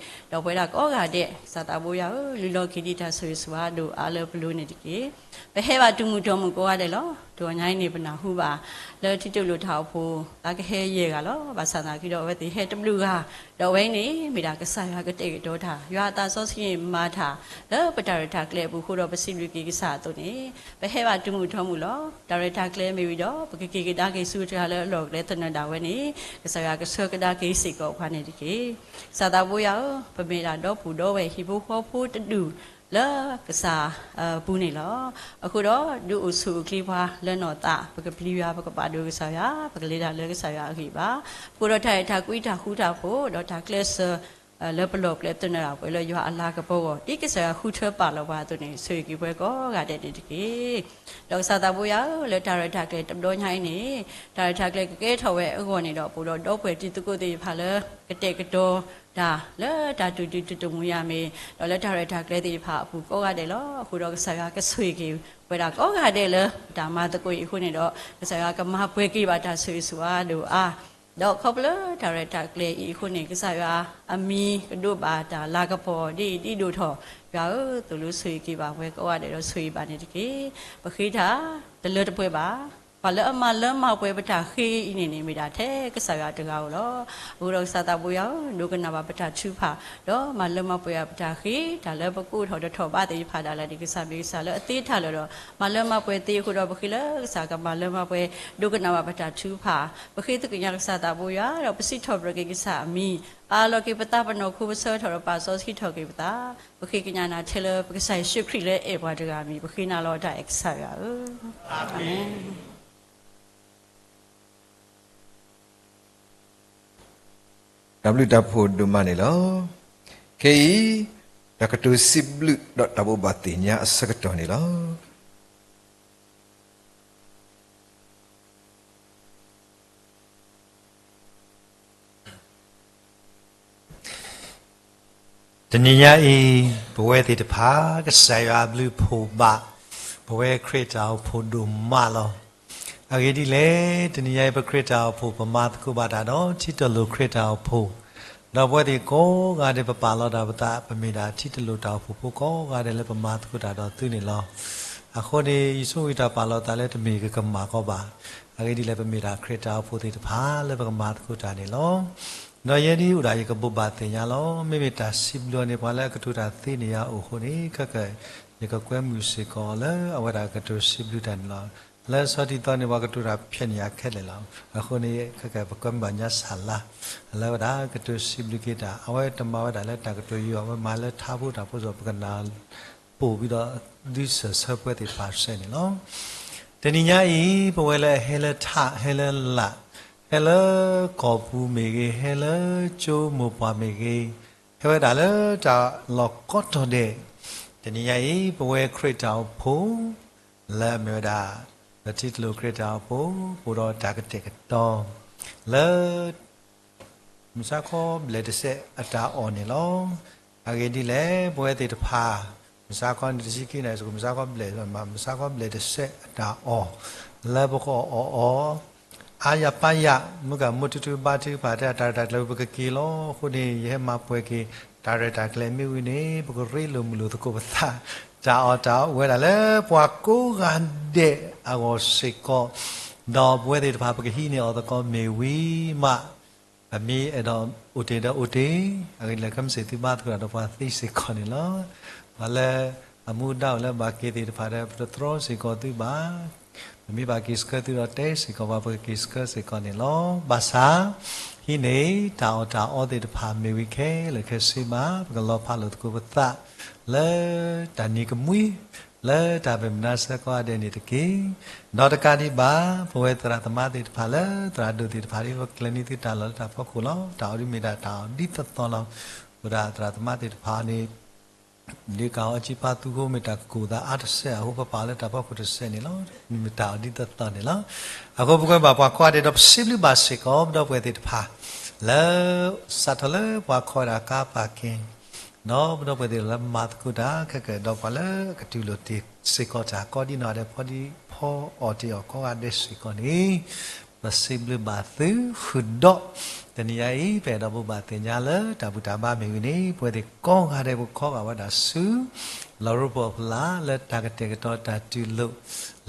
ဒီးပဝဲဒၣ်ကိးဂၤဒဲး ကစၢ်သးဘိယွၤဧၢ, လုၢ်လီၤက့ၤဒံးတၢ်ဆိၣ်ဂ့ၤဆိၣ်ဝါဒိၣ်အါလၢပလိၤန့ၣ်တက့ၢ်. ပဟဲဘၣ်တုၤမုၢ်တီၤမုၢ်ကိးဂၤဒဲးလီၤ. တဂီၤညါအံၤန့ၣ် ပနၢ်ဟူဘၣ်လၢထံတလိာ်တၢ်အိၣ်ဖှိၣ် သးကဟဲယဲၢ်ဂၤလီၤ. ဘၣ်ဆၣ်သနာ်က့ဒီး အဝဲသ့ၣ်ဟဲတဘျုးဂၤ, ဒီးအဝဲအံၤန့ၣ် မ့ၢ်ဒၣ်ကစၢ်ယွၤကတဲာ်ကတီၤတၢ်, ယွၤအသးစီဆှံမၤတၢ် လၢပတၢ်ရဲၣ်တၢ်ကျဲၤအပူၤအဃိဒီး ပစံးဘျုးက့ၤကစၢ်အသိးန့ၣ် ပဟဲဘၣ်တုၤမုၢ်တီၤမုၢ်လီၤ. တၢ်ရဲၣ်တၢ်ကျဲၤမ့ၢ်ဝံၤဒီး ပကက့ၤကဒါက့ၤဆူတဂၤလၢအလီၢ်ကျဲသနၢၣ်ဒၣ်ဝဲန့ၣ် ကစၢ်ယွၤကဆှၢကဒါက့ၤစ့ၢ်ကီးပှၤန့ၣ်တက့ၢ်. ကစၢ်သးဘိယွၤဧၢ, ပမ့ၢ်ဒၣ်ဒီပုၢ်ဒီဝဲၢ်ဟံၣ်ဖိဃီဖိတဒူၣ်လၢကစၢ်ပူၤန့ၣ်လီၤ. အဃိဒီး ဒုးအိၣ်ဆူၣ်အိၣ်ချ့ပှၤလၢနီၢ်သး, ပကပျံၤယွၤ, ပကပာ်ဒိၣ်ကစၢ်ယွၤ, ပကလဲၤတၢ်လၢကစၢ်ယွၤအဂံၢ်ဘါ, ပအိၣ်ဒီးတၢ်အဲၣ်တၢ်ကွံတၢ်ဃူတၢ်ဖိး ဒီးတၢ်ကျဲးစၢး လၢပလီၢ်ကျဲသနၢၣ်ဒၣ်ပှၤလၢယွၤအလၤကပီၤအဂီၢ် ဒ်ကစၢ်ယွၤဃုထၢပာ်လီၤပှၤအသိးန့ၣ် ဆိၣ်ဂ့ၤက့ၤပှၤကိးဂၤဒဲးန့ၣ်တက့ၢ်. ဒီးကစၢ်သးဘိယွၤဧၢ, လၢတၢ်ရဲၣ်တၢ်ကျဲၤတဘျီညါအံၤန့ၣ် တၢ်ရဲၣ်တၢ်ကျဲၤကကဲထီၣ်ဝဲအဂီၢ်န့ၣ်ဒီး ပအိၣ်ဒီးဒီပုၢ်ဝဲၢ်တံၤသကိးသ့ၣ်တဖၣ်လၢ ကတဲာ်ကတီၤတၢ်လၢတၢ်တူၢ်တံၢ်တူၢ်တမူၤယါမ့ၢ် ဒီးလၢတၢ်ရဲၣ်တၢ်ကျဲၤသ့ၣ်တဖၣ်အပူၤကိးဂၤဒဲးလီၤ. အဃိဒီးကစၢ်ယွၤကဆိၣ်ဂ့ၤက့ၤပဝဲဒၣ်ကိးဂၤဒဲးလၢ တၢ်မၤသကိးအံၤအဃိန့ၣ်ဒီး ကစၢ်ယွၤကမၤပှဲၤက့ၤဘၣ်တၢ်ဆိၣ်ဂ့ၤဆိၣ်ဝါဒိၣ်အါ ဒီးခီဖျိလၢတၢ်ရဲၣ်တၢ်ကျဲၤအံၤအဃိန့ၣ် ကစၢ်ယွၤအမံၤကဒိးဘၣ်တၢ်လၤကပီၤဒ်အံၤဒ်ဒိၣ်ထီၣ် ယွၤဧၢ, သိၣ်လိဆိၣ်ဂ့ၤက့ၤဘၣ်ပှၤကိးဂၤဒဲးဒီးဆိၣ်ဂ့ၤဘၣ်န့ၣ်တက့ၢ်. ပဃ့တၢ်တလၢတပှဲၤဘၣ်. ပှၤလၢအမၤလၢမၤပှဲၤပတၢ်ဃ့အံၤန့ၣ်န့ၣ် မ့ၢ်ဒၣ်ထဲကစၢ်ယွၤတဂၤဧိၤလီၤ. အဃိဒီးကစၢ်သးဘိယွၤဧၢ, ဒိကနၣ်ဘၣ်ပတၢ်ထုကဖၣ်, ဒီးမၤလၢမၤပှဲၤဘၣ်ပတၢ်ဃ့ တၢ်လၢပကအိးထီၣ်တထီၣ်ဘးသ့ၣ်တဖၣ်ဒၣ်လဲာ်န့ၣ် ကစၢ်မ့ၢ်ကစၢ်လၢအသ့တၢ်လၢာ်ဒီး မၤလၢမၤပှဲၤသ့အဃိဒီး ပဃ့လၢကစၢ်ကမၤလၢမၤပှဲၤ ဒိကနၣ်ဘၣ်ပတၢ်ထုကဖၣ်, ပဃ့သကိးညါကစၢ်သးဘိယွၤ ဒီးပစံးထီၣ်ပတြၢၤက့ၤကစၢ်အမံၤ, အၢၣ်လီၤက့ၤပသးပနီၢ်ခိ ပဆၢကတီၢ်ဒီးပာ်စီဆှံထီၣ်က့ၤပသး, ပဃ့ကညးနၤထဲလၢပကစၢ်ယ့ၣ်ၡူးခရံာ်လၢအဲၣ်ပှၤတဂၤအမံၤ ပဃ့နၤလီၤတၢ်အဲၣ်ကစၢ်ယွၤဧၢ, အၤမ့ၣ်. တၢ်ဘျုးတၢ်ဖှိၣ်ဒိၣ်မးန့ၣ်လီၤ. ခဲအံၤ တၢ်ကတိၤစံးဘျုးဒီးတၢ်ဘိးဘၣ်သ့ၣ်ညါအဆၢကတီၢ်န့ၣ်လီၤ. တနံၤညါအံၤ ပဝဲသ့ၣ်တဖၣ် ကစၢ်ယွၤအဘျုးဖှိၣ်ဘၣ် ပဝဲခရံာ်တၢ်အိၣ်ဖှိၣ်ဒိၣ်မးလီၤ. အဂ့ၢ်ဒ်လဲၣ်, တနံၤညါအံၤ ပခရံာ်တၢ်အိၣ်ဖှိၣ် ပမၤသကိးဘၣ်တၢ်ဒီး ထံတလိာ်ခရံာ်တၢ်အိၣ်ဖှိၣ်, ဒီးပဝဲသ့ၣ်ကိးဂၤဒဲး ပပာ်လီၤတၢ်ပသး ပမ့ၢ်ဒၣ်ထံတလိာ်တၢ်အိၣ်ဖှိၣ်ဖိကိးဂၤဒဲးလၢပမၤသကိးတၢ်ဒီးသုန့ၣ်လီၤ. အဃိန့ၣ် ယဆိၣ်ဂ့ၤတၢ်ပာ်လီၤသးလၢတမ့ၢ်ကကမၣ်ကီဘၣ်. အဂ့ၢ်ဒ်လဲၣ် ပမ့ၢ်ဒၣ်ခရံာ်တၢ်အိၣ်ဖှိၣ်သ့ၣ်တဖၣ်လၢပကမၤသကိးတၢ်န့ၣ်လီၤ. ဒီးယဲဒၣ်အိၣ်ဒၣ်ယကဘိးဘၣ်သ့ၣ်ညါလီၤ. မ့မ့ၢ်တၢ်စံးဘျုးအီၤန့ၣ် ပှၤလၢအကတိၤတၢ်သ့န့ၢ်ယၤအိၣ်အဃိန့ၣ် ခဲကနံၣ် ယကကွဲမုာ်စ့ၢ်ကီးလၢအဝဲဒၣ်ကတိၤစံးဘျုးတၢ်န့ၣ်လီၤ. လၢဆီတံၢ်သီန့ၣ် ပှၤကတိၤတၢ်ဖျဲးန့ၢ်ယၤခဲလၢာ်လီၤ. အဃိန့ၣ် ခဲကနံၣ် ပကွဲမုာ်ဘၣ်ညါစှၤလါ လၢဝဲဒၣ်ကတိၤစံးဘျုးက့ၤတၢ် အဝဲတမၤဝဲဒၣ်လၢတၢ်ကတိၤယိာ် အဝဲမၤလၢထါဖိတၢ်ဖိစီၤ ပကနၢ်ပိာ်ဝံၤဒီး ဒုးစၢၢ်ဆၢပှဲၤသ့ၣ်တဖၣ်စဲန့ၣ်လီၤ. တနံၤညါအံၤ ပဝဲလၢအဟဲလၢထး ဟဲလၢလာ် ဟဲလၢကီၢ်ပူၤမ့ၢ်ဂ့ၤ ဟဲလၢကၠိမိၢ်ပှၢ်မ့ၢ်ဂ့ၤ, ဟဲဝဲဒၣ်လၢတၢ်လီၢ်ကိးတီၤဒဲး, တနံၤညါအံၤ ပဝဲခရံာ်တၢ်အိၣ်ဖှိၣ် လၢအမ့ၢ်ဝဲဒၣ် ပထံတလိာ်ခရံာ်တၢ်အိၣ်ဖှိၣ် ပအိၣ်ဒီးတၢ်ကတဲာ်ကတီၤ လၢ မုၢ်ဆါခီဘျဲၣ်တစဲးအတၢ်အီၣ်န့ၣ်လီၤ. အဂ့ၢ်ဒ်လဲၣ် ပဝဲသ့ၣ်တဖၣ် မုၢ်ဆါခီန့ၣ် တဆံခံနၣ်ရံၣ် မုၢ်ဆါခီဘျဲၣ် မုၢ်ဆါခီဘျဲၣ်တစဲးအတၢ်အီၣ် လၢပကအီၣ်အီၤ အါယၤပါယၤ မုၢ်ကမူထူထူဘါထုကဖၣ် တၢ်ရဲၣ်တၢ်ကျဲၤ ပကက့ၤလီၤ. အဃိန့ၣ် ယဟဲမၤပှဲၤက့ၤ တၢ်ရဲၣ်တၢ်ကျဲၤမ့ၢ်ဝံၤန့ၣ် ပကရ့လိာ်မုာ်လိာ်သကိးပသး တၢ်အီၣ်တၢ်အီဝဲဒၣ်လၢပှၤကိးဂၤဒဲးအဂီၢ်စ့ၢ်ကီး, ဒီးပဝဲသ့ၣ်တဖၣ် ပကဟံးန့ၢ်အီၣ်သကိးမ့ၢ်ဝံၤမး ပမ့ၢ်အဲၣ်ဒိးအိၣ်တ့ၢ်ဒီးအိၣ်တ့ၢ်, အဂ့ၢ်ဒ်လဲၣ် ခဲမုၢ်ဆ့ၣ်သုဘါသကိးတၢ်ဒီးပှၤသ့စ့ၢ်ကီးန့ၣ်လီၤ. ပှၤလၢအမူဒါအိၣ်လၢဘၣ်က့ၤသ့ၣ်တဖၣ်ဒီး ပတတြီစ့ၢ်ကီးသုဘၣ်. ပမ့ၢ်ဘၣ်က့ၤဆှၢသုဒီး တဲစ့ၢ်ကီးပှၤ ပကက့ၤဆှၢစ့ၢ်ကီးန့ၣ်လီၤ. ဘၣ်ဆၣ် ဟံးန့ၢ်တၢ်အီၣ်တၢ်အီသ့ၣ်တဖၣ် မ့ၢ်ဝံၤခဲလၢာ်ခဲဆ့မး ပကလီၤဖးလိာ်သကိးပသး လၢတၢ်နံၤကမှံ လၢတၢ်ပမုၢ်နါဆၢကိးဂၤဒဲးန့ၣ်တက့ၢ်. ဒီးတကးဒံးဘၣ် ပဝဲသရၣ်သမါသ့ၣ်တဖၣ်လၢသရၣ်ဒိၣ်သ့ၣ်တဖၣ် ပကျဲၤန့ၢ်သုတၢ်လီၢ်လၢတၢ်ဖီခိၣ်လီၤ. တၢ်အီၣ်ဒုးမ့ၢ်ဒၣ်တၢ်အီၣ်ဒ်သိးသိးလီၤ. အဃိဒၣ်သရၣ်သမါသ့ၣ်တဖၣ်န့ၣ် ဒုးကၣ်အီၣ်အီကၠံပၣ်သူဃိ မ့ၢ်တၢ်ကကိၢ်သးအါတစဲးအဃိ ပပာ်အီၤလၢတၢ်ဖီခိၣ်တစဲးန့ၣ်လီၤ. မ့ၢ်တၢ်အီၣ်ဒ်သိးသိးန့ၣ်လီၤ. အဃိပကွဲဘၣ်ပှၤကိးဂၤဒဲးဒီး ပစံးဘျုးဘၣ်စ့ၢ်ကီး ပဒီပုၢ်ဝဲၢ်သ့ၣ်တဖၣ် လၢ စးထီၣ်လၢပှၤခီဝဲဒၣ်ကါပၣ်က့ၤ ဒီးပဒီပုၢ်ဝဲၢ်သ့ၣ်တဖၣ်လၢမၤသကိးတၢ်ခဲကဲ ဒီးပှၤလၢအကတူၢ်လိာ်တ့ၢ်စ့ၢ်ကီးတၢ်ကိးဒ်နီၢ်ဂၤဒဲး ဖီဒံဖီအီၣ်တ့ၢ်အီၣ်ကိးဂၤဒဲးစ့ၢ်ကီးန့ၣ် ပစံးဘျုးဘၣ်သုဃုာ်ဒီး တနံၤညါအံၤ ပအဲၣ်ဒိးဘိးဘၣ်သ့ၣ်ညါလၢတၢ်ဘူၣ်တၢ်ဘါမ့ၢ်ဝံၤန့ၣ် ပဝဲသ့ၣ်ကိးဂၤဒဲး ပခီဂာ်ဝဲဒၣ်ဆူ လီၢ်ရိဖှိၣ်အဖီလာ် လၢတၢ်ကတဲာ်ကတီၤတၢ်တူၢ်လိာ်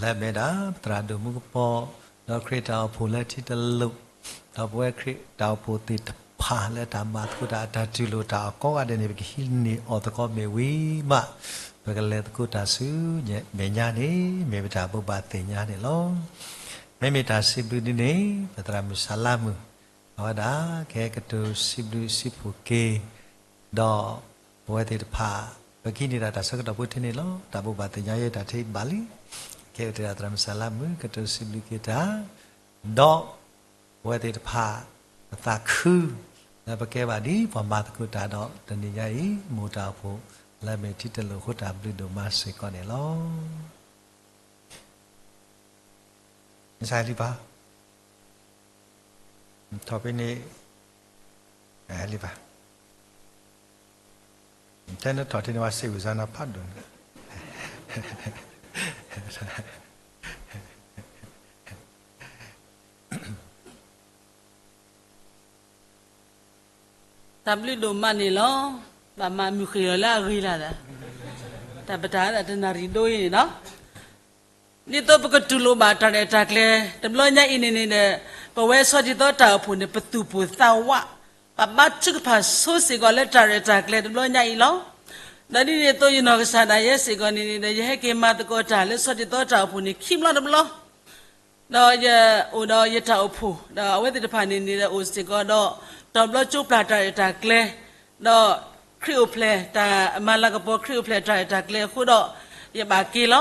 လၢအမ့ၢ်ဒၣ် ပသရၣ်ဒိၣ်မူကပီၤ ဒီးခရံာ်တၢ်အိၣ်ဖှိၣ်လၢထံတလိာ် ဒီးပဝဲခရံာ်တၢ်အိၣ်ဖှိၣ်သ့ၣ်တဖၣ်လၢတၢ်မၤသကိးတၢ်အတၢ်တူၢ်လိာ်တၢ်အီၣ်ကိးဂၤဒဲးန့ၣ် ပကဟံးန့ၢ်အီၣ်သကိးမ့ၢ်ဝံၤမး ပကလဲၤသကိးတၢ်ဆူမဲာ်ညါန့ၣ် မ့ၢ်ပတၢ်ဘိးဘၣ်သ့ၣ်ညါန့ၣ်လီၤ. မ့မ့ၢ်တၢ်စံးဘျုးဒ်န့ၣ် ပသရၣ်မုၣ်စၤလါမုၣ် အဝဲဒၣ်ကဟဲကတိၤစံးဘျုးစံးဖှိၣ်က့ၤ ဒီးပဝဲသ့ၣ်တဖၣ် ပကဟံးန့ၢ်ဒၣ်တၢ်ဆၢကတီၢ်ဖိထဲန့ၣ်လီၤ. တၢ်ဘိးဘၣ်သ့ၣ်ညါယဲတၢ်ထံၣ်ဘၣ်လံ. ကဲဝဲတ့ၢ်ဒၣ်သရၣ်မုၣ်စၤလါမုၣ် ကတိၤစံးဘျုးက့ၤတၢ် ဒီးပဝဲသ့ၣ်တဖၣ် ပသးခု လၢပကဲဘၣ်ဒ်ပှၤမၤသကိးတၢ်ဒီး တနံၤညါအံၤ မိၢ်တၢ်အိၣ်ဖှိၣ်လၢအမ့ၢ်ထံတလိာ်အဃိ တၢ်ဘျုးဒိၣ်မးစ့ၢ်ကီးန့ၣ်လီၤ. နစၢ်လံပၢ်, ထီၣ်ဖဲန့ၣ် လံပၢ်, ထဲနထီၣ်ထဲန့ၣ် ပှၤစံးဝံၤစါနၤဖးဒိၣ်န့ၣ် တၢ်ဘျုးဒိၣ်မးန့ၣ်လီၤ. ဘၣ်မၤမုၢ်ဃ့ၢ်လီၤလၢအဂ့ၤလၢ်ဒီး တၢ်ပတၢ်ဒၣ်တနၣ်ရံၣ်ဒိအံၤန့ၣ်လီၤ. ဒ်သိးပကတူၢ်လိာ်ဘၣ်တၢ်ရဲၣ်တၢ်ကျဲၤ တဘျီညါအံၤန့ၣ်န့ၣ်ဒီး ပဝဲဆီဒ်သိးတၢ်အိၣ်ဖှိၣ်န့ၣ် ပသူၣ်ပိၢ်သးဝး ပဘါထုကဖၣ်ဆိစ့ၢ်ကီးလၢတၢ်ရဲၣ်တၢ်ကျဲၤတဘျီညါအံၤလီၤ. ဒီးဒ်န့ၣ်အသိး ယနီၢ်ကစၢ်ဒၣ်ယဲစ့ၢ်ကီးန့ၣ်န့ၣ်ဒီး ယဟဲက့ၤမၤသကိးတၢ်လၢဆီဒ်သိးတၢ်အိၣ်ဖှိၣ်န့ၣ် ခံဘျီတဘျီ ဒီးယအိၣ်ဒီးယတၢ်အိၣ်ဖှိၣ် ဒီးအဝဲသ့ၣ်တဖၣ်န့ၣ်န့ၣ်ဒီး အိၣ်စ့ၢ်ကီးဒီး တီၤဘျီကၠိပျၢ်တၢ်ရဲၣ်တၢ်ကျဲၤ ဒီးခရံာ်အိၣ်ဖျဲၣ်တၢ်မၤလၤကပီၤ ခရံာ်အိၣ်ဖျဲၣ်တၢ်ရဲၣ်တၢ်ကျဲၤအဃိဒီး ယဘၣ်က့ၤလီၤ.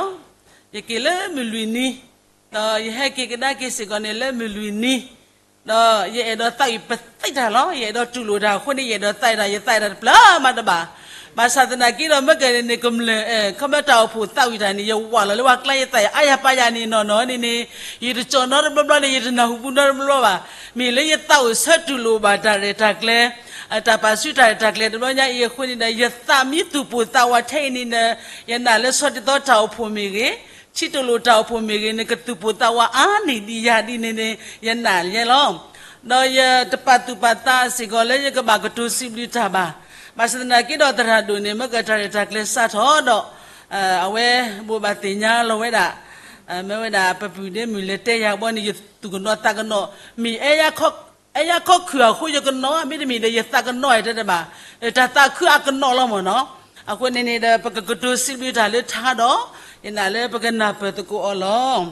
ယက့ၤလၢမုၢ်လွံၢ်နံၤ ဒီးယဟဲက့ၤကဒါက့ၤစ့ၢ်ကီးန့ၣ်လၢမုၢ်လွံၢ်နံၤ ဒီးယအဲၣ်ဒိးသးဝံၣ်ပသ့တၢ်လီၤ. ယအဲၣ်ဒိးတူၢ်လိာ်တၢ်အဃိန့ၣ် ယအဲၣ်ဒိးသးဝံၣ်တၢ် ယသးဝံၣ်တၢ်တဖျၢၣ်မးတဘၣ်. ဘၣ်ဆၣ်သနာ်က့ဒီး မ့ၢ်ကဲန့ၣ်န့ၣ် ကမျၢၢ် ခီဖျိတၢ်အိၣ်ဖှိၣ်သးဝံၣ်တၢ်န့ၣ် ယဝးလီၤလၢပှၤကျါ ယသးဝံၣ်အါယၤပာ်ယၤန့ၣ် နီၢ်နီၢ်န့ၣ်န့ၣ် ယတကၠီၣ်နီတဘျီဘျီန့ၣ် ယတနၢ်ဟူပူၤနီတဘျီဘၣ်. မ့ၢ်လၢယသးအိၣ်ဆၢတူၢ်လိာ်ဘၣ်တၢ်ရဲၣ်တၢ်ကျဲၤ တၢ်ပာ်စုတၢ်ရဲၣ်တၢ်ကျဲၤတဘျီညါအံၤအဃိန့ၣ်ဒီး ယသးမံသူၣ်ပိၢ်သးဝးထဲအံၤန့ၣ်ဒီး ယနာ်လၢဆီဒ်သိးတၢ်အိၣ်ဖှိၣ်မ့ၢ်ဂ့ၤ ထံတလိာ်တၢ်အိၣ်ဖှိၣ်မ့ၢ်ဂ့ၤန့ၣ် ကသူၣ်ပိၢ်သးဝးအါန့ၢ်ဒံးယၤဒ်န့ၣ်န့ၣ် ယနာ်ယဲလီၤ. ဒီးယတပာ်သူၣ်ပာ်သးစ့ၢ်ကီးလၢယကဘၣ်ကတိၤစံးဘျုးတၢ်ဘၣ်. ဘၣ်ဆၣ်သနာ်က့ဒီးသရၣ်ဒိၣ်န့ၣ် မ့ၢ်ကဲတၢ်ရဲၣ်တၢ်ကျဲၤစးထီၣ်ဒီး အဝဲဘိးဘၣ်သ့ၣ်ညါလီၤဝဲဒၣ် မ့ၢ်ဝဲဒၣ်ပပုၢ်ဒ့မုၣ်လဲၤတဲယၤဘီန့ၣ် ယသူၣ်ကနီၤသးကနီၤ မ့ၢ် အဲၣ်ယၤခီခုၣ်အဃိ ယကနီၤ မ့တမ့ၢ်ဒီး ယသးကနီၤတဲတဘၣ်, တၢ်သးခုအကနီၤလီၤမ့ၢ်နီၤ. အဃိန့ၣ်န့ၣ်ဒီး ပကကတိၤစံးဘျုးတၢ်လၢထါဒီး ယနာ်လၢပကနၢ်ပၢၢ်သကိးအီၤလီၤ.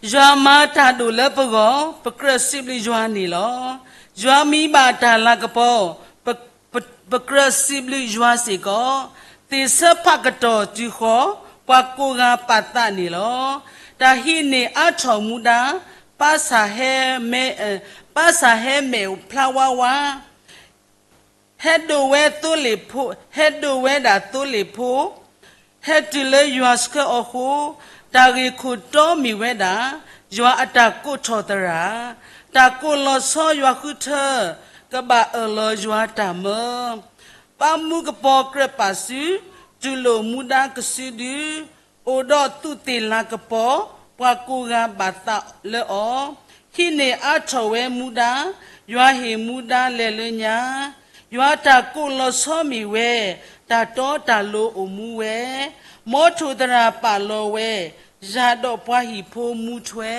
ယွၤမၤတၢ်ဒိၣ်လၢပဂီၢ်, ပကြၢးစံးဘျုးယွၤန့ၣ်လီၤ. ယွၤမံဘၣ်တၢ်လၤကပီၤ, ပကြၢးစံးဘျုးယွၤစ့ၢ်ကီး, သ့ၣ်ဆၢဖးကတီၢ်တုၤဃီၤ, ပှၤကိးဂၤပာ်သးန့ၣ်လီၤ. တၢ်ဟံးန့ၢ်အါထီၣ်မူဒါ, ပၢ်ဆၣ်ဟဲမဲာ်, ပၢ်ဆၣ်ဟဲမဲာ်ဖျါဝါဝါ ဟဲဒိးဝဲသိလ့ၣ်ဖိ, ဟဲဒိးဝဲဒၣ်သိလ့ၣ်ဖိ, ဟဲတုၤလၢယွၤဆှၢအီၤဃိ, တၢ်ဂ့ၢ်ခိၣ်တီမ့ၢ်ဝဲဒၣ်, ယွၤအတၢ်ကိးထီၣ်သရၣ်, တၢ်ကိးလီၤဆီယွၤဃုထၢ, ကဘၣ်အၢၣ်လီၤယွၤတၢ်မၢ. ပၢ်မူကပီၤကြၢးပာ်စု, တူၢ်လိာ်မူဒါကစုဒု, အိၣ်ဒီးသူးသ့ၣ်လၤကပီၤ, ပှၤကိးဂၤဘၣ်သးလၢအီၤ, ဟံးန့ၢ်အါထီၣ်ဝဲမူဒါ, ယွၤဟ့ၣ်မူဒါလဲၤလၢညါ, ယွၤတၢ်ကိးလီၤဆီမ့ၢ်ဝဲ, တၢ်တီတၢ်လိၤအိၣ်မူဝဲ, မီထိၣ်သရၣ်ပာ်လီၤဝဲ, ယၤဒီးပှၤဟံၣ်ဖိမူထွဲ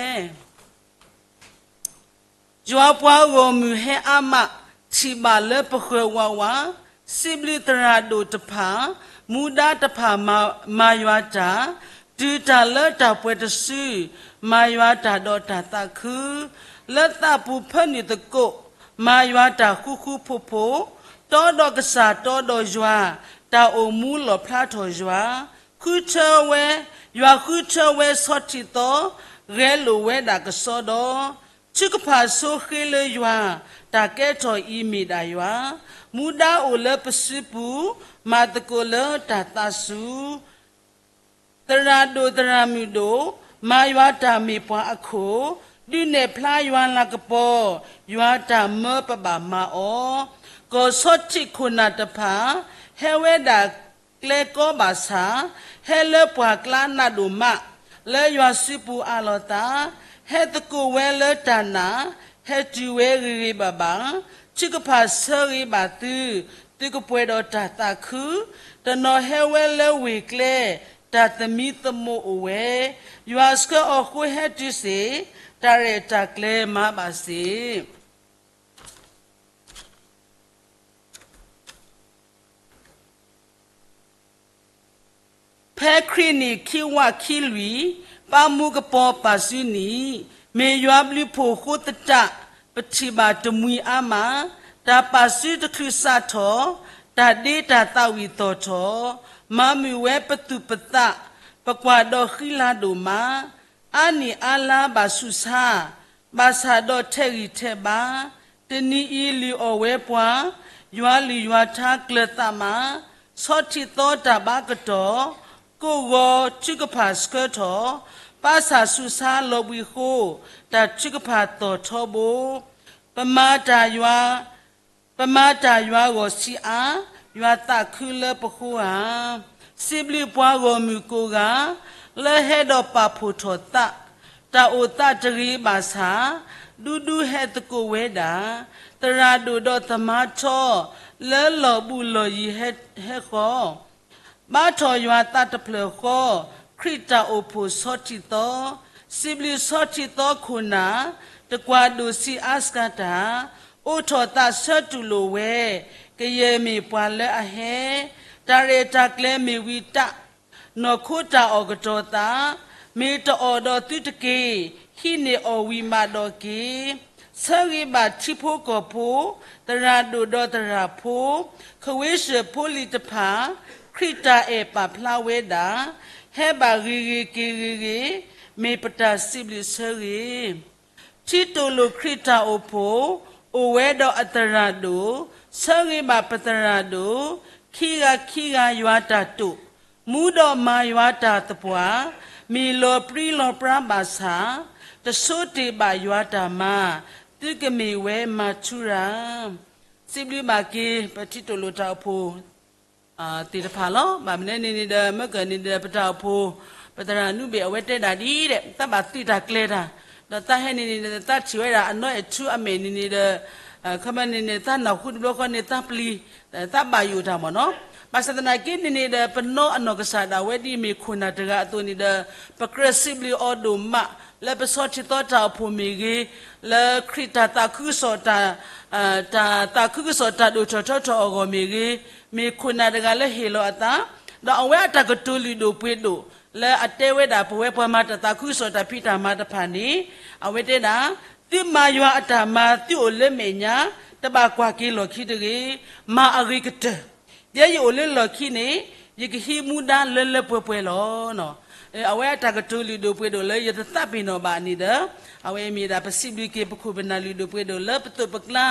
ယွၤပှၤဂီၢ်မုၢ်ဟဲအါမး, ထံၣ်ဘၣ်လၢပဃၢၤဝးဝး, စံးဘျုးသရၣ်ဒိၣ်တဖၣ်, မူဒါတဖၣ်မၤယွၤတၢ်, တုၤတၢ်လၢတၢ်ပှဲၤတစု, မၤယွၤတၢ်ဒီးတၢ်သးခု, လၢသးပူၤဖၢနုာ်သကိး, မၤယွၤတၢ်ဃူဃူဖိးဖိး, တီဒီးကစၢ်တီဒီးယွၤ, တၢ်အိၣ်မူလီၣ်ဖျါထီၣ်ယွၤ, ဃုထၢဝဲ, ယွၤဃုထၢဝဲဆီထံးသီ, ဂဲၤလိာ်ဝဲဒၣ်ကစီဒီ, ထုကဖၣ်ဆိဃ့လၢယွၤ, တၢ်ကဲထီၣ်အံၤမ့ၢ်ဒၣ်ယွၤ, မူဒါအိၣ်လၢပစုပူၤ, မၤသကိးလၢတၢ်သးစူၤ သရၣ်ဒိၣ်သရၣ်မုၣ်ဒိၣ်, မၤယွၤတၢ်မ့ၢ်ပှၤအခိၣ်, ဒုးနဲၣ်ဖျါယွၤလၤကပီၤ, ယွၤတၢ်မၢပဘၣ်မၤအီၤ, ကီၢ်ဆီထံးခိၣ်နၢ်တဖၣ်, ဟဲဝဲဒၣ်ကျဲကီဘၣ်ဆၣ်, ဟဲလၢပှၢ်ကျါနးဒိၣ်မး, လၢယွၤစုပူၤအးလီၤသး, ဟဲသကိးဝဲလၢတၢ်နာ်, ဟဲတုၤဝဲဂ့ၤဂ့ၤဘၣ်ဘၣ်, ထုကဖၣ်ဆၢဂ့ၤဘၣ်သု, သုကပှဲၤဒီးတၢ်သးခု, တနီၤဟဲဝဲလၢဝ့ၢ်ကျဲ, တၢ်သမံသမိးအိၣ်ဝဲ, ယွၤဆှၢအီၤဃိဟဲတုၤစ့ၢ်, တၢ်ရဲၣ်တၢ်ကျဲၤမၤဘၣ်စ့ၢ်. ဖဲခရံာ်နံၣ်ခံဝးခံလွံၢ်, ပၢ်မူကပီၤပာ်စုနံၣ်, မ့ၢ်ယွၤဘျုးဖှိၣ်ဃိသတး, ပထံၣ်ဘၣ်တမှံၤအါမး, တၢ်ပာ်စုတချုးစးထီၣ်, တၢ်ဒ့တၢ်သးဝံၣ်သီၣ်ထီၣ်, မၤမုာ်ဝဲပသူၣ်ပသး, ပကွၢ်ဒီးဃံလၤဒိၣ်မး, အါနံၣ်အါလါဘၣ်ဆူးဆါ, ဘၣ်ဆၣ်ဒီးထဲးဂံၢ်ထဲးဘါ, တနံၤအံၤလုၢ်အီၣ်ဝဲပှၤ, ယွၤလုၢ်ယွၤထါကျၢၤသးမး, ဆီထံးသီတၢ်ဘါကတီၢ်, ကိးဂီၤထုကဖၣ်ဆှၢထီၣ်, ပၢ်ဆၣ်ဆူးဆါလီၤဘှံးဃိ, တၢ်ထုကဖၣ်သီၣ်ထီဘိ, ပမၤတၢ်ယွၤ ပမၤတၢ်ယွၤဂီၢ်ဆံးအါ, ယွၤသးခုလၢပဃိဧါ. စံးဘျုးပှၤဂီၢ်မုၢ်ကိးဂၤ, လၢဟဲဒီးပာ်ဖှိၣ်ထီၣ်သး, တၢ်အိၣ်သးတဂ့ၤဘၣ်ဆၣ်, ဒူဒူဟဲသကိးဝဲဒၣ်, သရၣ်ဒိၣ်ဒီးသမါထီ, လၢလီၢ်ဘူးလီၢ်ယံၤဟဲဃီ ဘါထီၣ်ယွၤသးတဖျၢၣ်ဃီ, ခရံာ်တၢ်အိၣ်ဖှိၣ်ဆီထံးသီ, စံးဘျုးဆီထံးသီခိၣ်နၢ်, တကွၢ်ဒိၣ်ဆံးအါစှၤတၢ်, အိးထီၣ်သးဆၢတူၢ်လိာ်ဝဲ, ကယဲၢ်မ့ၢ်ပှၤလၢအဟဲ, တၢ်ရဲၣ်တၢ်ကျဲၤမ့ၢ်ဝံတၢ်, နီၢ်ခိတၢ်အီၣ်ကတီၤသး, မ့ၢ်တအီၣ်ဒီးသုတက့ၢ်, ဟံးန့ၢ်အီၣ်ဝံၤမးဒီးက့ၤ ဆၢဂ့ၤဘၣ်ထံဖိကီၢ်ဖိ, သရၣ်ဒိၣ်ဒီးသရၣ်ဖိ, ခဝ့ၡၢၣ်ဖိလံၤတဖၣ်, ခရံာ်တၢ်အဲၣ်ပာ်ဖျါဝဲဒၣ်, ဟဲဘၣ်ဂ့ၤဂ့ၤက့ၤဂ့ၤဂ့ၤ, မ့ၢ်ပတၢ်စံးဘျုးဆၢဂ့ၤ. ထံတိၢ်လိာ်ခရံာ်တၢ်အိၣ်ဖှိၣ်, အိၣ်ဝဲဒီးအသရၣ်ဒိၣ်, ဆၢဂ့ၤဘၣ်ပသရၣ်ဒိၣ်, ခံဂၤခံဂၤယွၤတၢ်တိာ်, မူဒီးမၤယွၤတၢ်သပှၢ်, မ့ၢ်လီၤပြံလီၤပြါဘၣ်ဆၣ်, တဆိတ့ၢ်ဘၣ်ယွၤတၢ်မၤ, သုကမ့ၢ်ဝဲမၤထူရၤ. စံးဘျုးဘၣ်က့ၤ ပထံတိၢ်လိာ်တၢ်အိၣ်ဖှိၣ် သ့ၣ်တဖၣ်လီၤ. ဘၣ်မနုၤန့ၣ်န့ၣ်ဒီး မ့ၢ်ကန့ၣ်ဒီး ပတၢ်အိၣ်ဖှိၣ်, ပသရၣ်နူဘ့ၣ်အဝဲတဲဒၣ်ဒ်ဒီး တၢ်ဘၣ်သုးတၢ်ကျဲၤတၢ်, ဒီးတၢ်ဟဲန့ၣ်န့ၣ်ဒီး တၢ်ထံၣ်ဝဲဒၣ်အနီၢ်အဲၣ်ထူအမဲာ်န့ၣ်န့ၣ်ဒီး ခီမ့ၢ်န့ၣ်န့ၣ် တၢ်နၢ်ဟူတဘျီဃီန့ၣ် တၢ်ပျံၤ, တၢ်ဘၣ်ယိၣ်တၢ်မ့ၢ်နီၤ. ဘၣ်ဆၣ်သနာ်က့န့ၣ်န့ၣ်ဒီး ပနီၢ်အနီၢ်ကစၢ်ဒၣ်ဝဲဒ်မ့ၢ်ခိၣ်နၢ်တဂၤအသိးန့ၣ်ဒီး ပကြၢးစံးဘျုးအီၤဒိၣ်မး လၢပဆီထံသီတၢ်အိၣ်ဖှိၣ်မ့ၢ်ဂ့ၤ, လၢခရံာ်တၢ်သးခုကစီၣ်တၢ် တၢ်သးခုကစီၣ်တၢ်ဒိၣ်ထီၣ်ထီထီၣ်အဂီၢ်မ့ၢ်ဂ့ၤ, မ့ၢ်ခိၣ်နၢ်တဂၤလၢဟ့ၣ်လီၤအသး, ဒီးအဝဲအတၢ်ကတိၤလုၢ်ဒိၣ်ပှ့ၤဒိၣ် လၢအတဲဝဲဒၣ်ပဝဲပှၤမၤတၢ်သးခုကစီၣ်တၢ်ဖံးတၢ်မၤတဖၣ်န့ၣ်, အဝဲတဲဒၣ်, သုမၤယွၤအတၢ်မၤသုအိၣ်လၢမဲာ်ညါ, တဘၣ်ကွၢ်က့ၤလီၢ်ခံတဂ့ၤ, မၤအဂ့ၤကတၢၢ် ယဲယအိၣ်လၢလီၢ်ခံန့ၣ်, ယကဟံးမူဒါလၢလၢပှဲၤပှဲၤလီၤ. အဝဲအတၢ်ကတိၤလုၢ်ဒိၣ်ပှ့ၤဒိၣ်လၢယတသးပ့ၤနီၣ်ဘၣ်န့ၣ်ဒီး, အဝဲမ့ၢ်ဒၣ်ပစံးဘျုးက့ၤပခိၣ်ပနၢ်လုၢ်ဒိၣ်ပှ့ၤဒိၣ်လၢပသိးပကျါ,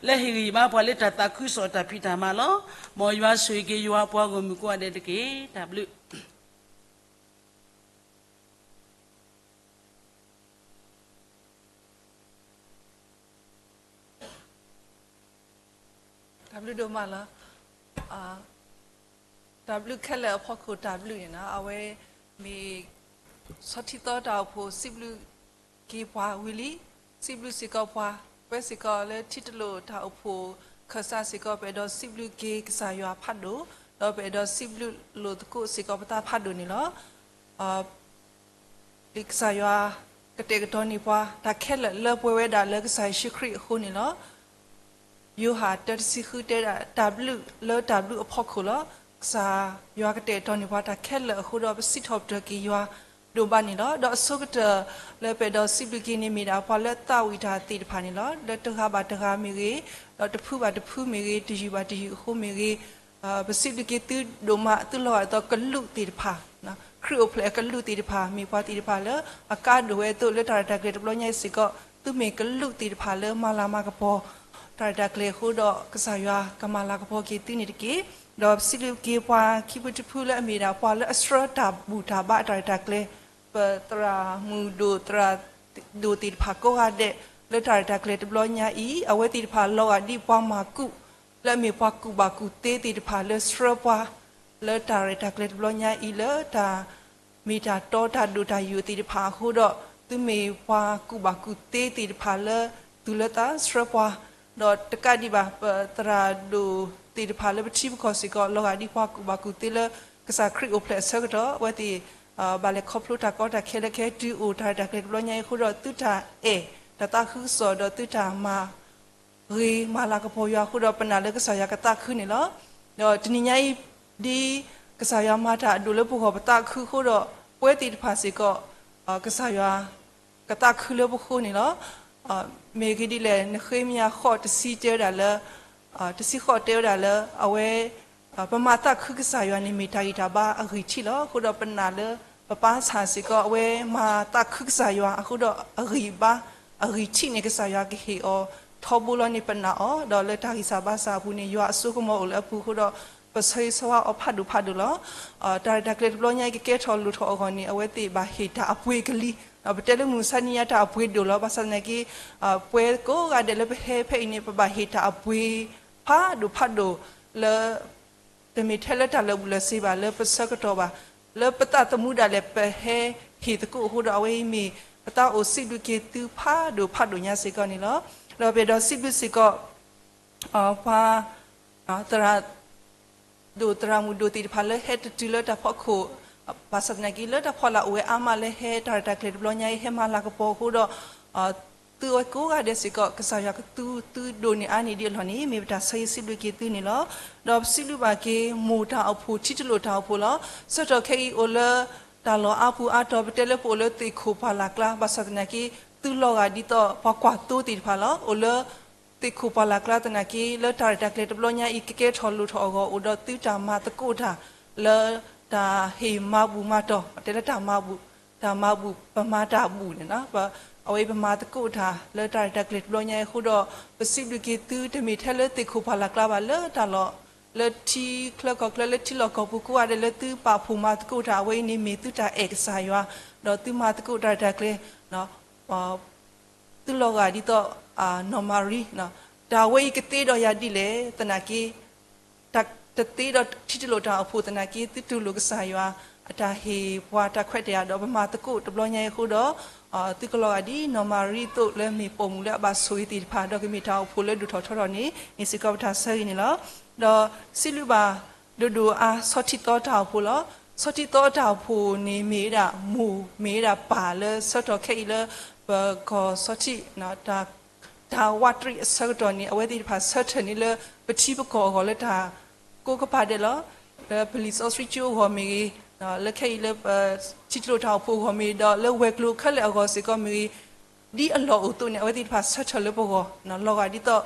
လၢဟ့ၣ်ဂံၢ်ဘါပှၤလၢတၢ်သးခုကစီၣ်တၢ်ဖံးတၢ်မၤလီၤ. မ်ယွၤဆိၣ်ဂ့ၤက့ၤယွၤပှၤဂီၢ်မုၢ်ကိးဂၤဒဲးတက့ၢ်. တၢ်ဘျုး တၢ်ဘျုးဒိၣ်မးလီၤ. တၢ်ဘျုးခဲလၢာ်အဖီခိၣ်တၢ်ဘျုးန့ၣ်လီၤ. အဝဲမ့ၢ်ဆီထံသီတၢ်အိၣ်ဖှိၣ်စံးဘျုးက့ၤပှၤဝံၤလံ, စံးဘျုးစ့ၢ်ကီးပှၤ, ပဝဲစ့ၢ်ကီးလၢထံတိၢ်လိာ်တၢ်အိၣ်ဖှိၣ်ခၢၣ်စးစ့ၢ်ကီး ပအဲၣ်ဒိးစံးဘျုးက့ၤကစၢ်ယွၤဖးဒိၣ်, ဒီးပအဲၣ်ဒိးစံးဘျုးလိာ်သကိးစ့ၢ်ကီးပသးဖးဒိၣ်န့ၣ်လီၤ. လၢကစၢ်ယွၤကတဲာ်ကတီၤန့ၢ်ပှၤ တၢ်ခဲလၢာ်လၢပှဲၤဝဲဒၣ်လၢကစၢ်ယ့ၣ်ၡူးခရံာ်အဃိန့ၣ်လီၤ. ယိၤဟၣ်တၢတဆံဃုတဲဒၣ် တၢ်ဘျုးလၢတၢ်ဘျုးအဖီခိၣ်လီၤ. ကစၢ်ယွၤကတဲာ်ကတီၤန့ၢ်ပှၤတၢ်ခဲလၢာ်အဃိဒီး ပစံးထီၣ်ပတြၢၤက့ၤယွၤဒိၣ်ဘၣ်န့ၣ်လီၤ. ဒီးအဆိကတၢၢ်လၢပအဲၣ်ဒိးစံးဘျုးက့ၤန့ၣ် မ့ၢ်ဒၣ်ပှၤလၢသးဝံၣ်တၢ်သ့ၣ်တဖၣ်န့ၣ်လီၤ. လၢတဂၤဘၣ်တဂၤမ့ၢ်ဂ့ၤ, ဒီးတဖုဘၣ်တဖုမ့ၢ်ဂ့ၤ, တယုၢ်ဘၣ်တယုၢ်အဃိမ့ၢ်ဂ့ၤ, ပစံးဘျုးက့ၤသုဒိၣ်မး သုလီၤဂာ်ဒ်သိးကလူးသ့ၣ်တဖၣ်, ခရံာ်အိၣ်ဖျဲၣ်အကလူးသ့ၣ်တဖၣ် မ့ၢ်ပှၤသ့ၣ်တဖၣ်လၢအကါဒိၣ်ဝဲအသိး လၢတၢ်ရဲၣ်တၢ်ကျဲၤတဘျီညါအံၤစ့ၢ်ကီး သုမ့ၢ်ကလူးသ့ၣ်တဖၣ်လၢမၤလၤမၤကပီၤ တၢ်ရဲၣ်တၢ်ကျဲၤအဃိဒီး ကစၢ်ယွၤကမၤလၤကပီၤက့ၤသုန့ၣ်တက့ၢ်. ဒီးပစံးဘျုးက့ၤပှၤခံဖုတဖုလၢအမ့ၢ်ဒၣ်ပှၤလၢအဆှၢတၢ်ဘူၣ်တၢ်ဘါအတၢ်ရဲၣ်တၢ်ကျဲၤ, ပသရၣ်မုၣ်ဒိၣ်သရၣ်ဒိၣ်သ့ၣ်တဖၣ်ကိးဂၤဒဲး လၢတၢ်ရဲၣ်တၢ်ကျဲၤတဘျီညါအံၤ အဝဲသ့ၣ်တဖၣ်လီၤဂာ်ဒ်ပှၤမၤကူၣ် လၢအမ့ၢ်ပှၤကူၣ်ဘၣ်ကူၣ်သ့သ့ၣ်တဖၣ်လၢဆှၢပှၤ လၢတၢ်ရဲၣ်တၢ်ကျဲၤတဘျီညါအံၤ လၢတၢ်မ့ၢ်တၢ်တီတၢ်ဒိၣ်တၢ်ယိာ်သ့ၣ်တဖၣ်အဃိဒီး သုမ့ၢ်ပှၤကူၣ်ဘၣ်ကူၣ်သ့သ့ၣ်တဖၣ်လၢ တုၤလၢသးဆှၢပှၤ, ဒီးတကးဒံးဘၣ် ပသရၣ်ဒိၣ်သ့ၣ်တဖၣ်လၢပထံပကီၢ်စ့ၢ်ကီး လီၤဂာ်ဒ်ပှၤကူၣ်ဘၣ်ကူၣ်သ့လၢ ကစၢ်ခရံာ်အိၣ်ဖျဲၣ်အဆၢကတီၢ် အဝဲသ့ၣ် ဘၣ်လဲၤခီဖျိတၢ်ကီတၢ်ခဲလၢခဲ တုၤအိၣ်တၢ်ရဲၣ်တၢ်ကျဲၤတဘျီညါအံၤအဃိဒီး သုတၢ်အဲၣ်တၢ်သးခုကစီၣ်ဒီးသုတၢ်မၤ ဂ့ၤမၤလၤကပီၤယွၤအဃိဒီး ပနာ်လၢကစၢ်ယွၤကသးခုန့ၣ်လီၤ. ဒီးတနံၤညါအံၤ ဒ်ကစၢ်ယွၤမၤတၢ်အဒိၣ်လၢပဂီၢ် ပသးခုအဃိဒီး ပဝဲသ့ၣ်တဖၣ်စ့ၢ်ကီး ကစၢ်ယွၤကသးခုလၢပဃိန့ၣ်လီၤ. မ့ၢ်ဂ့ၢ်ဒ်လဲၣ် နဃ့မယၤဃိးတဆံတဲဝဲဒၣ်လၢ တဆံဃိးတဲဝဲဒၣ်လၢ အဝဲ ပမၤသးခုကစၢ်ယွၤန့ၣ် မ့ၢ်တၢ်ဂံၢ်တၢ်ဘါအဂံၢ်ထံးလီၤ. အဃိဒီးပနာ်လၢ ပပၢ်ဆၣ်စ့ၢ်ကီး အဝဲမၤသးခုကစၢ်ယွၤအဃိဒီး အဂံၢ်ဘါ အဂံၢ်ထံးန့ၣ် ကစၢ်ယွၤကဟ့ၣ်အီၤထီဘိလီၤန့ၣ် ပနာ်အီၤ ဒီးလၢတၢ်ဂံၢ်စၢ်ဘါစၢ်အပူၤန့ၣ် ယွၤအစိကမီၤအိၣ်လၢအပူၤအဃိဒီး ပဆၢဂ့ၤဆၢဝါအီၤဖးဒိၣ်ဖးဒိၣ်လီၤ. တၢ်ရဲၣ်တၢ်ကျဲၤတဘျီညါအံၤ ကကဲထီၣ်လိၣ်ထီၣ်အဂီၢ်န့ၣ် အဝဲသ့ၣ်ဘၣ်ဟ့ၣ်တၢ်အပှ့ၤကလံၤ, ပတဲလၢမုၢ်မဆါနံၤညါတၢ်အပှ့ၤဒိၣ်လီၤ. ဘၣ်ဆၣ်သနာ်က့ ပဝဲကိးဂၤဒဲးလၢပဟဲဖဲအံၤန့ၣ် ပဘၣ်ဟ့ၣ်တၢ်အပှ့ၤဖးဒိၣ်ဖးဒိၣ်လၢ တမ့ၢ်ထဲလၢတၢ်လၢာ်ဘူၣ်လၢာ်စ့ဘၣ် လၢပဆၢကတီၢ်ဘၣ်, လၢပသးသမူဒၣ်လဲာ် ပဟဲဟ့ၣ်သကိးအဃိဒီး အဝဲအံၤမ့ၢ်ပသးအိၣ်စံးဘျုးက့ၤသုဖးဒိၣ်ဖးဒိၣ်ညါစ့ၢ်ကီးန့ၣ်လီၤ. ဒီးပအဲၣ်ဒိးစံးဘျုးစ့ၢ်ကီး ပှၤ သရၣ်ဒိၣ်သရၣ်မုၣ်ဒိၣ်သ့ၣ်တဖၣ် လၢဟဲတတုၤလၢတၢ်ဖီခိၣ်, ဘၣ်ဆၣ်သနာ်က့ လၢတၢ်ဖီလာ်အိၣ်ဝဲအါမးလၢဟဲတၢ်ရဲၣ်တၢ်ကျဲၤတဘျီညါအံၤ ဟဲမၤလၤကပီၤအဃိဒီး သုဝဲကိးဂၤဒဲးစ့ၢ်ကီး ကစၢ်ယွၤကသူသုဒိးန့ၢ်အါန့ၢ်ဒံးအလီၢ်န့ၣ် မ့ၢ်ပတၢ်ဆၢဂ့ၤစံးဘျုးက့ၤသုန့ၣ်လီၤ. ဒီးပစံးဘျုးဘၣ်က့ၤ မိၢ်တၢ်အိၣ်ဖှိၣ် ထံတလိာ်တၢ်အိၣ်ဖှိၣ်လီၤ. ဆၢကတီၢ်ခဲအံၤအိၣ်လၢတၢ်လီၢ်အါပူၤအါတီၤ ပတဲလၢပအိၣ်လၢသ့ၣ်ခိၣ်ပှၢ်လၢ်ကျါ ဘၣ်ဆၣ်သနာ်က့ သုလီၤဂာ်ဒ်သိးပှၤကွၢ်သိသ့ၣ်တဖၣ်လီၤ. အိၣ်လၢ သ့ၣ်ခိၣ်ပှၢ်လၢ်ကျါသနာ်က့ လၢတၢ်ရဲၣ်တၢ်ကျဲၤတဘျီညါအံၤ ကကဲထီၣ်လိၣ်ထီၣ်အဂီၢ် အိၣ်ဒီးသုတၢ်မၤသကိးတၢ် လၢတၢ်ဟ့ၣ်မၤဘူၣ်မၤတီၢ် တဲလၢတၢ်မၤဘူၣ် တၢ်မၤဘူၣ် ပမၤတၢ်ဘူၣ်န့ၣ်လီၤ. အဝဲအံၤပမၤသကိးတၢ်လၢတၢ်ရဲၣ်တၢ်ကျဲၤတဘျီညါအံၤအဃိဒီး ပစံးဘျုးက့ၤသု တမ့ၢ်ထဲလၢသ့ၣ်ခိၣ်ပှၢ်လၢ်ကျါဘၣ် လၢတၢ်လီၢ် လၢထံချၢကီၢ်ချၢ လၢထံလီၢ်ကီၢ်ပူၤကိးဂၤဒဲး လၢသုပာ်ဖှိၣ်မၤသကိးတၢ် အဝဲအံၤန့ၣ်မ့ၢ်သုတၢ်အဲၣ်ကစၢ်ယွၤ ဒီးသုမၤသကိးတၢ်ရဲၣ်တၢ်ကျဲၤ သုလီၤဂာ်ဒ်သိး နီၢ်မၤရံ တၢ်ဝဲအံၤကသ့ဒီးယၤဒ်လဲၣ်သနာ်က့ တၢ်တသ့ဒီးထံတလိာ်တၢ်အိၣ်ဖှိၣ်သနာ်က့ သုတူၢ်လိာ်ကစၢ်ယွၤ အတၢ်ဟ့ၣ်ပှၤတၢ်ခွဲးတၢ်ယာ်ဒီး ပမၤသကိးတဘျီညါအံၤအဃိဒီး သုကလီၤဂာ်ဒ်နီၢ်မၤရံအသိးလၢမ့ၢ်ပိာ်မုၣ်လၢအဘၣ်ဆိၣ်ဂ့ၤသ့ၣ်တဖၣ် ဒီးကမ့ၢ်တၢ်အိၣ်ဖှိၣ်လၢဒိၣ်ထီၣ်ထီထီၣ်န့ၣ် မ့ၢ်စ့ၢ်ကီးပတၢ်ဆၢဂ့ၤန့ၣ်လီၤ. ဒီးစံးဘျုးဘၣ် ဒိၣ်ဒိၣ်အါ ဆီထံသီတၢ်အိၣ်ဖှိၣ်လီၤ. ဆီထံသီတၢ်အိၣ်ဖှိၣ်န့ၣ်မ့ၢ်ဝဲဒၣ်မိၢ် မ့ၢ်ဝဲဒၣ်ပၢ်လၢဆၢထီၣ်ခဲအံၤလၢ ပကီၢ်ဆီထံး တၢ်ဝးတရံးအဆၢကတီၢ်န့ၣ် အဝဲသ့ၣ်တဖၣ်ဆၢထၢၣ်န့ၣ်လၢပထံပကီၢ်အဂီၢ်လၢတၢ်ကိးကပၤဒဲးလီၤ. လၢပလံာ်စီဆှံကၠိအဂီၢ်မ့ၢ်ဂ့ၤ, လၢခဲအံၤလၢပထံတလိာ်တၢ်အိၣ်ဖှိၣ်အဂီၢ်မ့ၢ်ဂ့ၤ ဒီးလၢဝဲၤကျိၤခဲလၢာ်အဂီၢ်စ့ၢ်ကီးမ့ၢ်ဂ့ၤ ဒ်အလီၢ်အိၣ်အသိးန့ၣ် အဝဲသ့ၣ်တဖၣ်ဆၢထၢၣ်လၢပဂီၢ် လီၤဂာ်ဒ်သိး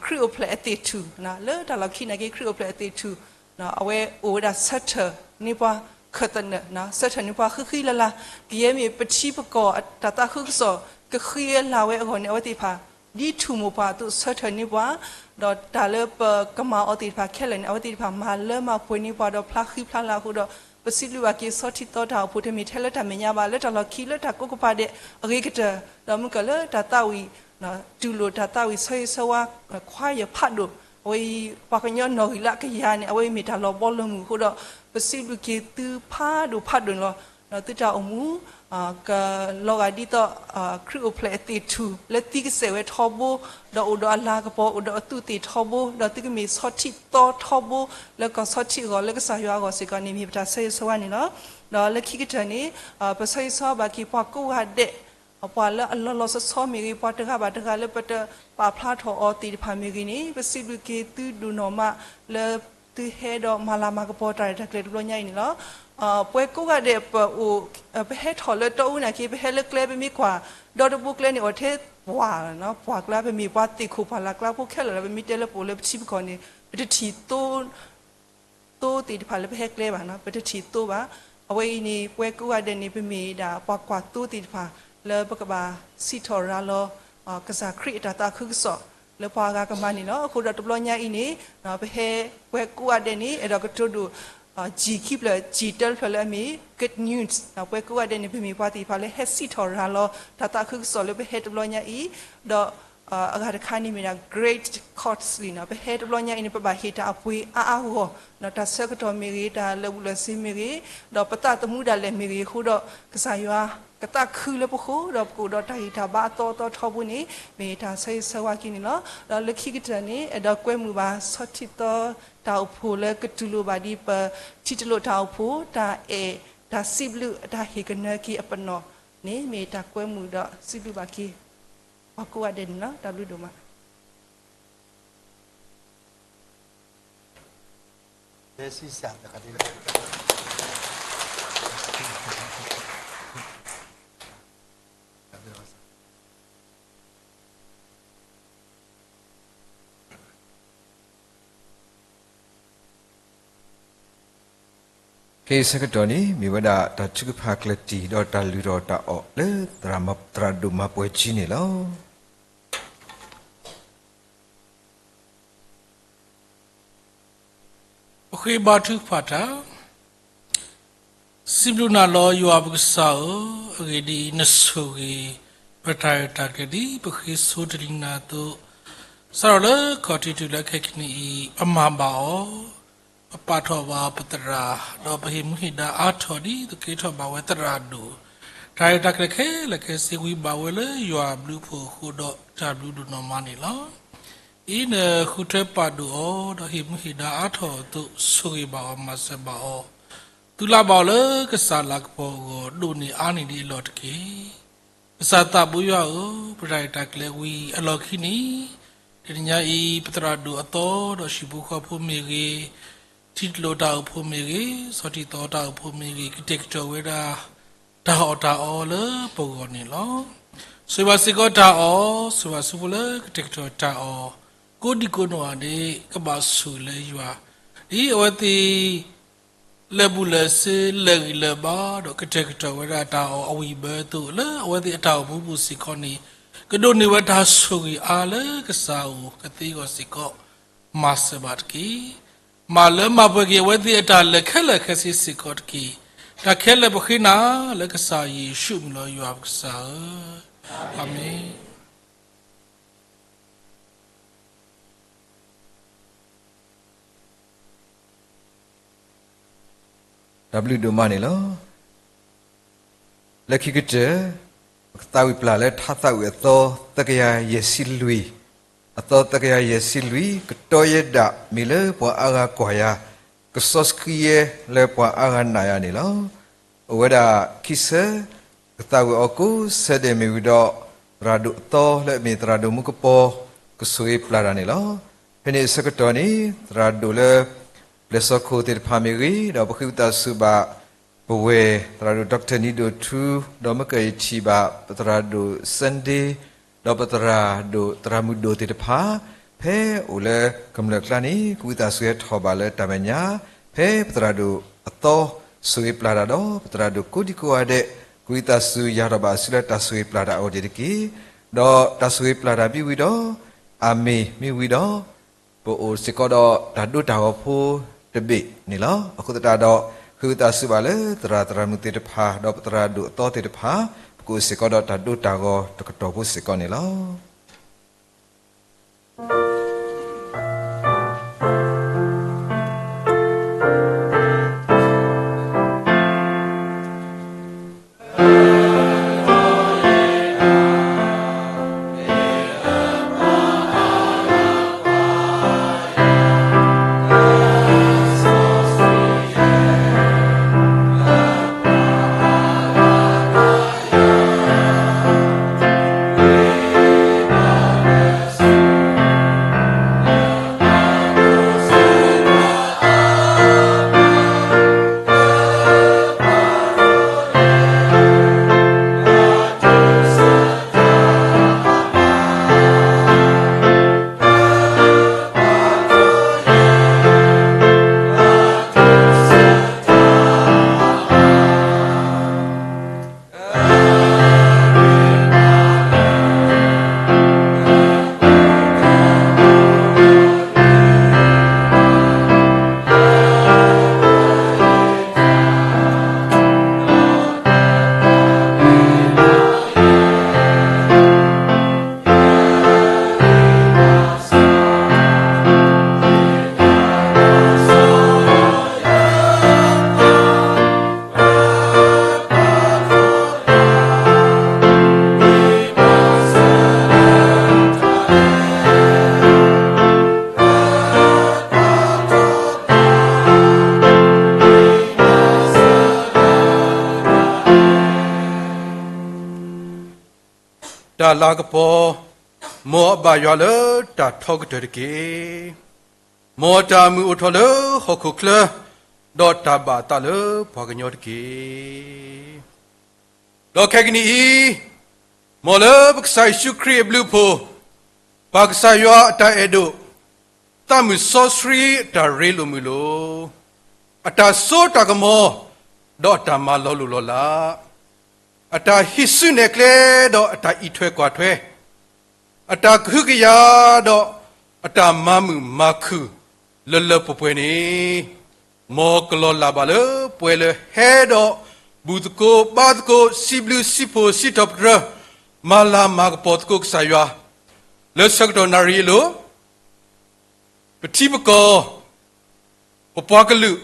ခရံာ်အိၣ်ဖျဲၣ်အသ့ၣ်ထူၣ် လၢတၢ်လီၢ်ခံနာ်က့ ခရံာ်အိၣ်ဖျဲၣ်အသ့ၣ်ထူၣ် အဝဲအိၣ်ဝဲဒၣ်ဆၢထၢၣ်န့ၢ်ပှၤခၢၣ်သနၢၣ် ဆၢထၢၣ်န့ၢ်ပှၤဃံဃံလၤလၤ ကယဲၢ်မ့ၢ်ပထံပကီၢ်တၢ်သးခုကစီၣ် ကဃံအလၤဝဲအဂီၢ်န့ၣ် အဝဲသ့ၣ်တဖၣ် ဒ်ထူၣ်မိၢ်ပှၢ်အသိးဆၢထၢၣ်န့ၢ်ပှၤ ဒီးတၢ်လၢပကမၤအီၤသ့ၣ်တဖၣ်ခဲလၢာ်န့ၣ် အဝဲသ့ၣ်တဖၣ်မၤလၢမၤပှဲၤန့ၢ်ပှၤဒီးဖျါဃံဖျါလၤအဃိဒီး ပစံးဘျုးဘၣ်က့ၤဆီထံသီတၢ်အိၣ်ဖှိၣ် တမ့ၢ်ထဲလၢတၢ်မဲာ်ညါဘၣ် လၢတၢ်လီၢ်ခံလၢတၢ်ကိးကပၤဒဲးအဂ့ၤကတၢၢ် ဒီးမုၢ်ကၢၢ်လၢတၢ်သးဝံၣ် တူၢ်လိာ်တၢ်သးဝံၣ်ဆၢဂ့ၤဆၢဝါ choir ဖးဒိၣ် အဝဲအံၤ ပှၤကညီနီၣ်ဂံၢ်လၢအကယၤန့ၣ် အဝဲအံၤမ့ၢ်တၢ်လီၤဘီလီၤမုၢ်အဃိဒီး ပစံးဘျုးက့ၤသုဖးဒိၣ်ဖးဒိၣ်န့ၣ်လီၤ. သုတၢ်အိၣ်မူ ကလီၤဂာ်ဒ်သိး ခရံာ်အိၣ်ဖျဲၣ်အသ့ၣ်ထူၣ် လၢသံကစဲးဝဲထီဘိ ဒီးအိၣ်ဒီးအလၤကပီၤ အိၣ်ဒီးအသူးသ့ၣ်ထီဘိ ဒီးသုကမ့ၢ်ဆီထံသီထီဘိ လၢကီၢ်ဆီထံအဂီၢ် လၢကစၢ်ယွၤအဂီၢ်စ့ၢ်ကီးန့ၣ် မ့ၢ်ပတၢ်ဆၢဂ့ၤဆၢဝါန့ၣ်လီၤ. ဒီးလၢခံကတၢၢ်န့ၣ် ပဆၢဂ့ၤဆၢဝါဘၣ်က့ၤပှၤကိးဂၤဒဲး ပှၤလၢအလီၤလီၤဆီဆီမ့ၢ်ဂ့ၤ, ပှၤတဂၤဘၣ်တဂၤလၢပတပာ်ဖျါထီၣ်အီၤသ့ၣ်တဖၣ်မ့ၢ်ဂ့ၤန့ၣ်, ပစံးဘျုးက့ၤသုဒိၣ်နီၢ်မးလၢသုဟဲဒီးမၤလၤမၤကပီၤတၢ်ရဲၣ်တၢ်ကျဲၤတဘျီညါအံၤန့ၣ်လီၤ. ပှၤကိးဂၤဒဲးပအိၣ်, ပဟဲထီၣ်လၢတီအူနာ်က့ ပဟဲလၢကျဲပမ့ၢ်ကွၢ်, ဒီတဘိကျဲန့ၣ်အိၣ်ထဲပှၢ်, ပှၢ်ကျါ ပမ့ၢ်ပှၤသ့ၣ်ခိၣ်ပှၢ်လၢ်ကျါဖိခဲလၢာ်လီၤ. ပမ့ၢ်တဲလၢပအိၣ်လၢပထံပကီၢ်န့ၣ် ပတထံၣ်သိ သိသ့ၣ်တဖၣ်လၢပဟဲကျဲဘၣ်, ပတထံၣ်သိဘၣ်. အဝဲအံၤန့ၣ် ပှၤကိးဂၤဒဲးန့ၣ် ပမ့ၢ်ဒၣ်ပှၤကွၢ်သိသ့ၣ်တဖၣ် လၢပကဘၣ်စံးထီၣ်ရၤလီၤ ကစၢ်ခရံာ်အတၢ်သးခုကစီၣ်လၢပှၤအဂၤကမၤန့ၣ်လီၤ. အဃိဒီးတဘျီညါအံၤန့ၣ် ပဟဲပှၤကိးဂၤဒဲးန့ၣ် အဲၣ်ဒိးကတိၤဒိၣ် ကံၣ်ခံဖျၢၣ် ကံၣ်တဖျၢၣ်လၢအမ့ၢ် good news, ပှၤကိးဂၤဒဲးန့ၣ် ပမ့ၢ်ပှၤသ့ၣ်တဖၣ်လၢဟဲစံးထီၣ်ရၤလီၤ တၢ်သးခုကစီၣ်လၢပဟဲတဘျီညါအံၤ, ဒီး အဂၤတခါန့ၣ်မ့ၢ်ဒၣ် great costly, ပဟဲတဘျီညါအံၤန့ၣ် ပဘၣ်ဟ့ၣ်တၢ်အပှ့ၤအါအါဂီၢ်ဂီၢ်, တၢ်ဆၢကတီၢ်မ့ၢ်ဂ့ၤ, တၢ်လၢာ်ဘူၣ်လၢာ်စ့ၤမ့ၢ်ဂ့ၤ, ဒီးပသးသမူဒၣ်လဲာ်မ့ၢ်ဂ့ၤအဃိဒီး ကစၢ်ယွၤကသးခုလၢပဃိဒီး ပကအိၣ်ဒီးတၢ်ဂံၢ်တၢ်ဘါအသီအသီထီဘိန့ၣ် မ့ၢ်တၢ်ဆၢဂ့ၤဆၢဝါက့ၤန့ၣ်လီၤ. ဒီးလၢခံကတၢၢ်န့ၣ် အဲၣ်ဒိးကွဲမုာ်ဘၣ် ဆီထံသီတၢ်အိၣ်ဖှိၣ်လၢကတူၢ်လိာ်ဘၣ်ဒ်ပ ထံတလိာ်တၢ်အိၣ်ဖှိၣ် တၢ်အဲၣ်တၢ်စံးဘျုး တၢ်ဟ့ၣ်ကနၢက့ၤအပနီၣ်န့ၣ် မ့ၢ်တၢ်ကွဲမုာ်ဒီးစံးဘျုးဘၣ်က့ၤ ပှၤကိးဂၤဒဲးန့ၣ်လီၤ. တၢ်ဘျုးဒိၣ်မး. ခဲအံၤဆၢကတီၢ်န့ၣ် မ့ၢ်ဝဲဒၣ်တၢ်ထုကဖၣ်ကျၢၢ်တံၢ်ဒီးတၢ်လုၢ်ထီၣ်တၢ်အီၣ်လၢ သရၣ်ဒိၣ်မၤပှဲၤကၠံန့ၣ်လီၤ. ပဃ့ဘါထုကဖၣ်တၢ်, စံးဘျုးနၤလီၤယွၤပကစၢ်ဧၢ, အဂ့ၢ်ဒ်အံၤ, နဆိၣ်ဂ့ၤပတၢ်ရဲၣ်တၢ်ကျဲၤဒ်ပဃ့ဆိတနံၤနၤအသိး, စးထီၣ်လၢခီၣ်ထံးတုၤလၢခဲကနံၣ်အံၤ ပမၤဘၣ်အီၤ, ပပာ်ထီၣ်ဘၣ်ပသရၣ်, ဒီးပဟ့ၣ်မူဟ့ၣ်ဒါအါထီၣ်ဒ်သိးကဲထီၣ်ဘၣ်ဝဲသရၣ်ဒိၣ်, တၢ်ရဲၣ်တၢ်ကျဲၤခဲလၢာ်ခဲဆ့ဝံၤဘၣ်ဝဲလၢယွၤအဘျုးအဖှိၣ်အဃိဒီးတၢ်ဘျုးဒိၣ်နီၢ်မးန့ၣ်လီၤ. အံၤနဃုထၢပာ်ဒိၣ်အီၤ, ဒီးဟ့ၣ်မူဟ့ၣ်ဒါအါထီၣ်အသိး ဆိၣ်ဂ့ၤဘၣ်အီၤ မၤစၢၤဘၣ်အီၤ, သုလၢ်ဘၣ်အီၤလၢကစၢ်လၤကပီၤအဂီၢ် ဒိၣ်န့ၢ်အါန့ၢ်ဒံးအလီၢ်တက့ၢ်. ကစၢ်သးဘိယွၤဧၢ, ပတၢ်ရဲၣ်တၢ်ကျဲၤဝံၤအလီၢ်ခံန့ၣ်, တနံၤညါအံၤ ပသရၣ်ဒိၣ်အသီ ဒီးဟံၣ်ဖိဃီဖိမ့ၢ်ဂ့ၤ, ထံတလိာ်တၢ်အိၣ်ဖှိၣ်မ့ၢ်ဂ့ၤ, ဆီထံသီတၢ်အိၣ်ဖှိၣ်မ့ၢ်ဂ့ၤ, ကတဲာ်ကတီၤဝဲဒၣ် တၢ်အီၣ်တၢ်အီလၢပဂီၢ်န့ၣ်လီၤ. ဆိၣ်ဂ့ၤဘၣ်စ့ၢ်ကီးတၢ်အီၣ်, ဆိၣ်ဂ့ၤဘၣ်ဆူဖိလၢကတဲာ်ကတီၤတၢ်အီၣ်, ကိးဒံကိးနီၢ်ဂၤဒဲး ကဘၣ်ဆိၣ်ဂ့ၤလၢယွၤ, ဒ်အဝဲသ့ၣ် လၢာ်ဘူၣ်လၢာ်စ့ၤ လၢာ်ဂံၢ်လၢာ်ဘါ ဒီးကတဲာ်ကတီၤဝဲဒၣ်တၢ်အီၣ်အဝံၣ်ဘၢအသိး လၢအဝဲသ့ၣ်အတၢ်အိၣ်မူပူၤစ့ၢ်ကီးန့ၣ်, ကဒိးန့ၢ်ဝဲတၢ်ဆိၣ်ဂ့ၤအါလၢကစၢ်အအိၣ်ကသ့အဂီၢ်စ့ၢ်ကီး, မၤစၢၤဘၣ်တက့ၢ်. မၤလၢမၤပှဲၤက့ၤအဝဲသ့ၣ်အတၢ်လဲၤခဲလၢာ်ခဲဆ့စ့ၢ်ကီးတက့ၢ်. တၢ်ခဲလၢာ်ပဃ့နၤလၢကစၢ်ယ့ၣ်ၡူးမံၤလီၤ ယွၤပကစၢ်ဧၢ, အၤမ့ၣ်. တၢ်ဘျုးဒိၣ်မးန့ၣ်လီၤ. လၢခံကတၢၢ် ပကသးဝံၣ်ပျၢ်လၢထါသးဝံၣ်အသီသၢကယၤယဲၢ်ဆံလွံၢ်, အသီသၢကယၤယဲၢ်ဆံလွံၢ်, ကတီၤယဲဒၣ်မ့ၢ်လၢပှၤအါဂၤကွၢ်ယၤ, ကစီဆှံယဲလၢပှၤအါဂၤနာ်ယၤန့ၣ်လီၤ. အိၣ်ဝဲဒၣ်ခံဆၢ, ကသးဝံၣ်အီၤကိးဆၢဒဲးမ့ၢ်ဝံၤဒီး သရၣ်ဒိၣ်အသီလၢအမ့ၢ်သရၣ်ဒိၣ်မူကပီၤ ကဆိၣ်ဂ့ၤပျၢ်တၢ်န့ၣ်လီၤ. ဖဲန့ၣ်အဆၢကတီၢ်န့ၣ် သရၣ်ဒိၣ်လၢ ပျဲၢ်စီၤခိၣ်သ့ၣ်တဖၣ်မ့ၢ်ဂ့ၤ, ဒီးပဃ့ဝံသးစူၤဘၣ် ပဝဲၢ်သရၣ်ဒိၣ် Doctor နံၤဒိၣ်ထူ, ဒီးမ့ၢ်ကယထံၣ်ဘၣ် ပသရၣ်ဒိၣ် Sunday, ဒီးပသရၣ်ဒိၣ်သရၣ်မုၣ်ဒိၣ်သ့ၣ်တဖၣ်, ဖဲအိၣ်လၢကမျၢၢ်အကျါန့ၣ် ကဝံသးစူၤဟဲထီၣ်ဘၣ်လၢတၢ်မဲာ်ညါ, ဖဲပသရၣ်ဒိၣ်အသီဆိၣ်ဂ့ၤပျၢ်တၢ်ဒီး ပသရၣ်ဒိၣ်ကိးဒံကိးဂၤဒဲး, ကဝံသးစူၤယၤထီၣ်ဘၣ်အစုလၢတၢ်ဆိၣ်ဂ့ၤပျၢ်တၢ်အဂီၢ်န့ၣ်တက့ၢ်. ဒီးတၢ်ဆိၣ်ဂ့ၤပျၢ်တၢ်မ့ၢ်ဝံၤဒီး, အၤမ့ၣ်မ့ၢ်ဝံၤဒီး, ပအိၣ်စ့ၢ်ကီးဒီးတၢ်ဒိတၢ်ဂီၤဖိတဘ့ၣ်န့ၣ်လီၤ. အဃိသတးဒီး, ဃ့ဝံသးစူၤဘၣ်လၢသရၣ်သရၣ်မုၣ်သ့ၣ်တဖၣ် ဒီးပသရၣ်ဒိၣ်အသီသ့ၣ်တဖၣ်, ပကအိၣ်စ့ၢ်ကီးဒီးတၢ်ဒိတၢ်ဂီၤတကတီၢ်ဖိစ့ၢ်ကီးန့ၣ်လီၤ. တၢ်လၤကပီၤ, မ်အဘၣ်ယွၤလၢတၢ်ထီကတၢၢ်တက့ၢ်. မ်တၢ်အမုာ်အိၣ်ထီၣ်လၢဟီၣ်ခိၣ်ချၢ, ဒီးတၢ်ဘၣ်အသးလၢပှၤကညီတက့ၢ်. ဒီးခဲကနံၣ်အံၤ, မ်လၢပကစၢ်ယ့ၣ်ၡူးခရံာ်အဘျုးအဖှိၣ်, ပၢ်ကစၢ်ယွၤအတၢ်အဲၣ်ဒိၣ်, သးမုၣ်စီဆှံအတၢ်ရ့လိာ်မုာ်လိာ်, အတၢ်စိတၢ်ကမီၤ, ဒီးအတၢ်မၤလီၤလိၢ်လီၤလး, အတၢ်ဟံးစုနဲၣ်ကျဲ, ဒီးအတၢ်အံးထွဲကွၢ်ထွဲ, အတၢ်ကဟုကယာ်, ဒီးအတၢ်မၤမုာ်မၤခုၣ်လၢလၢပှဲၤပှဲၤန့ၣ်, မ်ကလီၤလးဘၣ်လၢပှဲၤလၢဟဲဒီးဘူၣ်သကိးဘါသကိး စံးဘျုးစံးဖှိၣ်စံးထီၣ်ပတြၢၤ မၤလၤမၤကပီၤသကိးကစၢ်ယွၤ လၢဆၢကတီၢ်နၣ်ရံၣ်အလိၤ ပထံပကီၢ်, ပပှၤကလုာ်,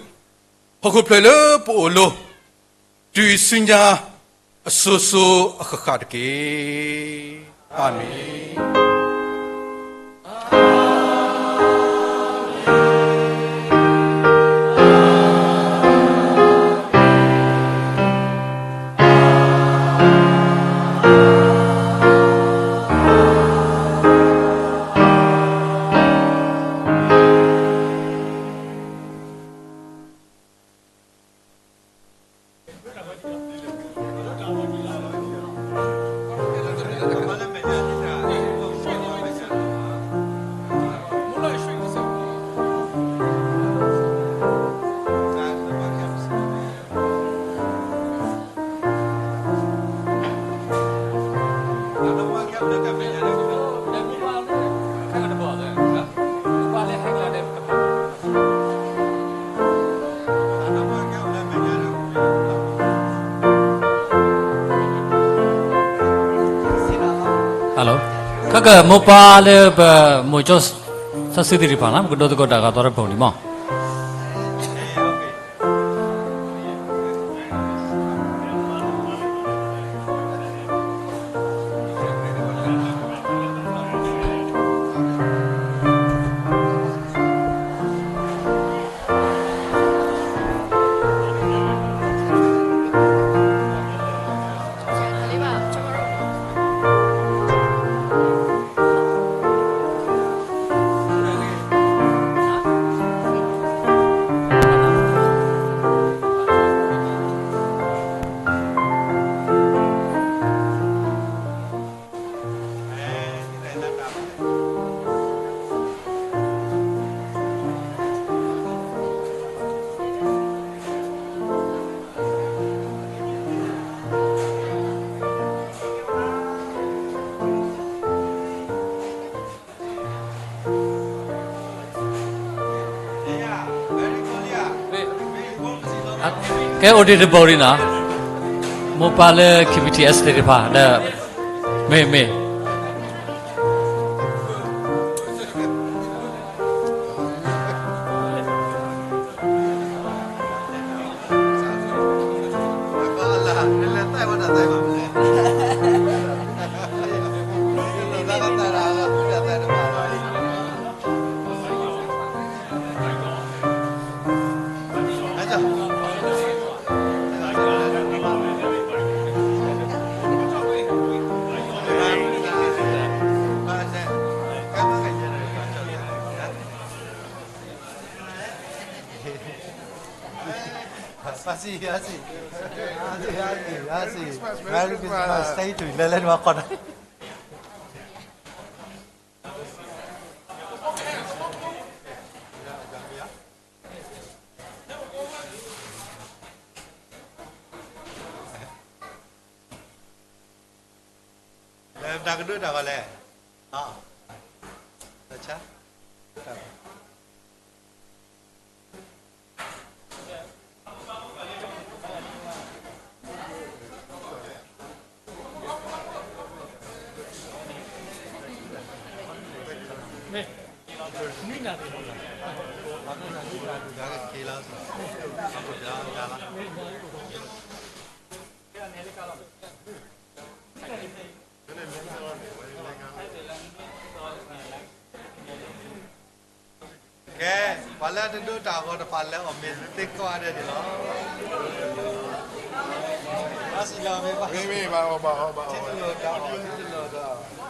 ဟီၣ်ခိၣ်ဖျၢၣ်လၢပအိၣ်အလိၤ, တုၤအံၤဆူညါအစိၤစိၤအဃၣ်ဃၣ်တက့ၢ်. အၤမ့ၣ်. ခဲကမိၢ်ပၢ်လၢပမိၢ်ကၠီ သးစုသ့ၣ်တဖၣ်န့ၣ် ပကဒိသကိးတၢ်ဂၤသီတဖုန့ၣ်မး. ကဲအိၣ်ဒံးတဘျီဒံးနီၤ, မိၢ်ပၢ်လၢ KBTS သ့ၣ်တဖၣ်ဒီး မ့ၢ်မ့ၢ် အါစံး, အါစံး, အါစံး, အါစံး, Merry Christmas, thank you, လဲၤလဲၤန့ၣ် တၢ်ကဒိတၢ်ဂီၤလဲၣ်, တၢ်ဆါ ကဲ, ပှၤလၢအတဒိၣ်တၢ်အဂီၤတဖၣ်လဲၤအီၣ်မ့ၤသ့ကိးဂၤဒဲးန့ၣ်လီၤ. ဘၣ်စံးလီၤမ့ၢ်ဘၣ်, မ့မ့ၢ်ဘၣ်အီၣ်ဘၣ်အီၣ်ဘၣ်အီၣ်, ထံတလီၤတၢ်အီၣ်, ထံတလီၤတၢ်အီၣ်.